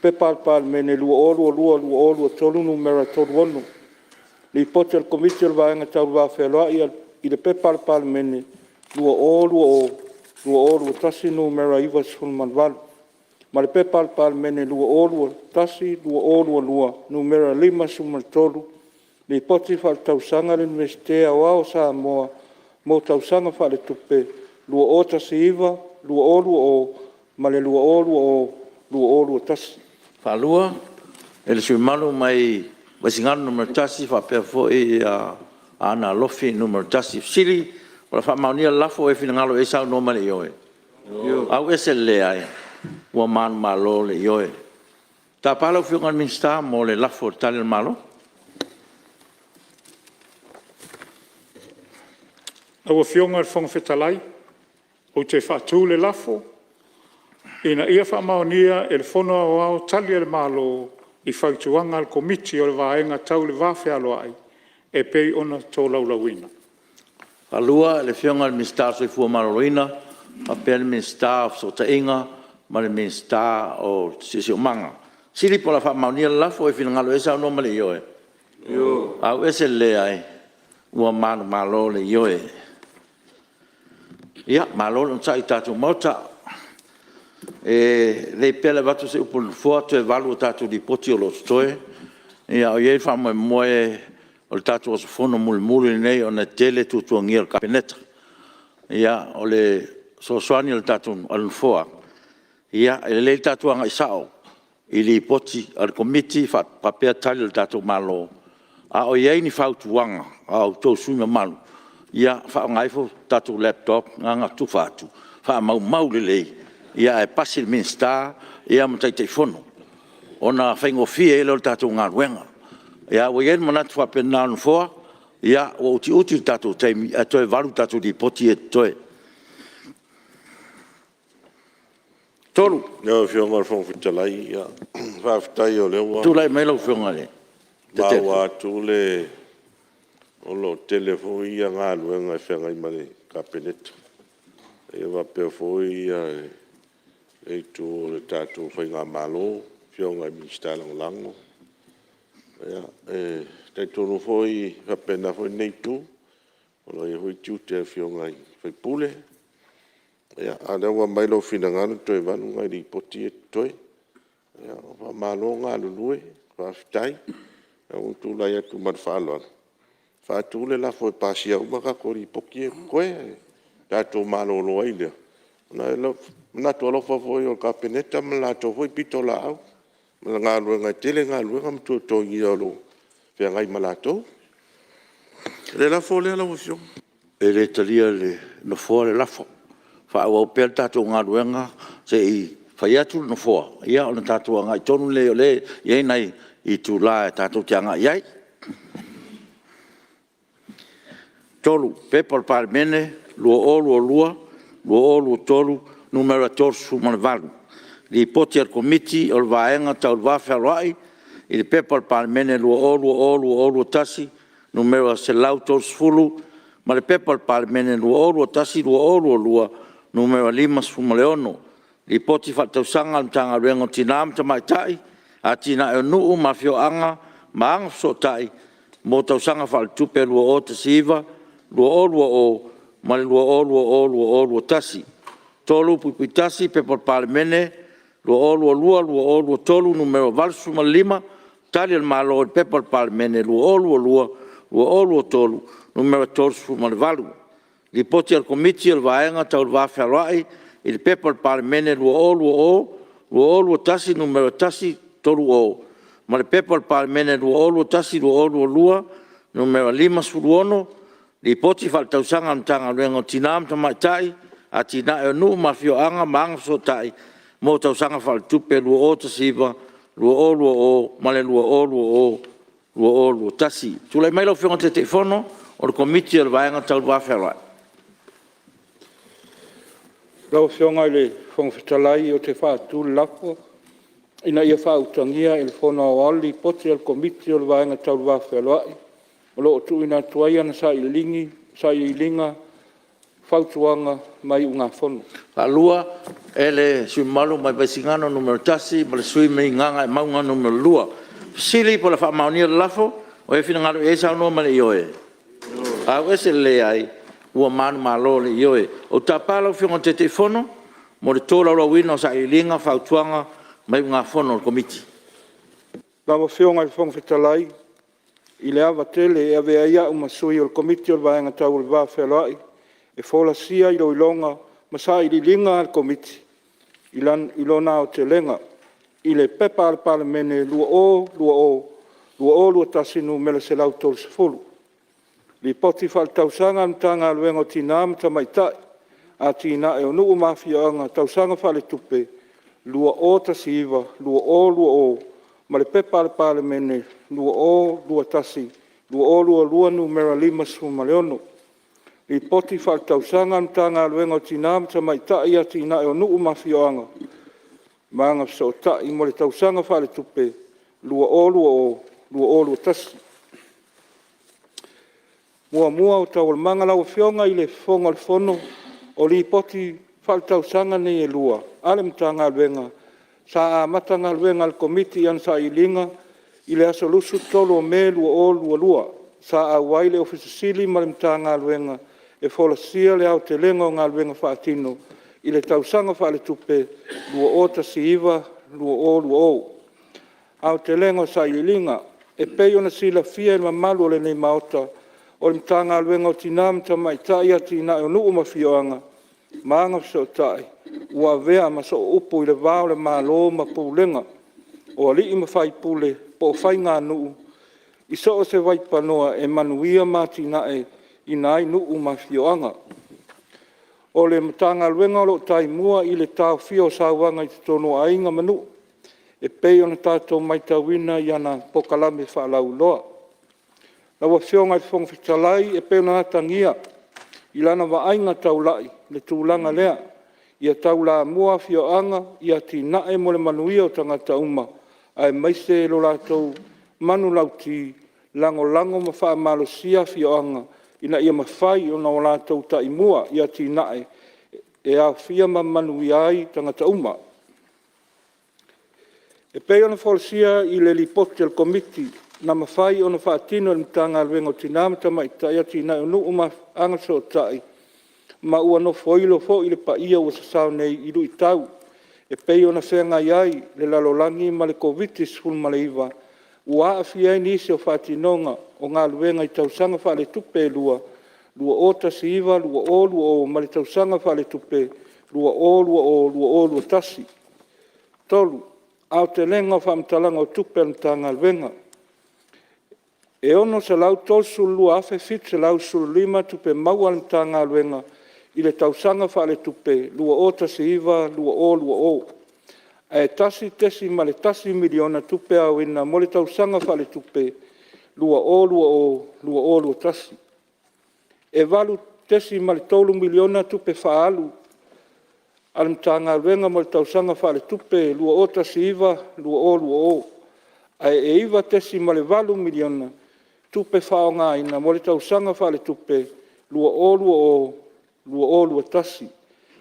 P.P.2022/2023 Nu.36, Lipoti a le Komiti o le Vaega Tau le Va Fealoai i le P.P.2020/2021 Nu.98 ma le P.P.2021/2022 Nu.53, Lipoti Faaletausaga a le Iunivesite Aoao o Samoa mo Tausaga Faaletupe 2019/2020 ma le 2020/2021. E faatasiasasi le sui usufono mamalu mai Vaisigano 1 faapea foi Aana Alofi 1. O le a faamaonia le lafo, ua e finagalo i ai saunoa ma le ioe. Ua manumalo le Ioe. Ou te tapa lau Afioga i le Minisita mo le lafo i le Tali a le Malo. Lau Afioga i le Fofoga Fetalai, Ou te faatu le lafo, Ina ia faamaonia e le Fono Aoao Tali a le Malo i Fautuaga a le Komiti o le Vaega Tau le Va Fealoai e pei ona tolaulauina. E faatu le lafo, le Minisita o le Soifua Maloloina faapea le Minisita o Fesootaiga ma le Minisita o Siosiomaga. O le a faamaonia le lafo, e finagalo ai saunoa ma le ioe. Ua manumalo le Ioe. Ia malo le onosai i le tatou Maota. E lelei pea le avatu o se upu a le Nofoa, toe 8 a tatou Lipoti o lo o totoe. E i ai le faamoemoe o le tatou aso fono mulimuli lenei ona e tele tuatuagia o le Kapeneta. O le fesoasoani a le Nofoa, e lelei le tatou agai sao i Lipoti a le Komiti faapea Tali a le tatou Malo. A o i ai ni fautuaga a outou sui usufono mamalu, ia faaaoga ifo tatou laptop na na tufa atu, faamaumau lelei ae pasi le Minisita ma Taitaifono ona faigofie ai lea o le tatou galuega. Ua i ai le manatu faapena o le Nofoa, ua utiuti le tatou taimi ae toe 8 tatou Lipoti ia e totoe. Lau Afioga i le Fofoga Fetalai, faafetai o lea ua Tulai mai lau Afioga i le Taitaifono. Maua atu o lo o tele foi galuega e feagai ma le Kapeneta, faapea foi le itu o le tatou faigamalo, afioga i Minisita Lagolago. E talitonu foi e faapena foi lenei itu, o lo o i ai foi tiute o afioga i sui usufono. A o lea ua aumai lou finagalo toe 8 nai Lipoti ia e totoe. Faamalo galulue faafetai. Ae ua ou tulai atu ma le faaaloalo e faatu le lafo, E pasia uma tatou Lipoti ia e totoe ona tatou malolo ai lea, ona e manatu alofa foi i le Kapeneta ma le latou foi pitolaau i galuega, e tele galuega ma tuatuagia o lo o feagai ma latou. O le lafo lea lau Afioga. E le talia e le Nofoa le lafo. Faaauau pea le tatou galuega se i fai atu le Nofoa ona tatou agai tonu lea, o lea e i ai nai itula tatou te agai i ai. 3. P.P.2022/2023 Nu.38, Lipoti a le Komiti o le Vaega Tau le Va Fealoai i le P.P.2020/2021 Nu.130 ma le P.P.2021/2022 Nu.56. Lipoti Faaletausaga a le Matagaluega o Tina ma Tamaitai, Atinae o Nuu ma Afioaga ma Agafesootai mo le Tausaga Faaletupe 2019/2020 ma le 2020/2021. 3.1 P.P.2022/2023 Nu.85, Tali a le Malo i le P.P.2022/2023 Nu.38, Lipoti a le Komiti o le Vaega Tau le Va Fealoai i le P.P.2020/2021 Nu.130 ma le P.P.2021/2022 Nu.56, Lipoti Faaletausaga a le Matagaluega o Tina ma Tamaitai, Atinae o Nuu ma Afioaga ma Agafesootai mo le Tausaga Faaletupe 2019/2020 ma le 2020/2021. Tulai mai lau Afioga i le Taitaifono o le Komiti o le Vaega Tau le Va Fealoai. Lau Afioga i le Fofoga Fetalai ou te faatu le lafo, Ina ia faautagia e le Fono Aoao le Lipoti a le Komiti o le Vaega Tau le Va Fealoai o lo o tuuina atu ai ana Sailiiliga, Fautuaga ma Iugafono. E faatu e le sui usufono mamalu mai Vaisigano Nu.1 ma le sui usufono mai Gagaemauga Nu.2. O le fesili po o le a faamaonia le lafo? O le a finagalo i ai saunoa ma le ioe? Ioe. Ua manumalo le Ioe. Ou te tapa lau Afioga i le Taitaifono mo le tolaulauina o Sailiiliga, Fautuaga ma Iugafono a le Komiti. Lau Afioga i le Fofoga Fetalai, i le ava tele e avea ai au ma sui o le Komiti o le Vaega Tau le Va Fealoai e folasia Iloiloga ma Sailiiliga a le Komiti i lona aotelega i le P.P.2020/2021 Nu.130, Lipoti Faaletausaga a le Matagaluega o Tina ma Tamaitai, Atinae o Nuu ma Afioaga tausaga faaletupe 2019/2020 ma le P.P.2021/2022 Nu.56. Lipoti Faaletausaga a le Matagaluega o Tina ma Tamaitai, Atinae o Nuu ma Afioaga ma Agafesootai mo le Tausaga Faaletupe 2020/2021. Muamua o Taualumaga Lau Afioga i le Fofoga Fetalai, o Lipoti Faaletausaga nei e 2 a le Matagaluega, sa amata galuega a le Komiti i ana sailiiliga i le aso 23 o Me 2022. Sa auai le Ofisa Sili ma le Matagaluega e folasia le aotelega o galuega faatino i le tausaga faaletupe 2019/2020. Aotelega o sailiiliga. E pei ona silafia e le mamalu o lenei Maota, o le Matagaluega o Tina ma Tamaitai, Atinae o Nuu ma Afioaga ma Agafesootai, ua avea ma sooupu i le va o le Malo ma pulega o alii ma faipule po o faiganuu i so o se vaipanoa e manuia ma atinaeina ai nuu ma afioaga. O le Matagaluega o lo o taimua i le taofia o sauaga i totonu o aiga ma nuu, e pei ona tatou matauina i ana polokalame faalauiloa. Lau Afioga i le Fofoga Fetalai, e pei ona atagia i lana vaaiga taulai le tulaga lea, ia taulamua afioaga i atinae mo le manuia o tagata uma, aemaise lo latou manulauti, lagolago ma faamalosia afioaga ina ia mafai ona latou taimua i atinae e aofia ma manuia ai tagata uma. E pei ona folasia i le Lipoti a le Komiti na mafai ona faatino e le Matagaluega o Tina ma Tamaitai, Atinae o Nuu ma Agafesootai, ma ua nofoilo foi le paia ua sasao nei i luitau e pei ona feagai ai le lalolagi ma le Koviti-19, ua aafia ai nisi o faatinoga o galuega i tausaga faaletupe e 2, 2019/2020 ma le tausaga faaletupe 2020/2021. 3. Aotelega o faamatalaga o tupe a le Matagaluega. E $632,715 tupe maua a le Matagaluega i le tausaga faaletupe 2019/2020, ae $1.1 miliona tupe aoina mo le tausaga faaletupe 2020/2021. E $8.3 miliona tupe faaalu a le Matagaluega mo le tausaga faaletupe 2019/2020, ae $9.8 miliona tupe faaaogaina mo le tausaga faaletupe 2020/2021.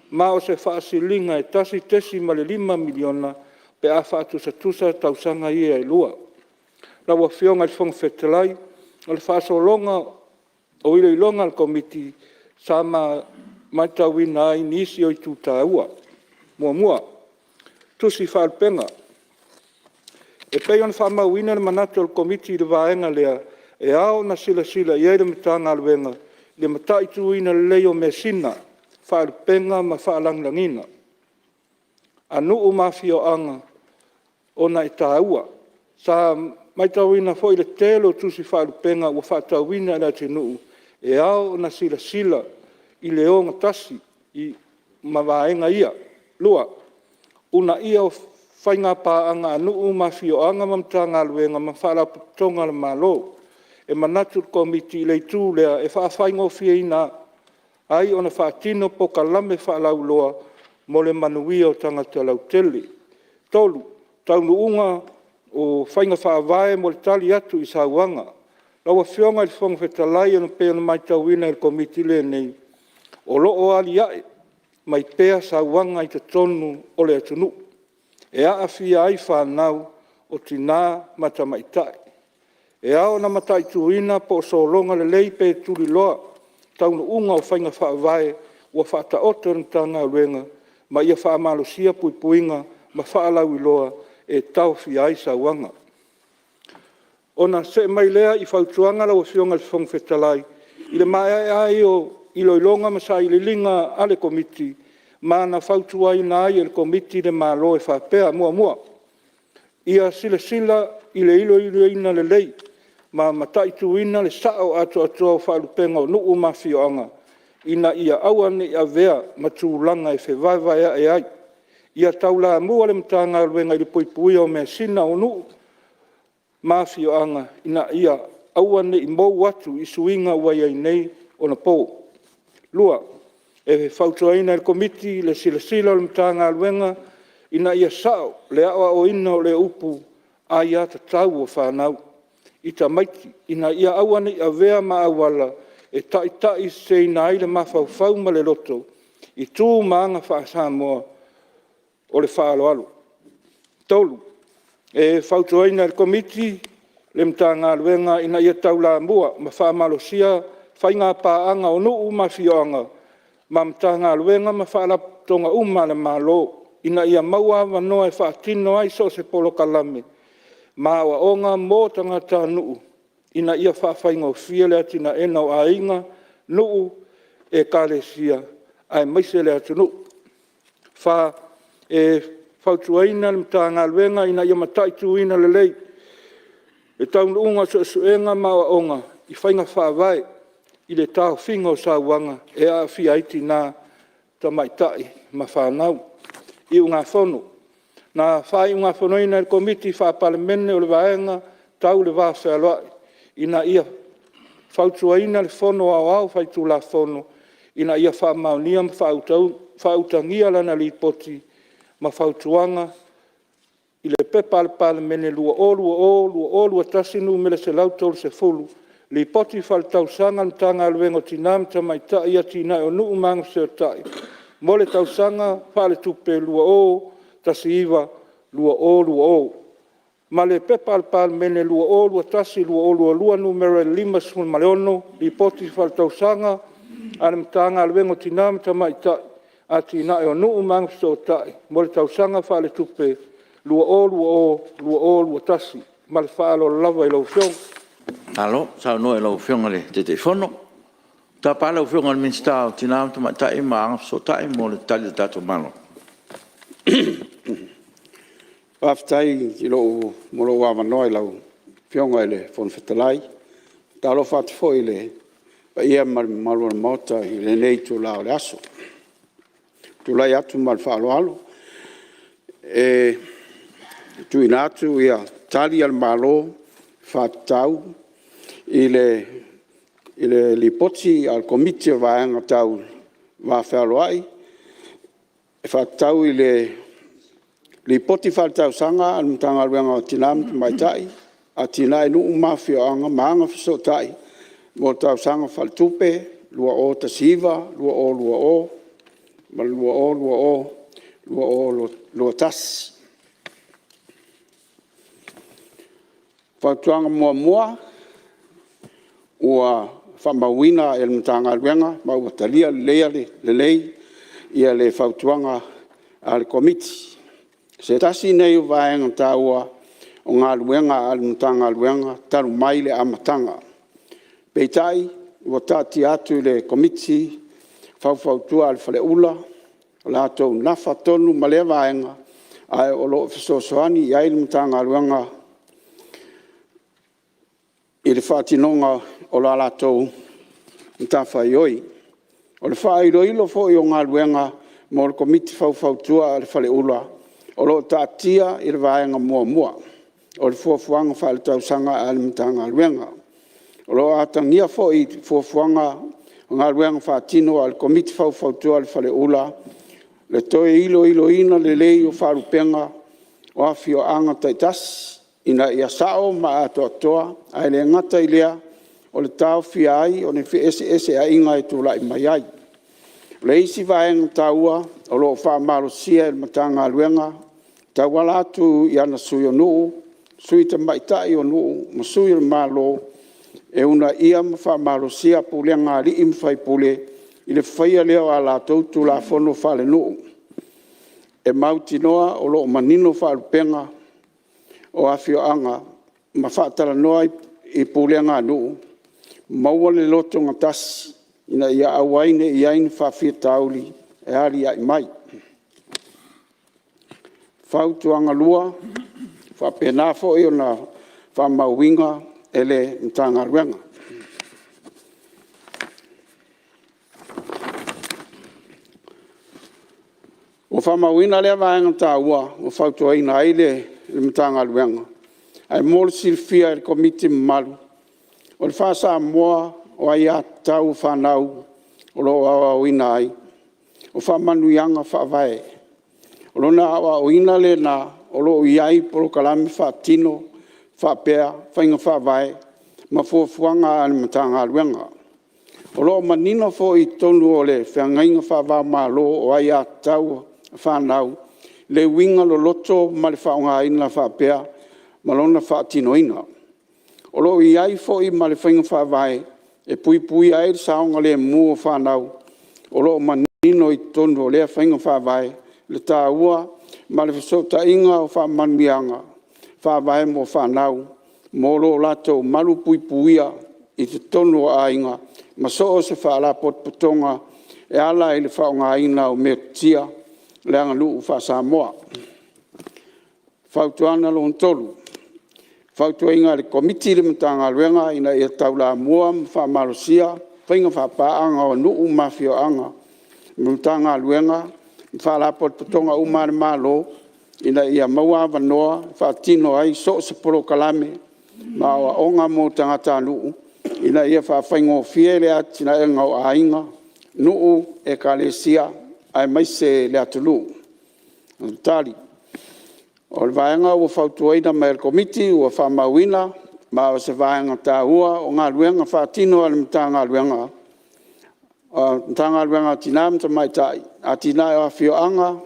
Ma o se faasiliga e $1.5 miliona pe a faatusatusa tausaga ia e 2. Lau Afioga i le Fofoga Fetalai, o le faasologa o iloiloga a le Komiti, sa matauina ai nisi o itu taua. Muamua, Tusi Faalupega. E pei ona faamauina le manatu o le Komiti i le vaega lea, e ao ona silasila i ai le Matagaluega i le mataituina lelei o measina, faalupega ma faalagilagiga a nuu ma afioaga ona e taua. Sa matauina foi le tele o tusi faalupega ua faatauina e le atunuu, e ao ona silasila i le ogatasi ma vaega ia. Lua, uunaia o faiga paaga a nuu ma afioaga ma Matagaluega ma Faalapotopotoga a le Malo. E manatu le Komiti i le itu lea, e faafaigofieina ai ona faatino polokalame faalauiloa mo le manuia o tagata lautele. Tolu, taunuuga o faiga faavae mo le tali atu i sauaga. Lau Afioga i le Fofoga Fetalai e pei ona matauina e le Komiti lenei, o lo o aliae mai pea sauaga i totonu o le atunuu e aafia ai fanau, o tina ma tamaitai. E ao ona mataituina po o sologa lelei pe tuliloa taunuuga o faiga faavae ua faataoto e le Matagaluega ma ia faamalosia puipuiga ma faalauiloa e taofia ai sauaga. Ona see mai lea i fautuaga lau Afioga i le Fofoga Fetalai, i le maea ai o iloiloga ma sailiiliga a le Komiti, ma na fautuaina ai e le Komiti le Malo e faapea: Muamua, ia silasila i le iloiloina lelei ma mataituina le sao atoatoa o faalupega o nuu ma afioaga, ina ia aua ne i avea ma tulaga e fevaevaea'i ai. Ia taulamua le Matagaluega i le puipuia o measina o nuu ma afioaga ina ia aua ne i mou atu i suiga ua i ai nei ona po. 2. E fautuaina e le Komiti le silasila o le Matagaluega ina ia sao le aoaoina o le upu aiatatau a fanau i tamaiti, ina ia aua ne i avea ma auala e taitaiseseina ai le mafaufau ma le loto i tu ma aga faa-Samoa o le faaaloalo. 3. E fautuaina e le Komiti le Matagaluega ina ia taulamua ma faamalosia faigapaaga a nuu ma afioaga ma Matagaluega ma Faalapotopotoga uma a le Malo ina ia maua avanoa e faatino ai so o se polokalame ma aoaoga mo tagatanuu ina ia faafaigofie le atinaeina o aiga, nuu, ekalesia aemaise le atunuu. 4. E fautuaina le Matagaluega ina ia mataituina lelei le taunuuga o suesuega ma aoaoga i faiga faavae i le taofiga o sauaga e aafia ai tina, tamaitai ma fanau. Iugafono. Na faaiugafonoina e le Komiti Faa-Palemene o le Vaega Tau le Va Fealoai ina ia fautuaina le Fono Aoao Faitulafono ina ia faamaonia ma faautagia lana Lipoti ma Fautuaga i le P.P.2020/2021 Nu.130, Lipoti Faaletausaga a le Matagaluega o Tina ma Tamaitai, Atinae o Nuu ma Agafesootai mo le Tausaga Faaletupe 2019/2020 ma le P.P.2021/2022 Nu.56, Lipoti Faaletausaga a le Matagaluega o Tina ma Tamaitai, Atinae o Nuu ma Agafesootai mo le Tausaga Faaletupe 2020/2021. Ma le faaaloalo lava i lau Afioga. Malo saunoa i lau Afioga i le Taitaifono. Ou te tapa lau Afioga i le Minisita mo Tina ma Tamaitai ma Agafesootai mo le Tali a le tatou Malo. Faafetai mo lou avanoa i lau Afioga i le Fofoga Fetalai. E faatalofa atu foi i le paia ma le mamalu o le Maota i lenei itula o le aso. E tulai atu ma le faaaloalo e tuuina atu Tali a le Malo faatatau i le Lipoti a le Komiti o le Vaega Tau le Va Fealoai e faatatau i le Lipoti Faaletausaga a le Matagaluega o Tina ma Tamaitai, Atinae o Nuu ma Afioaga ma Agafesootai mo le Tausaga Faaletupe 2019/2020 ma le 2020/2021. Fautuaga 1: Ua faamauina e le Matagaluega ma ua talia lelei le fautuaga a le Komiti. O se tasi lenei o vaega taua o galuega a le Matagaluega talu mai le amataga. Peitai, ua taatia atu i le Komiti Faufautua a le Faleula o latou nafa tonu ma lea vaega, ae o lo o fesoasoani i ai le Matagaluega i le faatinoga o la latou matafaioi. O le faailoilo foi o galuega mo le Komiti Faufautua a le Faleula o lo o taatia i le vaega muamua o le Fuafuaga Faaletausaga a le Matagaluega. O lo o atagia foi i fuafuaga o galuega faatino a le Komiti Faufautua a le Faleula le toe iloiloina lelei o faalupega o afioaga taitasi ina ia sao ma atoatoa, ae le gata i lea o le taofia ai o ni feeseeseaiga e tulai mai ai. O le isi vaega taua o lo o faamalosia e le Matagaluega e tauala atu i ana Sui o Nuu, Sui Tamaitai o Nuu ma Sui o le Malo e uunaia ma faamalosia pulega a alii ma faipule i le faia lea o a latou Tulafono Faalenuu e mautinoa o lo o manino faalupega o afioaga ma faatalanoa i pulega a nuu, maua le lotogatasi ina ia aua ai ne i i ai ni faafitauli e aliae mai. Fautuaga 2: E faapena foi ona faamauina e le Matagaluega. Ua faamauina lea vaega taua ua fautuaina ai le Matagaluega. Ae mo le silafia e le Komiti mamalu, o le faa-Samoa o aia tatau a fanau o lo o aoaoina ai o faamanuiaga faavae. O lona aoaoina lena o lo o i ai polokalame faatino faapea faiga faavae ma fuafuaga a le Matagaluega. O lo o manino foi i totonu o le Feagaiga Faava-o-Malo o Aia Tatau a Fanau le uiga loloto ma le faaaogaina faapea ma lona faatinoina. O lo o i ai foi ma le faiga faavae e puipuia ai le saogalemu o fanau. O lo o manino i totonu o lea faiga faavae le taua ma le fesootaiga o faamanuiaga faavae mo fanau mo lo latou malupuipuia i totonu o aiga ma so o se faalapotopotoga e ala i le faaaogaina o metotia le aganuu faa-Samoa. Fautuaga 3: E fautuaina e le Komiti le Matagaluega ina ia taulamua ma faamalosia faiga faapaaga a nuu ma afioaga ma Matagaluega ma Faalapotopotoga uma a le Malo ina ia maua avanoa e faatino ai so o se polokalame ma aoaoga mo tagatanuu ina ia faafaigofie le atinaeina o aiga, nuu, ekalesia aemaise le atunuu. Tali O le vaega ua fautuaina mai e le Komiti ua faamauina, ma o se vaega taua o galuega faatino a le Matagaluega o Tina ma Tamaitai, Atinae o Afioaga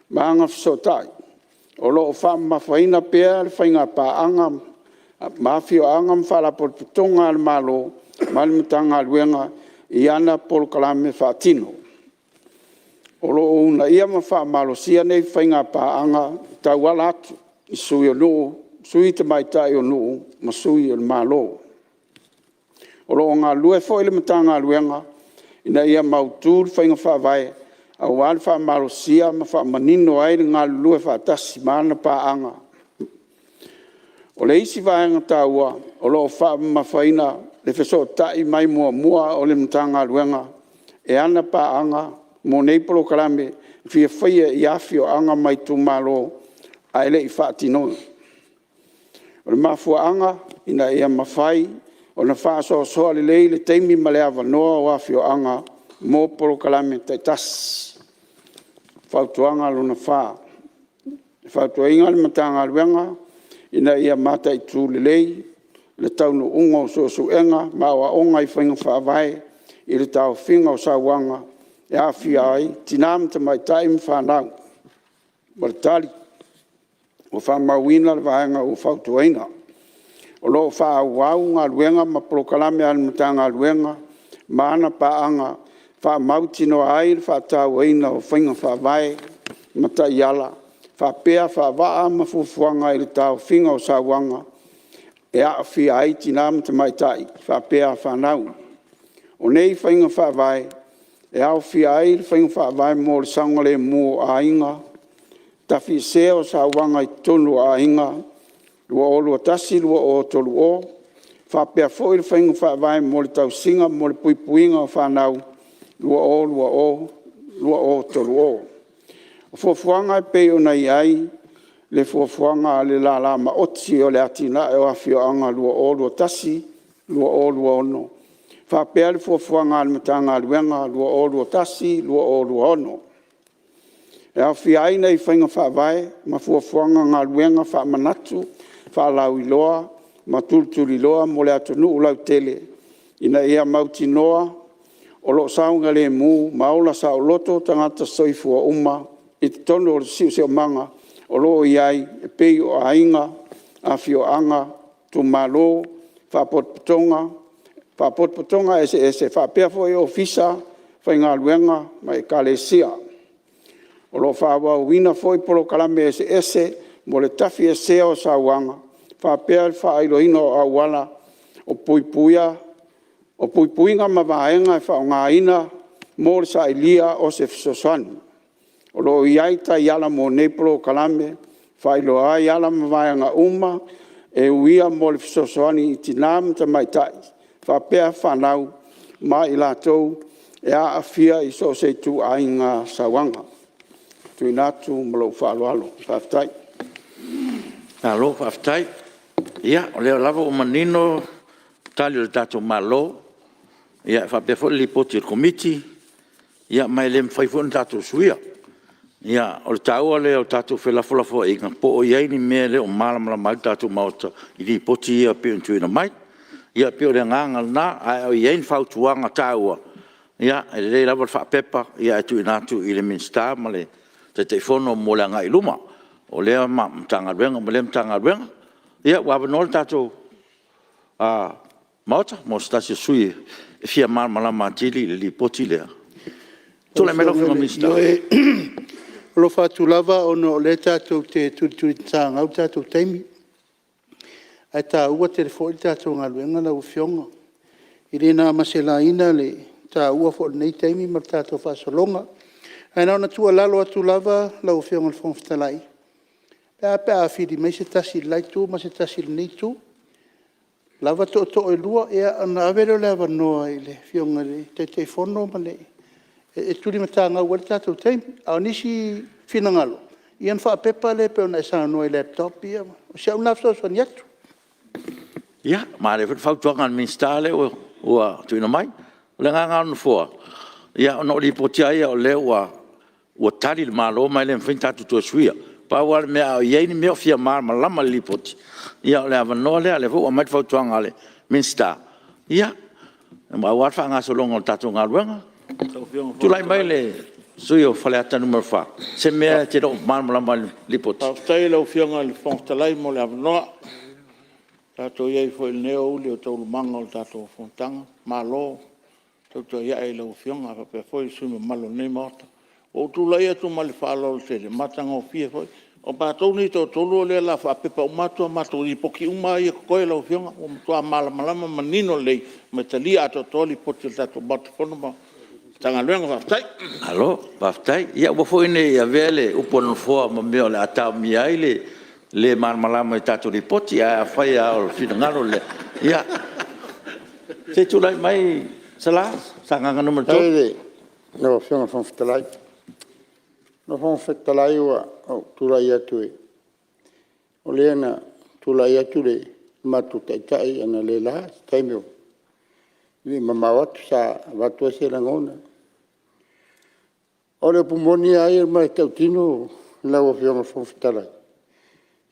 ma Agafesootai. O lo o faamamafaina pea le faigapaaga ma afioaga ma Faalapotopotoga a le Malo ma le Matagaluega i ana polokalame faatino. O lo o uunaia ma faamalosia nei faiga paaga e tauala atu i Sui o Nuu, Sui Tamaitai o Nuu ma Sui o le Malo. O lo o galulue foi le Matagaluega ina ia mautu le faiga faavae aua le faamalosia ma faamanino ai le galulue faatasi ma ana paaga. O le isi vaega taua o lo o faamamafaina le fesootai mai muamua o le Matagaluega e ana paaga mo nei polokalame e fia faia i afioaga ma itumalo ae le i faatinoina. O le mafuaaga ina ia mafai ona faasoasoa lelei le taimi ma le avanoa o afioaga mo polokalame taitasi. Fautuaga 4: E fautuaina le Matagaluega ina ia mataitu lelei le taunuuga o suesuega ma aoaoga i faiga faavae i le taofiga o sauaga e aafia ai tina ma tamaitai ma fanau. Tali Ua faamauina le vaega ua fautuaina. O lo o faaauau galuega ma polokalame a le Matagaluega ma ana paaga e faamautinoa ai le faatauaina o faiga faavae ma taiala faapea faavaa ma fuafuaga i le taofiga o sauaga e aafia ai tina ma tamaitai faapea fanau. O nei faiga faavae e aofia ai le Faiga Faavae mo le Saogalemu o Aiga, Tafiesea o Sauaga i totonu o Aiga 2021-2030, faapea foi le Faiga Faavae mo le Tausiga ma le Puipuiga o Fanau 2020-2030. O fuafuaga e pei ona i ai le fuafuaga a le Lala Maoti o le Atinae o Afioaga 2021-2026 faapea le fuafuaga a le Matagaluega 2021-2026. E aofia ai nei faiga faavae ma fuafuaga galuega faamanatu, faalauiloa ma tulituliloa mo le atunuu lautele ina ia mautinoa o lo o saogalemu ma ola saoloto tagata soifua uma i totonu o le siosiomaga o lo o i ai e pei o aiga, afioaga, itumalo, faalapotopotoga eseese faapea foi ofisa faigaluega ma ekalesia. O lo o faaauauina foi polokalame eseese mo le tafiesea o sauaga faapea le faailoina o auala o puipuiga ma vaega e faaaogaina mo le sailia o se fesoasoani. O lo o i ai taiala mo nei polokalame e faailoa ai ala ma vaega uma e uia mo le fesoasoani i tina ma tamaitai faapea fanau ma i latou e aafia i so o se ituaiga sauaga. Tuuina atu ma lou faaaloalo. Faafetai. Malo faafetai. Ia, o lea lava ua manino Tali a le tatou Malo e faapea foi le Lipoti a le Komiti, ma e le mafai foi ona tatou suia. O le taua lea o tatou felafolafoaiga, po o i ai ni mea e le o malamalama ai le tatou Maota i Lipoti ia pei ona tuuina mai. Ia pei o le agaga lena, a o i ai ni fautuaga taua, e lelei lava le faapepa ae tuuina atu i le Minisita ma le Taitaifono mo le agai i luma o lea Matagaluega ma lea Matagaluega. Ia, ua avanoa le tatou Maota mo se tasi o sui usufono e fia malamalama atili i le Lipoti lea. Tulai mai lau Afioga i le Minisita. Ioe, e alofa atu lava ona o lea tatou te tulitulimatagau le tatou taimi, ae taua tele foi le tatou galuega lau Afioga. E le na ma se laina le taua foi o lenei taimi ma le tatou faasologa. Ae na ona tuualalo atu lava lau Afioga i le Fofoga Fetalai, e a pe a fili mai se tasi i le la itu ma se tasi i lenei itu, lava tootoo e lua ona ave lea o le avanoa i le Afioga i le Taitaifono e tulimatagau ai le tatou taimi. A o nisi finagalo, ia ona faapepa lea pei ona e saunoa i laptops ia. O si au lena fesoasoani atu. Ia, manaia foi le fautuaga a le Minisita lea ua tuuina mai. O le agaga lava o le Nofoa, ona o Lipoti lava ia o lea ua tali le Malo ma e le mafai ona tatou toe suia. Pau lava le mea a o i ai ni mea o fia malamalama i le Lipoti, ia o le avanoa lea. O lea foi ua aumai le fautuaga a le Minisita, ia, aua le faagasologa o le tatou galuega. Tulai mai le sui usufono mo Faleata 4, i se mea e te le o malamalama ai i le Lipoti. Faafetai i lau Afioga i le Fofoga Fetalai mo le avanoa. Ua tatou i ai foi i lenei aoauli i taualumaga o le tatou fonotaga, malo tautai a'e i lau Afioga faapea foi sui usufono mamalu o lenei Maota. Ua ou tulai atu ma le faaaloalo tele, matagofie foi. O matou nei e toatolu o lea o le a faapepa uma atu a matou Lipoti uma lava ia e totoe lau Afioga, ua matua malamalama ma manino lelei ma e talia atoatoa Lipoti a le tatou Maota Fono ma Matagaluega. Faafetai. Malo faafetai. Ia aua foi ne i avea le upu a le Nofoa ma mea o le a taomia ai le le malamalama i tatou Lipoti. Ae afai lava o le finagalo lea, ia… Se i tulai mai Sala Sagaga 3. Lau Afioga i le Fofoga Fetalai. Lau Afioga i le Fofoga Fetalai ua ou tulai atu, o lea na tulai atu le matou Taitai analeila i se taimi e le i mamao atu sa avatu ai se lagona. O le upu moni lava ia ma e tautino lau Afioga i le Fofoga Fetalai,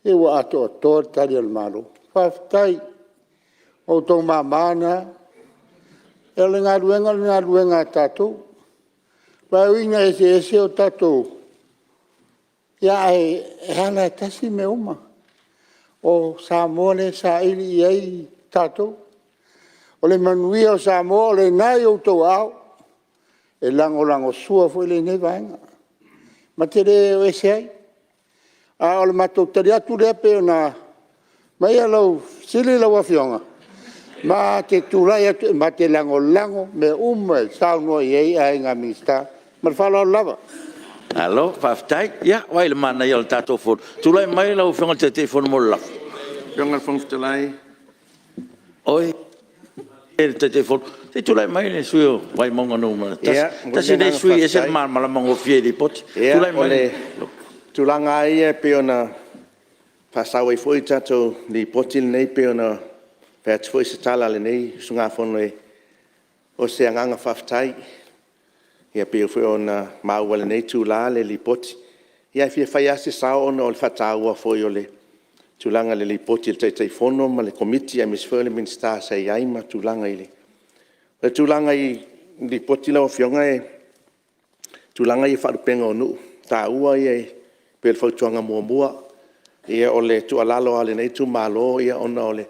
se ua atoatoa le Tali a le Malo. Faafetai. O outou mama na. O le galuega o le galuega a tatou. Aua e ui ina eseese o tatou… ae ala e tasi mea uma. O Samoa lea e saili i ai tatou. O le manuia o Samoa o lena e i outou aao, e lagolagosua foi lenei Vaega, ma te le o ese ai. A o le matou tali atu lea pei ona aumai lau fesili lau Afioga, ma te tulai atu ma te lagolago mea uma e saunoa i ai Aiga Minisita. Ma le faaaloalo lava. Malo faafetai. Ia, vaai i le manaia o le tatou Fono. Tulai mai lau Afioga i le Taitaifono mo le lafo. Oi, malie le Taitaifono, se i tulai mai le sui usufono mo Vaimauga 1. Tasi lenei sui usufono e ese le malamalama gofie i Lipoti. Tulai mai. O le tulaga lava ia e pei ona faasao ai foi le tatou Lipoti lenei pei ona fai atu foi se tala a lenei usugafono, o se agaga faafetai. E pei foi ona maua i lenei itula le Lipoti. Ae fia fai lava se sao ona o le faataua foi o le tulaga i le Lipoti a le Taitaifono ma le Komiti aemaise foi o le Minisita sa i ai ma le tulaga i le… O le tulaga i le Lipoti lau Afioga o le tulaga ia i faalupega o nuu, o le taua ia pei o le fautuaga muamua. Ia o le tuualalo lava a lenei itumalo, ona o le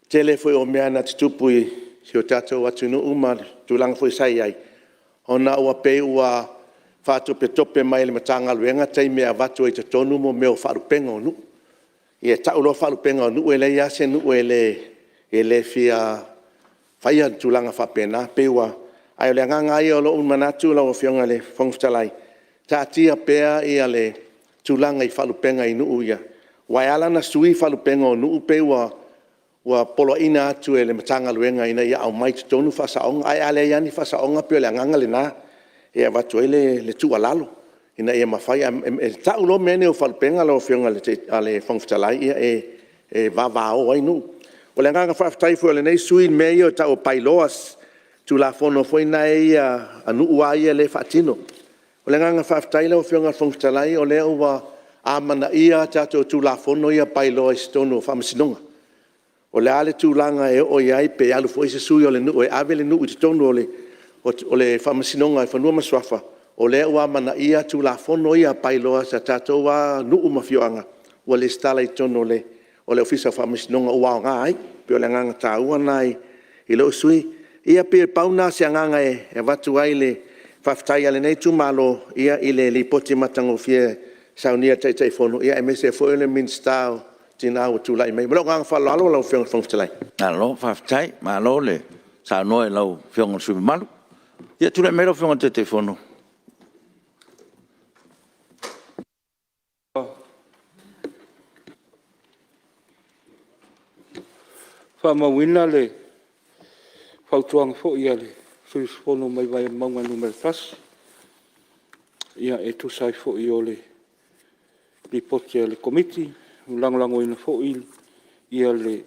tele foi o mea na tutupu i si o tatou atunuu ma le tulaga foi sa i ai, ona ua pei ua faatopetope mai e le Matagaluega taimi e avatu ai i totonu mea o faalupega o nuu. Ia e tau loa faalupega o nuu, e leai lava se nuu e le fia faia ni tulaga faapena. Ae o le agaga lava ia o lou manatu lau Afioga i le Fofoga Fetalai, taatia pea le tulaga i faalupega i nuu ia, aua e ala ona sui faalupega o nuu pei ua poloaiina atu e le Matagaluega ina ia aumai i totonu faasaoga. Ae a leai lava ni faasaoga e pei o le agaga lena e avatu ai le tuualalo ina ia mafai. E tau loa mea nei o faalupega lau Afioga i le Fofoga Fetalai, ia e vavao ai nuu. O le agaga faafetai foi o lenei sui usufono i mea ia e tau o by-laws. Tulafono foi ia a nuu lava ia lea e faatino. O le agaga faafetai lau Afioga i le Fofoga Fetalai, o lea ua amanaia tatou Tulafono ia by-laws i totonu o Faamasinoga. O le a le tulaga e oo i ai pe alu foi se sui o le nuu e ave le nuu i totonu o le Faamasinoga o Fanua ma Suafa, o lea ua amanaia Tulafono ia by-laws a tatou lava nuu ma afioaga ua resitala i totonu o le Ofisa o Faamasinoga ua aoga ai. E pei o le agaga taua lena i lou sui usufono. Ia pei na pau lena o se agaga e avatu ai le faafetai a lenei itumalo i le Lipoti matagofie na saunia e le Taitaifono, aemaise foi o le Minisita o Tina ua tulai mai. Ma lou agaga faaaloalo lau Afioga i le Fofoga Fetalai. Malo faafetai, malo le saunoa i lau Afioga i le sui usufono mamalu. Ia tulai mai lau Afioga i le Taitaifono. Ua faamauina le fautuaga foi a le sui usufono mai Vaimauga 1, e tusa ai foi o le Lipoti a le Komiti. Ua lagolagoina foi le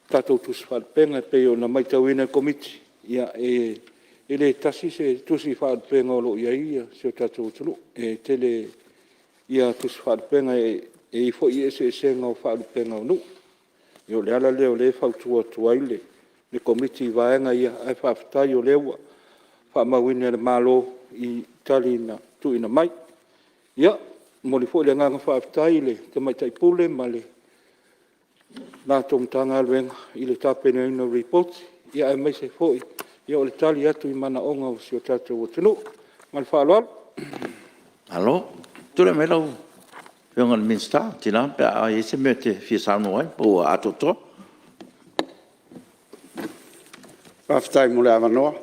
tatou Tusi Faalupega e pei ona matauina e le Komiti, e le tasi se Tusi Faalupega o lo o i ai si o tatou atunuu. E tele Tusi Faalupega, e i ai foi eseesega o faalupega o nuu. O le ala lea o lea e fautua atu ai le Komiti i vaega ia, ae faafetai o lea ua faamauina e le Malo i tali na tuuina mai. Ia, e momoli foi le agaga faafetai i le Tamaitai Pule ma le latou Matagaluega i le tapenaina o Lipoti, aemaise foi o le tali atu i manaoga o si o tatou atunuu. Ma le faaaloalo. Malo. Tulai mai lau Afioga i le Minisita o Tina pe a o i ai se mea e te fia saunoa ai po ua atoatoa. Faafetai mo le avanoa.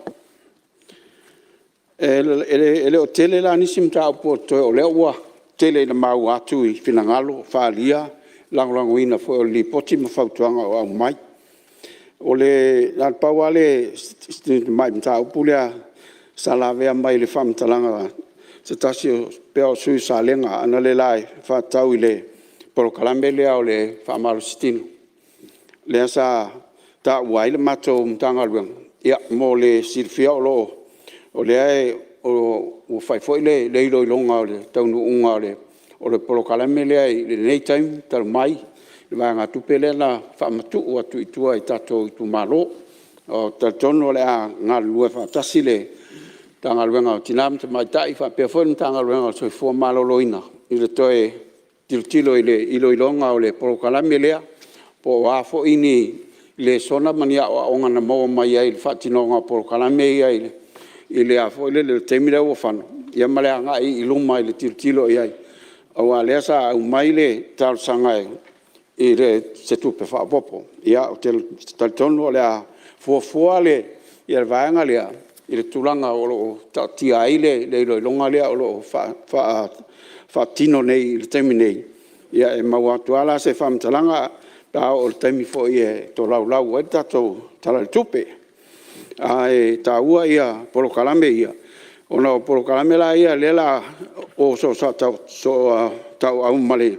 E le o tele la nisi mataupu o totoe o lea ua tele ina maua atu i finagalo faaalia le lagolagoina foi o le Lipoti ma fautuaga ua aumai. E na o le pau lava si tamai mataupu lea sa lavea mai i le faamatalaga a se tasi pei o le sui usufono o Salega analeila e faatatau i le polokalame lea o le faamalositino, lea sa taua ai le matou Matagaluega. Ia mo le silafia o lea ua fai foi le iloiloga o le taunuuga o le polokalame lea i lenei taimi talu mai le vaegatupe lea na faamatuu atu i tua i tatou itumalo. Ou te talitonu o le a galulue faatasi le Matagaluega o Tina ma Tamaitai faapea foi le Matagaluega o le Soifua Maloloina i le toe tilotilo i le iloiloga o le polokalame lea, po o a foi ni lesona ma ni aoaoga na maua mai ai i le faatinoga o polokalame ia i le taimi lea ua fano, ia ma le agai i luma i le tilotilo i ai, aua o lea sa aumai le talosaga i se tupe faaopoopo. Ou te talitonu o le a fuafua le vaega lea i le tulaga o lo o taatia ai le iloiloga lea o lo o faatino nei i le taimi nei. E maua atu lava la se faamatalaga pe a oo i le taimi foi e tolaulau ai le tatou Tala o le Tupe. Ae taua polokalame ia, ona o polokalame la ia o lea o le a o soosootauau ma le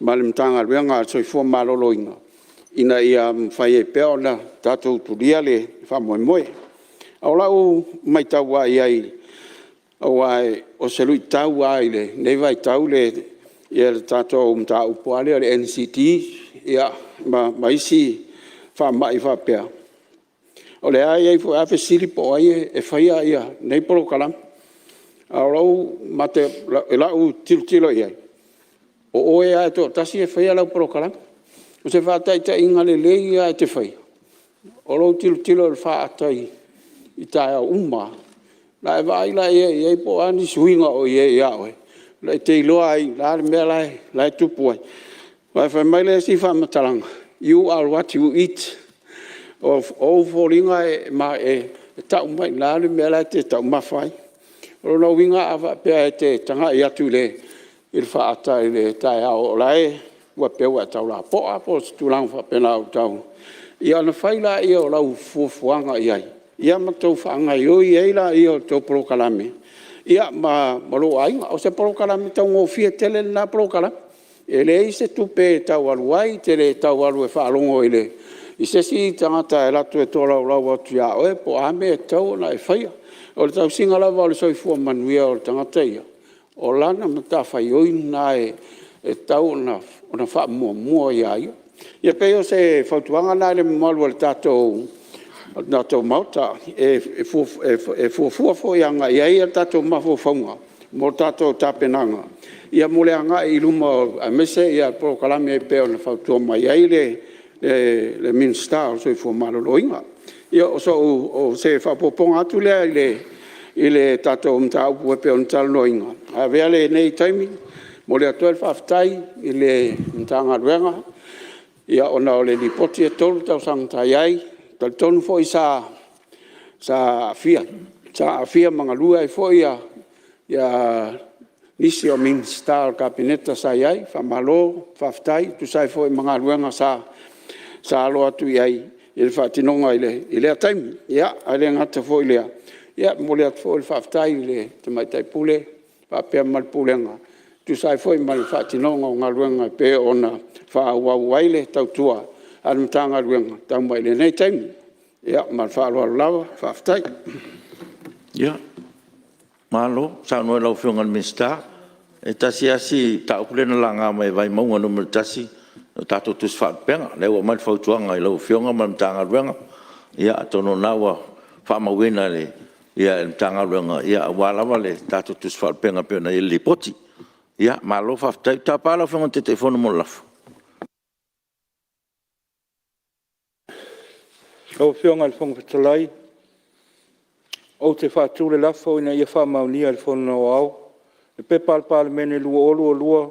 Matagaluega a le Soifua Maloloina, ina ia mafai ai pea ona tatou tulia le faamoemoe. O lau matau lava i ai aua o se luitau lava i lenei vaitau le tatou mataupu lava lea o le NCD ma isi faamai faapea, o lea e i ai foi lava fesili po o ai e faia nei polokalame. A o lau tilotilo i ai, o oe lava e toatasi e faia lau polokalame. O se faataitaiga lelei lava e te faia, o lou tilotilo i le faata i taeao uma lava, ona e vaai lea i ai po o a ni suiga o i ai ia oe, ona e te iloa ai i ina le mea la e tupu ai. Aua fai mai le isi faamatalaga, you are what you eat. O ou foliga e tau mai i ina le mea la e te taumafa ai. O lona uiga a faapea e te tagai atu i le faata i le taeao o la e pei ua e tau lapoa po o se tulaga faapena, ia ona fai lea o lau fuafuaga i ai ma tou faagaoioi ai lea o le tou polokalame ma lou aiga. O se polokalame taugofie tele lena polokalame, e leai se tupe e tau alu ai, e te le tau alu e faalogo i le i se isi tagata e alu atu e tolaulau atu ia oe po o a mea e tatau ona e faia. O le tausiga lava o le soifua manuia o le tagata ia, o lana matafaioi lena e tatau ona faamuamua ia ia. E pei o se fautuaga lena i le mamalu o le tatou Maota, e fuafua foi agai i ai a tatou mafaufauga mo tatou tapenaga mo le agai i luma, aemaise polokalame e pei ona fautua mai ai le Minisita o le Soifua Maloloina. Ia o se faaopoopoga atu lea i le tatou mataupu e pei ona talanoaina. Ae avea lenei taimi e momoli atu ai le faafetai i le Matagaluega ona o le Lipoti e 3 tausaga sa i ai. E talitonu foi sa aafia ma galue ai foi nisi o Minisita o le Kapeneta sa i ai. Faamalo faafetai e tusa ai foi ma galuega sa alo atu i ai i le faatinoga i lea taimi. Ae le gata foi i lea, e momoli atu foi le faafetai i le Tamaitai Pule faapea ma le Pulega e tusa ai foi ma le faatinoga o galuega e pei ona faaauau ai le tautua a le Matagaluega tau mai lenei taimi. Ma le faaaloalo lava. Faafetai. Malo saunoa i lau Afioga i le Minisita. E tasi lava si mataupu lea na laga mai e Vaimauga 1, o le tatou Tusi Faalupega. O lea ua aumai le fautuaga i lau Afioga ma le Matagaluega, atonu o lena ua faamauina e le Matagaluega aua lava le tatou Tusi Faalupega e pei ona i ai i le Lipoti. Malo faafetai. Ou te tapa lau Afioga i le Taitaifono mo le lafo. Lau Afioga i le Fofoga Fetalai, ou te faatu le lafo, Ina ia faamaonia e le Fono Aoao le P.P.2022/2023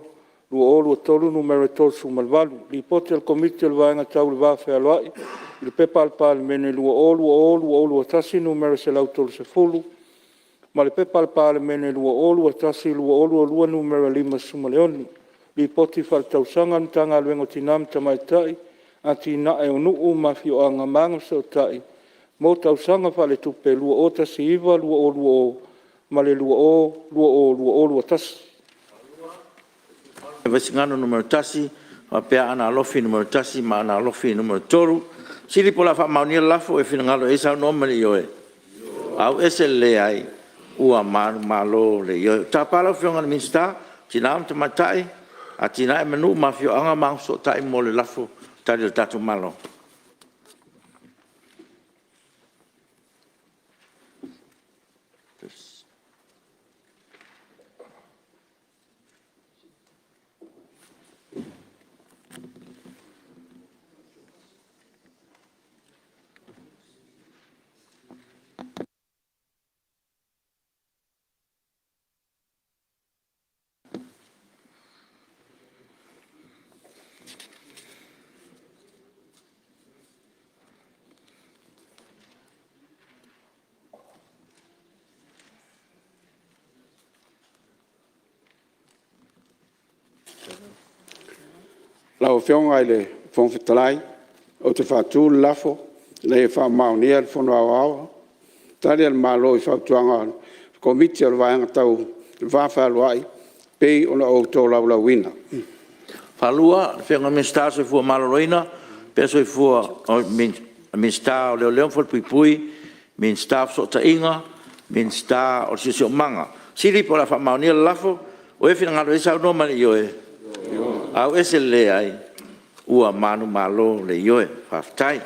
Nu.38, Lipoti a le Komiti o le Vaega Tau le Va Fealoai i le P.P.2020/2021 Nu.130, ma le P.P.2021/2022 Nu.56, Lipoti Faaletausaga a le Matagaluega o Tina ma Tamaitai, Atinae o Nuu ma Afioga ma Agafesootai mo tausaga faaletupe 2019/2020 ma le 2020/2021. Vaisigano Nu.1 faapea Aana Alofi Nu.1 ma Aana Alofi 3. O le fesili po o le a faamaonia le lafo, e finagalo i ai saunoa ma le ioe. Ioe. Ua manumalo le Ioe. Ou te tapa lau Afioga i le Minisita mo Tina ma Tamaitai, Atinae o Nuu ma Afioga ma Agafesootai mo le lafo o Tali a le tatou Malo. Lau Afioga i le Fofoga Fetalai, ou te faatu le lafo, Ina ia faamaonia e le Fono Aoao Tali a le Malo i Fautuaga a le Komiti o le Vaega Tau le Va Fealoai e pei ona ou tolaulauina. Faafetai i lau Afioga i le Minisita o le Soifua Maloloina, Minisita o Leoleo ma Falepuipui, Minisita o Fesootaiga, Minisita o le Siosiomaga. O le fesili po o le a faamaonia le lafo. O e finagalo i ai saunoa ma le ioe. Ioe. Auese ma le Leai. Ua manumalo le Ioe. Faafetai.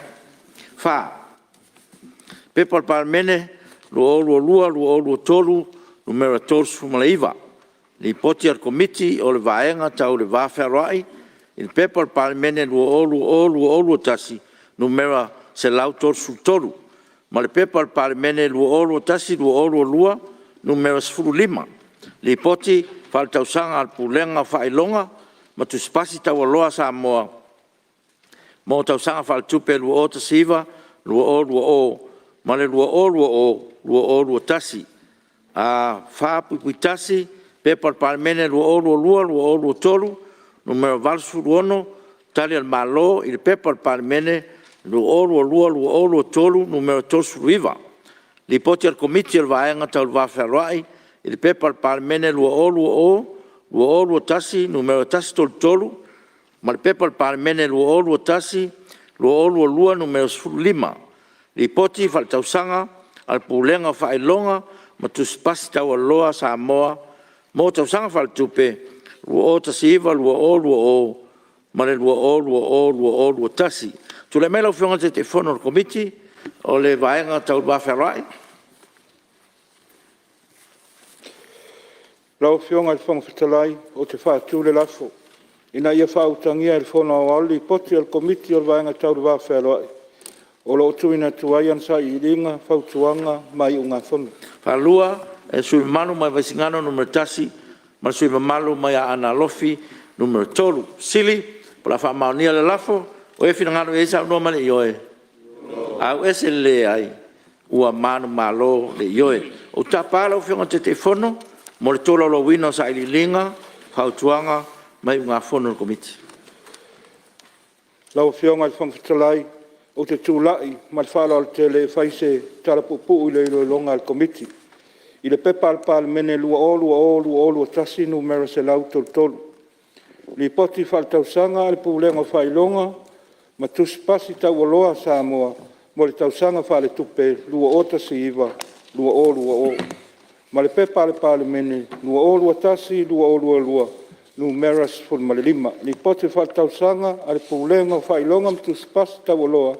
4. P.P.2022/2023 Nu.39, Lipoti a le Komiti o le Vaega Tau le Va Fealoai i le P.P.2020/2021 Nu.133, ma le P.P.2021/2022 Nu.15, Lipoti Faaletausaga a le Pulega o Faailoga ma Tusi Pasi Taualoa a Samoa mo Tausaga Faaletupe 2019/2020 ma le 2020/2021. 4.1 P.P.2022/2023 Nu.86, Tali a le Malo i le P.P.2022/2023 Nu.39, Lipoti a le Komiti o le Vaega Tau le Va Fealoai i le P.P.2022/2023 Nu.133, ma le P.P.2021/2022 2022 Nu.15, Lipoti Faaletausaga a le Pulega o Faailoga ma Tusi Pasi Taualoa a Samoa mo le Tausaga Faaletupe 2019/2020 ma le 2020/2021. Tulai mai lau Afioga i le Taitaifono o le Komiti o le Vaega Tau le Va Fealoai. Lau Afioga i le Fofoga Fetalai, ou te faatu le lafo, Ina ia faautagia e le Fono Aoao le Lipoti a le Komiti o le Vaega Tau le Va Fealoai o lo o tuuina atu ai ana Sailiiliga, Fautuaga ma Iugafono. E sui usufono mamalu mai Vaisigano Nu.1 ma le sui usufono mamalu mai Aana Alofi Nu.3. O le a faamaonia le lafo. O ai e finagalo i ai saunoa mai i le ioe. Auese le leai. Ua manumalo le ioe. Ou te tapa lau Afioga i le Taitaifono mo le tolaulauina o Sailiiliga, Fautuaga ma Iugafono a le Komiti. Lau Afioga i le Fofoga Fetalai, ou te tulai ma le faaaloalo tele e fai se tala puupuu i le iloiloga a le Komiti i le P.P.2020/2021 Nu.133, Lipoti Faaletausaga a le Pulega o Faailoga ma Tusi Pasi Taualoa a Samoa mo le Tausaga Faaletupe 2019/2020 ma le P.P.2021/2022 Nu.15, Lipoti Faaletausaga a le Pulega o Faailoga ma Tusi Pasi Taualoa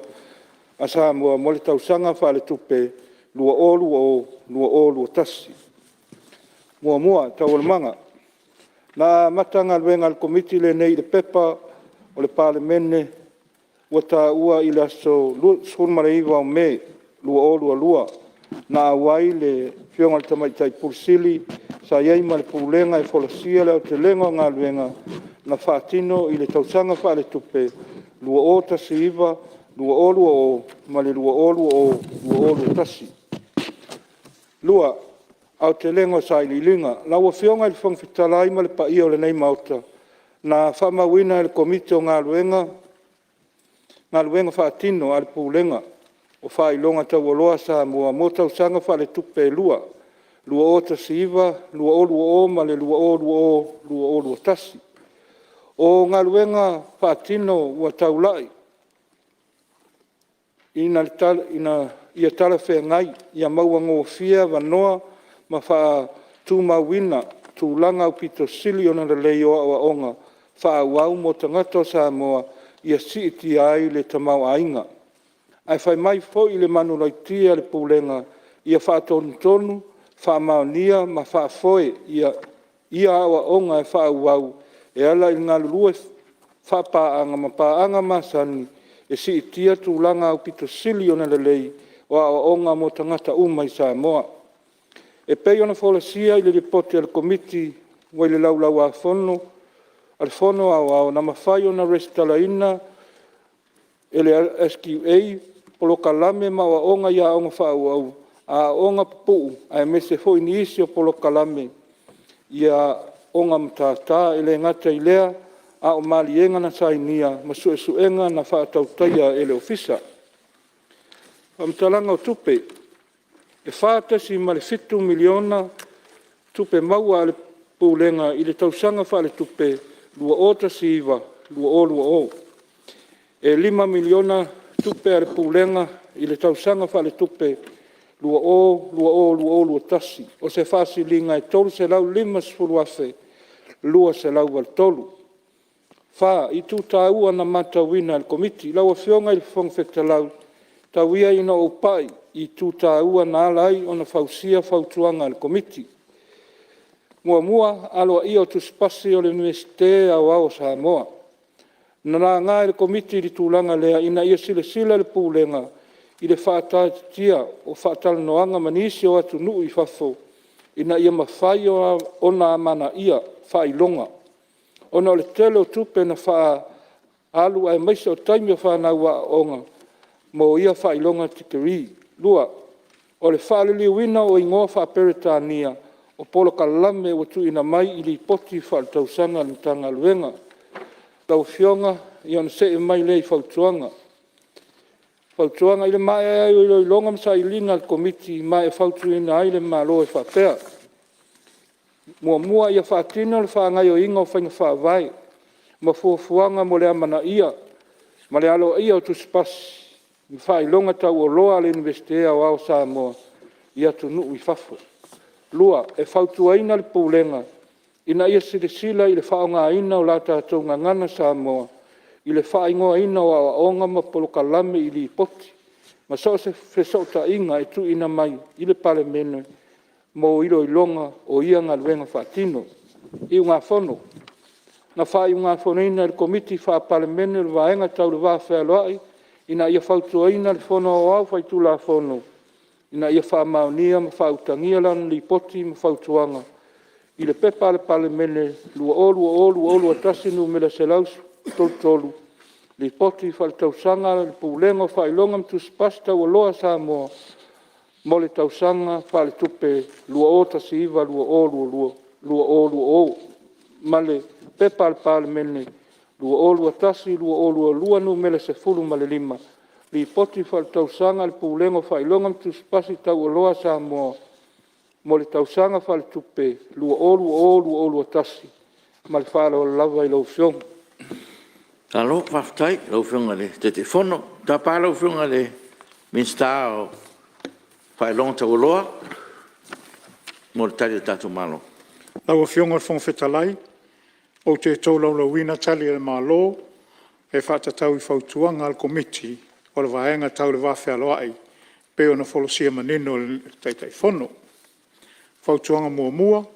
a Samoa mo le Tausaga Faaletupe 2020/2021. Taualumaga Na amata galuega a le Komiti lenei i le P.P. ua taua i le aso 19 Me 2022, na auai le Afioga i le Tamaitai Ofisa Sili sa i ai ma le Pulega e folasia le aotelega o galuega na faatino i le tausaga faaletupe 2019/2020 ma le 2020/2021. Ii. Aotelega o Sailiiliga Lau Afioga i le Fofoga Fetalai ma le paia o lenei Maota, na faamauina e le Komiti o Galuega faatino a le Pulega o Faailoga Taualoa a Samoa mo tausaga faaletupe e lua, 2019/2020 ma le 2020/2021. O galuega faatino ua taulai ina ia talafeagai, ia mauagofie avanoa ma faatumauina tulaga aupito sili ona lelei o aoaoga faaauau mo tagata o Samoa, ia siitia ai le tamaoaiga. Ae fai mai foi le manulauti a le Pulega, ia faatonutonu, faamaonia ma faafoe ia aoaoga e faaauau e ala i le galulue faapaaga ma paaga masani e siitia tulaga aupito sili ona lelei o aoaoga mo tagata uma i Samoa. E pei ona folasia i le Lipoti a le Komiti ua i le Laulau-a-Fono a le Fono Aoao, na mafai ona resitalaina e le SQA polokalame ma aoaoga i aoga faaauau, aoga pupuu aemaise foi nisi o polokalame i aoga a matata. E le gata i lea, a o maliega na sainia ma suesuega na faatautaia e le Ofisa. Faamatalaga o Tupe: E $4.7 miliona tupe maua a le Pulega i le tausaga faaletupe 2019/2020. E $5 miliona tupe a le Pulega i le tausaga faaletupe 2020/2021. O se faasiliga e $350,283. 4. Itu taua na matauina e le Komiti. Lau Afioga i le Fofoga Fetalai, tau ia ina ou pai i itu taua na ala ai ona fausia fautuaga a le Komiti. Muamua, aloaia o Tusipasi a le Iunivesite Aoao o Samoa. Na laga e le Komiti le tulaga lea ina ia silasila le Pulega i le faataatitia o faatalanoaga ma nisi o atunuu i fafo ina ia mafai ona amanaia faailoga, ona o le tele o tupe na faaalu aemaise o taimi o fanau aooga mo ia faailoga tikeri. Lona lua, o le faaliliuina o igoa faa-Peretania o polokalame ua tuuina mai i Lipoti Faaletausaga a le Matagaluega. Lau Afioga ona see mai lea i Fautuaga. Fautuaga: I le maea ai o iloiloga ma sailiiliga a le Komiti, ma e fautuaina ai le Malo e faapea: Muamua, ia faatino le faagaoioiga o faiga faavae ma fuafuaga mo le amanaia ma le aloaia o Tusi Pasi ma Faailoga Taualoa a le Iunivesite Aoao o Samoa i atunuu i fafo. 2. E fautuaina le Pulega, ina ia silasila i le faaaogaina o la tatou Gagana Samoa i le faaigoaina o aoaoga ma polokalame i lipoti ma so o se fesootaiga e tuuina mai i le Palemene mo iloiloga o ia galuega faatino. Iugafono. Na faaiugafonoina e le Komiti Faa-Palemene o le Vaega Tau le Va Fealoai ina ia fautuaina le Fono Aoao Faitulafono, Ina ia faamaonia ma faautagia lana Lipoti ma Fautuaga i le P.P.2020/2021 Nu.133, Lipoti Faaletausaga a le Pulega o Faailoga ma Tusi Pasi Taualoa a Samoa mo le Tausaga Faaletupe 2019/2020 ma le P.P.2021/2022 Nu.15, Lipoti Faaletausaga a le Pulega o Faailoga ma Tusi Pasi Taualoa a Samoa mo le Tausaga Faaletupe 2020/2021. Ma le faaaloalo lava i lau Afioga. Malo faafetai i lau Afioga i le Taitaifono. Ou te tapa lau Afioga i le Minisita o Faailoga Taualoa mo le Tali a le tatou Malo. Lau Afioga i le Fofoga Fetalai, ou te tolaulauina Tali a le Malo e faatatau i Fautuaga a le Komiti o le Vaega Tau le Va Fealoai pei ona folasia manino e le Taitaifono. Fautuaga 1: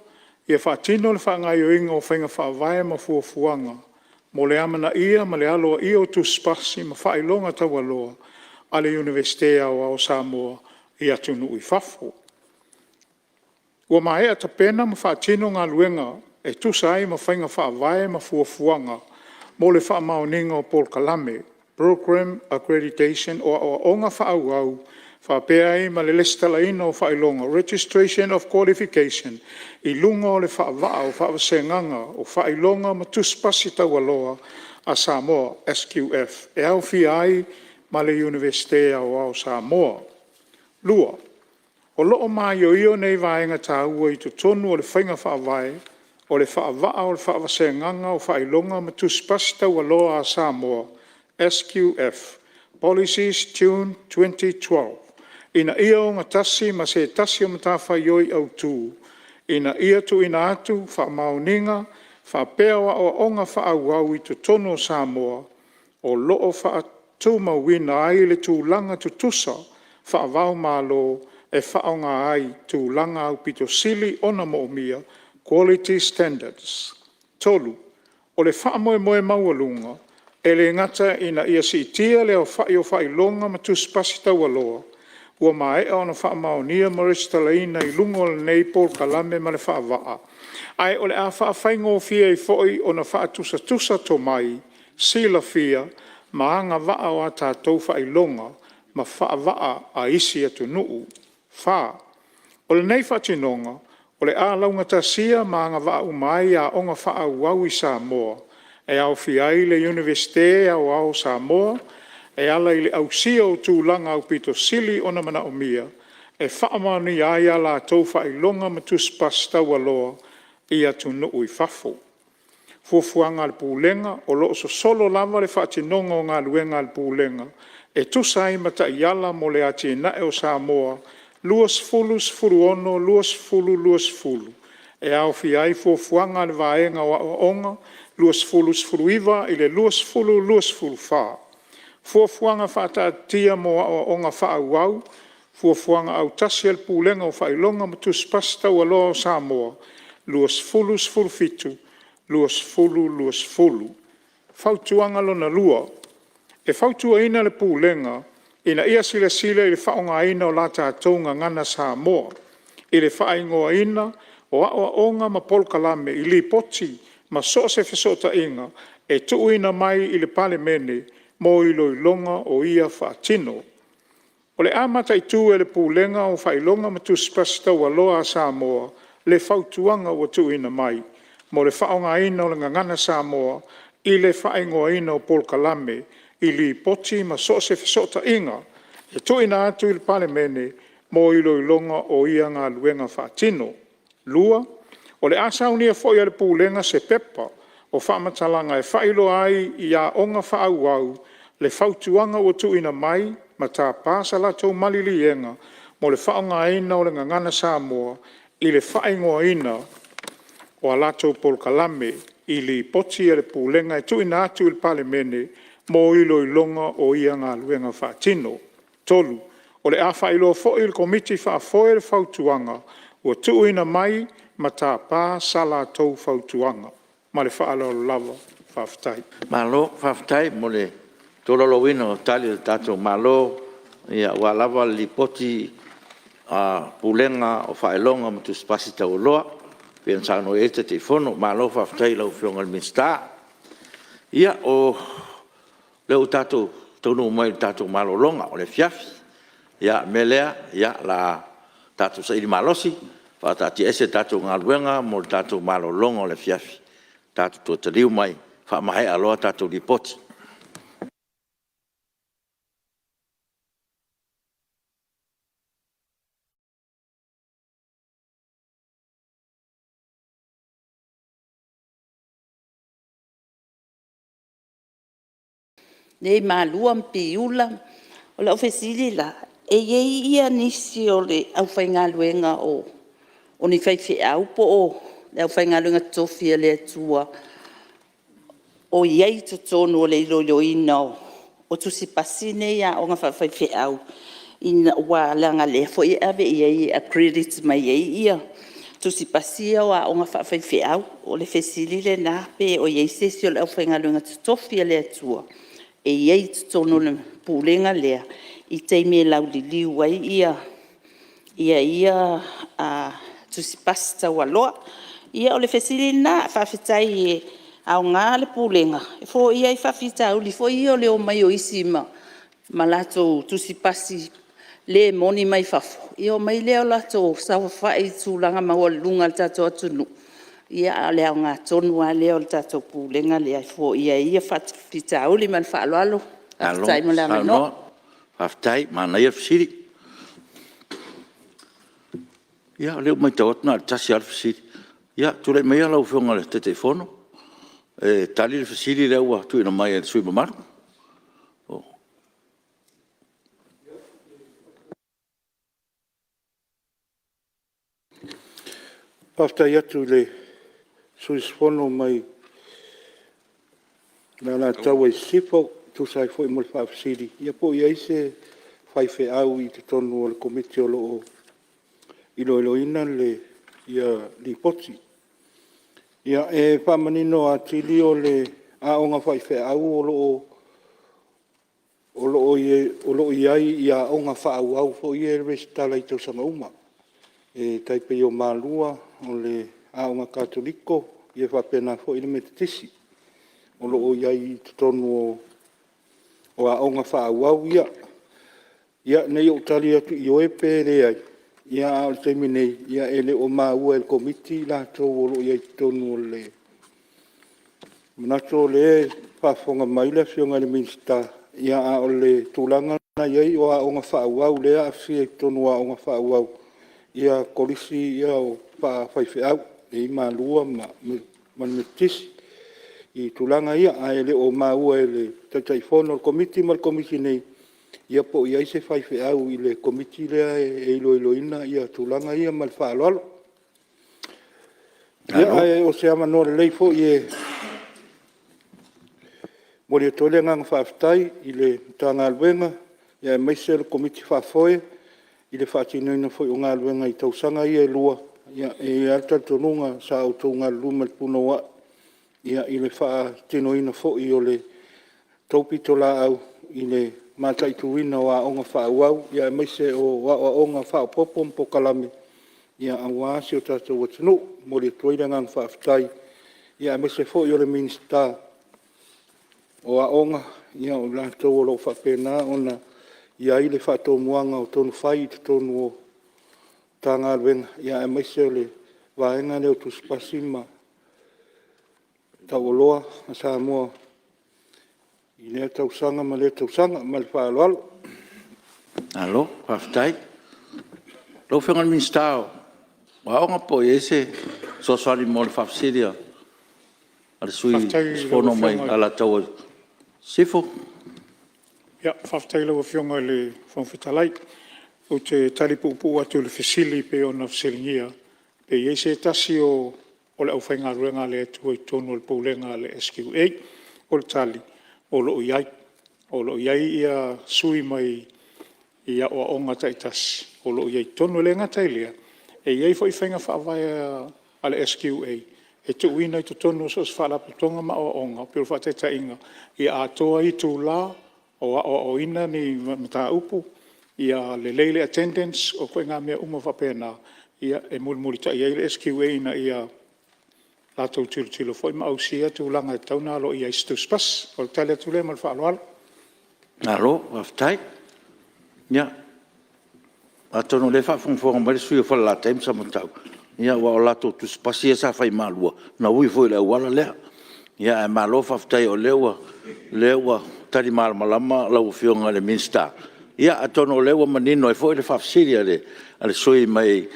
Ia faatino le faagaoioiga o faiga faavae ma fuafuaga mo le amanaia ma le aloaia o Tusi Pasi ma Faailoga Taualoa a le Iunivesite Aoao o Samoa i atunuu i fafo. Ua maea tapena ma faatino galuega e tusa ai ma faiga faavae ma fuafuaga mo le faamaoniga o Polokalame (Programme Accreditation) o Aoaoga Faaauau faapea ai ma le lesitalaina o Faailoga (Registration of Qualifications) i luga o le faavaa o Faavasegaga o Faailoga ma Tusi Pasi Taualoa a Samoa (SQF) e aofia ai ma le Iunivesite Aoao o Samoa. 2. O lo o maioio nei vaega taua i totonu o le Faiga Faavae o le Faavaa o le Faavasegaga o Faailoga ma Tusi Pasi Taualoa a Samoa (SQF Policies June 2012) ina ia ogatasi ma se tasi o matafaioi autu ina ia tuuina atu faamaoniga faapea o aoaoga faaauau i totonu o Samoa o lo o faatumauina ai le tulaga tutusa faava-o-Malo e faaaoga ai tulaga aupito sili ona moomia, quality standards. 3. O le faamoemoe maualuga, e le gata ina ia siitia le aofai o Faailoga ma Tusi Pasi Taualoa ua maea ona faamaonia ma resitalaina i luga o lenei Polokalame ma le faavaa, ae o le a faafaigofie ai foi ona faatusatusa tomai, silafia ma agavaa o a tatou faailoga ma faavaa a isi atunuu. 4. O lenei faatinoga o le a laugatasia ma agavaa uma ai aoga faaauau i Samoa e aofia ai le Iunivesite Aoao o Samoa e ala i le ausia o tulaga aupito sili ona manaomia e faamaonia ai a latou Faailoga ma Tusi Pasi Taualoa i atunuu i fafo. Fuafuaga a le Pulega, o lo o sosolo lava le faatinoga o galuega a le Pulega e tusa ai ma Taiala mo le Atinae o Samoa 2016-2020 e aofia ai fuafuaga a le Vaega o Aoaoga 2019-2024, Fuafuaga Faataatitia mo Aoaoga Faaauau, Fuafuaga Autasi a le Pulega o Faailoga ma Tusi Pasi Taualoa o Samoa 2017-2020. Fautuaga 2: E fautuaina le Pulega ina ia silasila i le faaaogaina o la tatou Gagana Samoa i le faaigoaina o aoaoga ma polokalame i lipoti ma so o se fesootaiga e tuuina mai i le Palemene mo iloiloga o ia faatino. O le a mataitu e le Pulega o Faailoga ma Tusi Pasi Taualoa a Samoa le fautuaga ua tuuina mai mo le faaaogaina o le Gagana Samoa i le faaigoaina o Polokalame i Lipoti ma so o se fesootaiga e tuuina atu i le Palemene mo iloiloga o ia galuega faatino. 2. O le a saunia foi e le Pulega se pepa o faamatalaga e faailoa ai i aoga faaauau. le fautuaga ua tuuina mai ma tapa sa latou maliliega mo le faaaogaina o le Gagana Samoa i le faaigoaina o a latou Polokalame i Lipoti a le Pulega e tuuina atu i le Palemene mo iloiloga o ia galuega faatino. 3. O le a faailoa foi i le Komiti Faafoe le fautuaga ua tuuina mai ma tapa sa latou fautuaga. Ma le faaaloalo lava. Faafetai. Malo faafetai mo le tolaulauina o Tali a le tatou Malo aua lava le Lipoti a Pulega o Faailoga ma Tusi Pasi Taualoa pei ona saunoa i ai le Taitaifono. Malo faafetai i lau Afioga i le Minisita. Ia, o lea ua tatou taunuu mai i le tatou malologa o le afiafi. O le mea lea o le a tatou saili malosi e faataatiaese tatou galuega mo le tatou malologa o le afiafi tatou toe taliu mai faamaea loa tatou Lipoti. Nei Malua ma Piula. O lau fesili la, e i ai nisi o le aufaigaluega o ni faifeau po o le aufaigaluega totofi a le Atua o i ai i totonu o le iloiloina o Tusi Pasi nei a aoga faafaifeau, aua leaga o lea foi e ave i ai e accredit mai ai Tusi Pasi ia o aoga faafaifeau. O le fesili lena pe o i ai se isi o le aufaigaluega totofi a le Atua e i ai i totonu o le Pulega lea i taimi e lauliliu ai ia Tusi Pasi Taualoa. Ia o le fesili lena. Faafetai e aoga le Pulega e foia ai faafitauli foi ia o le omai o isi ma latou Tusi Pasi le moni mai fafo, ia omai lea latou saofafai i tulaga maualuluga i le tatou atunuu, a o le aoga tonu lava lea o le tatou Pulega lea e foia ai ia faafitauli. Ma le faaaloalo. Malo Faafetai mo le avanoa. saunoa, faafetai. Manaia le fesili. Ia o lea ua matau atu na o le tasi lava le fesili. Ia, tulai maia lau Afioga i le Taitaifono e tali le fesili lea ua tuuina mai e le sui usufono mamalu. Faafetai atu i le sui usufono mai Alataua Sisifo e tusa ai foi ma le faafesili, ia po o i ai se faifeau i totonu o le Komiti o lo o iloiloina Lipoti. Ia, e faamanino atili, o le aoga faifeau o lo o i ai i aoga faaauau foi ia e resitala i tausaga uma. E tai pei o Malua, o le Aoga Katoliko, e faapena foi le Metotisi. O lo o i ai i totonu o aoga faaauau ia. Ia, ne i ou tali atu ioe pe leai, a o le taimi nei, e le o maua e le Komiti i latou o lo o i ai i totonu o le… E manatu o lea e faafofoga mai le Afioga i le Minisita, a o le tulaga lena e i ai o aoga faaauau lea e aafia i totonu o aoga faaauau kolisi ia faafaifeau e i ai Malua ma le Metotisi i tulaga ia. Ae le o maua e le Taitaifono o le Komiti ma le Komiti nei po o i ai se faifeau i le Komiti lea e iloiloina tulaga ia. Ma le faaaloalo. Ia, ae o se avanoa lelei foi e momoli atu ai le agaga faafetai i le Matagaluega aemaise o le Komiti Faafoe i le faatinoina foi o galuega i tausaga ia e lua. E i ai lava le talitonuga sa outou galulue ma le punouai i le faatinoina foi o le tou pitolaau i le mataituina o aoga faaauau, aemaise o aoaoga faaopoopo ma polokalame aua si o tatou atunuu. E momoli atu ai le agaga faafetai, aemaise foi o le Minisita o Aoga, o i latou o lo o faapena ona i ai le faatomuaga o tonu fai i totonu o Matagaluega, aemaise o le vaega lea o Tusi Pasi Taualoa a Samoa i lea tausaga ma lea tausaga. Ma le faaaloalo. Malo faafetai. Lau Afioga i le Minisita o Aoga, po o i ai se fesoasoani mo le faafesili a le sui usufono mai Alataua Sisifo. Faafetai i lau Afioga i le Fofoga Fetalai. Ou te tali puupuu atu i le fesili e pei ona fesiligia pe i ai se tasi o le aufaigaluega a le Atua i totonu o le Pulega a le SQA. O le tali, o lo o i ai. O lo o i ai sui mai aoaoga taitasi o lo o i ai i totonu. E le gata i lea, e i ai foi faiga faavae a le SQA e tuuina i totonu o so o se faalapotopotoga ma aoaoga. Pei o le faataitaiga, ia atoa itula o aoaoina ni mataupu, ia lelei le attendance, o ituaiga mea uma faapena e mulimulitai ai le SQA ina ia latou tilotilo foi ma ausia tulaga e tatau ona aloaia ai i se Tusi Pasi. O le tali atu lea ma le faaaloalo. Malo faafetai. Ia, atonu o lea e faafogafoga mai le sui usufono mo Falelatai ma Samatau, aua o latou Tusi Pasi ia sa fai malua, na ui foi i le auala lea. Ae malo faafetai o lea ua tali malamalama lau Afioga i le Minisita, ia atonu o lea ua manino ai foi le faafesili a le sui usufono mai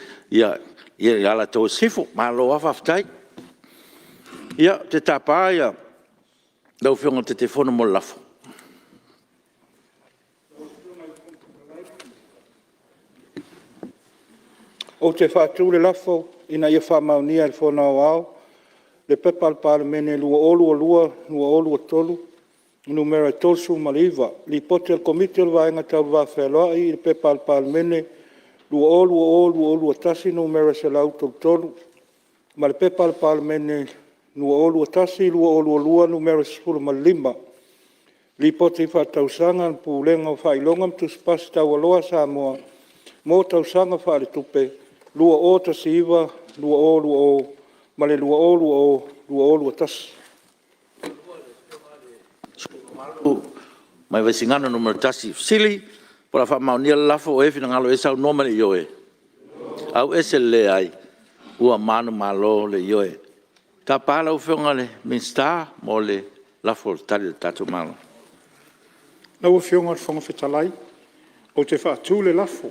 Alataua Sisifo. Malo lava faafetai. Ia, ou te tapa lau Afioga i le Taitaifono mo le lafo. Ou te faatu le lafo, Ina ia faamaonia e le Fono Aoao le P.P.2022/2023 Nu.39, Lipoti a le Komiti o le Vaega Tau le Va Fealoai i le P.P.2020/2021 Nu.133, ma le P.P.2021/2022 Nu.15, Lipoti Faaletausaga a le Pulega o Faailoga ma Tusi Pasi Taualoa a Samoa mo Tausaga Faaletupe 2019/2020 ma le 2020/2021. Mai Vaisigano 1. O le fesili po o le a faamaonia le lafo, o ai e finagalo i ai saunoa ma le ioe. Auese le leai. Ua manumalo le ioe. Ou te tapa lau Afioga i le Minisita mo le lafo o le Tali a le tatou Malo. Lau Afioga i le Fofoga Fetalai, ou te faatu le lafo,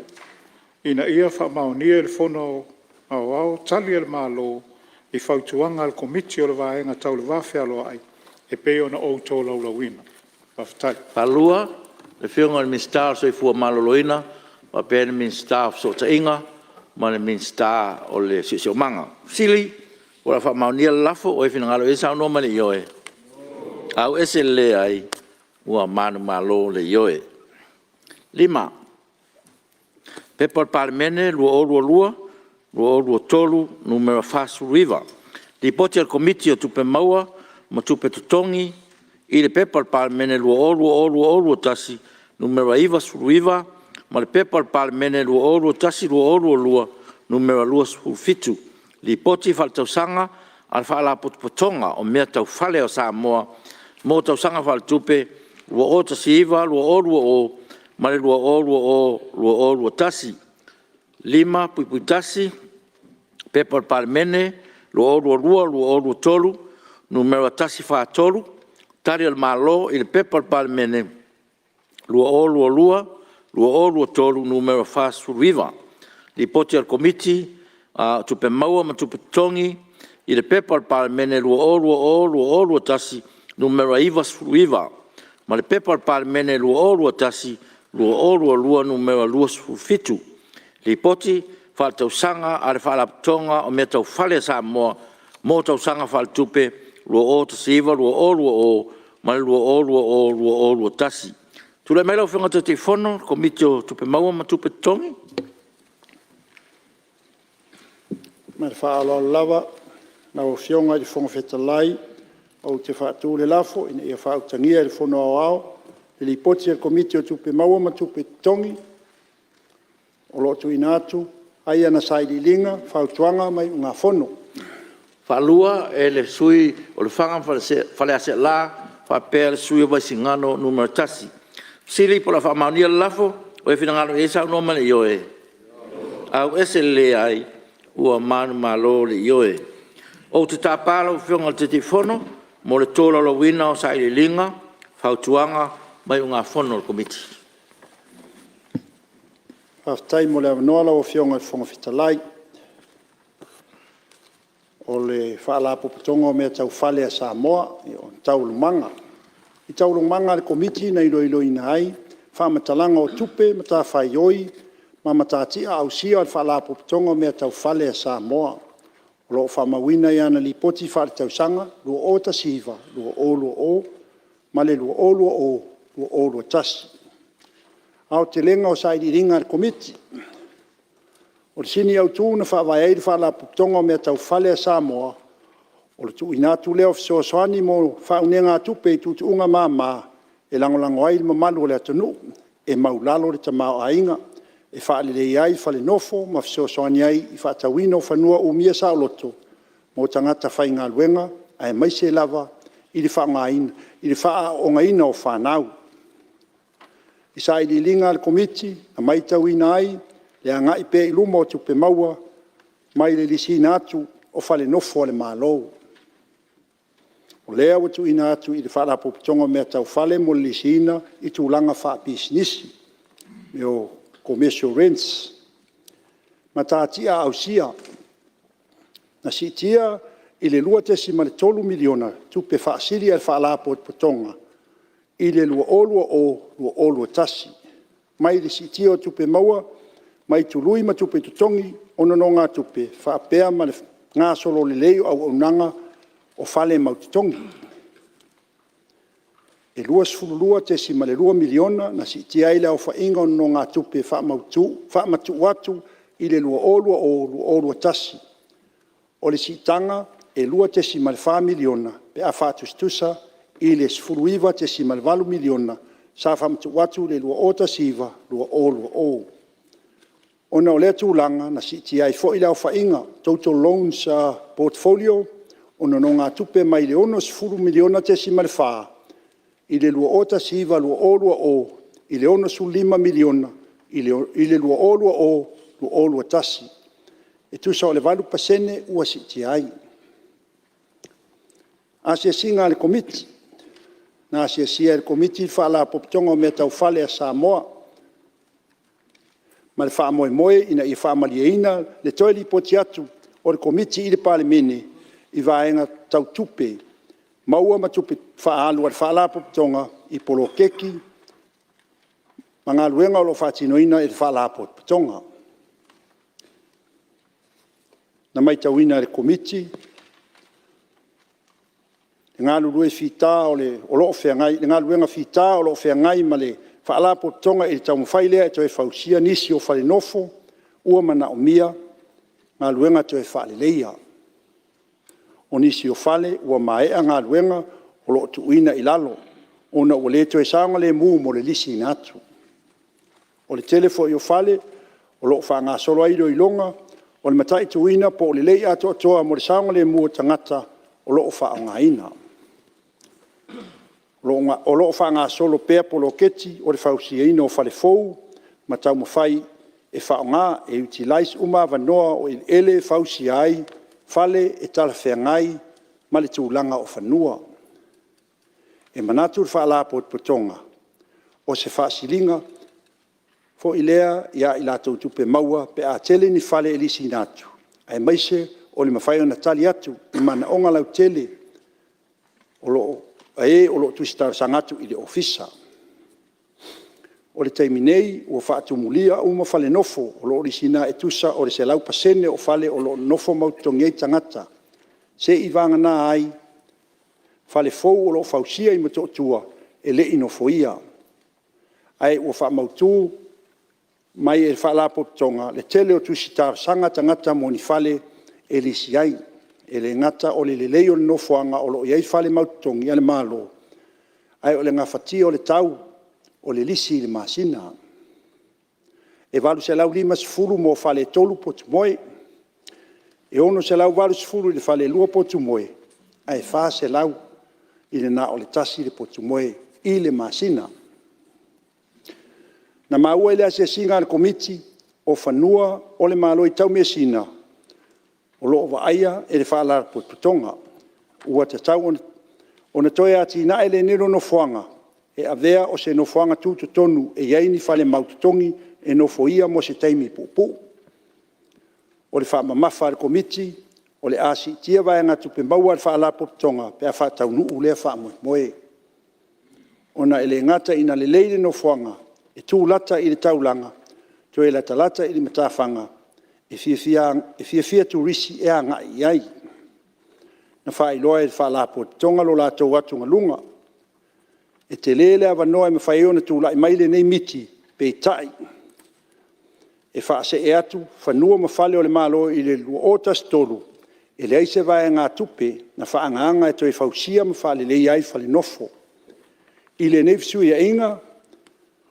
Ina ia faamaonia e le Fono Aoao Tali a le Malo i Fautuaga a le Komiti o le Vaega Tau le Va Fealoai e pei ona ou tolaulauina. Faafetai. Le Afioga i le Minisita o le Soifua Maloloina faapea le Minisita o Fesootaiga ma le Minisita o le Siosiomaga. O le a faamaonia le lafo, o ai e finagalo i ai saunoa ma le ioe. Auese le leai. Ua manumalo le ioe. 5. P.P.2022/2023 Nu.49, Lipoti a le Komiti o Tupe Maua ma Tupe Totogi i le P.P.2020/2021 Nu.99 ma le P.P.2021/2022 Nu.27, Lipoti Faaletausaga a le Faalapotopotoga o Mea Tau Fale a Samoa mo Tausaga Faaletupe 2019/2020 ma le 2020/2021. 5.1 P.P.2022/2023 Nu.143, Tali a le Malo i le P.P.2022/2023 Nu.49, Lipoti a le Komiti o Tupe Maua ma Tupe Totogi i le P.P.2022/2021 Nu.99 ma le P.P.2021/2022 Nu.27, Lipoti Faaletausaga a le Faalapotopotoga o Mea Tau Fale a Samoa mo Tausaga Faaletupe 2019/2020 ma le 2020/2021. Tulai mai lau Afioga i le Taitaifono o le Komiti o Tupe Maua ma Tupe Totogi. Ma le faaaloalo lava lau Afioga i le Fofoga Fetalai, ou te faatu le lafo, Ina ia faautagia e le Fono Aoao le Lipoti a le Komiti o Tupe Maua ma Tupe Totogi o lo o tuuina atu ai ana Sailiiliga, Fautuaga ma Iugafono. 2. E le sui usufono o Lefaga ma Faleaseela faapea le sui usufono o Vaisigano 1. Fesili po o le a faamaonia le lafo. O ai e finagalo i ai saunoa ma le ioe. Auese le leai. Ua manumalo le ioe. Ou te tapa lau Afioga i le Taitaifono mo le tolaulauina o Sailiiliga, Fautuaga ma Iugafono a le Komiti. Faafetai mo le avanoa lau Afioga i le Fofoga Fetalai. O le Faalapotopotoga o Mea Tau Fale a Samoa. Taualumaga I taualumaga a le Komiti na iloiloina ai Faamatalaga o Tupe, Matafaioi ma Matatia ausia a le Faalapotopotoga o Mea Tau Fale a Samoa, o lo o faamauina i ana Lipoti Faaletausaga 2019/2020 ma le 2020/2021. Aotelega o Sailiiliga a le Komiti. O le sini autu na faavae ai le Faalapotopotoga o Mea Tau Fale a Samoa, o le tuuina atu lea o fesoasoani mo faaunegatupe i tuutuuga mama e lagolago ai le mamalu o le atunuu e maualalo le tamaoaiga, e faaleleia ai fale nofo ma fesoasoani ai i le faatauina o fanua umia saoloto mo tagata faigaluega, aemaise lava i le faaaoogaina o fanau. I sailiiliga a le Komiti, na matauina ai le agai pea i luma o tupe maua mai le lisiina atu o fale nofo a le Malo. O lea ua tuuina atu i le Faalapotopotoga o Mea Tau Fale mo le lisiina i tulaga faapisinisi, commercial rents. Matatia ausia, na siitia i le $2.3 miliona tupe faasili a le Faalapotopotoga i le 2020/2021, mai le siitia o tupe maua mai tului ma tupe totogi o nonogatupe faapea ma le gasolo lelei o auaunaga o fale mau totogi. E $22.2 miliona na siitia ai le aofaiga o nonogatupe faamatuu atu i le 2020/2021. O le siitaga e $2.4 miliona pe a faatusatusa i le $19.8 miliona sa faamatuu atu i le 2019/2020. Ona o lea tulaga, na siitia ai foi le aofaiga, total loans portfolio o nonogatupe mai le $60.4 miliona i le 2019/2020 i le $65 miliona i le 2020/2021. E tusa o le 8% ua siitia ai. Asiasiga a le Komiti. Na asiasia e le Komiti le Faalapotopotoga o Mea Tau Fale a Samoa ma le faamoemoe ina ia faamalieina le toe lipoti atu o le Komiti i le Palemene i vaega tau tupe maua ma tupe faaalu a le Faalapotopotoga i poloketi ma galuega o lo o faatinoina e le Faalapotopotoga. Na matauina e le Komiti le galulue fita o lo o feagai ma le Faalapotopotoga i le taumafai lea e toe fausia nisi o fale nofo ua manaomia galuega toe faaleleia. O nisi o fale ua maea galuega o lo o tuuina i lalo ona ua le toe saogalemu mo le lisiina atu. O le tele foi o fale o lo o faagasolo ai iloiloga o le mataituina po o lelei atoatoa mo le saogalemu o tagata o lo o faaaogaina. O lo o faagasolo pea poloketi o le fausiaina o fale fou ma taumafai e faaaoga e utilize uma avanoa o eleele e fausia ai fale e talafeagai ma le tulaga o fanua. E manatu le Faalapotopotoga, o se faasiliga foi lea ia i latou tupe maua pe a tele ni fale e lisiina atu, aemaise o le mafai ona tali atu i manaoga lautele a e o lo o tusi talosaga atu i le Ofisa. O le taimi nei, ua faatumulia uma fale nofo o lo o lisiina e tusa o le 100% o fale o lo o nonofo mautotogi ai tagata, seia vagana ai fale fou o lo o fausia i Motootua e le i nofoia. Ae ua faamautu mai e le Faalapotopotoga le tele o tusi talosaga a tagata mo ni fale e lisi ai. E le gata o le lelei o le nofoaga o lo o i ai fale mautotogi a le Malo, ae o le gafatia o le tau o le lisi i le masina. E $850 mo fale e 3 potu moe, e $680 i le fale e 2 potu moe, ae $400 i le na o le tasi le potu moe i le masina. Na maua i le asiasiga a le Komiti o fanua o le Malo i Taumeasina, o lo o vaaia e le Faalapotopotoga. Ua tatau ona toe atinae lenei nofoaga e avea o se nofoaga tutotonu e i ai ni fale mautotogi e nofoia mo se taimi puupuu. O le faamamafa a le Komiti, o le a siitia vaegatupe maua a le Faalapotopotoga pe a faataunuu lea faamoemoe. Ona e le gata ina lelei le nofoaga, E tu lata i le taulaga, toe latalata i le matafaga e fiafia turisi e agai i ai. Na faailoa e le Faalapotopotoga lo latou atugaluga. E tele le avanoa e mafai ai ona tulai mai lenei miti, peitai e faasee atu fanua ma fale o le Malo i le 2013, e leai se vaegatupe na faaagaga e toe fausia ma faaleleia ai fale nofo. I lenei fesuiaiga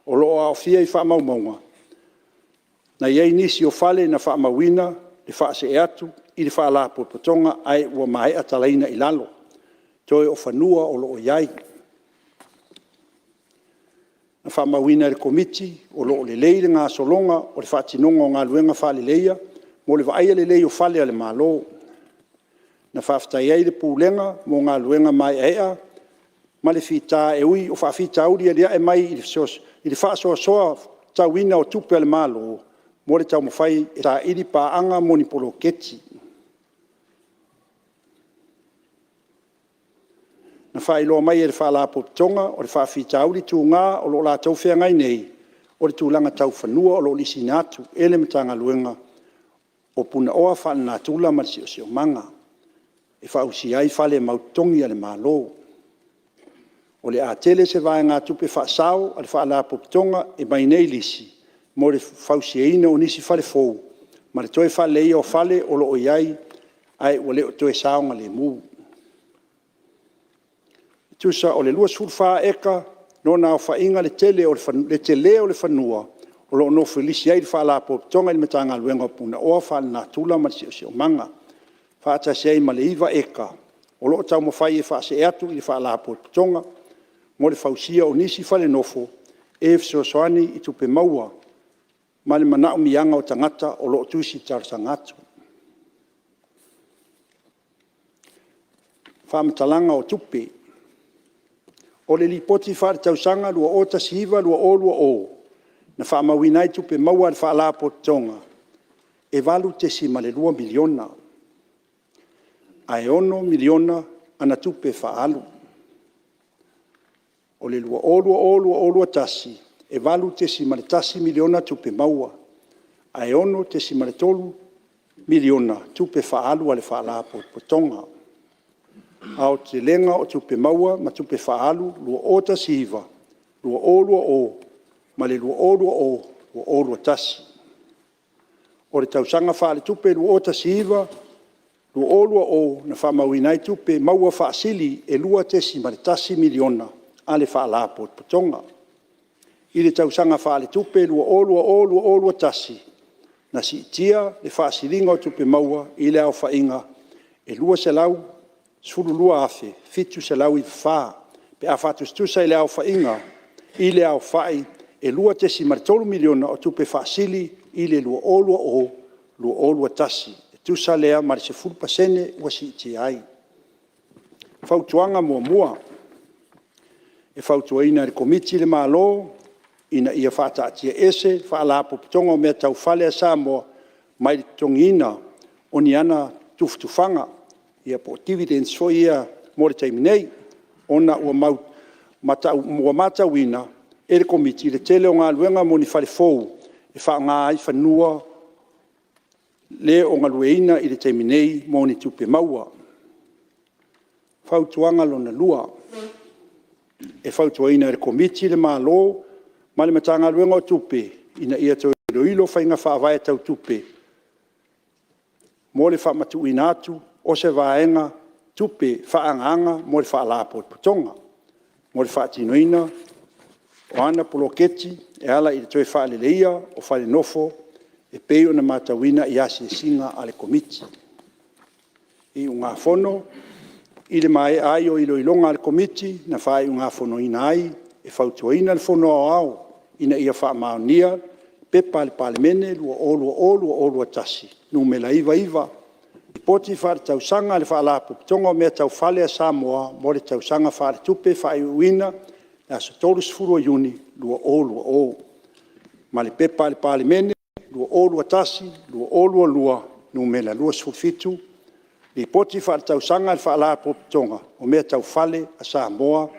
o lo o aofia i faamaumauga, na i ai nisi o fale na faamauina le faasee atu i le Faalapotopotoga ae ua maea talaina i lalo, toe o fanua o lo o i ai. Na faamauina e le Komiti o lo o lelei le gasologa o le faatinoga o galuega faaleleia mo le vaaia lelei o fale a le Malo. Na faafetaia ai le Pulega mo galuega maeaea ma le fita e ui o faafitauli e aliae mai i le faasoasoa tatauina o tupe a le Malo, mo le taumafai e saili paaga mo ni poloketi. Na faailoa mai e le Faalapotopotoga o le faafitauli tuga o lo o latou feagai nei, o le tulaga tau fanua o lo o lisiina atu e le Matagaluega o Punaoa Faalenatura ma le Siosiomaga, e fausia ai fale mautotogi a le Malo. O le a tele se vaegatupe faasao a le Faalapotopotoga e mai nei lisi, mo le fausiaina o nisi fale fou ma le toe faaleleia o fale o lo o i ai ae ua le o toe saogalemu. E tusa o le 24 eka lona aofaiga le tele o le fanua o lo o nofo lisi ai le Faalapotopotoga i le Matagaluega o Punaoa Faalenatura ma le Siosiomaga, faatasi ai ma le 9 eka o lo o taumafai e faasee atu i le Faalapotopotoga, mo le fausia o nisi fale nofo e fesoasoani i tupe maua ma le manaomiaga o tagata o lo o tusi talosaga atu. Faamatalaga o Tupe: O le Lipoti Faaletausaga 2019/2020 na faamauina ai tupe maua a le Faalapotopotoga e $8.2 miliona, ae $6 miliona ana tupe faaalu. O le 2020/2021, e $8.1 miliona tupe maua, ae $6.3 miliona tupe faaalu a le Faalapotopotoga. Aotelega o Tupe Maua ma Tupe Faaalu 2019/2020 ma le 2020/2021. O le tausaga faaletupe 2019/2020 na faamauina ai tupe maua faasili e $2.1 miliona a le Faalapotopotoga. I le tausaga faaletupe 2020/2021, na siitia le faasiliga o tupe maua i le aofaiga e $212,794 pe a faatusatusa i le aofai e $2.3 miliona o tupe faasili i le 2020/2021. E tusa lea ma le 10% ua siitia ai. Fautuaga 1: E fautuaina e le Komiti le Malo ina ia faataatiaese Faalapotopotoga o Mea Tau Fale a Samoa mai le totogiina o ni ana tufatufaga po o dividends foi ia mo le taimi nei, ona ua matauina e le Komiti le tele o galuega mo ni fale fou e faaaoga ai fanua le o galueaiina i le taimi nei mo ni tupe maua. Fautuaga 2: E fautuaina e le Komiti le Malo ma le Matagaluega o Tupe ina ia toe iloilo faiga faavae tau tupe mo le faamatuuina atu o se vaega tupe faaagaga mo le Faalapotopotoga, mo le faatinoina o ana poloketi e ala i le toe faaleleia o fale nofo e pei ona matauina i asiasiga a le Komiti. Iugafono: I le maea ai o iloiloga a le Komiti, na faaiugafonoina ai, e fautuaina le Fono Aoao, Ina ia faamaonia P.P.2020/2021 Nu.99, Lipoti Faaletausaga a le Faalapotopotoga o Mea Tau Fale a Samoa mo le Tausaga Faaletupe faaiuina aso 30 Iuni 2020 ma le P.P.2021/2022 Nu.27, Lipoti Faaletausaga a le Faalapotopotoga o Mea Tau Fale a Samoa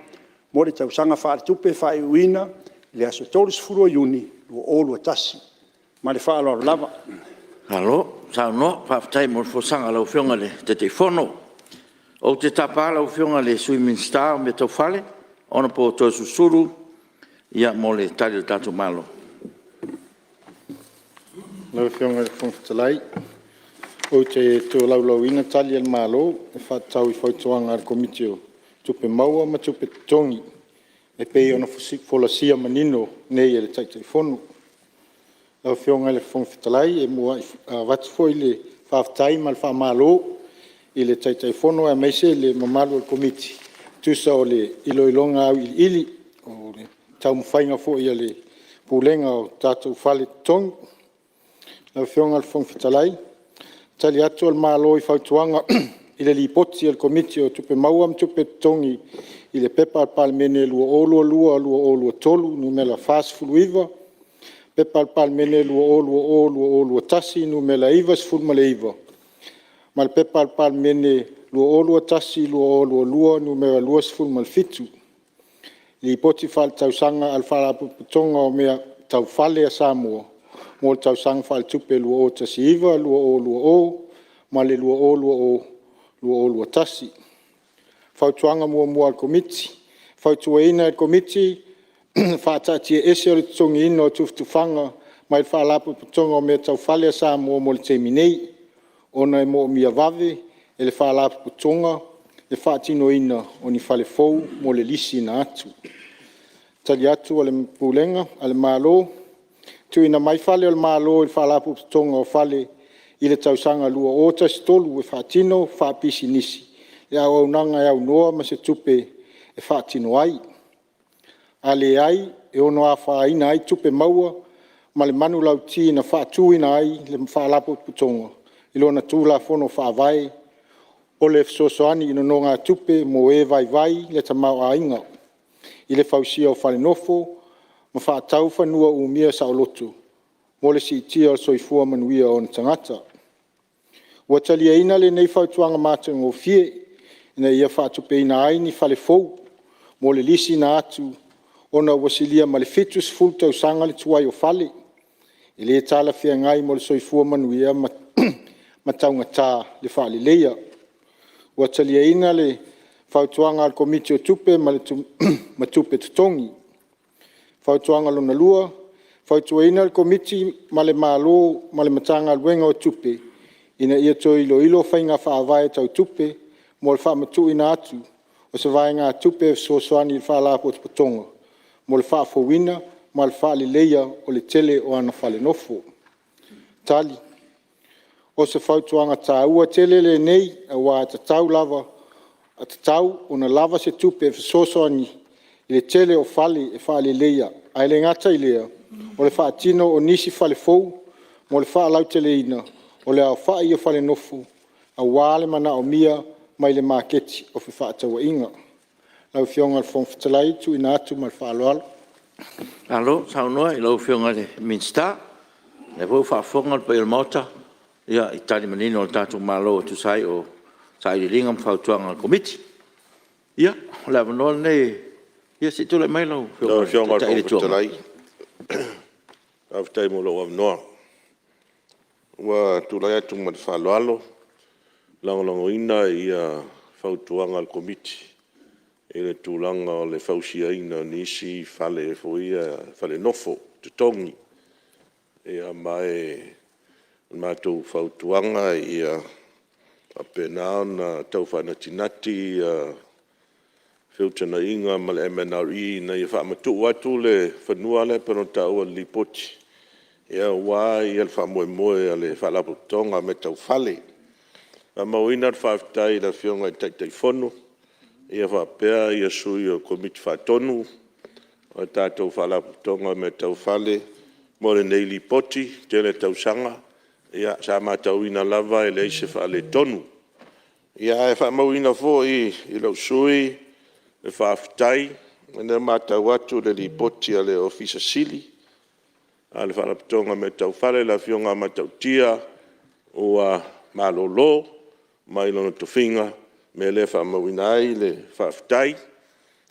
mo le Tausaga Faaletupe faaiuina i le aso 30 Iuni 2021. Ma le faaaloalo lava. Malo saunoa, faafetai mo le folasaga a lau Afioga i le Taitaifono. Ou te tapa lau Afioga i le Sui Minisita o Mea Tau Fale, Honourable Toeolesulusulu mo le Tali a le tatou Malo. Lau Afioga i le Fofoga Fetalai, ou te tolaulauina Tali a le Malo e faatatau i Fautuaga a le Komiti o Tupe Maua ma Tupe Totogi e pei ona folasia manino nei e le Taitaifono. Lau Afioga i le Fofoga Fetalai, e muai avatu foi le faafetai ma le faamalo i le Taitaifono aemaise le mamalu o le Komiti e tusa o le iloiloga auiliili o le taumafaiga foi a le Pulega o tatou Fale Totogi. Lau Afioga i le Fofoga Fetalai, Tali atu a le Malo i Fautuaga i le Lipoti a le Komiti o Tupe Maua ma Tupe Totogi i le P.P.2022/2023 Nu.49, P.P.2020/2021 Nu.99, ma le P.P.2021/2022 Nu.27, Lipoti Faaletausaga a le Faalapotopotoga o Mea Tau Fale a Samoa mo le Tausaga Faaletupe 2019/2020 ma le 2020/2021. Fautuaga 1 A le Komiti: E fautuaina e le Komiti le faataatiaese o le totogiina o tufatufaga mai le Faalapotopotoga o Mea Tau Fale a Samoa mo le taimi nei, ona e moomia vave e le Faalapotopotoga le faatinoina o ni fale fou mo le lisiina atu. Tali atu a le Malo Tuuina mai fale o le Malo i le Faalapotopotoga o Fale i le tausaga 2013 e faatino faapisinisi le auaunaga e aunoa ma se tupe e faatino ai. A leai e ono afaina ai tupe maua ma le manulauti na faatuina ai le Faalapotopotoga i lona Tulafono Faavae o le fesoasoani i nonogatupe mo e vaivai le tamaoaiga i le fausia o fale nofo ma faatau fanua umia saoloto mo le siitia o le soifua manuia o ona tagata. Ua taliaina lenei fautuaga matagofie, ina ia faatupeina ai ni fale fou mo le lisiina atu ona ua silia ma le 70 tausaga le tuai o fale, e le talafeagai mo le soifua manuia ma taugata le faaleleia. Ua taliaina le fautuaga a le Komiti o Tupe ma Tupe Totogi. Fautuaga 2: E fautuaina le Komiti ma le Malo ma le Matagaluega o Tupe ina ia toe iloilo faiga faavae tau tupe mo le faamatuuina atu o se vaegatupe e fesoasoani i le Faalapotopotoga mo le faafouina ma le faaleleia o le tele o ana fale nofo. Tali O se fautuaga taua tele lenei aua e tatau ona lava se tupe e fesoasoani i le tele o fale e faaleleia ae le gata i lea o le faatino o nisi fale fou mo le faalauteleina o le aofai o fale nofo aua le manaomia mai le maketi o fefaatauaiga. Lau Afioga i le Fofoga Fetalai, Tuuina atu ma le faaaloalo. Malo saunoa i lau Afioga i le Minisita, o lea foi ua faafofoga le paia o le Maota i tali manino a le tatou Malo e tusa ai o sailiiliga ma fautuaga a le Komiti. Ia, o le avanoa lenei, se i tulai mai lau Afioga i le Taitai o le Itu Agai. Lau Afioga i le Fofoga Fetalai, faafetai mo lou avanoa. Ua tulai atu ma le faaaloalo e lagolagoina fautuaga a le Komiti i le tulaga o le fausiaina o nisi fale foi ia fale nofo totogi. Ma o le matou fautuaga ia faapena ona tau faanatinati feutagaiga ma le MNRE ina ia faamatuu atu le fanua lea pei ona taua i le Lipoti aua le faamoemoe o le Faalapotopotoga o Mea Tau Fale. E faamauina le faafetai i le Afioga i le Taitaifono faapea sui o le Komiti Faatonu o le tatou Faalapotopotoga o Mea Tau Fale mo lenei Lipoti. E tele tausaga sa matauina lava e leai se faaletonu. Ae faamauina foi e lou sui usufono le faafetai, o lea e matau atu i le Lipoti a le Ofisa Sili o le Faalapotopotoga o Mea Tau Fale, le Afioga ia Matautia ua malolo mai lona tofiga. O le mea lea e faamauina ai le faafetai,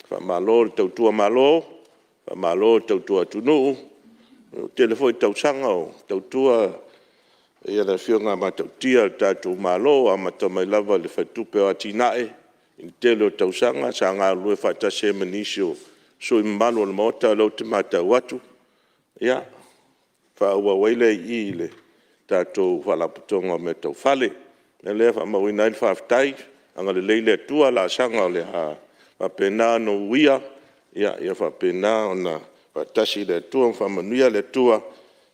faamalo le tautua Malo, Faamalo le tautua atunuu, ua tele foi tausaga o tautua le Afioga ia Matautia i le tatou Malo, amata mai lava i le Faletupe o Atinae i le tele o tausaga sa galulue faatasi ai ma nisi o sui usufono mamalu o le Maota lea ou te matau atu, ia, faaauau ai lea i i le tatou Faalapotopotoga o Mea Tau Fale. O le mea lea e faamauina ai le faafetai, agalelei le Atua i laasaga o le a faapena ona uia, ia faapena ona faatasi le Atua ma faamanuia le Atua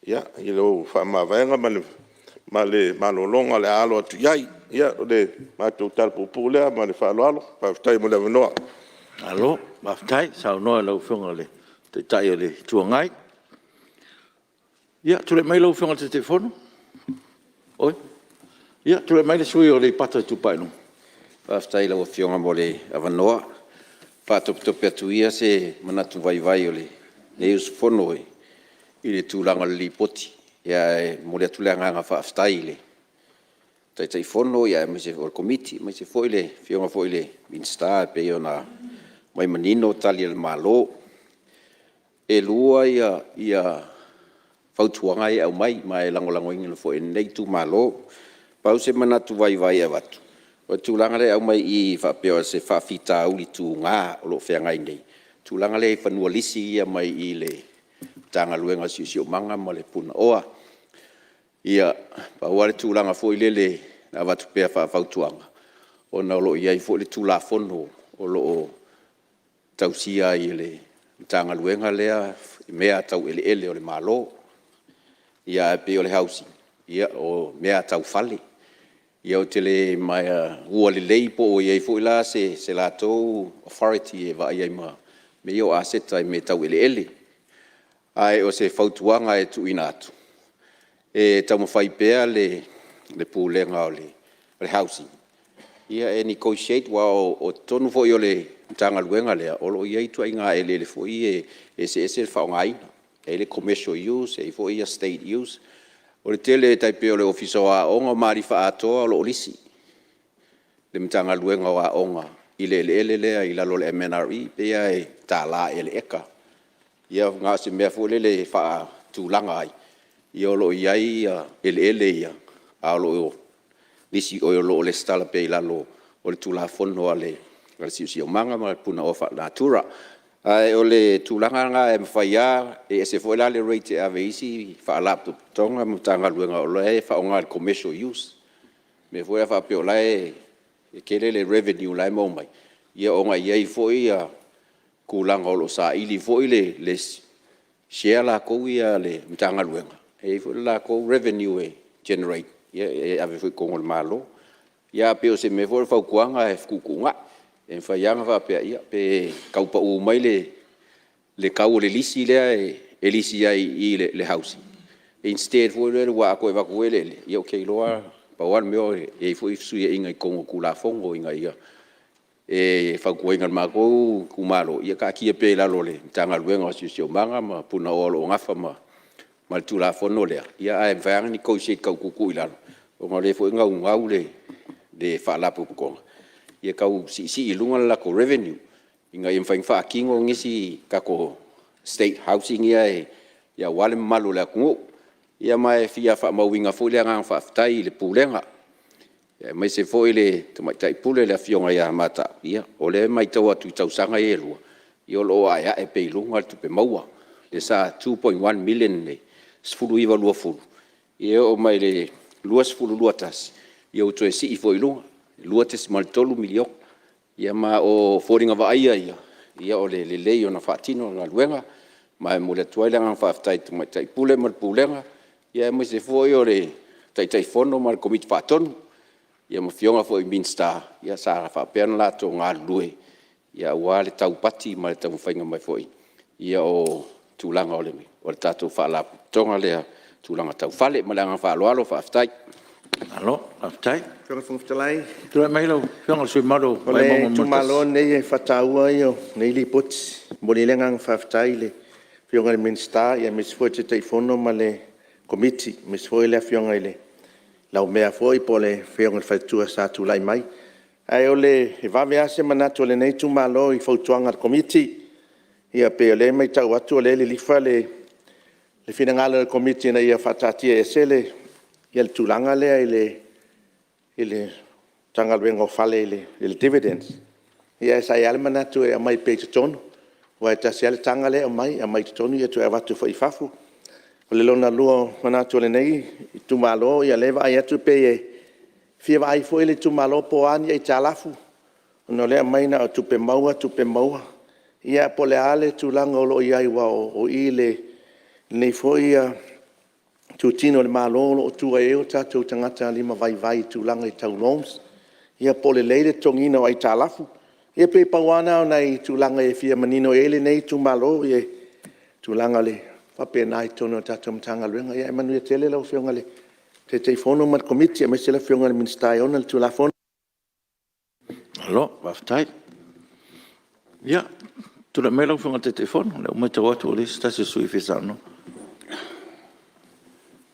i lau faamavaega ma le malologa o le a alo atu i ai. Ia, o le matou tala puupuu lea ma le faaaloalo. Faafetai mo le avanoa. Malo faafetai saunoa i lau Afioga i le Taitai o le Itu Agai. Ia, tulai mai lau Afioga i le Taitaifono. Oi, ia, tulai mai le sui usufono mo Aleipata Itupa i Luga. Faafetai i lau Afioga mo le avanoa. E faatopetope atu ia se manatu vaivai o lenei usufono i le tulaga o le Lipoti. Ae momoli atu le agaga faafetai i le Taitaifono aemaise foi o le Komiti, aemaise foi le Afioga foi i le Minisita e pei ona aumai manino Tali a le Malo. E 2 fautuaga ia e aumai ma e lagolagoina foi e lenei itumalo. Pau se manatu vaivai e avatu, o le tulaga lea e aumai i i faapea o se faafitauli tuga o lo o feagai nei, le tulaga lea i fanua lisi ia mai i le Matagaluega o le Siosiomaga ma le Punaoa. Ia, pau lava le tulaga foi lele e avatu pea faafautuaga, ona o lo o i ai foi le Tulafono o lo o tausia ai e le Matagaluega lea mea tau eleele a le Malo. Ae pei o le Housing, o mea tau fale. Ia ou te le maua lelei po o i ai foi la se latou authority e vaai ai ma mea ia o aseta i mea tau eleele. Ae o se fautuaga e tuuina atu, e taumafai pea le Pulega o le Housing e negotiate, aua o totonu foi o le Matagaluega lea, o lo o i ai ituaiga eleele foi ia e eseese le faaaogaina. E i ai le commercial use e i ai foi state use. O le tele e tai pei o le Ofisa o Aoga o Malifa atoa o lo o lisi le Matagaluega o Aoga i le eleele lea i lalo o le MNRE, pei lava e $1 ea i le eka. Ia na o se mea foi lele e faatulaga ai, o lo o i ai eleele ia, a o lo o resitala pea i lalo o le Tulafono a le Siosiomaga ma le Punaoa Faalenatura. Ae o le tulaga lena e mafai lava, e ese foi la le rate e ave i isi Faalapotopotoga ma Matagaluega o la e faaaoga i le commercial use. O le mea foi lea faapea o la e tele le revenue o la e maua mai, ia ona e i ai foi tulaga o lo o saili foi le share latou ia a le Matagaluega, e i ai foi le latou revenue e generate e ave foi i totonu o le Malo. Ia ae pei o se mea foi lea o le fautuaga e fetuutuunai, e mafai lava ona faapea, ia pe tau pau mai le tau o le lisi lea e lisi ai i i le Housing, instead foi lele, aua a toe avatu foi eleele, ia ou te iloa lava, pau lava le mea e i ai foi fesuiaiga i totonu o Tulafono ina ia… E fautuaina e le matou itumalo, ia taatia pea i lalo o le Matagaluega o le Siosiomaga ma Punaoa o lo o nafa ma le Tulafono lea, ae mafai lava ona negotiate tau tuutuu i lalo, ona o lea foi e naunau le Faalapotopotoga ia tau siisii i luga le latou revenue ina ia mafai ona faatino nisi tatou state housing ia aua le mamalu o le atunuu. Ia ma e fia faamauina foi le agaga faafetai i le Pulega aemaise foi le Tamaitai Pule le Afioga ia Matautia. O lea e matau atu i tausaga ia e lua, o lo o aeae pea i luga le tupe maua, lea sa $2.1 million i le 2019/2020, ia e oo mai i le 2020/2021, ia ua toe sii foi i luga, $2.3 miliona. Ia ma o foliga vaaia ia o le lelei ona faatino le galuega. Ma e momoli atu ai le agaga faafetai i le Tamaitai Pule ma le Pulega, aemaise foi o le Taitaifono ma le Komiti Faatonu, ia ma Afioga foi i Minisita sa faapea ona latou galulue aua le taupati ma le taumafaiga mai foi o tulaga o le tatou Faalapotopotoga lea i tulaga tau fale. Ma le agaga faaaloalo faafetai. Malo faafetai. Lau Afioga i le Fofoga Fetalai… Tulai mai lau Afioga i le sui usufono mamalu mo O le Vaimauga 1. itumalo lenei e faataua ia o nei Lipoti. E momoli ai le agaga faafetai i le Afioga i le Minisita aemaise foi le Taitaifono ma le Komiti, aemaise foi le Afioga i le Laumea foi po o le Afioga i le faletua sa tulai mai. Ae e vave lava se manatu o lenei itumalo i fautuaga a le Komiti. Ia pei o lea e matau atu o lea e lilifa le finagalo o le Komiti ina ia faataatiaese le tulaga lea i le Matagaluega o Fale i le dividends. Ae sa i ai lava le manatu e aumai pea i totonu, aua e tasi lava le taga lea e aumai, aumai i totonu toe avatu foi i fafo. O le lona lua o manatu o lenei itumalo, o lea e vaai atu pei e fia vaai foi le itumalo po o a ni aitalafu, ona o lea e aumai na o tupe maua tupe maua, ia po o le a le tulaga o lo o i ai, aua o i i lenei foi itutino o le Malo o lo o tua i ai o tatou tagata limavaivai i tulaga tau loans. Ia po o lelei le totogiina o aitalafu. Ia pei na pau lava na o nai tulaga e fia manino i ai lenei itumalo, i tulaga faapena i totonu o le tatou Matagaluega. Ae manuia tele lau Afioga i le Taitaifono ma le Komiti aemaise le Afioga i le Minisita e ona le Tulafono. Malo faafetai. Ia, tulai mai lau Afioga i le Taitaifono, o lea ua matau atu ua leai se tasi o sui usufono e fia saunoa.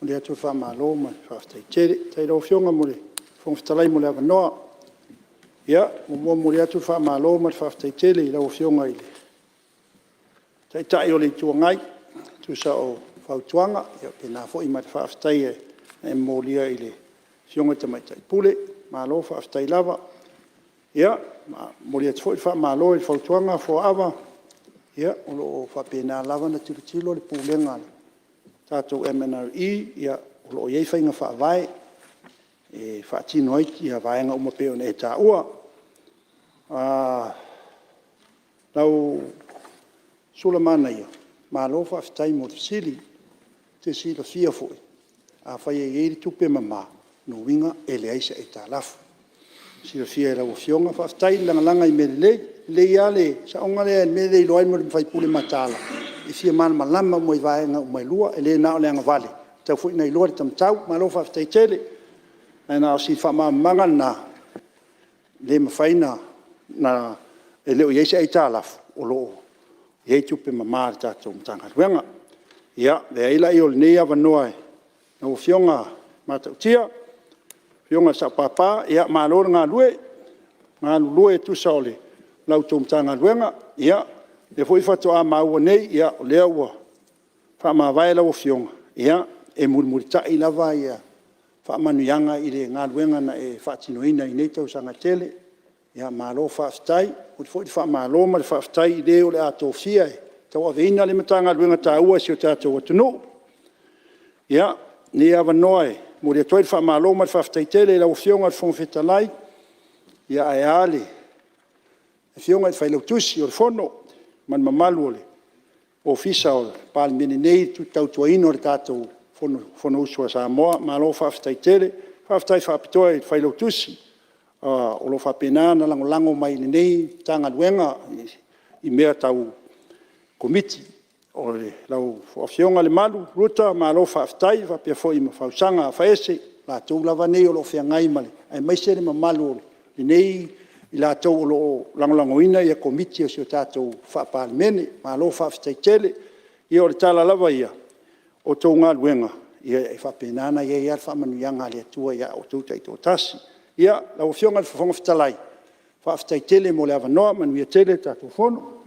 E momoli atu le faamalo ma le faafetai tele. Faafetai i lau Afioga i le Fofoga Fetalai mo le avanoa. E muamua momoli atu le faamalo ma le faafetai tele i lau Afioga i le Taitai o le Itu Agai e tusa o fautuaga, e faapena foi ma le faafetai na e molia i le Afioga i le Tamaitai Pule. Malo faafetai lava. E momoli atu foi le faamalo i le fautuaga Fuaava, o lo o faapena lava ona tilotilo le Pulega a le tatou MNRE, o lo o i ai faiga faavae e faatino ai vaega uma e pei ona e taua. Sulamanaia, malo faafetai mo le fesili. E te silafia foi, afai e i ai le tupe mama, o lona uiga e leai se aitalafu. E silafia e lau Afioga, faafetai le lagalaga i mea lelei. E lelei lava le saoga lea le mea lea e iloa ai le sui usufono mataala, e fia malamalama uma i vaega uma e lua. E le na o le agavale, e tatau foi ona iloa le taumatau. Malo faafetai tele. Ae na o si faamalamalamaga lena, e le mafai ona… e le o i ai se aitalafu, o lo o i ai tupe mama a le tatou Matagaluega. Ia, avea ai lea o lenei avanoa lau Afioga Matautia, lau Afioga i le Sao Papa, malo le galulue e tusa o la outou Matagaluega. Ia, o lea foi faatoa maua nei, o lea ua faamavae lau Afioga, ia, e mulimulitai lava faamanuiaga i le galuega na e faatinoina i nei tausaga e tele. Malo faafetai. E momoli foi le faamalo ma le faafetai i le o le a tofia e tauaveina lea Matagaluega taua i si o tatou atunuu. Ia, o lenei avanoa e momoli atu ai le faamalo ma le faafetai tele i lau Afioga i le Fofoga Fetalai, ae a le Afioga i le Failautusi o le Fono ma le mamalu o le Ofisa o le Palemene nei i le tautuaina o le tatou Fonousu a Samoa. Malo faafetai tele. Faafetai faapitoa i le Failautusi o lo o faapena ona lagolago mai i lenei Matagaluega i mea tau Komiti. Lau Afioga Lemalu Ruta, malo faafetai faapea foi ma Fausaga Afaese, o latou lava nei o lo o feagai aemaise le mamalu o i latou o lo o lagolagoina Komiti Faa-Palemene. Malo faafetai tele. Ia o le tala lava ia, o a outou galuega, e faapena ona i ai lava le faamanuiaga a le Atua ia outou taitoatasi. Ia, lau Afioga i le Fofoga Fetalai, faafetai tele mo le avanoa, manuia tele le tatou Fono.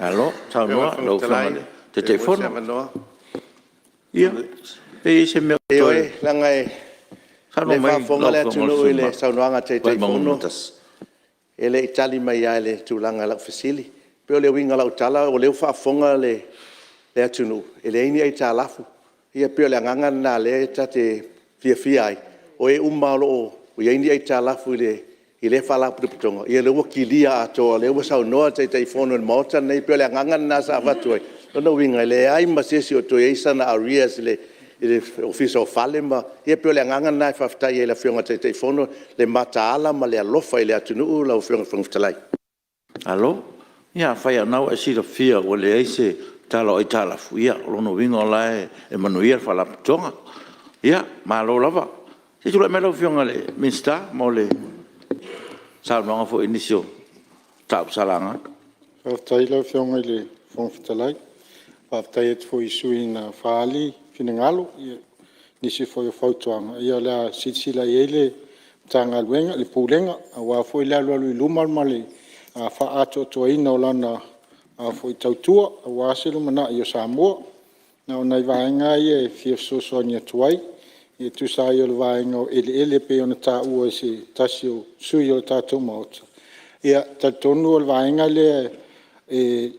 Malo saunoa i lau Afioga i le Taitaifono. Ia, pe i ai se mea o totoe? Ioe, leaga o lea e faafofoga le atunuu i le saunoaga a le Taitaifono, e le i tali mai lava i le tulaga o lau fesili. E pei o le uiga o lau tala o lea ua faafofoga le atunuu e leai ni aitalafu. Ia pei o le agaga lena o lea ta te fiafia ai, o e uma lava o lo o i ai ni aitalafu i lea Faalapotopotoga, ia o lea ua kilia atoa o lea ua saunoa le Taitaifono i le Maota lenei. E pei o le agaga lena sa avatu ai, o lona uiga e leai ma se isi o toe i ai sana arrears i le Ofisa o Fale ma… Ia pei o le agaga lena e faafetai ai i le Afioga i le Taitaifono le mataala ma le alofa i le atunuu lau Afioga i le Fofoga Fetalai. Malo. Ia afai lava o lena ua e silafia ua leai se tala o aitalafu, ia o lona uiga o la e manuia le Faalapotopotoga. Ia, malo lava. Se i tulai mai lau Afioga i le Minisita mo le saunoaga foi i nisi o mataupu sa laga. Faafetai lau Afioga i le Fofoga Fetalai. Faafetai atu foi i sui usufono na faaali finagalo i nisi foi o fautuaga, ia o le a silasila i ai le Matagaluega, le Pulega aua foi le alualu i luma ma le faaatoatoaina o lana tautua aua se lumanai o Samoa. Na o nai vaega ia e fia fesoasoani atu ai e tusa ai o le vaega o eleele e pei ona taua e se tasi o sui usufono o le tatou Maota. E talitonu o le vaega lea e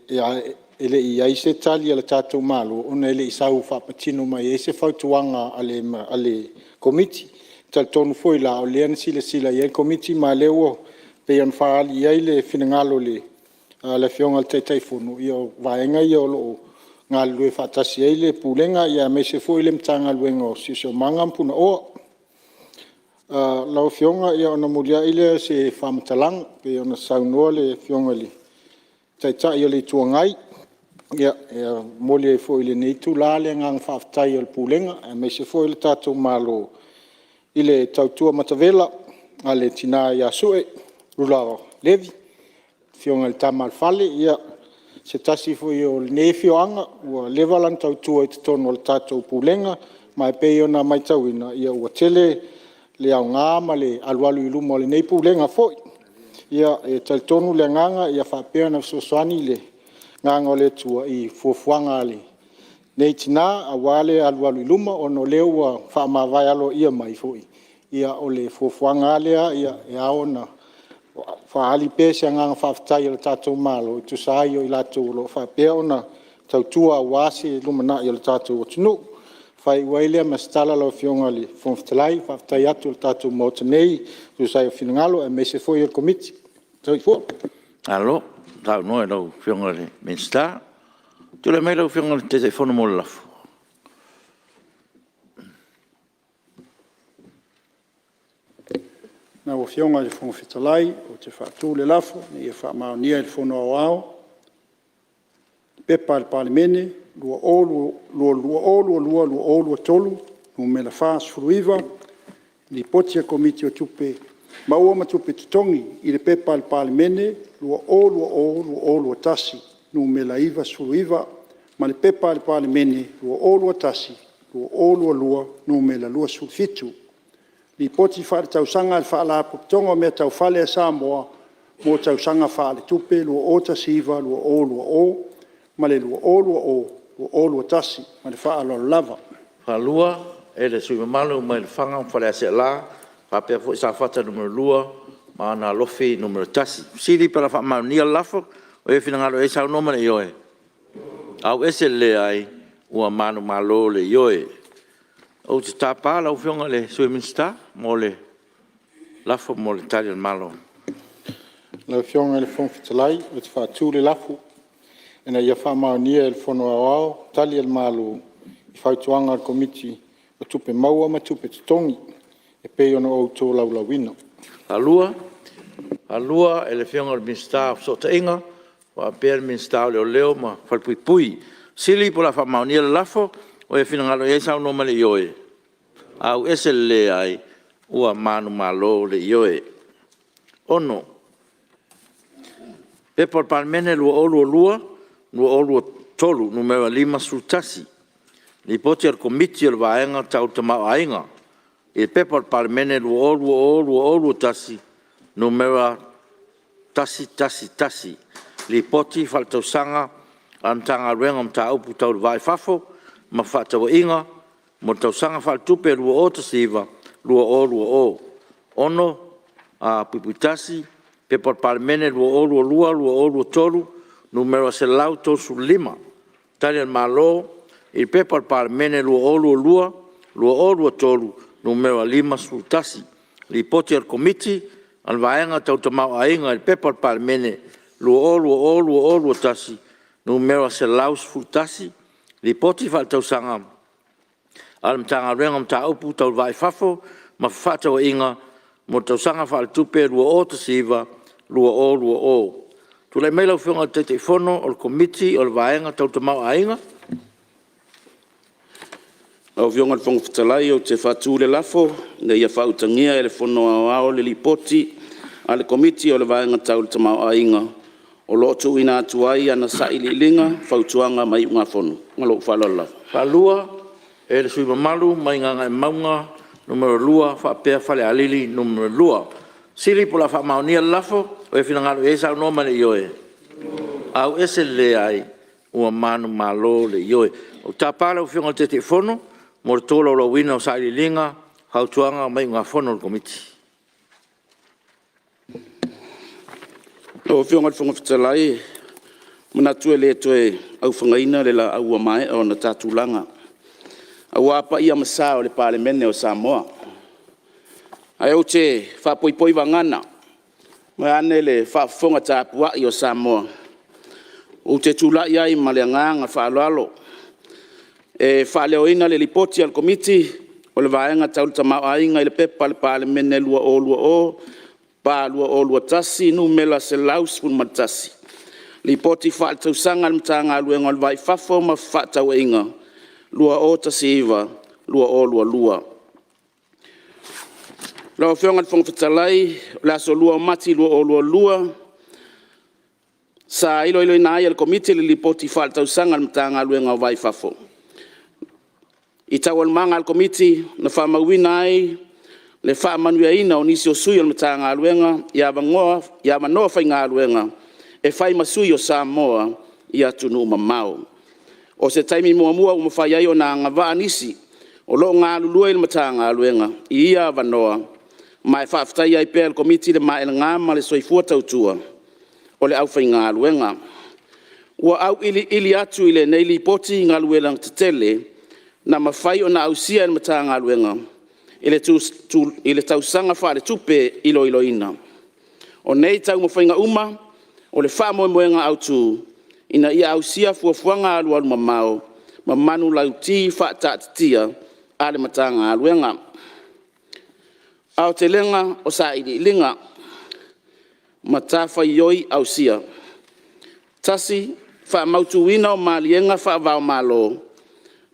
le i i ai se Tali a le tatou Malo ona e le i sau faapatino mai ai se fautuaga a le Komiti. E talitonu foi la o lea na silasila i ai le Komiti ma o lea ua pei ona faaali i ai le finagalo o le Afioga i le Taitaifono, ia o vaega ia o lo o galulue faatasi i ai le Pulega aemaise foi le Matagaluega o Siosiomaga ma Punaoa. Lau Afioga ona muliai lea o se faamatalaga e pei ona saunoa le Afioga i le Taitai o le Itu Agai. E momoli ai foi i lenei itula le agaga faafetai o le Pulega aemaise foi o le tatou Malo i le tautua matavela a le Tina ia Sua Rula Levi. Le Afioga i le Tama a le Fale, o se tasi foi o lenei afioaga ua leva lana tautua i totonu o le tatou Pulega ma e pei ona matauina ua tele le aoga ma le alualu i luma o lenei Pulega foi. E talitonu le agaga ia faapea ona fesoasoani le agaga o le Atua i fuafuaga a lenei Tina aua le alualu i luma ona o lea ua faamavae aloaia mai foi. O le fuafuaga lava lea e ao ona faaali pea se agaga faafetai o le tatou Malo e tusa ai o i latou o lo o faapea ona tautua aua se lumanai o le tatou atunuu. E faaiu ai lea ma se tala lau Afioga i le Fofoga Fetalai, faafetai atu i le tatou Maota nei e tusa ai o finagalo aemaise foi o le Komiti. Soifua. Malo saunoa i lau Afioga i le Minisita. Tulai mai lau Afioga i le Taitaifono mo le lafo. Lau Afioga i le Fofoga Fetalai ou te faatu le lafo, Ina ia faamaonia e le Fono Aoao P.P.2022/2023 Nu.49, Lipoti a le Komiti o Tupe Maua ma Tupe Totogi i le P.P.2020/2021 Nu.99 ma le P.P.2021/2022 Nu.27, Lipoti Faaletausaga a le Faalapotopotoga o Mea Tau Fale a Samoa mo le Tausaga Faaletupe 2019/2020 ma le 2020/2021. Ma le faaaloalo lava. Tulai mai lau Afioga i le Taitaifono o le Komiti. O ai e finagalo i ai saunoa ma le ioe. Ua manumalo le Ioe. Ou te tapa lau Afioga i le Sui Minisita mo le lafo mo le Tali a le Malo. Lau Afioga i le Fofoga Fetalai ou te faatu le lafo, Ina ia faamaonia e le Fono Aoao Tali a le Malo i Fautuaga a le Komiti o Tupe Maua ma Tupe Totogi e pei ona ou tolaulauina. E faatu e le Afioga i le Minisita o Fesootaiga faapea le Minisita o Leoleo ma Falepuipui. O le a faamaonia le lafo. O ai e finagalo i ai saunoa ma le ioe. Ua manumalo le Ioe. 6. P.P.2022/2023 Nu.51, Lipoti a le Komiti o le Vaega Tau le Tamaoaiga i le P.P.2020/2021 Nu.111, Lipoti Faaletausaga a le Matagaluega o Mataupu Tau le Va i Fafo ma Fefaatauaiga mo le Tausaga Faaletupe 2019/2020. 6.1. P.P.2022/2023 Nu.135, Tali a le Malo i P.P.2022/2023 Nu.51, Lipoti a le Komiti a le Vaega Tau le Tamaoaiga i le P.P.2022/2021 Nu.111, Lipoti Faaletausaga a le Matagaluega o Mataupu Tau le Va i Fafo ma Fefaatauaiga mo le Tausaga Faaletupe 2019/2020. Tulai mai lau Afioga i le Taitaifono o le Komiti o le Vaega Tau le Tamaoaiga. Lau Afioga i le Fofoga Fetalai ou te faatu le lafo, Ina ia faautagia e le Fono Aoao le Lipoti a le Komiti o le Vaega Tau le Tamaoaiga o lo o tuuina atu ai ana Sailiiliga, Fautuaga ma Iugafono. Ma lou faaaloalo lava. E faatu le lafo e le sui usufono mamalu mai Gagaemauga 2 faapea Falealili 2. O le a faamaonia le lafo. O ai e finagalo i ai saunoa ma le ioe. LEAI ua manumalo le Ioe. Ou te tapa lau Afioga i le Taitaifono mo le tolaulauina o Sailiiliga, Fautuaga ma Iugafono a le Komiti. Lau Afioga i le Fofoga Fetalai, e manatu e le toe aufanaina le laau ua maea ona ta tulaga, aua paia ma sa o le Palemene o Samoa. Ae ou te faapoipoi vagana vaeane le faafofoga tapuai o Samoa, ou te tulai ai ma le agaga faaaloalo e faaleoina le Lipoti a le Komiti o le Vaega Tau le Tamaoaiga i le P.P.2020/2021 Nu.111, Lipoti Faaletausaga a le Matagaluega o le Va i Fafo ma Fefaatauaiga 2019/2020. Lau Afioga i le Fofoga Fetalai, o le aso 2 o Mati 2022 sa iloiloina ai e le Komiti le Lipoti Faaletausaga a le Matagaluega o le Va i Fafo. I taualumaga a le Komiti na faamauina ai le faamanuiaina o nisi o sui o le Matagaluega i avanoa faigaluega e fai ma sui o Samoa i atunuu mamao. O se taimi muamua ua mafai ai ona agavaa nisi o lo o galulue i le Matagaluega i ia avanoa, ma e faafetaia ai pea e le Komiti le maelega ma le soifua tautua o le aufaigaluega. Ua auiliili atu i lenei Lipoti Galuega Tetele na mafai ona ausia e le Matagaluega i le Tausaga Faaletupe iloiloina. O nei taumafaiga uma, o le faamoemoega autu, ina ia ausia fuafuaga alualumamao ma manulauti faataatitia a le Matagaluega. Aotelega o Sailiiliga, Matafaioi ausia. 1. Faamautuina o maliega faava-o-Malo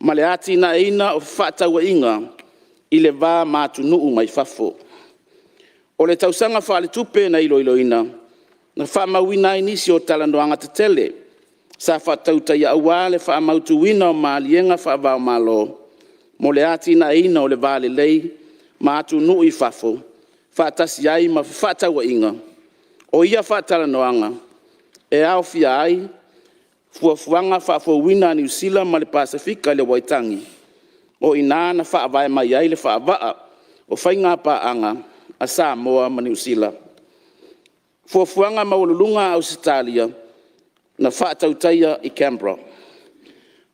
ma le atinaeina o fefaatauaiga i le va ma atunuu mai fafo. O le tausaga faaletupe na iloiloina, na faamauina ai nisi o talanoaga tetele sa faatautaia aua le faamautuina o maliega faava-o-Malo mo le atinaeina o le va lelei ma atunuu i fafo, faatasi ai ma fefaatauaiga. O ia faatalanoaga e aofia ai fuafuaga faafouina a Niu Sila ma le Pasefika le Waitangi, o i ina na faavae mai ai le faavaa o faigapaaga a Samoa ma Niu Sila. Fuafuaga maualuluga a Ausetalia na faatautaia i Canberra.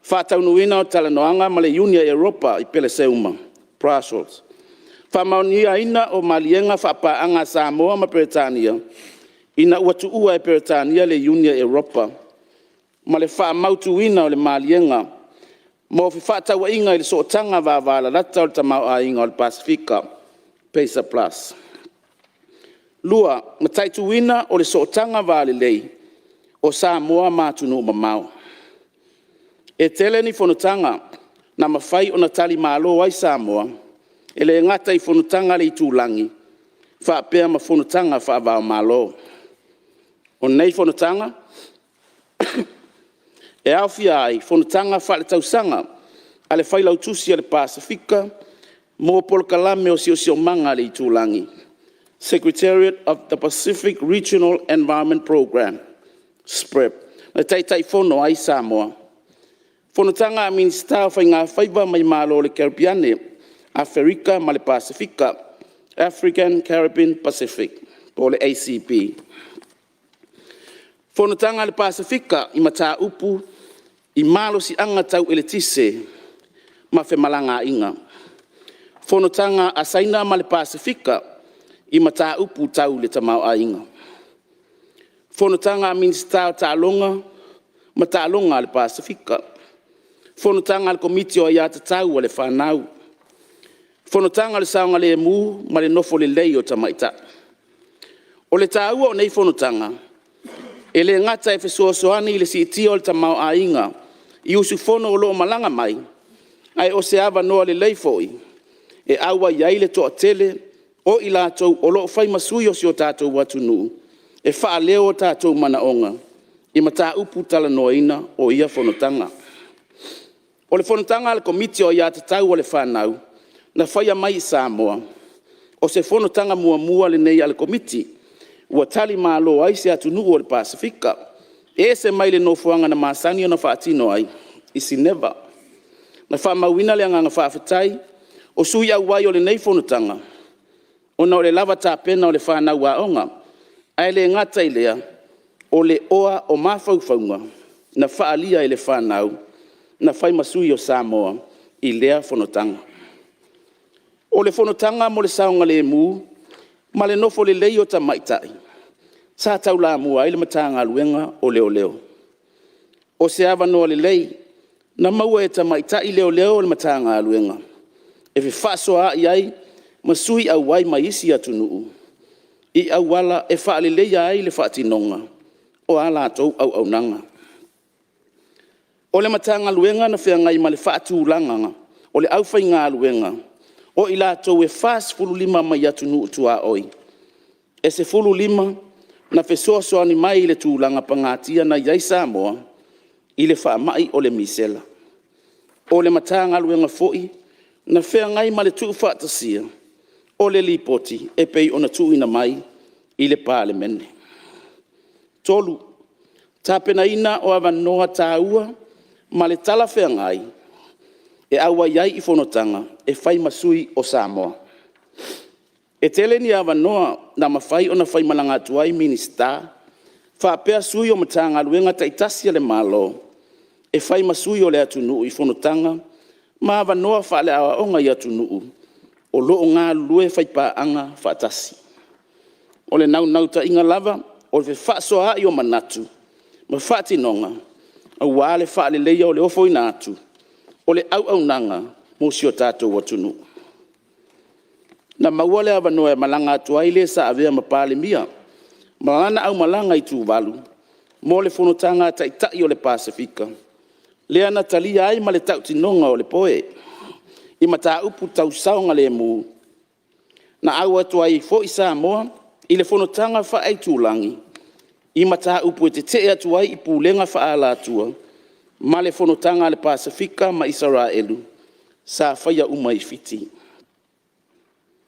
Faataunuuina o talanoaga ma le Iuni a Europa i Peleseuma Brussels. Faamaoniaina o maliega faapaaga a Samoa ma Peretania ina ua tuua e Peretania le Iuni a Europa ma le faamautuina o le maliega mo fefaatauaiga i le Sootaga Vavalalata o le Tamaoaiga o le Pasefika PACER PLUS. 2. Mataituina o le Sootaga Va Lelei o Samoa ma Atunuu e mamao. E tele ni fonotaga na mafai ona talimalo ai Samoa, e le gata i fonotaga a le itulagi, faapea ma fonotaga faava-o-Malo. O nei fonotaga, e aofia ai fonotaga faaletausaga a le Failautusi o le Pasefika mo Polokalame o Siosiomaga a le Itulagi, Secretariat of the Pacific Regional Environment Programme SPREP. Na Taitaifono ai Samoa. Fonotaga a Minisita o Faigafaiva mai Malo o le Karepeane, Aferika ma le Pasefika, African Caribbean Pacific po o le ACP. Fonotaga a le Pasefika i mataupu i malosiaga tau eletise ma femalagaiga. Fonotaga a Saina ma le Pasefika i mataupu tau le tamaoaiga. Fonotaga a Minisita o Taaloga ma Taaloga a le Pasefika. Fonotaga a le Komiti o Aiatatau a le Fanau. Fonotaga o le Saogalemu ma le Nofo lelei o Tamaitai. O le taua o nei fonotaga, e le gata e fesoasoani i le siitia o le tamaoaiga i usufono o lo o malaga mai, ae o se avanoa lelei foi e auai ai le toatele o i latou o lo o fai ma sui o si o tatou atunuu e faaleo o tatou manaoga i mataupu talanoaina o ia fonotaga. O le fonotaga a le Komiti o Aiatatau a le Fanau na faia mai i Samoa, o se fonotaga muamua lenei a le Komiti ua talimalo ai se atunuu o le Pasefika. E ese mai le nofoaga na masani ona faatino ai i Sineva. Na faamauina le agaga faafetai o sui auai o lenei fonotaga ona o le lava tapena o le fanau aoga. Ae le gata i lea, o le oa o mafaufauga na faaalia e le fanau na fai ma sui o Samoa i lea fonotaga. O le fonotaga mo le saogalemu ma le nofo lelei o tamaitai sa taulamua ai le Matagaluega o Leoleo. O se avanoa lelei na maua e tamaitai leoleo o le Matagaluega e fefaasoaai ai ma sui auai mai isi atunuu i auala e faaleleia ai le faatinoga o a latou auaunaga. O le Matagaluega na feagai ma le faatulagaga o le aufaigaluega o i latou e 45 mai atunuu tuaoi, e 15 na fesoasoani mai i le tulaga pagatia na i ai Samoa i le faamai o le Misela. O le Matagaluega foi na feagai ma le tuufaatasia o le Lipoti e pei ona tuuina mai i le Palemene. 3. Tapenaina o avanoa taua ma le talafeagai e auai ai i fonotaga e fai ma sui o Samoa. E tele ni avanoa na mafai ona faimalaga atu ai Minisita faapea sui o Matagaluega taitasi a le Malo e fai ma sui o le atunuu i fonotaga ma avanoa faaleaoaoga i atunuu o lo o galulue faipaaga faatasi. O le naunautaiga lava o le fefaasoaai o manatu ma faatinoga aua le faaleleia o le ofoina atu o le auaunaga mo si o tatou atunuu. Na maua le avanoa e malaga atu ai le sa avea ma Palemia ma lana aumalaga i Tuvalu mo le fonotaga a Taitai o le Pasefika lea na talia ai ma le tautinoga o le POE i mataupu tau saogalemu. Na auai atu ai foi Samoa i le fonotaga faaitulagi i mataupu e tetee atu ai i pulega faaalatua ma le fonotaga a le Pasefika ma Isaraelu sa faia uma i Fiti.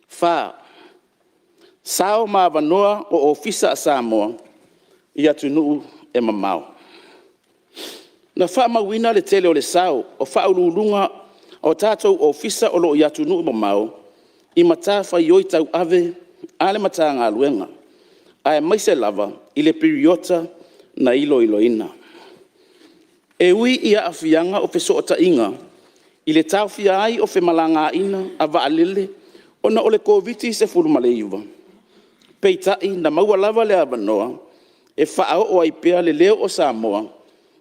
4. Sao ma Avanoa o Ofisa a Samoa i atunuu e mamao. Na faamauina le tele o le sao o Faauluuluga o tatou Ofisa o lo o i atunuu mamao i matafaioi tauave a le Matagaluega aemaise lava i le piriota na iloiloina. E ui i aafiaga o fesootaiga i le taofia ai o femalagaaiga a vaalele ona o le Koviti-19, peitai na maua lava le avanoa e faaoo ai pea le leo o Samoa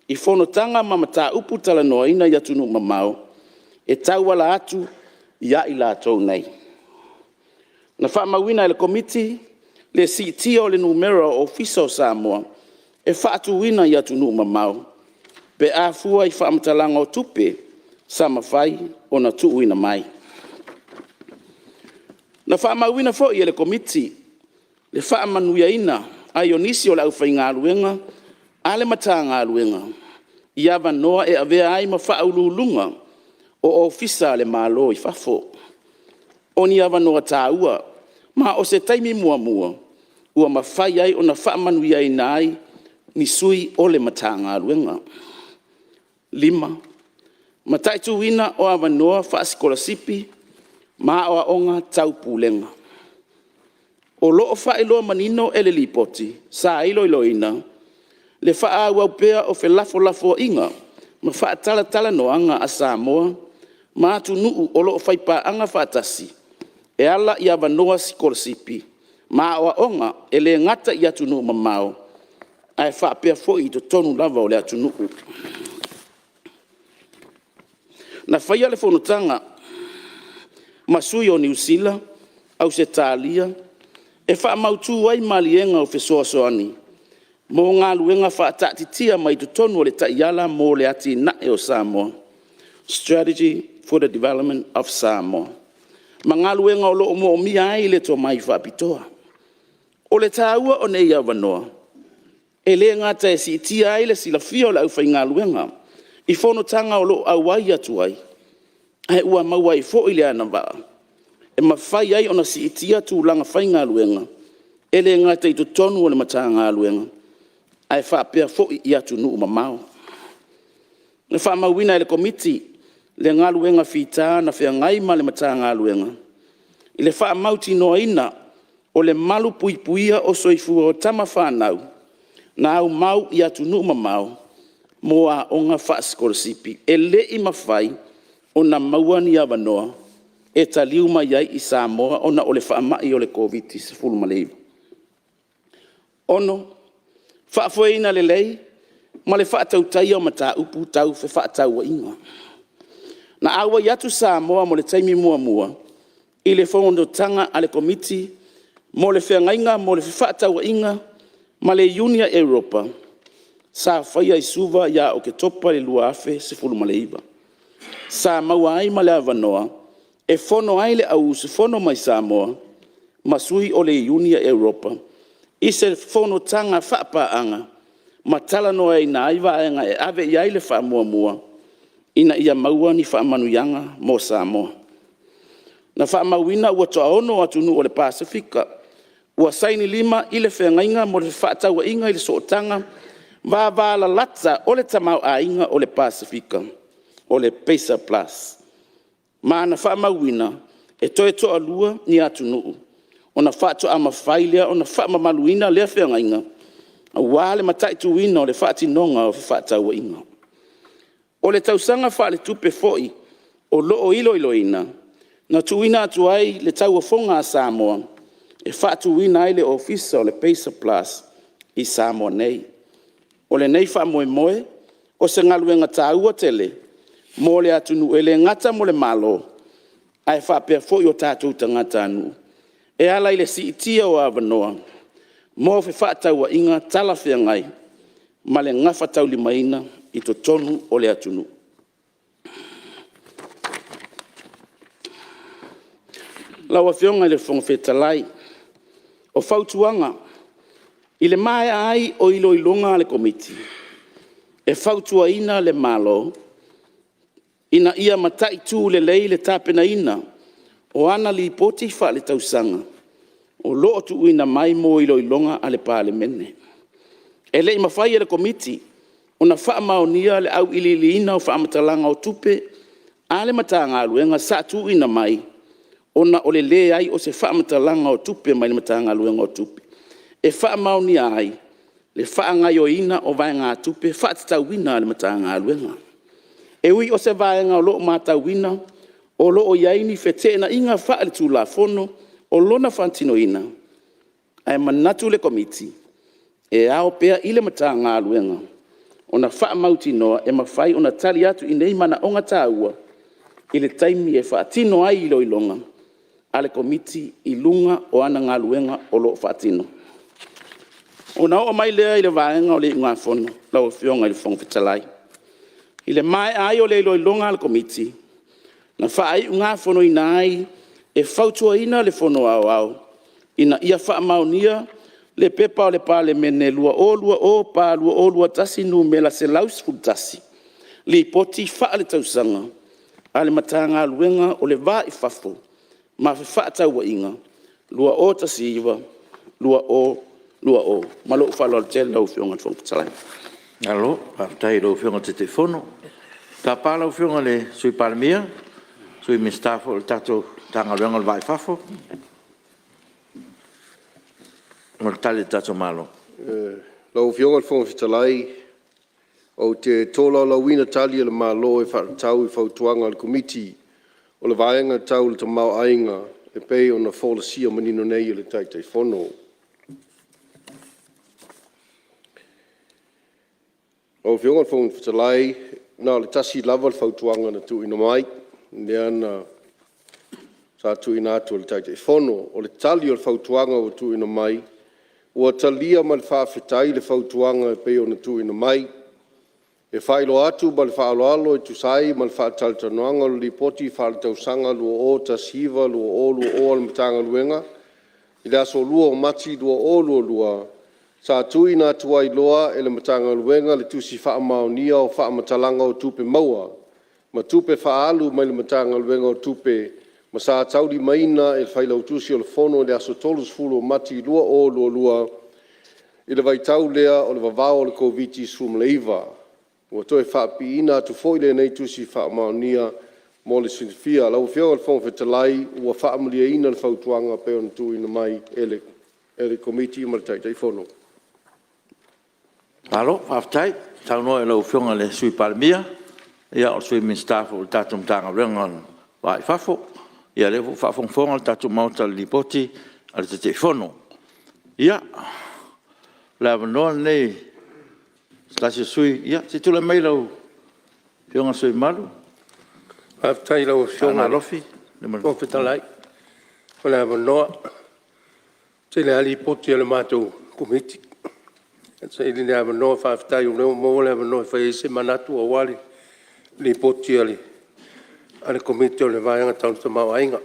i fonotaga ma mataupu talanoaina i atunuu mamao e tauala atu ia i latou nei. Na faamauina e le Komiti le siitia o le numera o Ofisa o Samoa e faatuina i atunuu mamao pe a fua i faamatalaga o tupe sa mafai ona tuuina mai. Na faamauina foi e le Komiti le faamanuiaina ai o nisi o le aufaigaluega a le Matagaluega i avanoa e avea ai ma Faauluuluga o Ofisa o le Malo i fafo. O ni avanoa taua ma o se taimi muamua ua mafai ai ona faamanuiaina ai ni sui o le Matagaluega. 5. Mataituina o avanoa faasikolasipi ma aoaoga tau Pulega. O lo o faailoa manino e le Lipoti sa iloiloina le faaauau pea o felafolafoaiga ma faatalatalanoaga a Samoa ma atunuu o lo o faipaaga faatasi e ala i avanoa sikolasipi ma aoaoga e le gata i atunuu mamao ae faapea foi i totonu lava o le atunuu. Na faia le fonotaga ma sui o Niu Sila, Ausetalia e faamautu ai maliega o fesoasoani mo galuega faataatitia mai totonu o le Taiala mo le Atinae o Samoa, Strategy for the Development of Samoa ma galuega o lo o moomia ai le tomai faapitoa. O le taua o nei avanoa, e le gata e siitia ai le silafia o le aufaigaluega i fonotaga o lo o auai atu ai, ae ua maua ai foi le agavaa e mafai ai ona siitia tulaga faigaluega e le gata i totonu o le Matagaluega, ae faapea foi i atunuu mamao. Na faamauina e le Komiti le galuega fita na feagai ma le Matagaluega i le faamautinoaina o le malupuipuia o soifua o tama fanau na aumau i atunuu mamao mo aoga faasikolasipi, e le i mafai ona maua ni avanoa e taliu mai ai i Samoa ona o le faamai o le Koviti-19. 6. Faafoeina lelei ma le faatautaia o mataupu tau fefaatauaiga. Na auai atu Samoa mo le taimi muamua i le fonotaga a le Komiti mo le Feagaiga mo le Fefaatauaiga ma le Iuni a Europa sa faia i Suva ia Oketopa i le 2019. Sa maua ai ma le avanoa e fono ai le au usufono mai Samoa ma sui o le Iuni a Europa i se fonotaga faapaaga ma talanoaina ai vaega e ave i ai le faamuamua ina ia maua ni faamanuiaga mo Samoa. Na faamauina ua toaono atunuu o le Pasefika ua sainilima i le Feagaiga mo le Fefaatauaiga i le Sootaga Vavalalata o le Tamaoaiga o le Pasefika o le PACER Plus. Ma na faamauina e toe toalua ni atunuu ona faatoa mafai lea ona faamamaluina lea feagaiga aua le mataituina o le faatinoga o fefaatauaiga. O le tausaga faaletupe foi o lo o iloiloina, na tuuina atu ai le tauofoga a Samoa e faatuina ai le Ofisa o le PACER Plus i Samoa nei. O lenei faamoemoe, o se galuega taua tele mo le atunuu e le gata mo le Malo ae faapea foi o tatou tagatanuu e ala i le siitia o avanoa mo fefaatauaiga talafeagai ma le gafataulimaina i totonu o le atunuu. Lau Afioga i le Fofoga Fetalai, o Fautuaga: I le maea ai o iloiloga a le Komiti, e fautuaina le Malo ina ia mataitu lelei le tapenaina o ana Lipoti Faaletausaga o lo o tuuina mai mo iloiloga a le Palemene. E le i mafai e le Komiti ona faamaonia le auiliiliina o faamatalaga o Tupe a le Matagaluega sa tuuina mai ona o le leai o se faamatalaga o tupe mai le Matagaluega o Tupe e faamaonia ai le faagaoioiina o vaegatupe faatatauina a le Matagaluega. E ui o se vaega o lo o matauina o lo o i ai ni feteenaiga faaletulafono o lona faatinoina, ae manatu le Komiti e ao pea i le Matagaluega ona faamautinoa e mafai ona tali atu i nei manaoga taua i le taimi e faatino ai iloiloga a le Komiti i luga o ana galuega o lo o faatino. Ona oo mai lea i le vaega o le Iugafono lau Afioga i le Fofoga Fetalai. I le maea ai o le iloiloga a le Komiti, na faaiugafonoina ai e fautuaina le Fono Aoao ina ia faamaonia le P.P.2020/2021 Nu.111, Lipoti Faaletausaga a le Matagaluega o le Va i Fafo ma Fefaatauaiga 2019/2020. Ma lou faaaloalo tele lau Afioga i le Fofoga Fetalai. Malo faafetai i lau Afioga i le Taitaifono. Ou te tapa lau Afioga i le Sui Palemia, o le Sui Minisita foi o le tatou Matagaluega o le Va i Fafo mo le Tali a le tatou Malo. Lau Afioga i le Fofoga Fetalai, ou te tolaulauina Tali a le Malo e faatatau i Fautuaga a le Komiti o le Vaega Tau le Tamaoaiga e pei ona folasia manino nei e le Taitaifono. Lau Afioga i le Fofoga Fetalai, na o le tasi lava le fautuaga na tuuina mai, lea sa tuuina atu e le Taitaifono. O le tali o le fautuaga ua tuuina mai, ua talia ma le faafetai le fautuaga e pei ona tuuina mai. E faailoa atu ma le faaaloalo e tusa ai ma le faatalatalanoaga o le Lipoti Faaletausaga 2019/2020 a le Matagaluega i le aso 2 Mati 2022, sa tuuina atu ai loa e le Matagaluega le Tusi Faamaonia o Faamatalaga o Tupe Maua ma Tupe Faaalu mai le Matagaluega o Tupe, ma sa taulimaina e le Failautusi o le Fono i le aso 30 Mati 2022. I le vaitau lea o le vavao o le Koviti-19, ua toe faapipiina atu foi lenei Tusi Faamaonia mo le silafia. Lau Afioga i le Fofoga Fetalai, ua faamalieina le fautuaga e pei ona tuuina mai e le Komiti ma le Taitaifono. Malo faafetai saunoa i lau Afioga i le Sui Palemia, o le Sui Minisita foi o le tatou Matagaluega o le Va i Fafo. Ia o lea foi ua faafogafoga le tatou Maota i le Lipoti a le Taitaifono. Ia, o le avanoa lenei o se tasi o sui usufono. Ia, se i tulai mai lau Afioga i le sui usufono mamalu Faafetai i lau Afioga Aana i le Alofi Fofoga Fetalai mo le avanoa. E tele lava Lipoti a le matou Komiti, ae saili le avanoa. Faafetai o lea ua maua le avanoa e fai ai se manatu aua le Lipoti a le Komiti o le Vaega Tau le Tamaoaiga.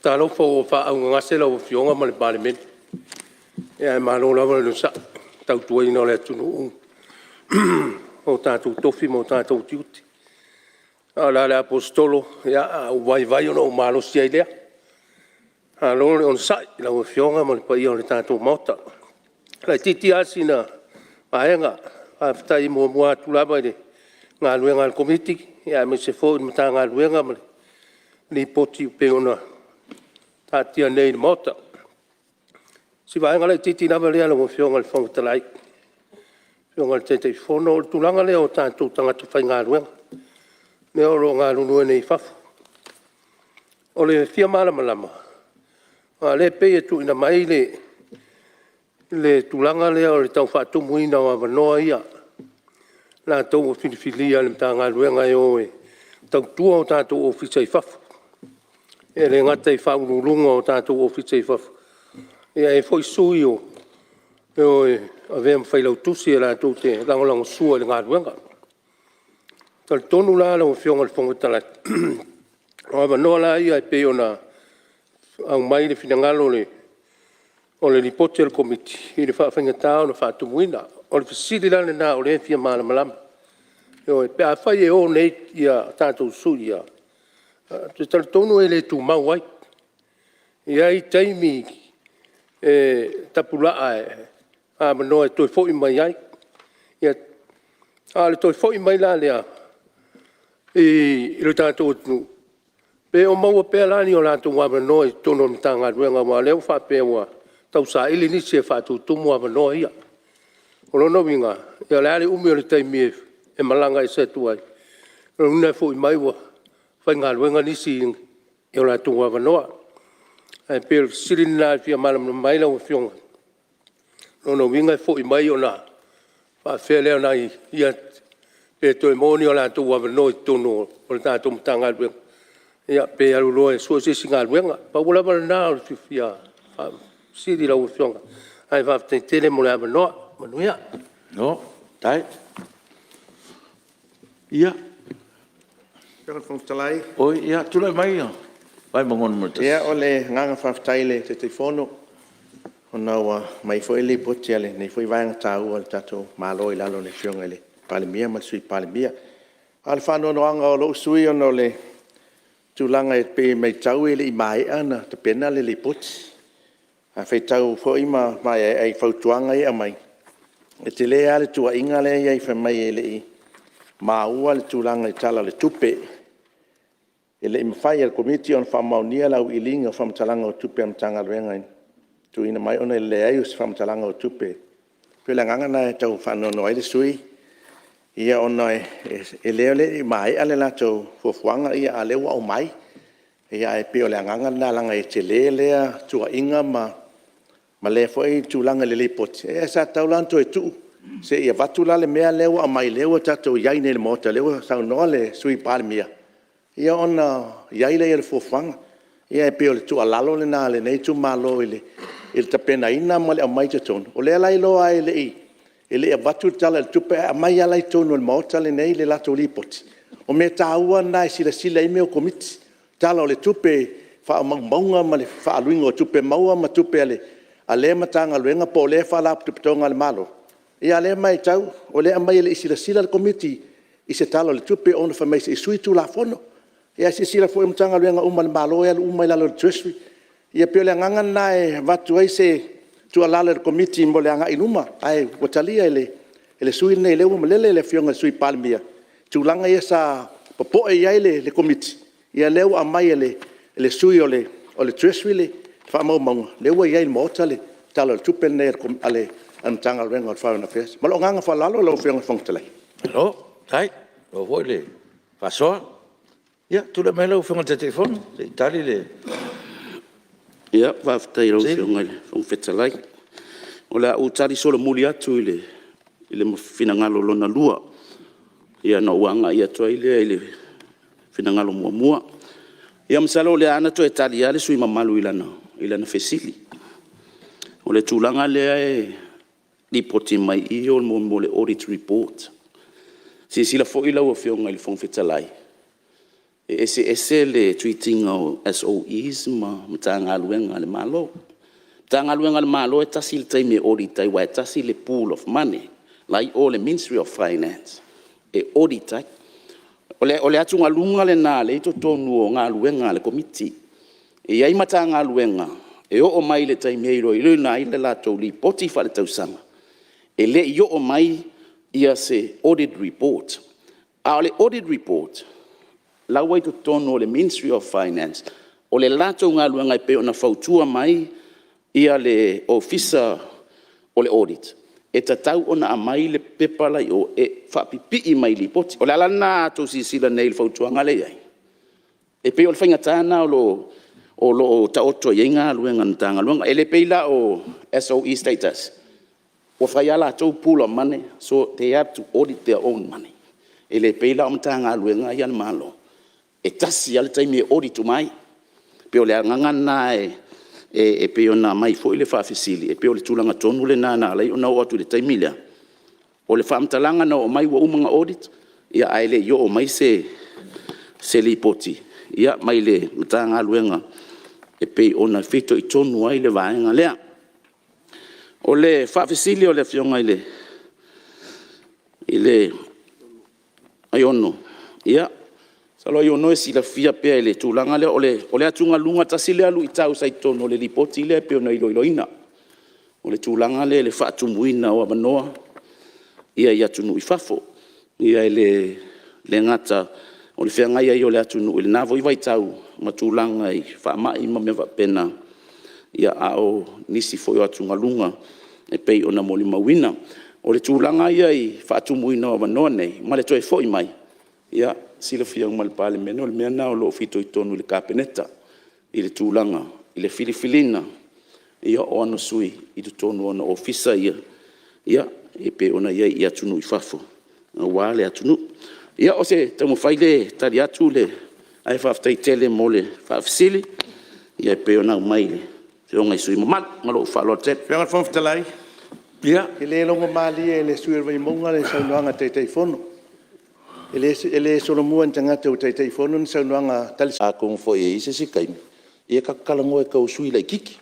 Talofa ua faaaaogagase lau Afioga ma le Palemene, ae malo lava le onosai i le tautuaina o le atunuu ma o tatou tofi ma o tatou tiute. A o le ala a le Aposetolo, “A ou vaivai ona ou malosi ai lea.” Malo le onosai i lau Afioga ma le paia o le tatou Maota. E laitiiti lava sina vaega, faafetai muamua atu lava i le galuega a le Komiti aemaise foi o le Matagaluega ma le Lipoti e pei ona taatia nei i le Maota. O si vaega laitiiti lava lea lau Afioga i le Fofoga Fetalai, lau Afioga i le Taitaifono, o le tulaga lea o tatou tagata faigaluega lea o lo o galulue nei i fafo. O le fia malamalama, aua o lea e pei e tuuina mai le tulaga lea o le tau faatumuina o avanoa ia, latou ua filifilia e le Matagaluega e o e tautua o tatou Ofisa i fafo. E le gata i Faauluuluga o tatou Ofisa i fafo, ae i ai foi sui e o e avea ma Failautusi e latou te lagolagosua i le galuega. E talitonu la lau Afioga i le Fofoga Fetalai, o avanoa la ia e pei ona aumai le finagalo o le Lipoti a le Komiti i le faafaigata ona faatumuina. O le fesili la lena o lea e fia malamalama, ioe, pe afai e o nei tatou sui ia, ou te talitonu e le tumau ai. E i ai taimi e tapulaa e avanoa e toe foi mai ai. A o le toe foi mai la lea i le tatou atunuu, pe o maua pea la ni o latou avanoa i totonu o le Matagaluega aua o lea ua faapea ua tausaili nisi e faatutumu avanoa ia. O lona uiga, ia o le a le umi o le taimi e malaga ese atu ai? O lona uiga e foi mai ua faigaluega nisi i o latou avanoa. Ae pei o le fesili lena e fia malamalama ai lau Afioga. O lona uiga e foi mai ona faapefea lea o nai ia, pe toe maua ni o latou avanoa i totonu o le tatou Matagaluega, ia pe alu loa e sue se isi galuega. Pau lava lena o le faafesili i lau Afioga, ae faafetai tele mo le avanoa. Manuia. Malo faafetai. Ia, oi ia, tulai mai Vaimauga 1. Ia, o le agaga faafetai i le Taitaifono ona ua aumai foi le Lipoti a lenei foi vaega taua o le tatou Malo i lalo o le Afioga i le Palemia ma le Sui Palemia. A o le faanoanoaga o lou sui usufono ona o le tulaga e pei e maitau e le i maea ona tapena le Lipoti. A faitau foi ma maeaea i fautuaga ia e aumai, e tele lava le tuuaiga lea e i ai fai mai e le i maua le tulaga i le Tala o le Tupe. E le i mafai e le Komiti ona faamaonia le auiliiliina o faamatalaga o tupe a le Matagaluega na tuuina mai ona o le leai o se faamatalaga o tupe. E pei o le agaga lena e tau faanoanoa ai le sui usufono ona o lea e le i maea le latou fuafuaga a o lea ua aumai. Ae pei o le agaga lena leaga e tele lea tuuaiga ma lea foi tulaga i le Lipoti, ae sa tatau la ona toe tuu se i avatu la le mea lea ua aumai lea ua tatou i ai nei i le Maota lea ua saunoa le Sui Palemia, ia ona i ai lea o le fuafuaga. Ia e pei o le tuualalo lena a lenei itumalo i le tapenaina ma le aumai i totonu. O lea la e iloa lava e le i avatu le Tala o le Tupe ae aumai lava la i totonu o le Maota lenei le latou Lipoti. O mea taua na e silasila i ai mea o Komiti, Tala o le Tupe, faamaumauga ma le faaaluina o tupe maua ma tupe a lea Matagaluega po o lea Faalapotopotoga a le Malo. Ia a o lea e maitau o lea e aumai e le i silasila le Komiti i se Tala o le Tupe ona fai mai se i sui le Tulafono. Ia ae silasila foi o Matagaluega uma a le Malo e alu uma i lalo o le Treasury. Ia pei o le agaga lena e avatu ai se tuualalo i le Komiti mo le agai i luma, ae ua talia e le sui usufono lenei o lea ua malele le Afioga i le Sui Palemia, tulaga ia sa popoe i ai le Komiti, ia lea ua aumai e le sui o le Treasury le faamaumauga, lea ua i ai i le Maota le Tala o le Tupe lenei a le Matagaluega o le Foreign Affairs. Ma lou agaga faaaloalo lau Afioga i le Fofoga Fetalai. Malo faafetai, malo foi le faasoa. Ia, tulai mai lau Afioga i le Taitaifono se i tali le Faafetai i lau Afioga i le Fofoga Fetalai. O le a ou tali solomuli atu i le finagalo lona lua, ia ona ou agai atu ai lea i le finagalo muamua. Ia masalo o lea na toe tali lava le sui usufono mamalu i lana fesili. O le tulaga lea e lipoti mai i i o le Audit Report. Silasila foi lau Afioga i le Fofoga Fetalai, e eseese le treat ina o SOE's ma Matagaluega a le Malo. O Matagaluega a le Malo e tasi le taimi e audit ai aua e tasi le pool of money la e i o i le Ministry of Finance e audit ai. O le atugaluga lena lea e i totonu o galuega a le Komiti. E i ai Matagaluega e oo mai i le taimi e iloiloina ai le latou Lipoti Faaletausaga, e le i oo mai se Audit Report. A o le Audit Report, la ua i totonu o le Ministry of Finance. O le latou galuega e pei ona fautua mai le Ofisa o le Audit, e tatau ona aumai le pepa la i o e faapipii mai i lipoti. O le ala lena a outou silasila nei i le fautuaga lea e i ai, e pei o le faigata lena o lo o taoto i ai galuega a le Matagaluega. E le pei la o SOE's taitasi, ua fai lava latou pool of money so they have to audit their own money. E le pei la o Matagaluega ia a le Malo, e tasi lava le taimi e audit uma ai. E pei o le agaga lena e pei ona aumai foi le faafesili, e pei o le tulaga tonu lena na ala ai ona oo atu i le taimi lea, o le faamatalaga na oo mai ua uma ona audit, ae le i oo mai se lipoti mai le Matagaluega e pei ona fitoitonu ai le vaega lea. O le faafesili a le Afioga ia Aiono, ia masalo Aiono e silafia pea i le tulaga lea. O le atugaluga tasi lea luitau sa i totonu o le Lipoti lea pei ona iloiloina, o le tulaga lea i le faatumuina o avanoa i atunuu i fafo. E le gata o le feagai ai o le atunuu i lena foi vaitau ma tulaga i faamai ma mea faapena, a o nisi foi o atugaluga e pei ona molimauina. O le tulaga ia i le faatumuina o avanoa nei ma le toe foi mai, ia, e silafia uma e le Palemene o le mea lena o lo o fitoitonu i le Kapeneta i le tulaga i le filifiliina o ana sui i totonu o ona Ofisa ia e pei ona i ai i atunuu i fafo aua le atunuu. Ia o se taumafai lea e tali atu ae faafetai tele mo le faafesili e pei ona aumai e Afioga i sui usufono mamalu. Ma lou faaaloalo tele. Lau Afioga i le Fofoga Fetalai, e le logomalie i le sui usufono o le Vaimauga le saunoaga a le Taitaifono. E le solomua i ni tagata ua Taitaifono ni saunoaga Atonu foi e i ai se isi taimi, ia tatou talanoa tau sui usufono laitiiti.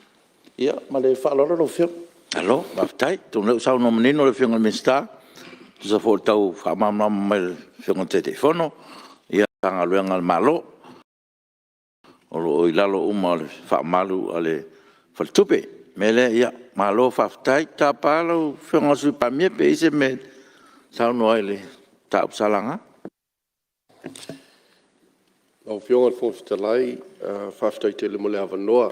Ia ma le faaaloalo lau Afioga. Malo faafetai. Atonu o lea ua saunoa manino le Afioga i le Minisita e tusa foi o le tau faamalamalama mai e le Afioga i le Taitaifono Matagaluega a le Malo o lo o i lalo uma o le faamalu a le Faletupe. O le mea lea, ia malo faafetai. Ou te tapa lau Afioga i le Sui Palemia pe i ai se mea e te saunoa ai i le mataupu sa laga. Lau Afioga i le Fofoga Fetalai, faafetai tele mo le avanoa.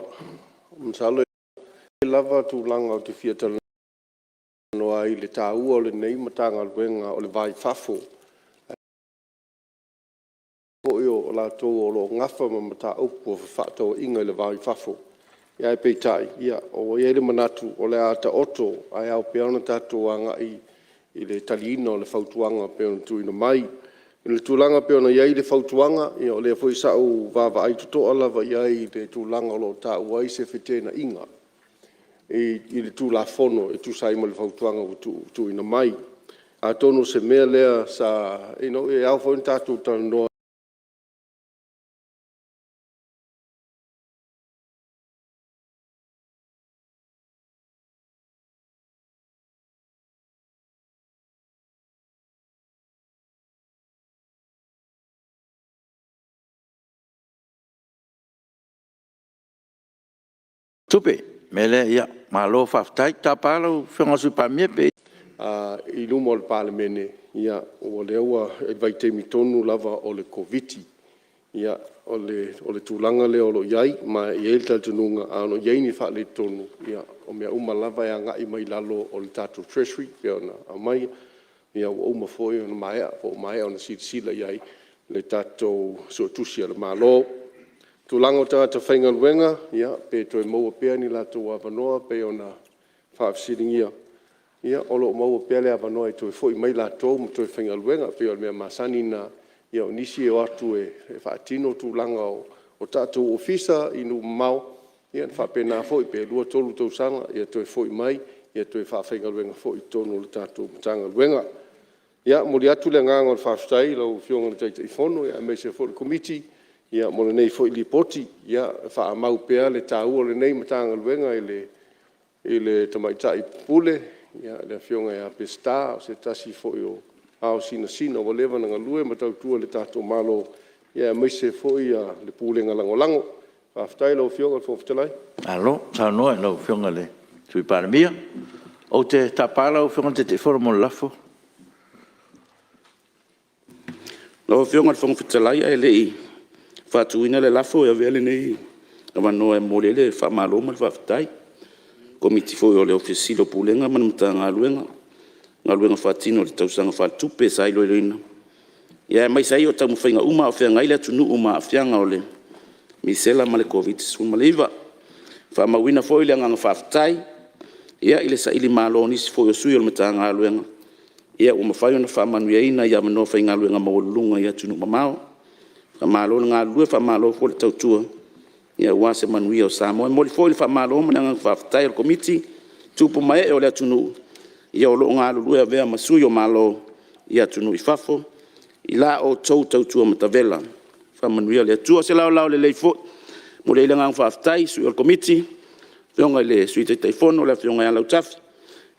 Masalo e lava tulaga ou te fia talanoa ai i le taua o lenei Matagaluega o le Va i Fafo, aemaise foi o latou o lo o nafa ma mataupu o fefaatauaiga i le va i fafo. Ae peitai, ua i ai le manatu o le a taoto ae ao pea ona tatou agai i le taliina o le fautuaga e pei ona tuuina mai. I le tulaga e pei ona i ai le fautuaga, ia o lea foi sa ou vaavaai totoa lava i ai i le tulaga o lo o taua ai se feteenaiga i le Tulafono e tusa ai ma le fautuaga ua tuuina mai. Atonu o se mea lea sa, you know, e ao foi ona tatou talanoa Tupe. O le mea lea, Malo faafetai. Tapa lau Afioga i le Sui Palemia pe… I luma o le Palemene, o lea ua… i le vaitaimi tonu lava o le Koviti. Ia, o le tulaga lea o lo o i ai, ma e i ai le talitonuga a o i ai ni faaletonu, ia o mea uma lava e agai mai lalo o le tatou Treasury e pei ona aumai. Ia ua uma foi ona maea ona silasila i ai le tatou Suetusi a le Malo. Tulaga o tagata faigaluega, ia pe toe maua pea ni latou avanoa pei ona faafesiligia, ia o lo o maua pea le avanoa e toe foi mai latou ma toe faigaluega. E pei o le mea masani lena, o nisi e o atu e faatino tulaga o tatou Ofisa i nuu mamao, ia ona faapena foi pe 2 3 tausaga toe foi mai toe faafaigaluega foi i totonu o le tatou Matagaluega. Ia momoli atu le agaga o le faafetai i lau afioga i le Taitaifono aemaise foi le Komiti mo lenei foi Lipoti. Ia faamau pea le taua o lenei Matagaluega i le Tamaitai Pule le afioga ia Peseta, o se tasi foi o ao sinasina ua leva ona galue ma tautua i le tatou Malo, ia aemaise foi le Pulega Lagolago. Faafetai lau afioga i le Fofoga Fetalai. Malo saunoa i lau afioga i le Sui Palemia. Ou te tapa lau afioga i le Taitaifono mo le lafo. Lau Afioga i le Fofoga Fetalai ae le i faatuina le lafo, e avea lenei avanoa e momoli ai le faamalo ma le faafetai i le Komiti foi o le Ofisa Sili o Pulega ma le Matagaluega i galuega faatino i le tausaga faaletupe sa iloiloina, aemaise ai o taumafaiga uma a o feagai le atunuu ma aafiaga o le Misela ma le Koviti-19. E faamauina foi le agaga faafetai i le sailimalo o nisi foi o sui o le Matagaluega ua mafai ona faamanuiaina i avanoa faigaluega maualuluga i atunuu mamao. Faamalo le galulue faamalo foi le tautua aua se manuia o Samoa. E momoli foi le faamalo ma le agaga faafetai a le Komiti i tupu ma ee o le atunuu o lo o galulue e avea ma sui o Malo i atunuu i fafo i la outou tautua matavela. Faamanuia le Atua. O se laolao lelei foi e momoli ai le agaga faafetai i sui o le Komiti, le afioga i le Sui Taitaifono le Afioga ia Lautafi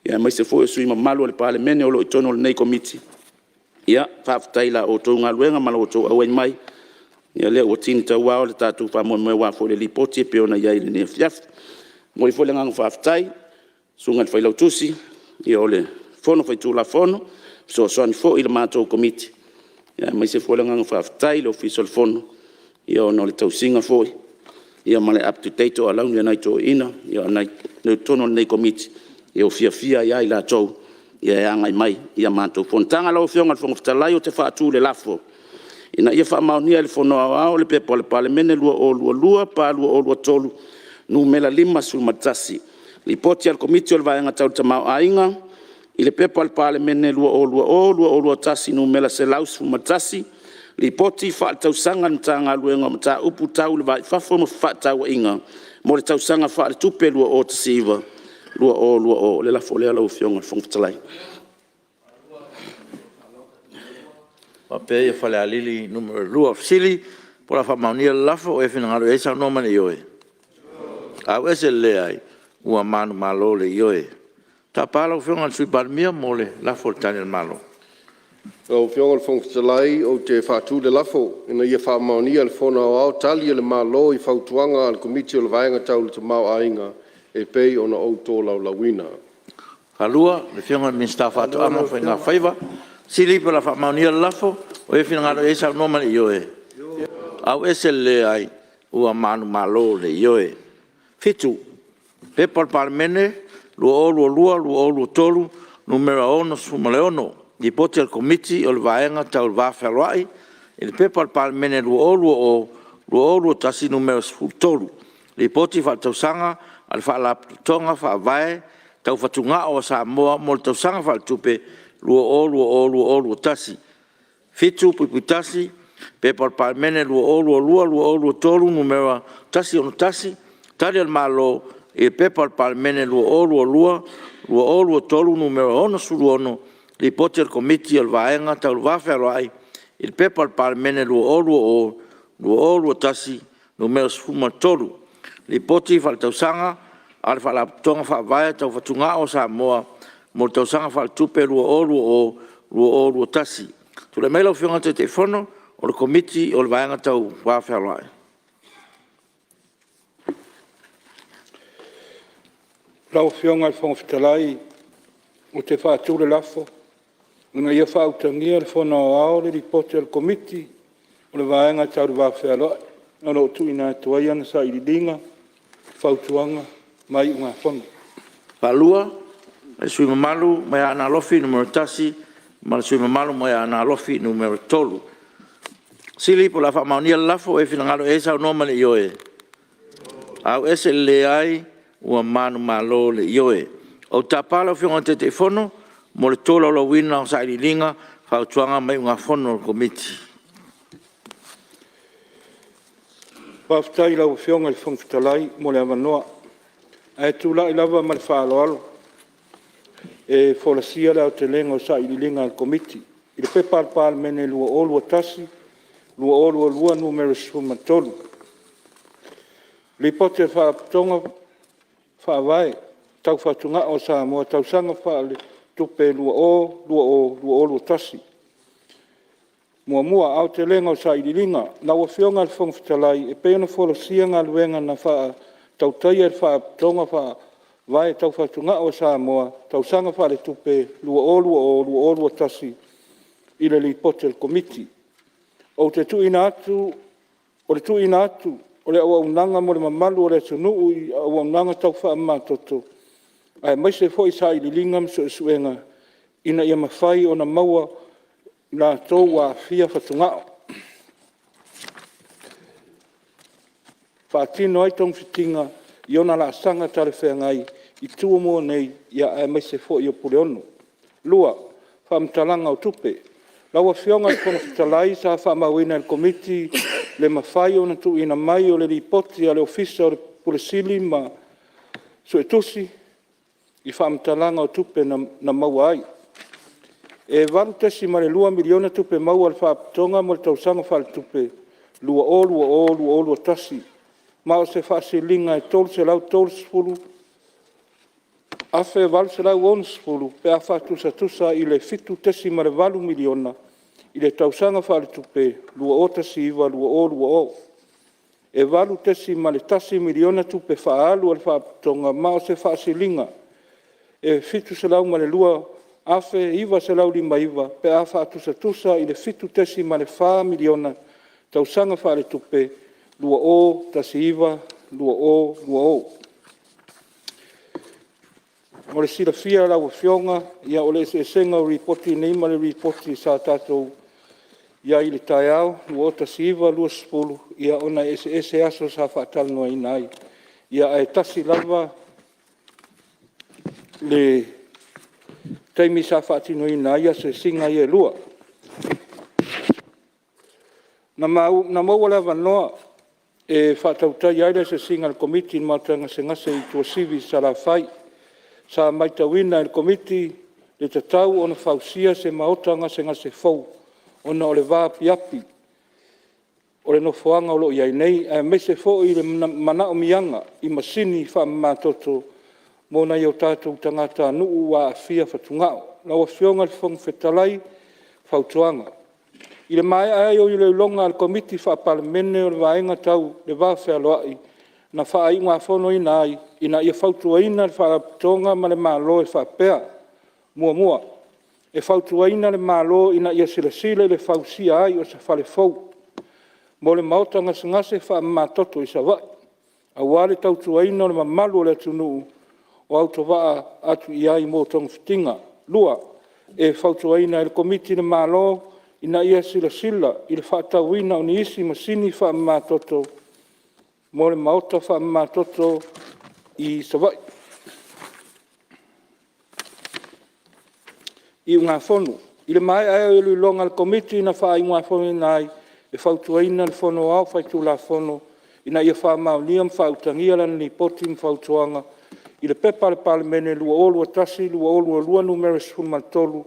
aemaise foi o sui usufono mamalu o le Palemene o lo o i totonu o lenei Komiti. Faafetai i la outou galuega ma la outou auai mai, lea ua tini tauao le tatou faamoemoe aua foi le Lipoti e pei ona i ai i lenei afiafi. E momoli foi le agaga faafetai i le Susuga i le Failautusi o le Fono Faitulafono e fesoasoani foi i le matou Komiti, aemaise foi le agaga faafetai i le Ofisa o le Fono ona o le tausiga foi ma le up to date o alauni a nai toeaiina o i totonu o lenei Komiti ua fiafia ai lava i latou e agai mai i a matou fonotaga. Lau Afioga i le Fofoga Fetalai ou te faatu le lafo, Ina ia faamaonia e le Fono Aoao le P.P.2022/2023 Nu.51, Lipoti a le Komiti o le Vaega Tau le Tamaoaiga i le P.P.2020/2021 Nu.111, Lipoti Faaletausaga a le Matagaluega o Mataupu Tau le Va i Fafo ma Fefaatauaiga mo le Tausaga Faaletupe 2019/2020. O le lafo lea lau Afioga i le Fofoga Fetalai. Faapea ia Falealili 2. O le fesili po o le a faamaonia le lafo, o e finagalo ai saunoa mai i le ioe. Ioe. Ua manumalo le Ioe. Tapa lau Afioga i le Sui Palemia mo le lafo i le Tali a le Malo. Lau Afioga i le Fofoga Fetalai ou te faatu le lafo, Ina ia faamaonia e le Fono Aoao Tali a le Malo i Fautuaga a le Komiti o le Vaega Tau le Tamaoaiga e pei ona ou tolaulauina. Ia, saunoa mai le Minisita o Faatoaga ma Faiga Faiva. O le fesili pe o le a faamaonia le lafo. O e finagalo ai saunoa mai i le ioe. Ioe. Ua manumalo le Ioe. 7. P.P.2022/2023 Nu.66, Lipoti a le Komiti o le Vaega Tau le Va Fealoai i le P.P.2020/2021 Nu.13, Lipoti Faaletausaga a le Faalapotopotoga Faavae Tau Fatugao a Samoa mo le Tausaga Faaletupe 2020/2021. 7.1. P.P.2022/2023 Nu.161, Tali a le Malo i le P.P.2022/2023 Nu.66, Lipoti a le Komiti o le Vaega Tau le Va Fealoai i le P.P.2022/2023 Nu.13, Lipoti Faaletausaga a le Faalapotopotoga Faavae Tau Fatugao a Samoa mo le Tausaga Faaletupe 2020/2021. Tulai mai lau Afioga i le Taitaifono o le Komiti o le Vaega Tau le Va Fealoai. Lau Afioga i le Fofoga Fetalai ou te faatu le lafo, Ina ia faautagia e le Fono Aoao le Lipoti a le Komiti o le Vaega Tau le Va Fealoai o lo o tuuina atu ai ana Sailiiliga, Fautuaga ma Iugafono. E faasilasila atu ua faamaonia le lafo, O e finagalo i ai saunoa ma le ioe? Ou te tapa lau Afioga i le Taitaifono mo le tolaulauina o Sailiiliga, Fautuaga ma Iugafono a le Komiti. Faafetai i lau Afioga i le Fofoga Fetalai mo le avanoa. Ae tulai lava ma le faaaloalo e folasia le aotelega o sailiiliga a le Komiti i le P.P.2021/2022 Nu.13. Lipoti a le Faalapotopotoga Faavae Tau Fatugao a Samoa i tausaga faaletupe 2020/2021. Aotelega o Sailiiliga Lau Afioga i le Fofoga Fetalai, e pei ona folasia galuega na faatautaia e le Faalapotopotoga Faavae Tau Fatugao a Samoa i tausaga faaletupe 2020/2021 i le Lipoti a le Komiti. O le tuuina atu o le auaunaga mo le mamalu o le atunuu i auaunaga tau faamamatoto, aemaise foi sailiiliga ma suesuega ina ia mafai ona maua i latou ua aafia fatugao. Faatino ai togafitiga i ona laasaga talafeagai i Tumua nei aemaise foi o Puleono. Fautuaga 2: Faamatalaga o Tupe Lau Afioga i le Fofoga Fetalai, sa faamauina e le Komiti le mafai ona tuuina mai o le Lipoti a le Ofisa o le Pule Sili ma Suetusi i faamatalaga o tupe na maua ai. E $8.2 miliona tupe maua a le Faalapotopotoga mo le tausaga faaletupe 2020/2021, ma o se faasiliga e $330,860 pe a faatusatusa i le $7.8 miliona i le tausaga faaletupe 2019/2020. E $8.1 miliona tupe faaalu a le Faalapotopotoga, ma o se faasiliga e $702,959 pe a faatusatusa i le $7.4 miliona i le tausaga faaletupe 2019/2020. Mo le silafia e lau Afioga, o le eseesega o Lipoti nei ma le Lipoti sa tatou i ai i le taeao 2019/2020, ona e eseese aso sa faatalanoaina ai, ae tasi lava le taimi sa faatinoina ai asiasiga ia e lua. Na maua le avanoa e faatautaia ai le asiasiga a le Komiti i le Maota Gasegase i Tuasivi i Salafai. Sa matauina e le Komiti le tatau ona fausia se Maota Gasegase fou ona o le vaapiapi o le nofoaga o lo o i ai nei, aemaise foi le manaomiaga i masini faamamatoto mo nai o tatou tagatanuu ua aafia fatugao. Lau Afioga i le Fofoga Fetalai, Fautuaga: I le maea ai o iloiloga a le Komiti Faa-Palemene o le Vaega Tau le Va Fealoai, na faaiugafonoina ai, Ina ia fautuaina le Faalapotopotoga ma le Malo e faapea: E fautuaina le Malo ina ia silasila i le fausia ai o se fale fou mo le Maota Gasegase Faamamatoto i Savaii, aua le tautuaina o le mamalu o le atunuu o autovaa atu i ai mo togafitiga. E fautuaina e le Komiti le Malo ina ia silasila i le faatauina o nisi masini faamamatoto mo le Maota Faamamatoto i Savaii. I le maea ai o iloiloga a le Komiti, na faaiugafonoina ai, e fautuaina le Fono Aoao Faitulafono, Ina ia faamaonia ma faautagia lana Lipoti ma Fautuaga i le P.P.2021/2022 Nu.13,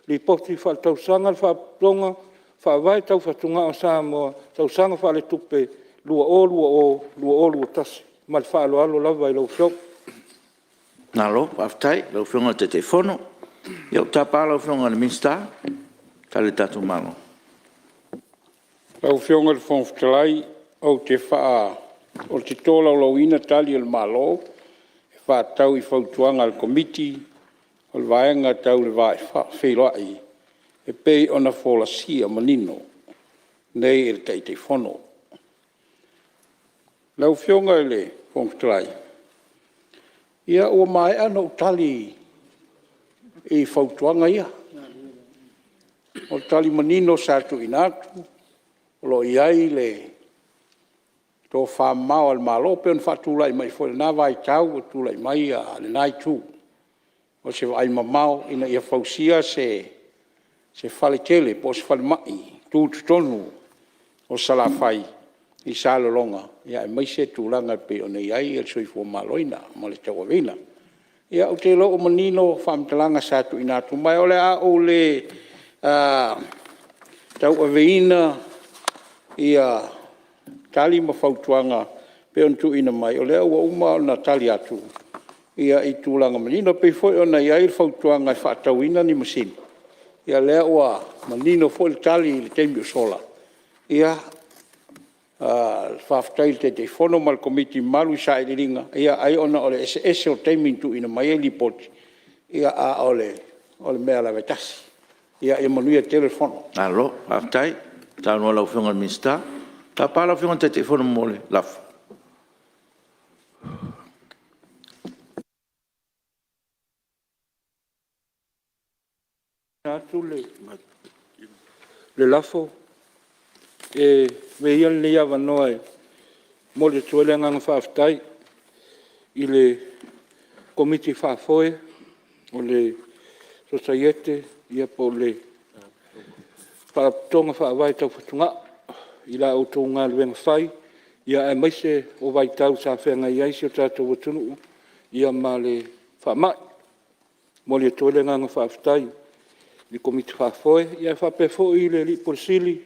Lipoti Faaletausaga a le Faalapotopotoga Faavae Tau Fatugao a Samoa, Tausaga Faaletupe 2020/2021. Ma le faaaloalo lava i lau Afioga. Malo faafetai i lau Afioga i le Taitaifono. Ia ou te tapa lau Afioga i le Minisita e tali le tatou Malo. Lau Afioga i le Fofoga Fetalai, ou te tolaulauina Tali a le Malo e faatatau i fautuaga a le Komiti o le Vaega Tau le Va Fealoai e pei ona folasia manino nei e le Taitaifono. Lau Afioga i le Fofoga Fetalai, ia ua maea ona ou tali i fautuaga ia. O le tali manino sa tuuina atu, o lo o i ai le tofamamao a le Malo pei ona faatulai mai foi i lena vaitau o tulai mai lena itu, o se vaaimamao ina ia fausia se faletele po o se falemai tutotonu o Salafai i Salelologa, aemaise tulaga e pei ona i ai le soifua maloloina ma le tauaveina. Ia ou te iloa ua manino faamatalaga sa tuuina atu, ma o le a ou le tauaveina tali ma fautuaga pei ona tuuina mai, o lea ua uma ona tali atu i tulaga manino. E pei foi ona i ai le fautuaga e faatauina ni masini, ia o lea ua manino foi le tali i le taimi ua sola. Ia, faafetai i le Taitaifono ma le Komiti mamalu i sailiiliga, ai ona o le eseese o taimi na tuuina mai ai Lipoti, a o le mea lava e tasi. Ia manuia tele le fono. Malo faafetai saunoa i lau Afioga i le Minisita. Ou te tapa lau Afioga i le Taitaifono mo le lafo. Atu le lafo, E avea ia lenei avanoa e momoli atu ai le agaga faafetai i le Komiti Faafoe o le Sosaiete po o le Faalapotopotoga Faavae Tau Fatugao i la outou galuega fai, aemaise o vaitau sa feagai ai si o tatou atunuu ma le faamai. E momoli atu ai le agaga faafetai i le Komiti Faafoe, ae faapea foi le Ofisa Sili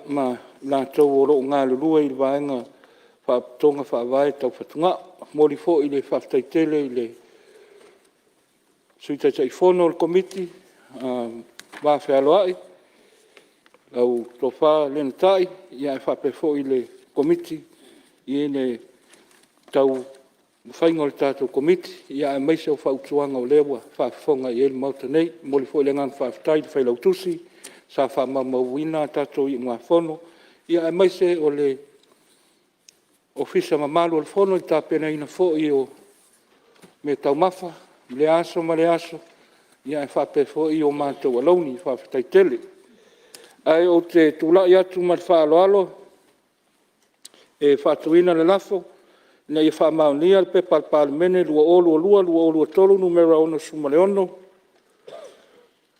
ma i latou o lo o galulue i le vaega o Faalapotopotoga Faavae Tau Fatugao. E momoli foi le faafetai tele i le Sui Taitaifono o le Komiti o le Va Fealoai lau Tofa Lenatai, ae faapea foi le Komiti i le taumafaiga o le tatou Komiti, aemaise o fautuaga o lea ua faafofoga i ai le Maota nei. E momoli foi le agaga faafetai i le Failautusi sa faamaumauina a tatou iugafono, aemaise o le Ofisa mamalu o le Fono i le tapenaina foi o meataumafa i lea aso ma lea aso, ae faapea foi o matou alauni. Faafetai tele. Ae ou te tulai atu ma le faaaloalo e faatuina le lafo, Ina ia faamaonia le P.P.2022/2023 Nu.66,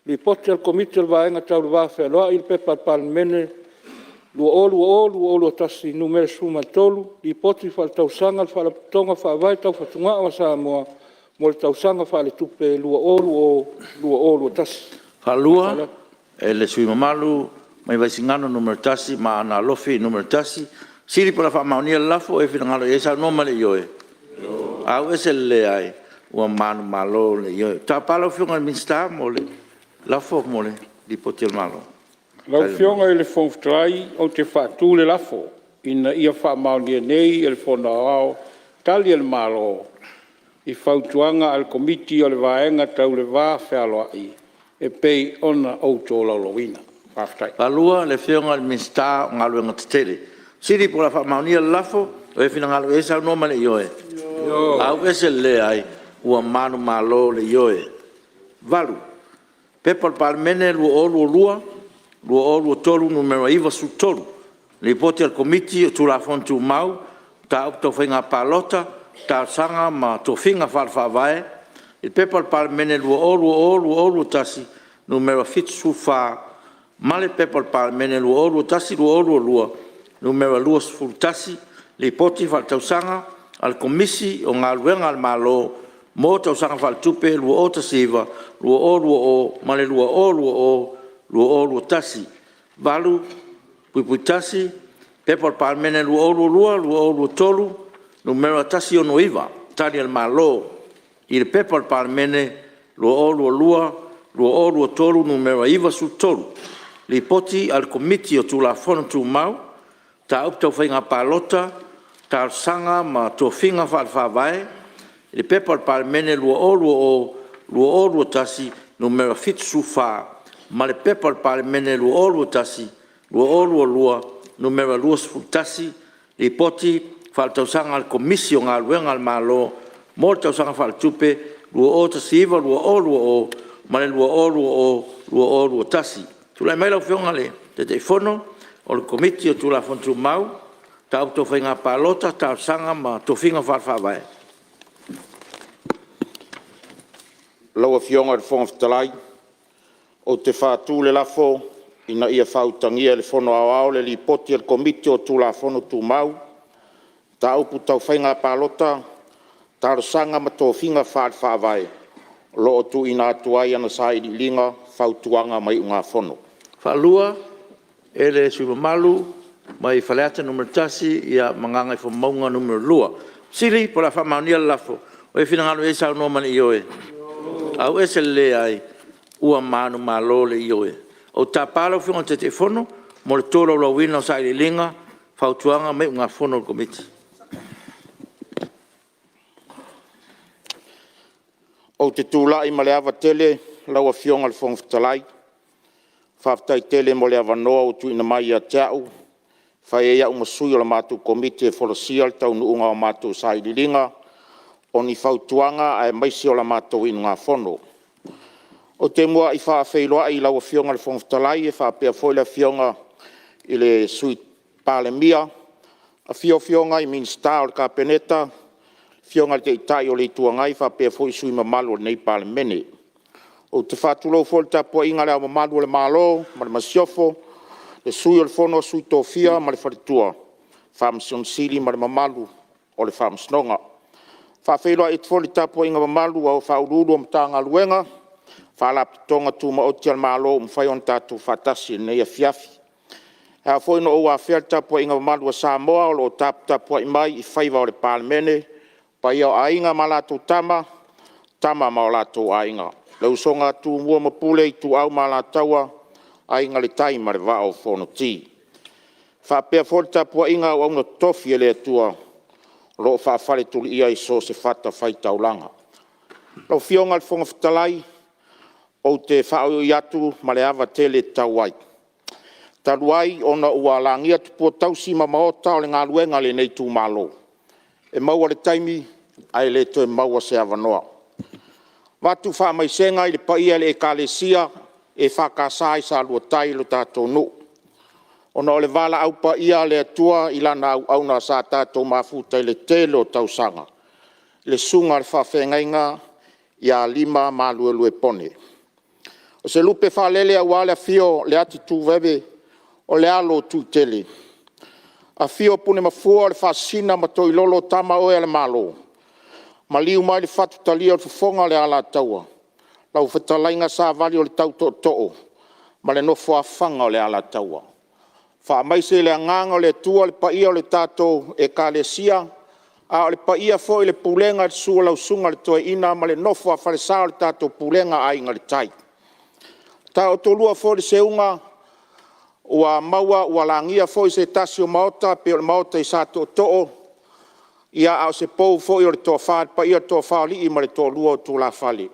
Lipoti a le Komiti o le Vaega Tau le Va Fealoai i le P.P.2020/2021 Nu.13, Lipoti Faaletausaga a le Faalapotopotoga Faavae Tau Fatugao a Samoa mo le Tausaga Faaletupe 2020/2021. Faafetai e le sui usufono mamalu mai Vaisigano 1 ma Aana Alofi 1. O le a fesili pe o le a faamaonia le lafo, o e finagalo i ai saunoa mai i le ioe. Ua manumalo le ioe. Ou te tapa lau Afioga i le Minisita mo le lafo mo le Lipoti a le Malo. Lau Afioga i le Fofoga Fetalai ou te faatu le lafo, Ina ia faamaonia nei e le Fono Aoao Tali a le Malo i Fautuaga a le Komiti o le Vaega Tau le Va Fealoai e pei ona ou tolaulauina. Faafetai. Faaluaga le Afioga i le Minisita o Galuega Tetele. O le fesili po o le a faamaonia le lafo, o e finagalo i ai saunoa mai i le ioe. Ioe. Ua manumalo le Ioe. 8. P.P.2022/2023 Nu.93, Lipoti a le Komiti o Tulafono Tumau, Mataupu Tau Faiga Palota, Talosaga ma Tofiga Faale-Faavae i le P.P.2020/2021 Nu.74 ma le P.P.2021/2022 Nu.21, Lipoti Faaletausaga a le Komisi o Galuega a le Malo mo Tausaga Faaletupe 2019/2020 ma le 2020/2021. 8.1. P.P.2022/2023 Nu.169, Tali a le Malo i le P.P.2022/2023 Nu.93, Lipoti a le Komiti o Tulafono Tumau, Mataupu Tau Faiga Palota, Talosaga ma Tofiga Faale-Faavae i le P.P.2020/2021 Nu.74 ma le P.P.2021/2022 Nu.21, Lipoti Faaletausaga a le Komisi o Galuega a le Malo mo le Tausaga Faaletupe 2019/2020 ma le 2020/2021. Tulai mai lau Afioga i le Taitaifono o le Komiti o Tulafono Tumau, Mataupu Tau Faiga Palota, Talosaga ma Tofiga Faale-Faavae. Lau Afioga i le Fofoga Fetalai, ou te faatu le lafo, Ina ia faautagia e le Fono Aoao le Lipoti a le Komiti o Tulafono Tumau, Mataupu Tau Faiga Palota, Talosaga ma Tofiga Faale-Faavae o lo o tuuina atu ai ana Sailiiliga, Fautuaga ma Iugafono. E faatu le lafo e lua le Afioga i le sui usufono mo Faleata 1 ma Gagaifomauga 2. O le a faamaonia le lafo. O ai e finagalo i ai saunoa ma le ioe. Auese le leai. Ua manumalo le Ioe. Ou te tapa lau Afioga i le Taitaifono mo le tolaulauina o Sailiiliga, Fautuaga ma Iugafono a le Komiti. Ou te tulai ma le ava tele lau Afioga i le Fofoga Fetalai, faafetai tele mo le avanoa ua tuuina mai ia te au e fai ai au ma sui o la matou Komiti e folasia le taunuuga o a matou Sailiiliga, o ni Fautuaga aemaise o la matou Iugafono. Ou te muai faafeiloai i lau Afioga i le Fofoga Fetalai e faapea foi le Afioga i le Sui Palemia, afio Afioga i Minisita o le Kapeneta, Afioga i le Taitai o le Itu Agai faapea foi sui usufono mamalu o lenei Palemene. Ou te faatulou foi i le tapuaiga a Le Ao Mamalu o le Malo ma le Masiofo, le Sui o le Fono a Sui Tofia ma le Faletua, Faamasino Sili ma le mamalu o le Faamasinoga. E faafeiloai atu foi i le tapuaiga mamalu a Ofisa Sili o Pulega o Matagaluega ma Faalapotopotoga Tumaoti a le Malo ua mafai ona tatou faatasi i lenei afiafi. E ao foi ona ou afea le tapuaiga mamalu a Samoa o lo o taputapuai mai i faiva o le Palemene, paia o Aiga ma latou Tama, Tama ma o latou Aiga, le usoga a Tumua ma Pule, Ituau ma Alataua, Aiga i le Tai ma le Vaa o Fonoti. E faapea foi le tapuaiga a auauna totofi a le Atua o lo o faafaletuluia i so o se fatafaitaulaga. Lau Afioga i le Fofoga Fetalai, ou te faaoioi atu ma le ava tele e tatau ai, talu ai ona ua lagia Tupua tausi ma maota o le galuega a lenei itumalo, e maua le taimi ae le toe maua se avanoa. E avatu faamaisega i le paia i le Ekalesia EFKS i Salua tai lo tatou nuu, ona o le valaau paia a le Atua i lana auauna sa tatou mafuta i le tele o tausaga, le Susuga i le Faafeagaiga ia Lima Maluelue Pone. O se lupe faalele aua le afio o Leati Tuiveve o le alo o Tuitele, afio Punemafua le Faasisina ma Toilolo, tama oe a le Malo, maliu mai le Fatu talia o le Fofoga o le Alataua, lau fetalaiga Savali o le tau tootoo ma le nofo a fana o le Alataua. Faamaise le agaga o le Atua i le paia o le tatou Ekalesia, a o le paia foi i le pulega i le susu o lau Susuga i le Toeaina ma le nofo a falesa o le tatou Pulega Aiga i le Tai. E taotolua foi le seuga ua maua ua lagia foi se tasi o maota pei o le maota i Sa Tootoo, a o se pou foi o le toafa, le paia o le toafa o alii ma le toalua o tulafale.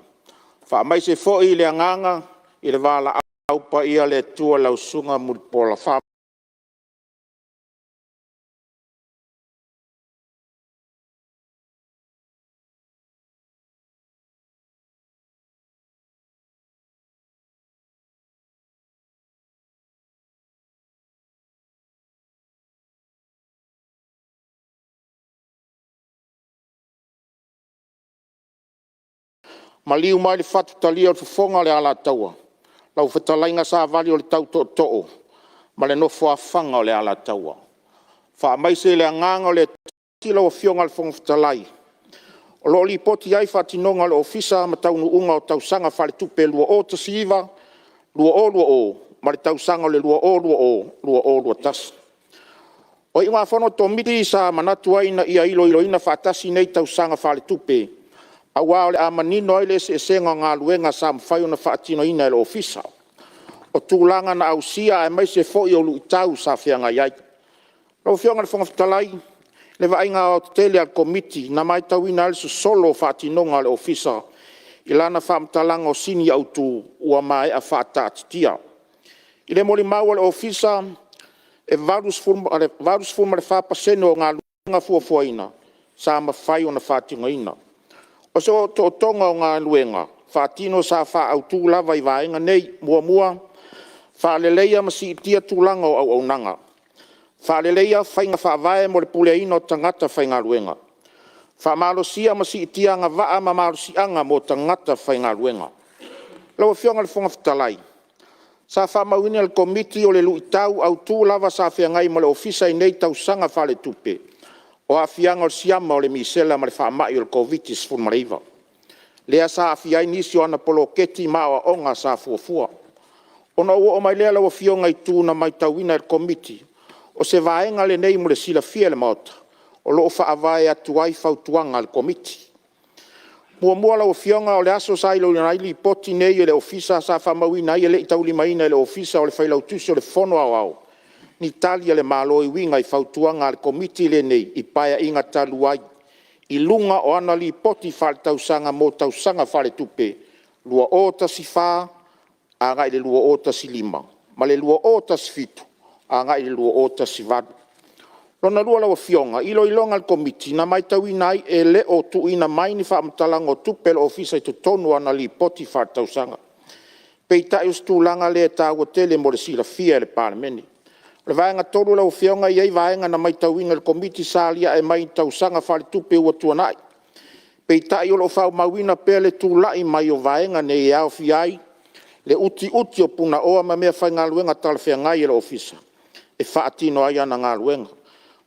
Faamaise foi le agaga i le valaau paia a le Atua i lau Susuga Mulipola. Maliu mai le fatu talia o le Fofoga o le Alataua, lau fetalaiga Savali o le tau tootoo ma le nofo a fana o le Alataua. Faamaise le agaga o le Atua lau Afioga i le Fofoga Fetalai, o lo o lipoti ai faatinoga a le Ofisa ma taunuuga o tausaga faaletupe 2019/2020 ma le tausaga o le 2020/2021. O Iugafono a le Komiti sa manatu ai ina ia iloiloina faatasi nei tausaga faaletupe aua o le a manino ai le eseesega o galuega sa mafai ona faatinoina e le Ofisa, o tulaga na ausia aemaise foi o luitau sa feagai ai. Lau Afioga i le Fofoga Fetalai, Le vaaiga aoaotetele a le Komiti na matauina ai le sosolo o faatinoga a le Ofisa i lana faamatalaga o sini autu ua maea faataatitia. I le molimau a le Ofisa, e 84% o galuega fuafuaina sa mafai ona faatinoina. O se otootoga o galuega faatino sa faaautu lava i vaega nei: 1. Faaleleia ma siitia tulaga o auaunaga. Faaleleia faiga faavae mo le puleaina o tagata faigaluega. Faamalosia ma siitia agavaa ma malosiaga mo tagata faigaluega. Lau Afioga i le Fofoga Fetalai, sa faamauina e le Komiti o le luitau autu lava sa feagai ma le Ofisa i nei tausaga faaletupe, o aafiaga o le siama o le Misela ma le faamai o le Koviti-19, lea sa aafia ai nisi o ana poloketi ma aoaoga sa fuafua. Ona ou oo mai lea lau Afioga i itu na matauina e le Komiti, o se vaega lenei mo le silafia e le Maota, o lo o faavae atu ai fautuaga a le Komiti. Muamua lau Afioga o le aso sa iloiloina ai Lipoti nei e le Ofisa sa faamauina ai e le i taulimaina e le Ofisa o le Failautusi o le Fono Aoao ni Tali a le Malo e uiga i fautuaga a le Komiti lenei i Paeaiga talu ai i luga o ana Lipoti Faaletausaga mo tausaga faaletupe 2014 agai le 2015 ma le 2017/2018. Lona lua lau Afioga, i iloiloga a le Komiti na matauina ai e le o tuuina mai ni faamatalaga o tupe a le Ofisa i totonu o ana Lipoti Faaletausaga. Peitai o se tulaga lea e taua tele mo le silafia e le Palemene. O le vaega tolu lau Afioga e i ai vaega na matauina e le Komiti sa aliae mai i tausaga faaletupe ua tuanai. Peitai o lo o faamauina pea le tulai mai o vaega nei e aofia ai le utiuti o punaoa ma meafaigaluega talafeagai a le Ofisa e faatino ai ana galuega.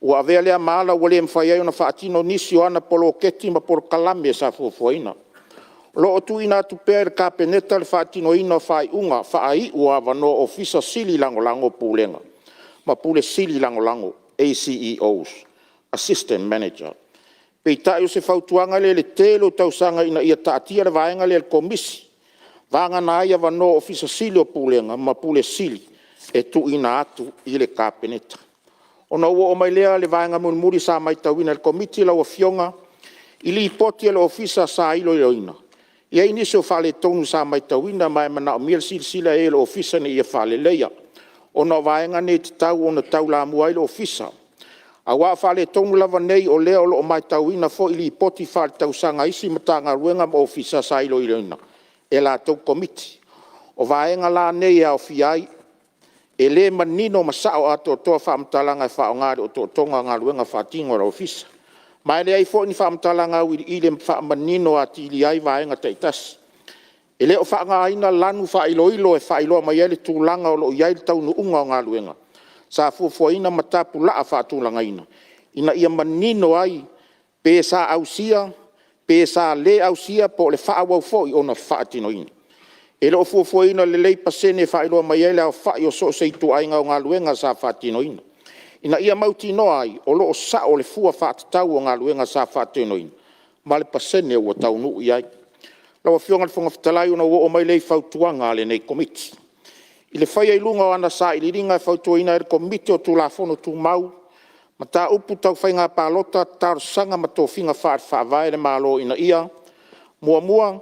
Ua avea lea ma auala ua le mafai ai ona faatino nisi o ana poloketi ma polokalame sa fuafuaina. O lo o tuuina atu pea i le Kapeneta le faatinoina o faaiuga faaiu o avanoa Ofisa Sili Lagolago o Pulega ma Pule Sili Lagolago ACEOs, Assistant Manager. Peitai o se fautuaga lea i le tele o tausaga ina ia taatia le vaega lea i le Komisi, vagana ai avanoa Ofisa Sili o Pulega ma Pule Sili e tuuina atu i le Kapeneta. Ona ou oo mai lea i le vaega mulimuli sa matauina e le Komiti lau Afioga i Lipoti a le Ofisa sa iloiloina, e i ai nisi o faaletonu sa matauina ma e manaomia le silasila i ai o le Ofisa ina ia faaleleia, ona o vaega nei e tatau ona taulamua ai le Ofisa, aua o faaletonu lava nei o lea o lo o matauina foi i Lipoti Faaletausaga a isi Matagaluega ma Ofisa sa iloiloina e latou Komiti. O vaega la nei e aofia ai; e le manino ma sao atoatoa faamatalaga e faaaoga i le otootoga o galuega faatino a le Ofisa, ma e leai foi ni faamatalaga auiliili e faamanino atili ai vaega taitasi. E le o faaaogaina lanu faailoilo e faailoa mai ai le tulaga o lo o i ai le taunuuga o galuega sa fuafuaina ma tapulaa faatulagaina ina ia manino ai pe sa ausia pe sa le ausia po o le faaauau foi ona faatinoina. E le o fuafuaina lelei pasene e faailoa mai ai le aofai o so o se ituaiga o galuega sa faatinoina ina ia mautinoa ai o lo o sao le fua faatatau o galuega sa faatinoina ma le pasene ua taunuu i ai. Lau Afioga i le Fofoga Fetalai ona ou oo mai lea i Fautuaga a lenei Komiti. I le faia i luga o ana Sailiiliga, e fautuaina ai e le Komiti o Tulafono Tumau, Mataupu Tau Faiga Palota, Talosaga ma Tofiga Faale-Faavae le Malo ina ia: Fautuaga 1: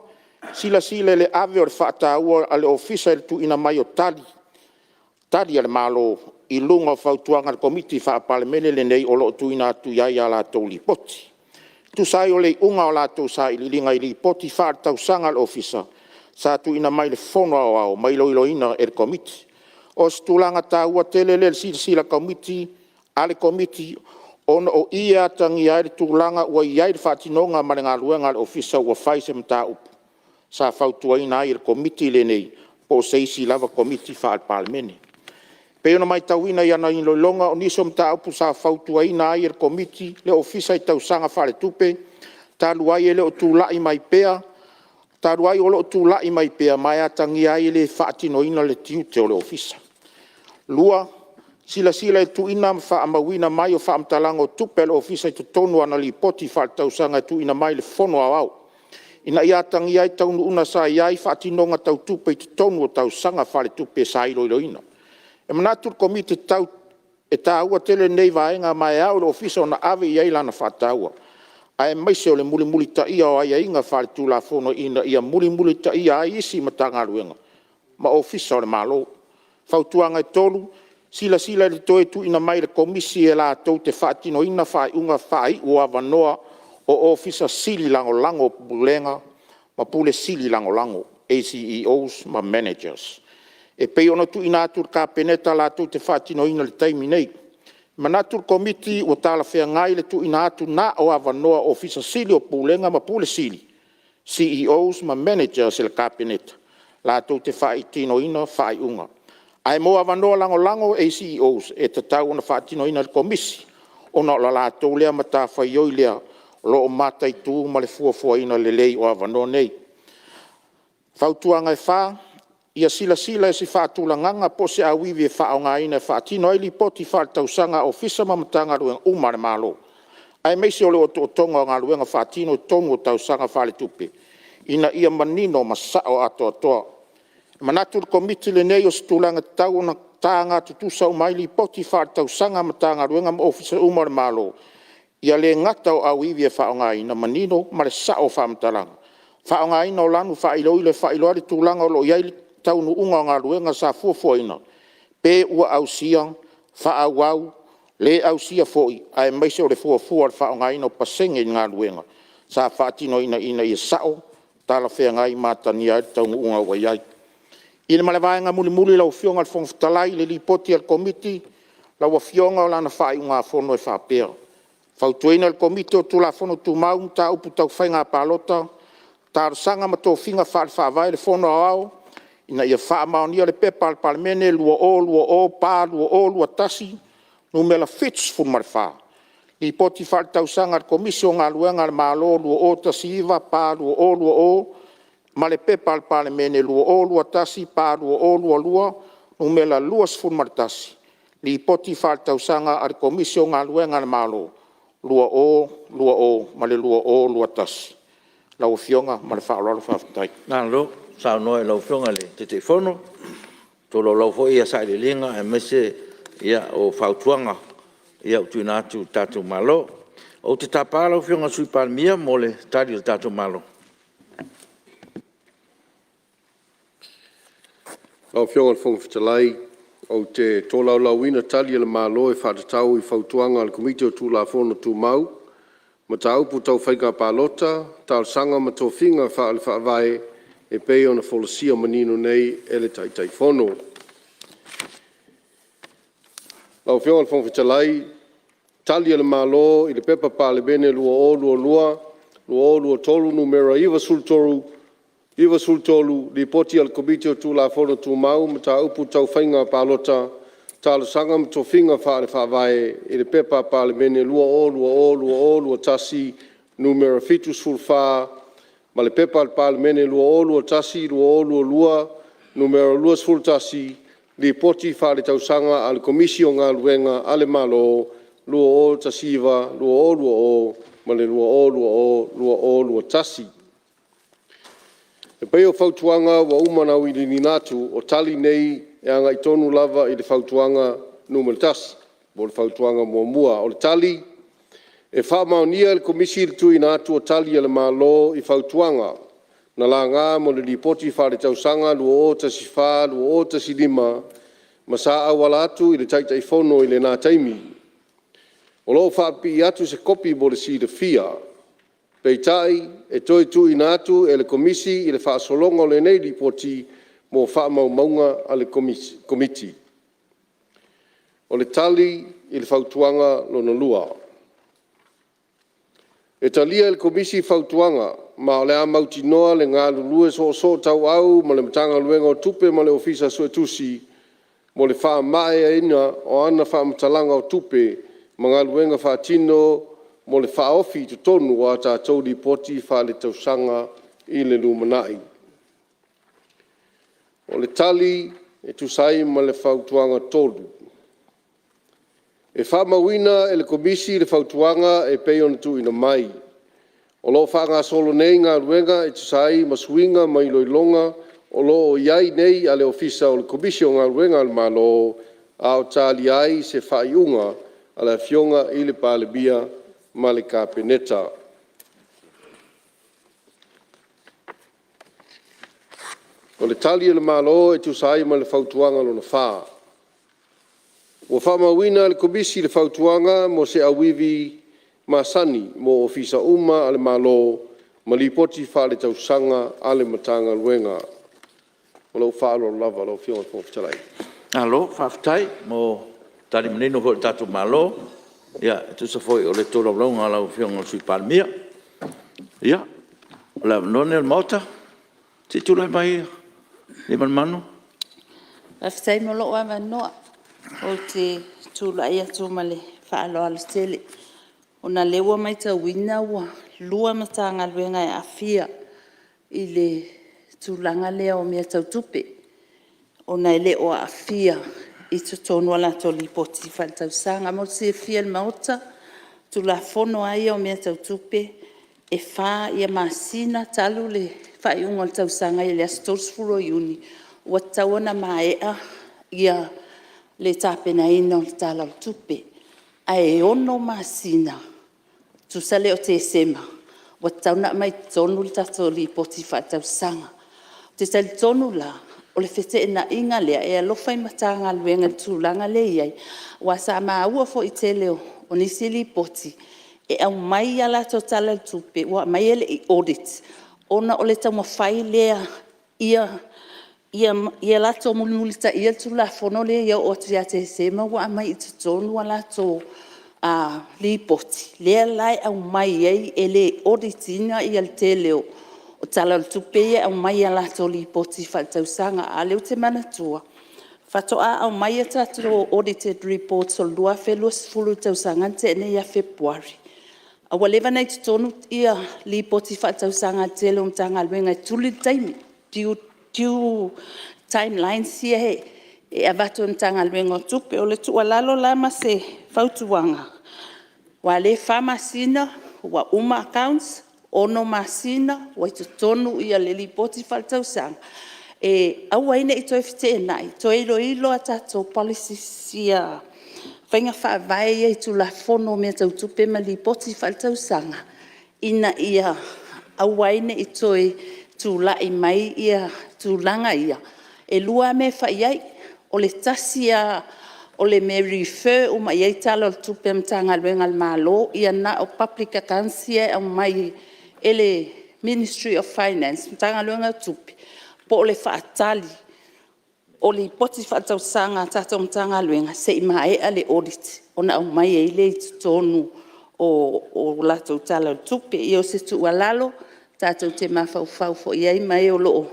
Silasila i le ave o le faataua a le Ofisa i le tuuina mai o Tali a le Malo i luga o fautuaga a le Komiti Faa-Palemene lenei o lo o tuuina atu ai a latou Lipoti, e tusa ai o le iuga o a latou Sailiiliga i Lipoti Faaletausaga a le Ofisa sa tuuina mai i le Fono Aoao ma iloiloina e le Komiti. O se tulaga taua tele lea i le silasila a le Komiti ona o i e atagia ai le tulaga ua i ai le faatinoga ma le galuega a le Ofisa ua fai i se mataupu sa fautuaina ai e le Komiti lenei po o se isi lava Komiti Faa-Palemene. E pei ona matauina i ana iloiloga o nisi o mataupu sa fautuaina ai e le Komiti le Ofisa i tausaga faaletupe talu ai o lo o tulai mai pea ma e atagia ai e le faatinoina le tiute o le Ofisa. Fautuaga 2: Silasila i le tuuina ma faamauina mai o faamatalaga o tupe a le Ofisa i totonu o ana Lipoti Faaletausaga e tuuina mai i le Fono Aoao, ina ia atagia ai taunuuga sa i ai faatinoga tau tupe i totonu o tausaga faaletupe sa iloiloina. E manatu le Komiti e E taua tele lenei vaega ma e ao i le Ofisa ona ave i ai lana faataua, aemaise o le mulimulitaia o aiaiga faaletulafono ina ia mulimulitaia ai isi Matagaluega ma Ofisa o le Malo. Fautuaga 3: Silasila i le toe tuuina mai i le Komisi e latou te faatinoina faaiuga faaiu o avanoa o Ofisa Sili Lagolago o Pulega ma Pule Sili Lagolago ACEOs ma Managers, e pei ona tuuina atu i le Kapeneta latou te faatinoina i le taimi nei. E manatu le Komiti ua talafeagai le tuuina atu na o avanoa Ofisa Sili o Pulega ma Pule Sili, CEOs ma Managers i le Kapeneta latou te faatinoina faaiuga. Ae mo avanoa lagolago ACEOs, e tatau ona faatinoina e le Komisi ona o le latou lea matafaioi lea o lo o mataitu ma le fuafuaina lelei o avanoa nei. Fautuaga 4: Ia silasila i se faatulagaga po o se auivi e faaaogaina e faatino ai Lipoti Faaletausaga a Ofisa ma Matagaluega uma a le Malo, aemaise o le otootoga o galuega faatino i totonu o tausaga faaletupe ina ia manino ma sao atoatoa. E manatu le Komiti lenei o se tulaga e tatau ona taga tutusa uma ai Lipoti Faaletausaga a Matagaluega ma Ofisa uma o le Malo, ia le gata o auivi e faaaogaina, manino ma le sao o faamatalaga, faaaogaina o lanu faailoilo e faailoa ai le tulaga o lo o i ai le taunuuga o galuega sa fuafuaina, pe ua ausia, faaauau, le ausia foi, aemaise o le fuafua o le faaaogaina o pasene i galuega sa faatinoina ina ia sao, talafeagai ma atagia ai le taunuuga ua i ai. I le ma le vaega mulimuli lau Afioga i le Fofoga Fetalai i le Lipoti a le Komiti, lau Afioga o lana faaiugafono e faapea; E fautuaina e le Komiti o Tulafono Tumau, Mataupu Tau Faiga Palota, Talosaga ma Tofiga Faale-Faavae le Fono Aoao, Ina ia faamaonia le P.P.2020/2021 Nu.74, Lipoti Faaletausaga a le Komisi o Galuega a le Malo 2019/2020 ma le P.P.2021/2022 Nu.21, Lipoti Faaletausaga a le Komisi o Galuega a le Malo 2020 ma le 2021. Lau Afioga ma le faaaloalo faafetai. Malo saunoa i lau Afioga i le Taitaifono, ua tolaulau foi Sailiiliga aemaise o Fautuaga ua tuuina atu i le tatou Malo. Ou te tapa lau Afioga i le Sui Palemia mo le Tali a le tatou Malo. Lau Afioga i le Fofoga Fetalai, ou te tolaulauina Tali a le Malo e faatatau i Fautuaga a le Komiti o Tulafono Tumau, Mataupu Tau Faiga Palota, Talosaga ma Tofiga Faale-Faavae e pei ona folasia manino nei e le Taitaifono. Lau Afioga i le Fofoga Fetalai, Tali a le Malo i le P.P.2022/2023 Nu.93, Lipoti a le Komiti o Tulafono Tumau, Mataupu Tau Faiga Palota, Talosaga ma Tofiga Faale-Faavae i le P.P.2020/2021 Nu.74 ma le P.P.2021/2022 Nu.21, Lipoti Faaletausaga a le Komisi o Galuega a le Malo 2019/2020 ma le 2020/2021. E pei o Fautuaga ua uma ona auiliiliina atu, o tali nei e agai tonu lava i le Fautuaga 1 po o le Fautuaga 1. O le tali, e faamaonia e le Komisi le tuuina atu o Tali a le Malo i Fautuaga na laga mo le Lipoti Faaletausaga 2014/2015 ma sa auala atu i le Taitaifono i lena taimi. O lo o faapipii atu se kopi mo le silafia. Peitai, e toe tuuina atu e le Komisi i le faasologa o lenei Lipoti mo faamaumauga a le Komiti. O le tali i le Fautuaga lona 2. E talia e le Komisi Fautuaga, ma o le a mautinoa le galulue soosootauau ma le Matagaluega o Tupe ma le Ofisa Suetusi mo le faamaeaina o ana faamatalaga o tupe ma galuega faatino mo le faaofi i totonu o a tatou Lipoti Faaletausaga i le lumanai. O le tali e tusa ai ma le Fautuaga 3. E faamauina e le Komisi le fautuaga e pei ona tuuina mai. O lo o faagasolo nei galuega e tusa ai ma suiga ma iloiloga o lo o i ai nei a le Ofisa o le Komisi o Galuega a le Malo a o talia ai se faaiuga a le Afioga i le Palemia ma le Kapeneta. O le Tali a le Malo e tusa ai ma le Fautuaga Lona 4. Ua faamauina e le Komisi le fautuaga mo se auivi masani mo Ofisa uma a le Malo ma Lipoti Faaletausaga a le Matagaluega. Ma lou faaaloalo lava lau Afioga i le Fofoga Fetalai. Malo faafetai mo tali manino foi a le tatou Malo e tusa foi o le tolaulauga a lau Afioga i le Sui Palemia. Ia, o le avanoa lenei o le Maota, se i tulai mai Aliimalemanu. Faafetai mo lou avanoa. Ou te tulai atu ma le faaaloalo tele ona o lea ua matauina ua 2 Matagaluega e aafia i le tulaga lea o mea tau tupe, ona e le o aafia i totonu o a latou Lipoti Faaletausaga. Mo le silafia e le Maota, o Tulafono lava ia o mea tau tupe, e 4 masina talu le faaiuga o le tausaga i le aso 30 o Iuni ua tatau ona maea le tapenaina o le Tala o le Tupe. Ae 6 masina tusa lea o Tesema ua tatau ona aumai i totonu le tatou Lipoti Faaletausaga. Ou te talitonu la o le feteenaiga lea, e alofa i Matagaluega i le tulaga lea e i ai, aua sa maua foi i le tele o nisi Lipoti e aumai a latou Tala o le Tupe ua aumai e le i audit ona o le taumafai lea ia latou mulimulitaia le Tulafono lea ia oo atu ia Tesema ua aumai i totonu a latou Lipoti, lea la e aumai ai e le audit ina le tele o Tala o le Tupe ia e aumai i a latou Lipoti Faaletausaga. A o lea ou te manatua, faatoa aumai a tatou audited reports o le 2020 i le tausaga na tea nei ia Fepuari, a ua leva ona i totonu Lipoti Faaletausaga a le tele o Matagaluega e tuli le taimi, due timelines ia e avatu e le Matagaluega o Tupe. O le tuualalo la ma se fautuaga, aua o lea e 4 masina ua uma accounts, 6 masina ua i totonu le Lipoti Faaletausaga, e aua ai ne i toe feteenai, toe iloilo a tatou policies ia, faiga faavae ia i Tulafono o mea tau tupe ma Lipoti Faaletausaga, ina ia aua ai ne i toe tulai mai tulaga ia. E 2 lava mea e fai i ai, o le tasi lava o le mea e refer uma i ai Tala o le Tupe a Matagaluega a le Malo, ia na o public accounts ia e aumai e le Ministry of Finance, Matagaluega o Tupe, po o le faatali o Lipoti Faaletausaga a tatou Matagaluega se i maea le audit ona aumai ai lea i totonu o latou Tala o le Tupe. Ia o se tuualalo tatou te mafaufau foi i ai ma e o lo o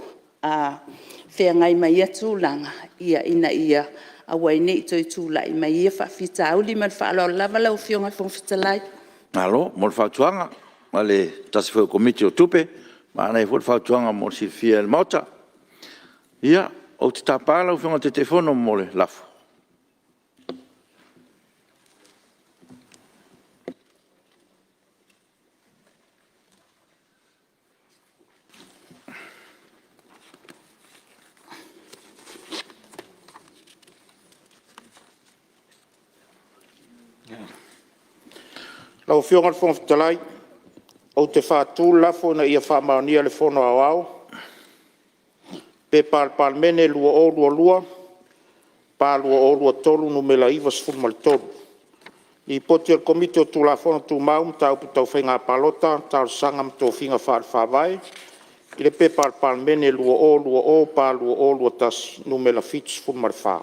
feagai ma ia tulaga, ina ia aua ai ne i toe tulai mai ia faafitauli. Ma le faaaloalo lava lau Afioga i le Fofoga Fetalai. Malo mo le fautuaga a se tasi foi o Komiti o Tupe, manaia foi le fautuaga mo le silafia e le Maota. Ia, ou te tapa lau Afioga i le Taitaifono mo le lafo. Lau Afioga i le Fofoga Fetalai, ou te faatu le lafo, Ina ia faamaonia e le Fono Aoao P.P.2022/2023 Nu.93, Lipoti a le Komiti o Tulafono Tumau, Mataupu Tau Faiga Palota, Talosaga ma Tofiga Faale-Faavae i le P.P.2020/2021 Nu.74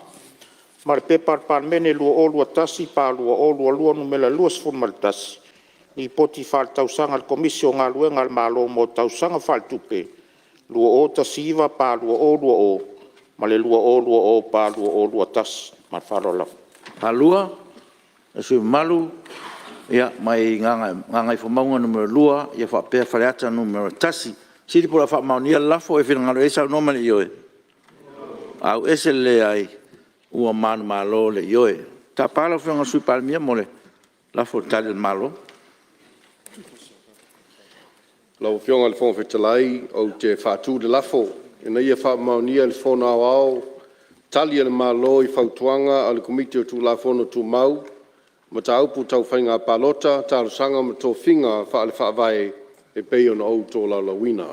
ma le P.P.2021/2022 Nu.21, Lipoti Faaletausaga a le Komisi o Galuega a le Malo mo Tausaga Faaletupe 2019/2020 ma le 2020/2021. Ma le faaaloalo lava. Ia, saunoa mai lau Afioga i le sui usufono mamalu mai Gagaifomauga 2 faapea Faleata 1. O le fesili po o le a faamaonia le lafo, e finagalo i ai saunoa ma le ioe. Ua manumalo le Ioe. Ou te tapa lau Afioga i le Sui Palemia mo le lafo i le Tali a le Malo. Lau Afioga i le Fofoga Fetalai ou te faatu le lafo, Ina ia faamaonia e le Fono Aoao Tali a le Malo i Fautuaga a le Komiti o Tulafono Tumau, Mataupu Tau Faiga Palota, Talosaga ma Tofiga Faale-Faavae e pei ona ou tolaulauina.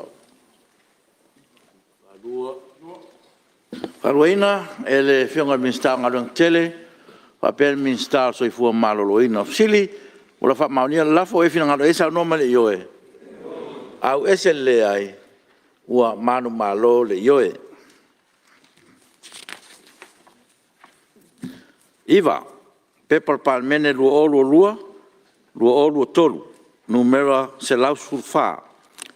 Faafetai i le Afioga i le Minisita o Galuega Tetele faapea le Minisita o le Soifua Maloloina. O le fesili ua faamaonia le lafo, o ai e finagalo i ai saunoa mai i le ioe. Auese le leai. Ua manumalo le ioe. 9. P.P.2022/2023 Nu.114,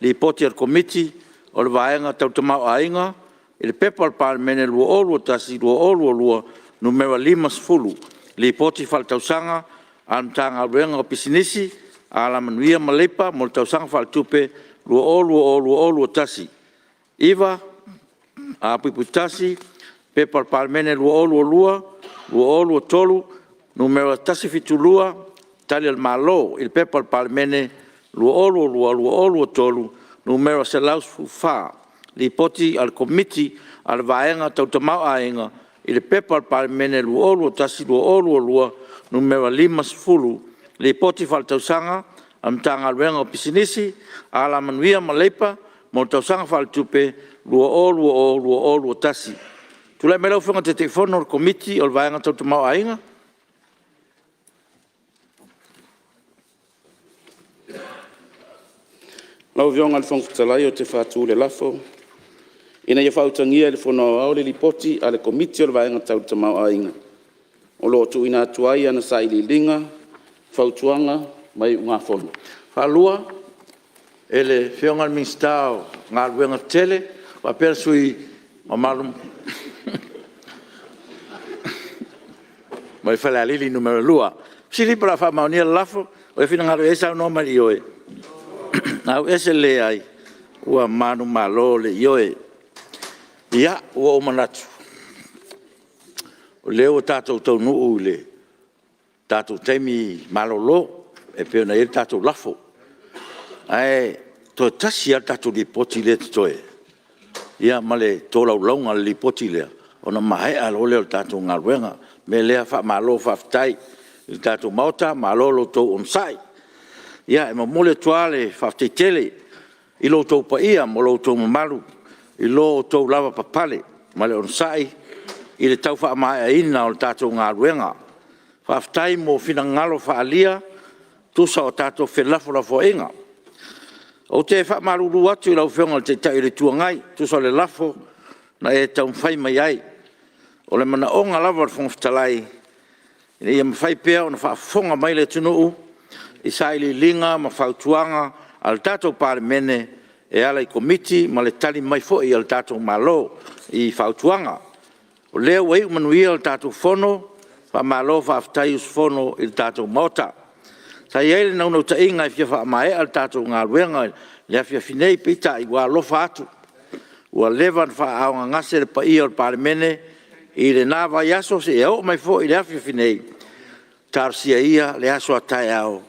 Lipoti a le Komiti o le Vaega Tau le Tamaoaiga i le Pepa a le Palemene 2021/2022 Nu.50, Lipoti Faaletausaga a le Matagaluega o Pisinisi, Alamanuia ma Leipa mo le Tausaga Faaletupe 2020/2021. 9.1 P.P.2022/2023 Nu.172, Tali a le Malo i le Pepa a le Palemene 2022/2023 Nu.114, Lipoti a le Komiti a le Vaega Tau le Tamaoaiga i le Pepa a le Palemene 2021/2022 Nu.50, Lipoti Faaletausaga a le Matagaluega o Pisinisi, Alamanuia ma Leipa mo le Tausaga Faaletupe 2020/2021. Tulai mai lau Afioga i le Taitaifono o le Komiti o le Vaega Tau le Tamaoaiga. Lau Afioga i le Fofoga Fetalai ou te faatu le lafo, Ina ia faautagia e le Fono Aoao le Lipoti a le Komiti o le Vaega Tau le Tamaoaiga o lo o tuuina atu ai ana Sailiiliga, Fautuaga ma Iugafono. E faatulou i le Afioga i le Minisita o Galuega Tetele faapea le sui mamalu mai Falealili 2. Pe masalo po o le a faamaonia le lafo. O le a finagalo i ai saunoa mai i le ioe. Lau le Leai ua manumalo le Ioe. Ia ua ou manatu, o lea ua tatou taunuu i le tatou taimi malolo e pei ona i ai le tatou lafo. Ae toe tasi lava le tatou Lipoti lea e totoe, ia ma le tolaulauga o le Lipoti lea, ona maea loa lea o le tatou galuega. O le mea lea, faamalo faafetai i le tatou Maota, malo i lo outou onosai. Ia e momoli atu lava le faafetai tele i lo outou paia ma lo outou mamalu i lo outou lavapapale ma le onosai i le tau faamaeaina o le tatou galuega. Faafetai mo finagalo faaalia e tusa o tatou felafolafoaiga. Ou te faamalulu atu i lau Afioga i le Taitai o le Itu Agai e tusa o le lafo na e taumafai mai ai. O le manaoga lava o le Fofoga Fetalai, ina ia mafai pea ona faafofoga mai le atunuu i sailiiliga ma fautuaga a le tatou Palemene e ala i Komiti ma le tali mai foi a le tatou Malo i fautuaga. O lea ua iu manuia le tatou Fono, faamalo faafetai usufono i le tatou Maota. Sa i ai le naunautaiga e fia faamaea le tatou galuega i le afiafi nei, peitai ua alofa atu, ua leva ona faaaaogagase le paia o le Palemene i lena vaiaso seia oo mai foi i le afiafi nei. Talosia ia le aso a taeao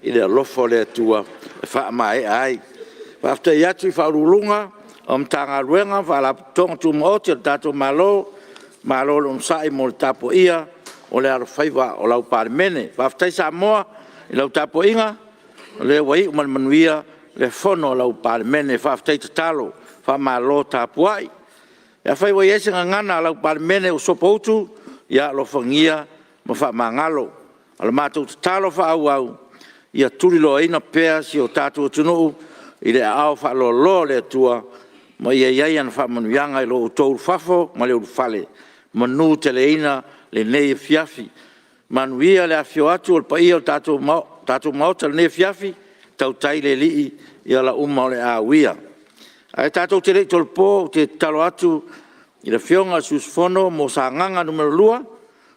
i le alofa o le Atua e faamaea ai. Faafetai atu i Ofisa Sili o Pulega o Matagaluega ma Faalapotopotoga Tumaoti a le tatou Malo, malo le onosai mo le tapuaia o le alofaiva o lau Palemene. Faafetai Samoa i lau tapuaiga, o lea ua iu ma le manuia le Fono a lau Palemene. Faafetai tatalo, faamalo tapuai. Pe afai ua i ai se gagana a lau Palemene ua sopoutu, ia alofagia ma faamagalo. A o le matou tatalo faaauau, ia tuliloaina pea si o tatou atunuu i le aao faaloaloa o le Atua ma ia i ai ana faamanuiaga i lo outou ulufafo ma le ulufale. Manuteleina lenei afiafi. Manuia le afifio atu o le paia o le tatou Maota i lenei afiafi, tautai le Alii i ala uma o le a uia. Ae tatou te le i tolopo, ou te tatalo atu i le Afioga i le sui usufono mo Sagaga 2,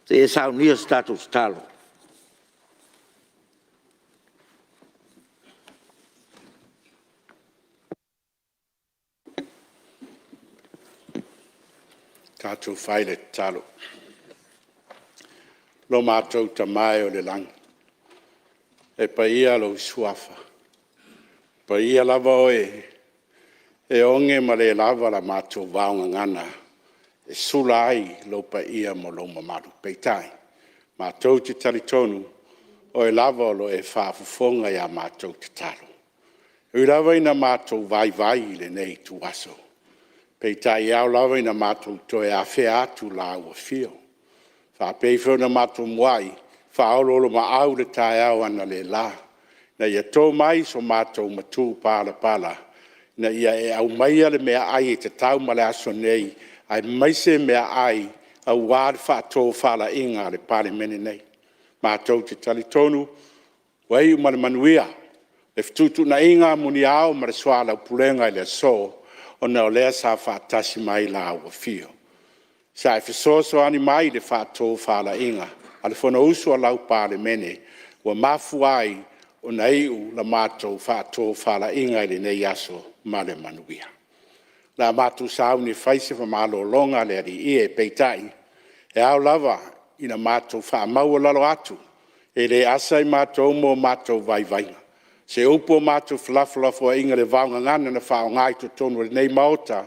se i e saunia se tatou tatalo. Tatou fai le tatalo. Lo matou Tama e o i le lagi, e paia lou Suafa, e paia lava Oe e oge ma le lava la matou vaogagana e sula ai lou paia ma lou mamalu. Peitai, matou te talitonu o oe lava o lo o e faafofoga i a matou tatalo. E ui lava ina matou vaivai i lenei ituaso, peitai e ao lava ina matou toe afea atu lau afio, e faapei foi ona matou muai faaoloolomaau i le taeao analeila, ina ia to mai so matou matupalapala ina ia e aumaia le meaai e tatau ma le aso nei, aemaise meaai aua le faatofalaiga a le Palemene nei. Matou te talitonu ua iu ma le manuia le fetuutuunaiga muniao ma le soalaupulega i le aso, ona o lea sa faatasi mai lau Afio. Sa e fesoasoani mai i le faatofalaiga a le Fonousu a lau Palemene ua mafua ai ona iu la matou faatofalaiga i lenei aso ma le manuia. O le a matou sauni e fai se malologa le alii e, peitai, e ao lava ina matou faamaualalo atu, e le asa i matou ma o matou vaivaiga, se upu ua matou felafolafoaiga i le vaogagana na faaaoga i totonu o lenei Maota,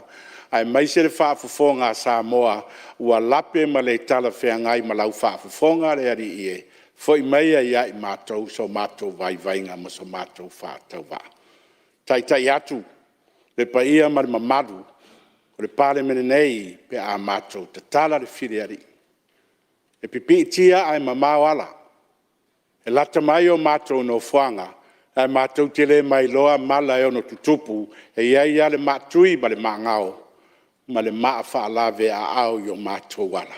aemaise le faafofoga a Samoa ua lape ma le talafeagai ma lau faafofoga le Alii e, foi maia ia i matou so matou vaivaiga ma so matou faatauvaa. Taitai atu le paia ma le mamalu o le Palemene nei pe a matou tatala le filialii, e pipiitia ae mamao ala, e lata mai o matou nofoaga, ae matou te le mailoa mala e ono tutupu, e i ai lava le maatui ma le maagao ma le maa faalaveaao i o matou ala.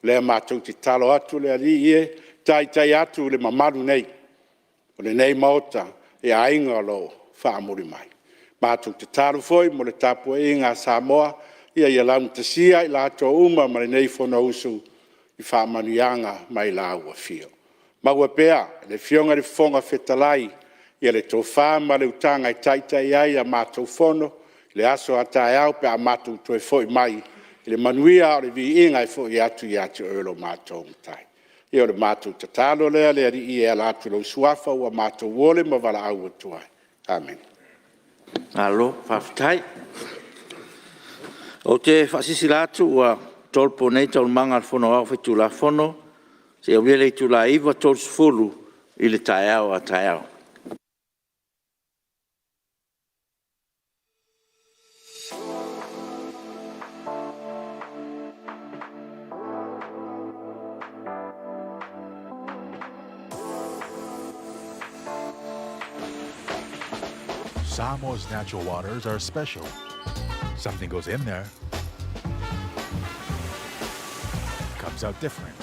O lea matou te tatalo atu le Alii e, taitai atu le mamalu nei o lenei Maota i aiga o lo o faamuli mai. Matou tatalo foi mo le tapuaiga a Samoa, ia laugatasia i latou uma ma lenei Fonousu i faamanuiaga mai lau Afio. Maua pea e le Afioga i le Fofoga Fetalai le tofa ma le utaga e taitai ai a matou Fono i le aso a taeao pe a matou toe foi mai i le manuia a o le viiga e foi atu ia te Oe lo matou Matai. Ia o le matou tatalo lea le Alii e ala atu i lou Suafa ua matou ole ma valaau atu ai. Amene. Malo faafetai. Ou te faasilasila atu ua tolopo nei Taualumaga a le Fono Aoao Faitulafono seia aulia le itula e 9:30 i le taeao a taeao. Samoa's natural waters are special. Something goes in there, comes out different.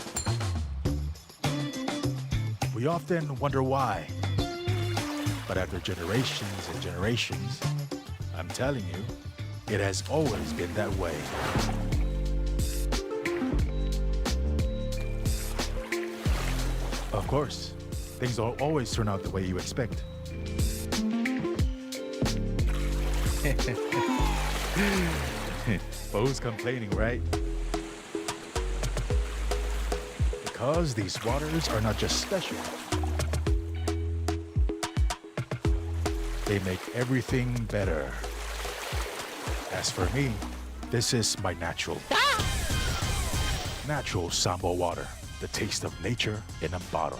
We often wonder why. But after generations and generations, I'm telling you, it has always been that way. Of course, things don't always turn out the way you expect. But who's complaining, right? Because these waters are not just special, they make everything better. As for me, this is my natural. Natural Samoa water, the taste of nature in a bottle.